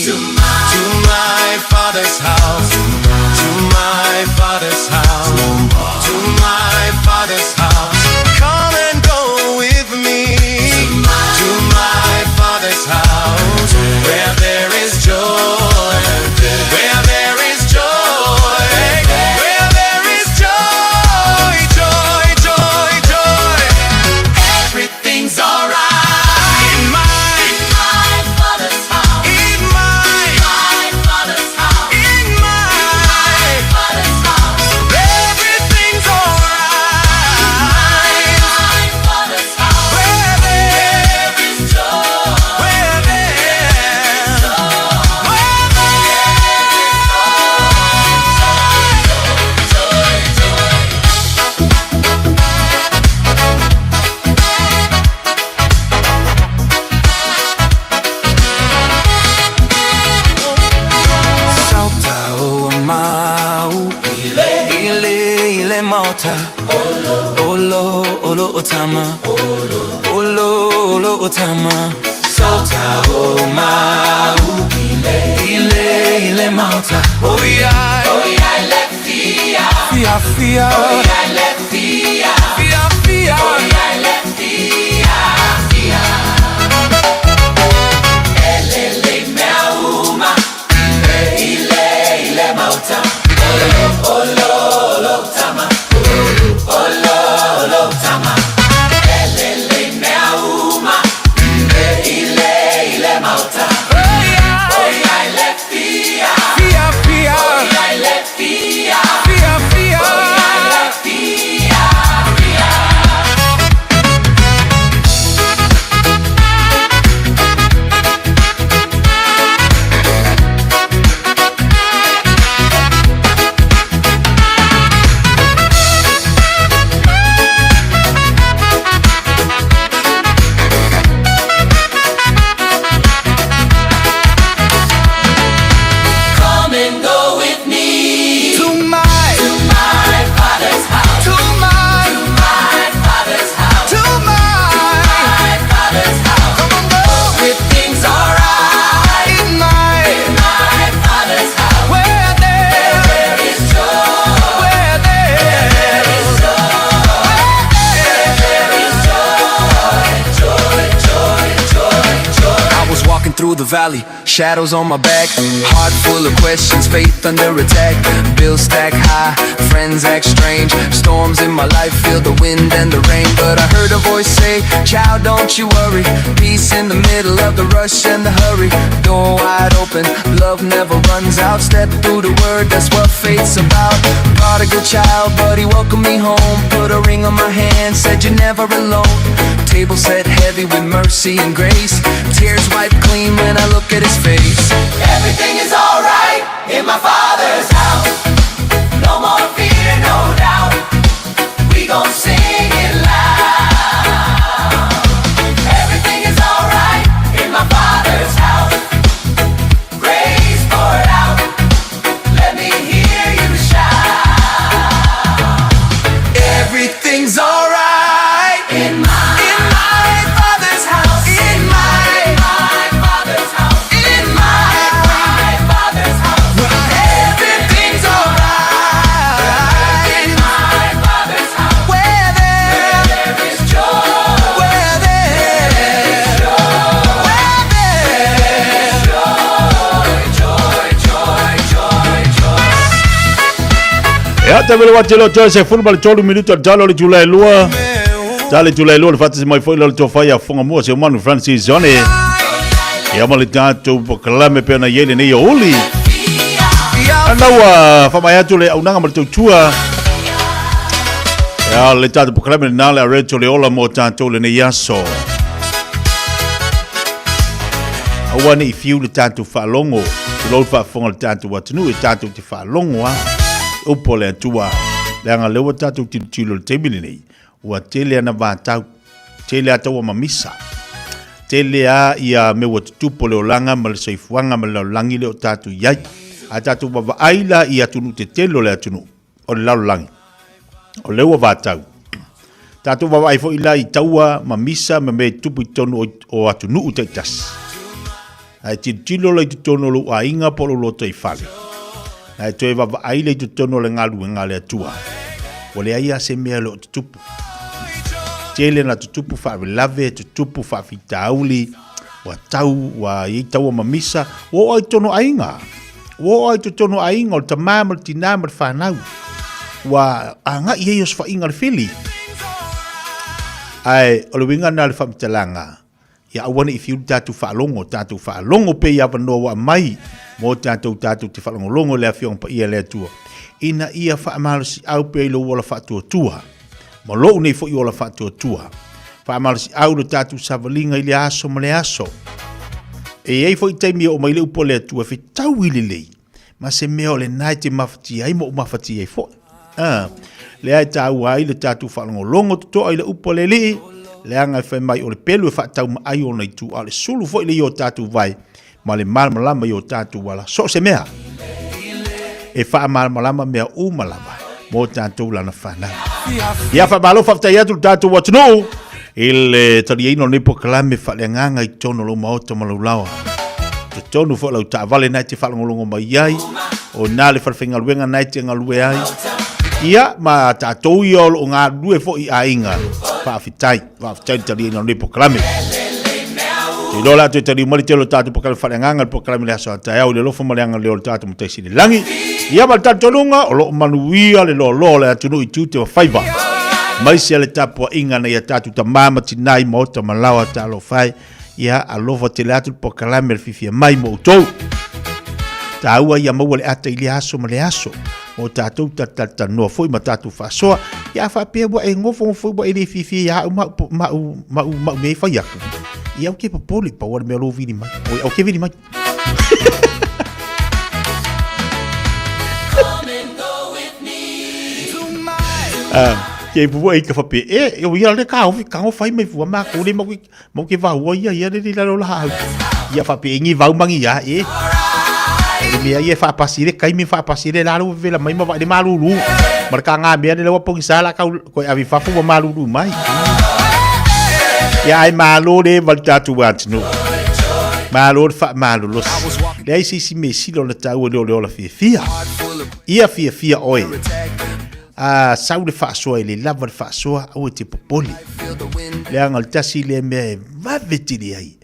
to my, father's house, to my father's house, to my father's house. Come and go with me to my father's house, where there is joy, where there is joy, where there is joy, joy, joy, joy. Everything's alright in my, in my father's house. In my, my father's house. In my, father's house. Everything's alright. In my father's house. Where there is joy. Where there is joy. Where there is joy, joy, joy. Sauta o mau Ile ile maota Olo olo olo o tama Olo olo o tama Sota o mau Ile ile mauta Oh yeah Oh yeah le fia Fia fia Oh yeah le fia Fia fia Oh yeah le fia Fia Elele mea uma Ile ile mauta Olo olo olo tama Olo olo tama Elele mea uma Ile ile mauta Oh yeah le fia Fia fia Oh yeah le fia Fia fia Oh yeah le fia Fia. Come and go with me to my to my father's house. To my to my father's house. To my to my father's house. Come on, go. Everything's alright in my in my father's house. Where there, where there is joy. Where there, where there is joy. Where there is joy. Joy, joy, joy, joy. I was walking through the valley, shadows on my back, heart full of questions, faith under attack. Bills stack high, friends act strange, storms in my life feel the wind and the rain. But I heard a voice say, Child, don't you worry. Peace in the middle of the rush and the hurry. Door wide open, love never runs out. Step through the word, that's what faith's about. Prodigal child, but he welcomed me home. Put a ring on my hand, said you're never alone. Table set heavy with mercy and grace. Tears wiped clean when I look at his face. Everything is alright in my father's house. No more fear, no doubt. We gon' sing it loud. Everything is alright in my father's house. Grace poured out. Let me hear you shout. Everything's alright in my in my father's house. In my my father's house. In my my father's house. Everything's alright in my father's house. Where there, there is joy. Where there is joy. Where there is joy. Joy, joy, joy, joy. Ia te vele wati lo toe se fulu ma le tolu minuto al talo le tula e lua. Tale tula e lua le fatasi mai foi le tofa ia fonga mua se manu Francis Zone. Ia ma le tatou pokalame pe ona iai lenei o uli. Anau a whamai atu le aunanga ma le tautua. Ia le tatou pokalame le nā le areto le ola mo tatou lenei aso. Aua ne i fiu le tatou faalogo, tulou le faafofoga a le tatou atunuu e tatou te faalogo a upu a le Atua. Leaga lea ua tatou tilotilo i le taimi lenei, ua tele ana vatau, tele a taua mamisa, tele a ia mea ua tutupu o le olaga ma le soifuaga ma le lalolagi lea o tatou i ai. A tatou vaavaai la i atunuu tetele o le atunuu, o le lalolagi, o lea ua vatau. Tatou vaavaai foi la i taua ma misa ma mea e tupu i totonu o, o atunuu taitasi. Ae tilotilo la i totonu o lou aiga po o lou lotoifale. Ae toe vaavaai la i totonu o le galuega a le Atua. Ua leai lava se mea e le o tutupu. Tele na tutupu faalavelave, tutupu faafitauli, ua tau, ua i ai taua ma misa, ua oo i totonu o aiga. Ua oo i totonu o aiga o le tamā ma le tinā ma le fanau. Ua agai i ai osofaiga a le fili. Ae o le uiga lena o le faamatalaga, ia aua ne i fiu le tatou faalogo, tatou faalogo pea i avanoa ua aumai mo tatou tatou te faalogologo i le Afioga Paia a le Atua, ina ia faamalosiau pea i lou ola faatuatua, ma lou nei foi ola faatuatua. Faamalosiau le tatou savaliga i le aso ma le aso. E i ai foi taimi e oo mai le upu a le Atua e fetaui lelei, ma se mea o lena e te mafatia ai ma ou mafatia ai foi. Ah, lea e taua ai le tatou faalogologo totoa i le upu a le Alii, leaga e fai mai o le pelu e faataumaai ona itu, a o le sulu foi le i o tatou vae ma le malamalama i o tatou ala, so o se mea e faamalamalama mea uma lava mo tatou lana fanau. Ia faamalo faafetai atu le tatou atunuu i le taliaina o lenei polokalame faaleagaga i totonu o lou maota ma lou laoa. Totonu foi o lau taavale na e te faalogologo mai ai, o na le falefaigaluega na e te galue ai. Ia, ma tatou ia o lo o galulue foi i aiga. Faafetai, faafetai i le taliaina o lenei polokalame. Te iloa la toe taliu mai le tele o tatou polokalame faaleagaga, le polokalame le aso a taeao i le alofa ma le agalelei o le tatou Matai Sili i le Lagi. Ia ma le talitonuga o lo o manuia le loaloa o le atunuu i tiute ma faiva. Maise le tapuaiga na ia tatou tamā ma tinā i maota ma laoa talofa e. Ia alofa tele atu le polokalame le fiafia mai mo outou. Taua ia maua le ata i lea aso ma lea aso. O tatou talatalanoa foi ma tatou faasoa. Ia a faapea ua e nofonofo ua e le fiafia ia au ma au ma au ma au ma au mea e fai atu. Ia ou te popole pau o le mea o lou vili mai. Oi, au ke vili mai. Ah, ke bua i ka fape e o ia le ka ofi ka o fai mai fua ma ko le mau mau ke vau ia ia le la la ha ia fape ngi vau mangi ia e le mea ia faapasi le kaimi faapasi le lalo vela mai ma vai le malulu ma ka ngā mea le lawa pongi sala kau koe avi fafu wa malulu mai ia ai malo le val tatu atinu malo le fa malulu le ai sisi me silo na tau le ole ola fiafia ia fiafia oe a sau le faasoa e le lava le faasoa aua e te popole leaga o le tasi lea mea e vave tele ai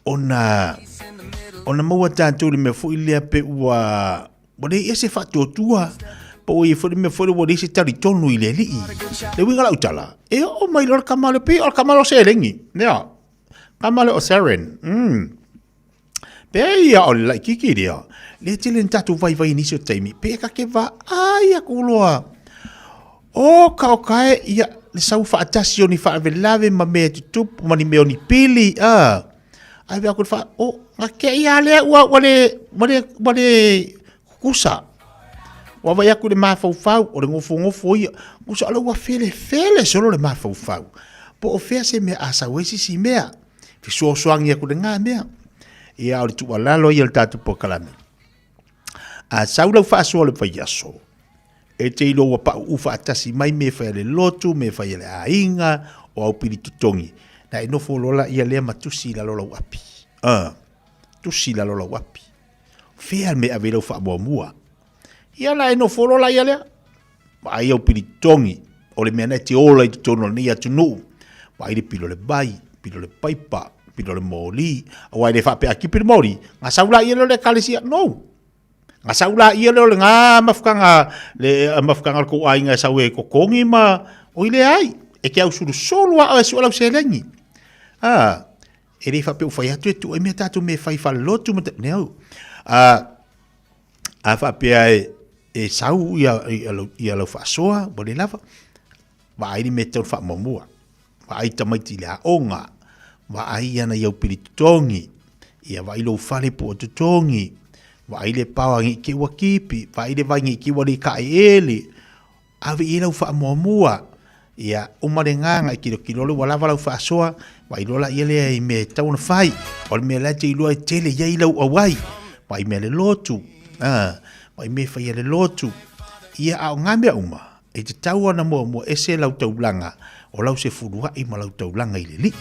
ona ona maua tatou le mea foi lea pe ua ua leai ea se faatuatua po ua i ai foi le mea foi lea ua leai se talitonu i le alii. Le uiga o lau tala, e oo mai loa le tama lea, pei o le tama lea o seleni, nea, tama lea o Seren, mm. Pe ia o le laititi lea, le tele ni tatou vaivai i nisi o taimi, pe ta te vaai atu loa, o ka o kae, ia, le sau faatasi o ni faalavelave ma mea e tutupu ma ni mea o ni pili, a. Ai vea aku le wha, o, nga ke ia lea ua, ua le, ua le, ua le kukusa. Ua vai aku le mafaufau, o le ngofongofo ia. Kusa o le ua felefele solo le mafaufau. Po o fea se mea a sau ai sisi mea. Fesoasoani aku le ngā mea. Ia o le tuualalo ia o le tatou polokalame. A sau lau faasoa o le vaiaso, e te iloa ua pauu faatasi mai mea e fai a le lotu, mea e fai a le aiga, o au pili totogi. Na e nofo loa laia lea ma tusi i lalo o lau api. Tusi i lalo o lau api. Fea le mea e ave i lau faamuamua. Ia la e nofo loa laia lea. Vaai au pili totogi, o le mea na e te ola i totonu o lenei atunuu. Vaai le pili o le vai, pili o le paipa, pili o le moli. Aua e le faapea a kipi le moli, ga sau laia lea o le ekalesia. No! Ga sau laia lea o le ga mafutaga, le mafutaga o le tou aiga e sau e totogi ma... Oi leai, e te ausulusulu lava oe e sue lau seleni. Ah, e le faapea ua fai atu e tuu ai mea tatou mea e fai falelotu ma... No. Ah, a faapea e, e sau ia, ia, lau, ia lau faasoa, ua le lava, vaai le mea e tatau ona faamuamua. Vaai tamaiti i le aoga, vaai ana i au pili totogi, ia vaai lou fale po o totogi, vaai le paoa nei te i ua kipi, vaai le vai nei te i ua le taeele, Ave i ai lau faamuamua. Ia, uma le gaga e tilotilo loa ua lava lau faasoa, vaai loa laia lea i mea e tatau ona fai. O le mea la e te iloa e tele i ai lau auai. Vaai mea le lotu, a, vaai mea e fai a le lotu. Ia, a o ngā mea uma, e tatau ona muamua ese lau taulaga o lau sefuluai ma lau taulaga i le Alii.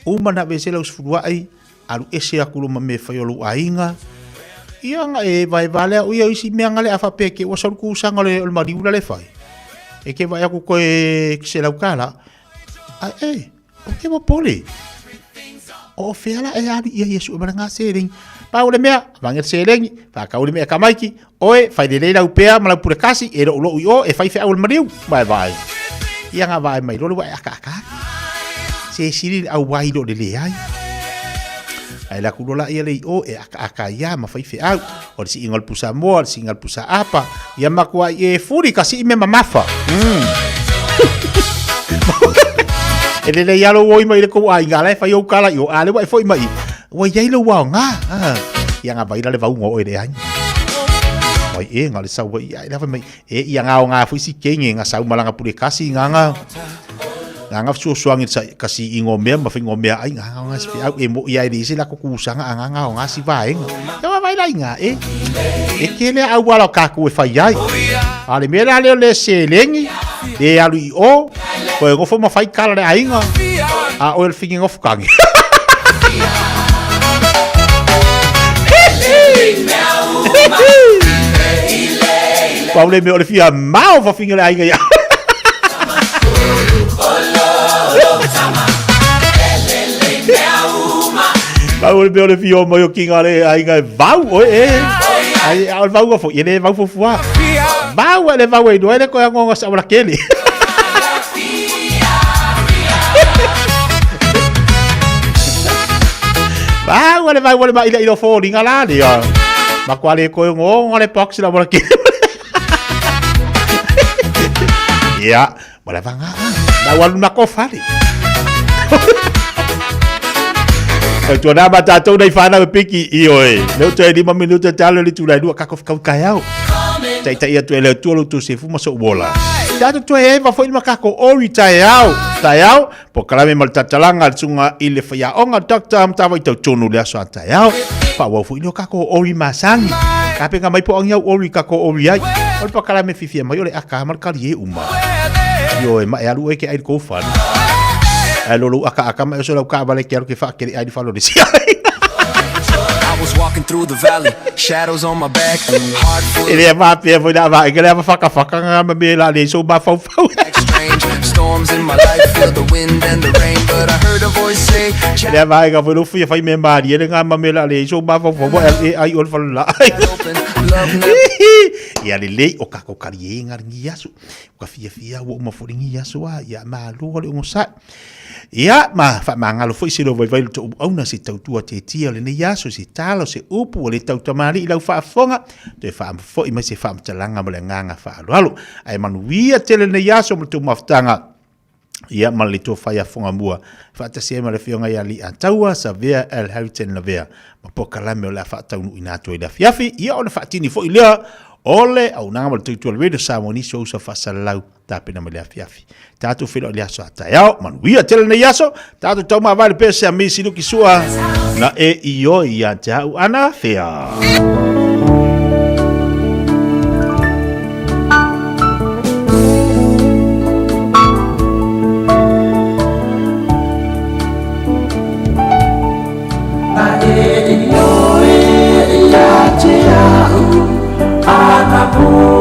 Uma ona aveese lau sefuluai, Alu ese aku loa ma mea e fai o lou aiga. Ia nga e vaevae lea o ia isi mea nga le a faapea ke ua sau le kusaga o le, o le maliu la le fai. E ke vaai aku koe se lau kala. Ai e, o ke popole. O fea la e alu ia Iesu e mala ngā seleni. Pau le mea, vange le seleni, whakau le mea kamaiki, oe, whai lelei lau pea ma lau pule kasi, e lou lou i o, e whai wheau le mariu. Vae vae. Ia ngā vae mai lole wa e aka aka. Se sili le au wai lo le le ai. Ai la kulo la ia le i o e aka aka ia ma whai wheau. O le si inga o le pusa moa, le si inga o le pusa apa. Ia makua i e furi ka si ime mamafa. E lele ia lo oi mai le kou ai ngā lai whai au kala i o ale wa e foi mai. Ua iai lou aoga. Ah. Ia ngā vai la le vauga o e le ai. Mai e ngā le sau ai ai la mai e ia ngā o ngā fui si kenge ngā sau malanga pule kasi ngā ngā ngā ngā fesoasoani sa kasi i ngō mea ma whai ngō mea ai ngā ngā ngā si au e mo ia e le isi la kukusanga a ngā ngā o ngā si vaenga. Ia wa vai la i ngā e. E ke lea au ala o kākou e whai ai. A le mea la leo le seleni. Le alu i o, koe gofo ma fai kala le aiga, a oe le fingi gofu kangi. Pau le mea o le fia mao fa fingi le aiga ia. Pau le mea o le fia o mai o kinga le aiga e vau oe e. Ai a o le vau fo, e le vau fofua. Vau e le vau e noe le koe angonga sa wala kele. Vau le vau le ma ila ilo fo linga la le. Ma kwa le koe ngonga le box la wala kele. Ia, wala vanga. Na walu na ko fale. Tau tua nā ma tātou nei whānau e piki i oe. Leo te 5 minuta te alo li tūlai lua kako whakau kai au. Tai tai atu e leo tua lo tō sefu ma so uola. Tātou tua e eva fo ilma kako ori tai au. Tai au, po kalame ma le tatalanga le tunga i le whaiaonga Dr. Mtawa i tau tonu le aso a tai au. Wha wau fo ilo kako ori masangi. Ka penga mai po angi au ori kako ori ai. O le pakalame fifi mai o le aka ma le kali e uma. Io e ma e alu e ke ai le kōwhana. Ai lolo aka aka mai o so lau ka vale ke alu ke wha kere ai whalo le sia. I was walking through the valley, shadows on my back, heart full E lea mā pea foi la vā, e ke lea whakawhaka ngā ma me la le so mā whau whau. strange storms in my life, feel the wind and the rain, but I heard a voice say, E lea vā e ka foi lo fia whai me māri, e le ngā ma me la le so mā whau whau, e ai o le whalo la. Ia le lei o kako kari e ngā ringi asu. Ka fia fia ua uma fo ringi asu a, ia mā lua le ungo sa. Ia, ma faamagalo foi se vaivai le tou auauna se tautua tietie o lenei aso, se talo, se upu ua le tautamalii i lau faafofoga, toe faafo'i mai se faamatalaga ma le agaga faaaloalo. Ae manuia tele lenei aso ma le tou mafutaga, ia ma le tofa ia Fogamua, faatasi ai ma le Afioga ia Li'ataua Savea L. Harrington Lavea, ma polokalame o le a faataunuuina atu ai le afiafi, ia ona faatini foi lea o le auaunaga ma le tautua a le Radio Samoa i nisi o uso faasalalau tapena mai le afiafi. Tatou feiloai i le aso a taeao, manuia tele lenei aso, tatou taumavae le pese a Misi Luki Sua, na e i oe ia te au ana whea. Na e i oe ia te au ana pō.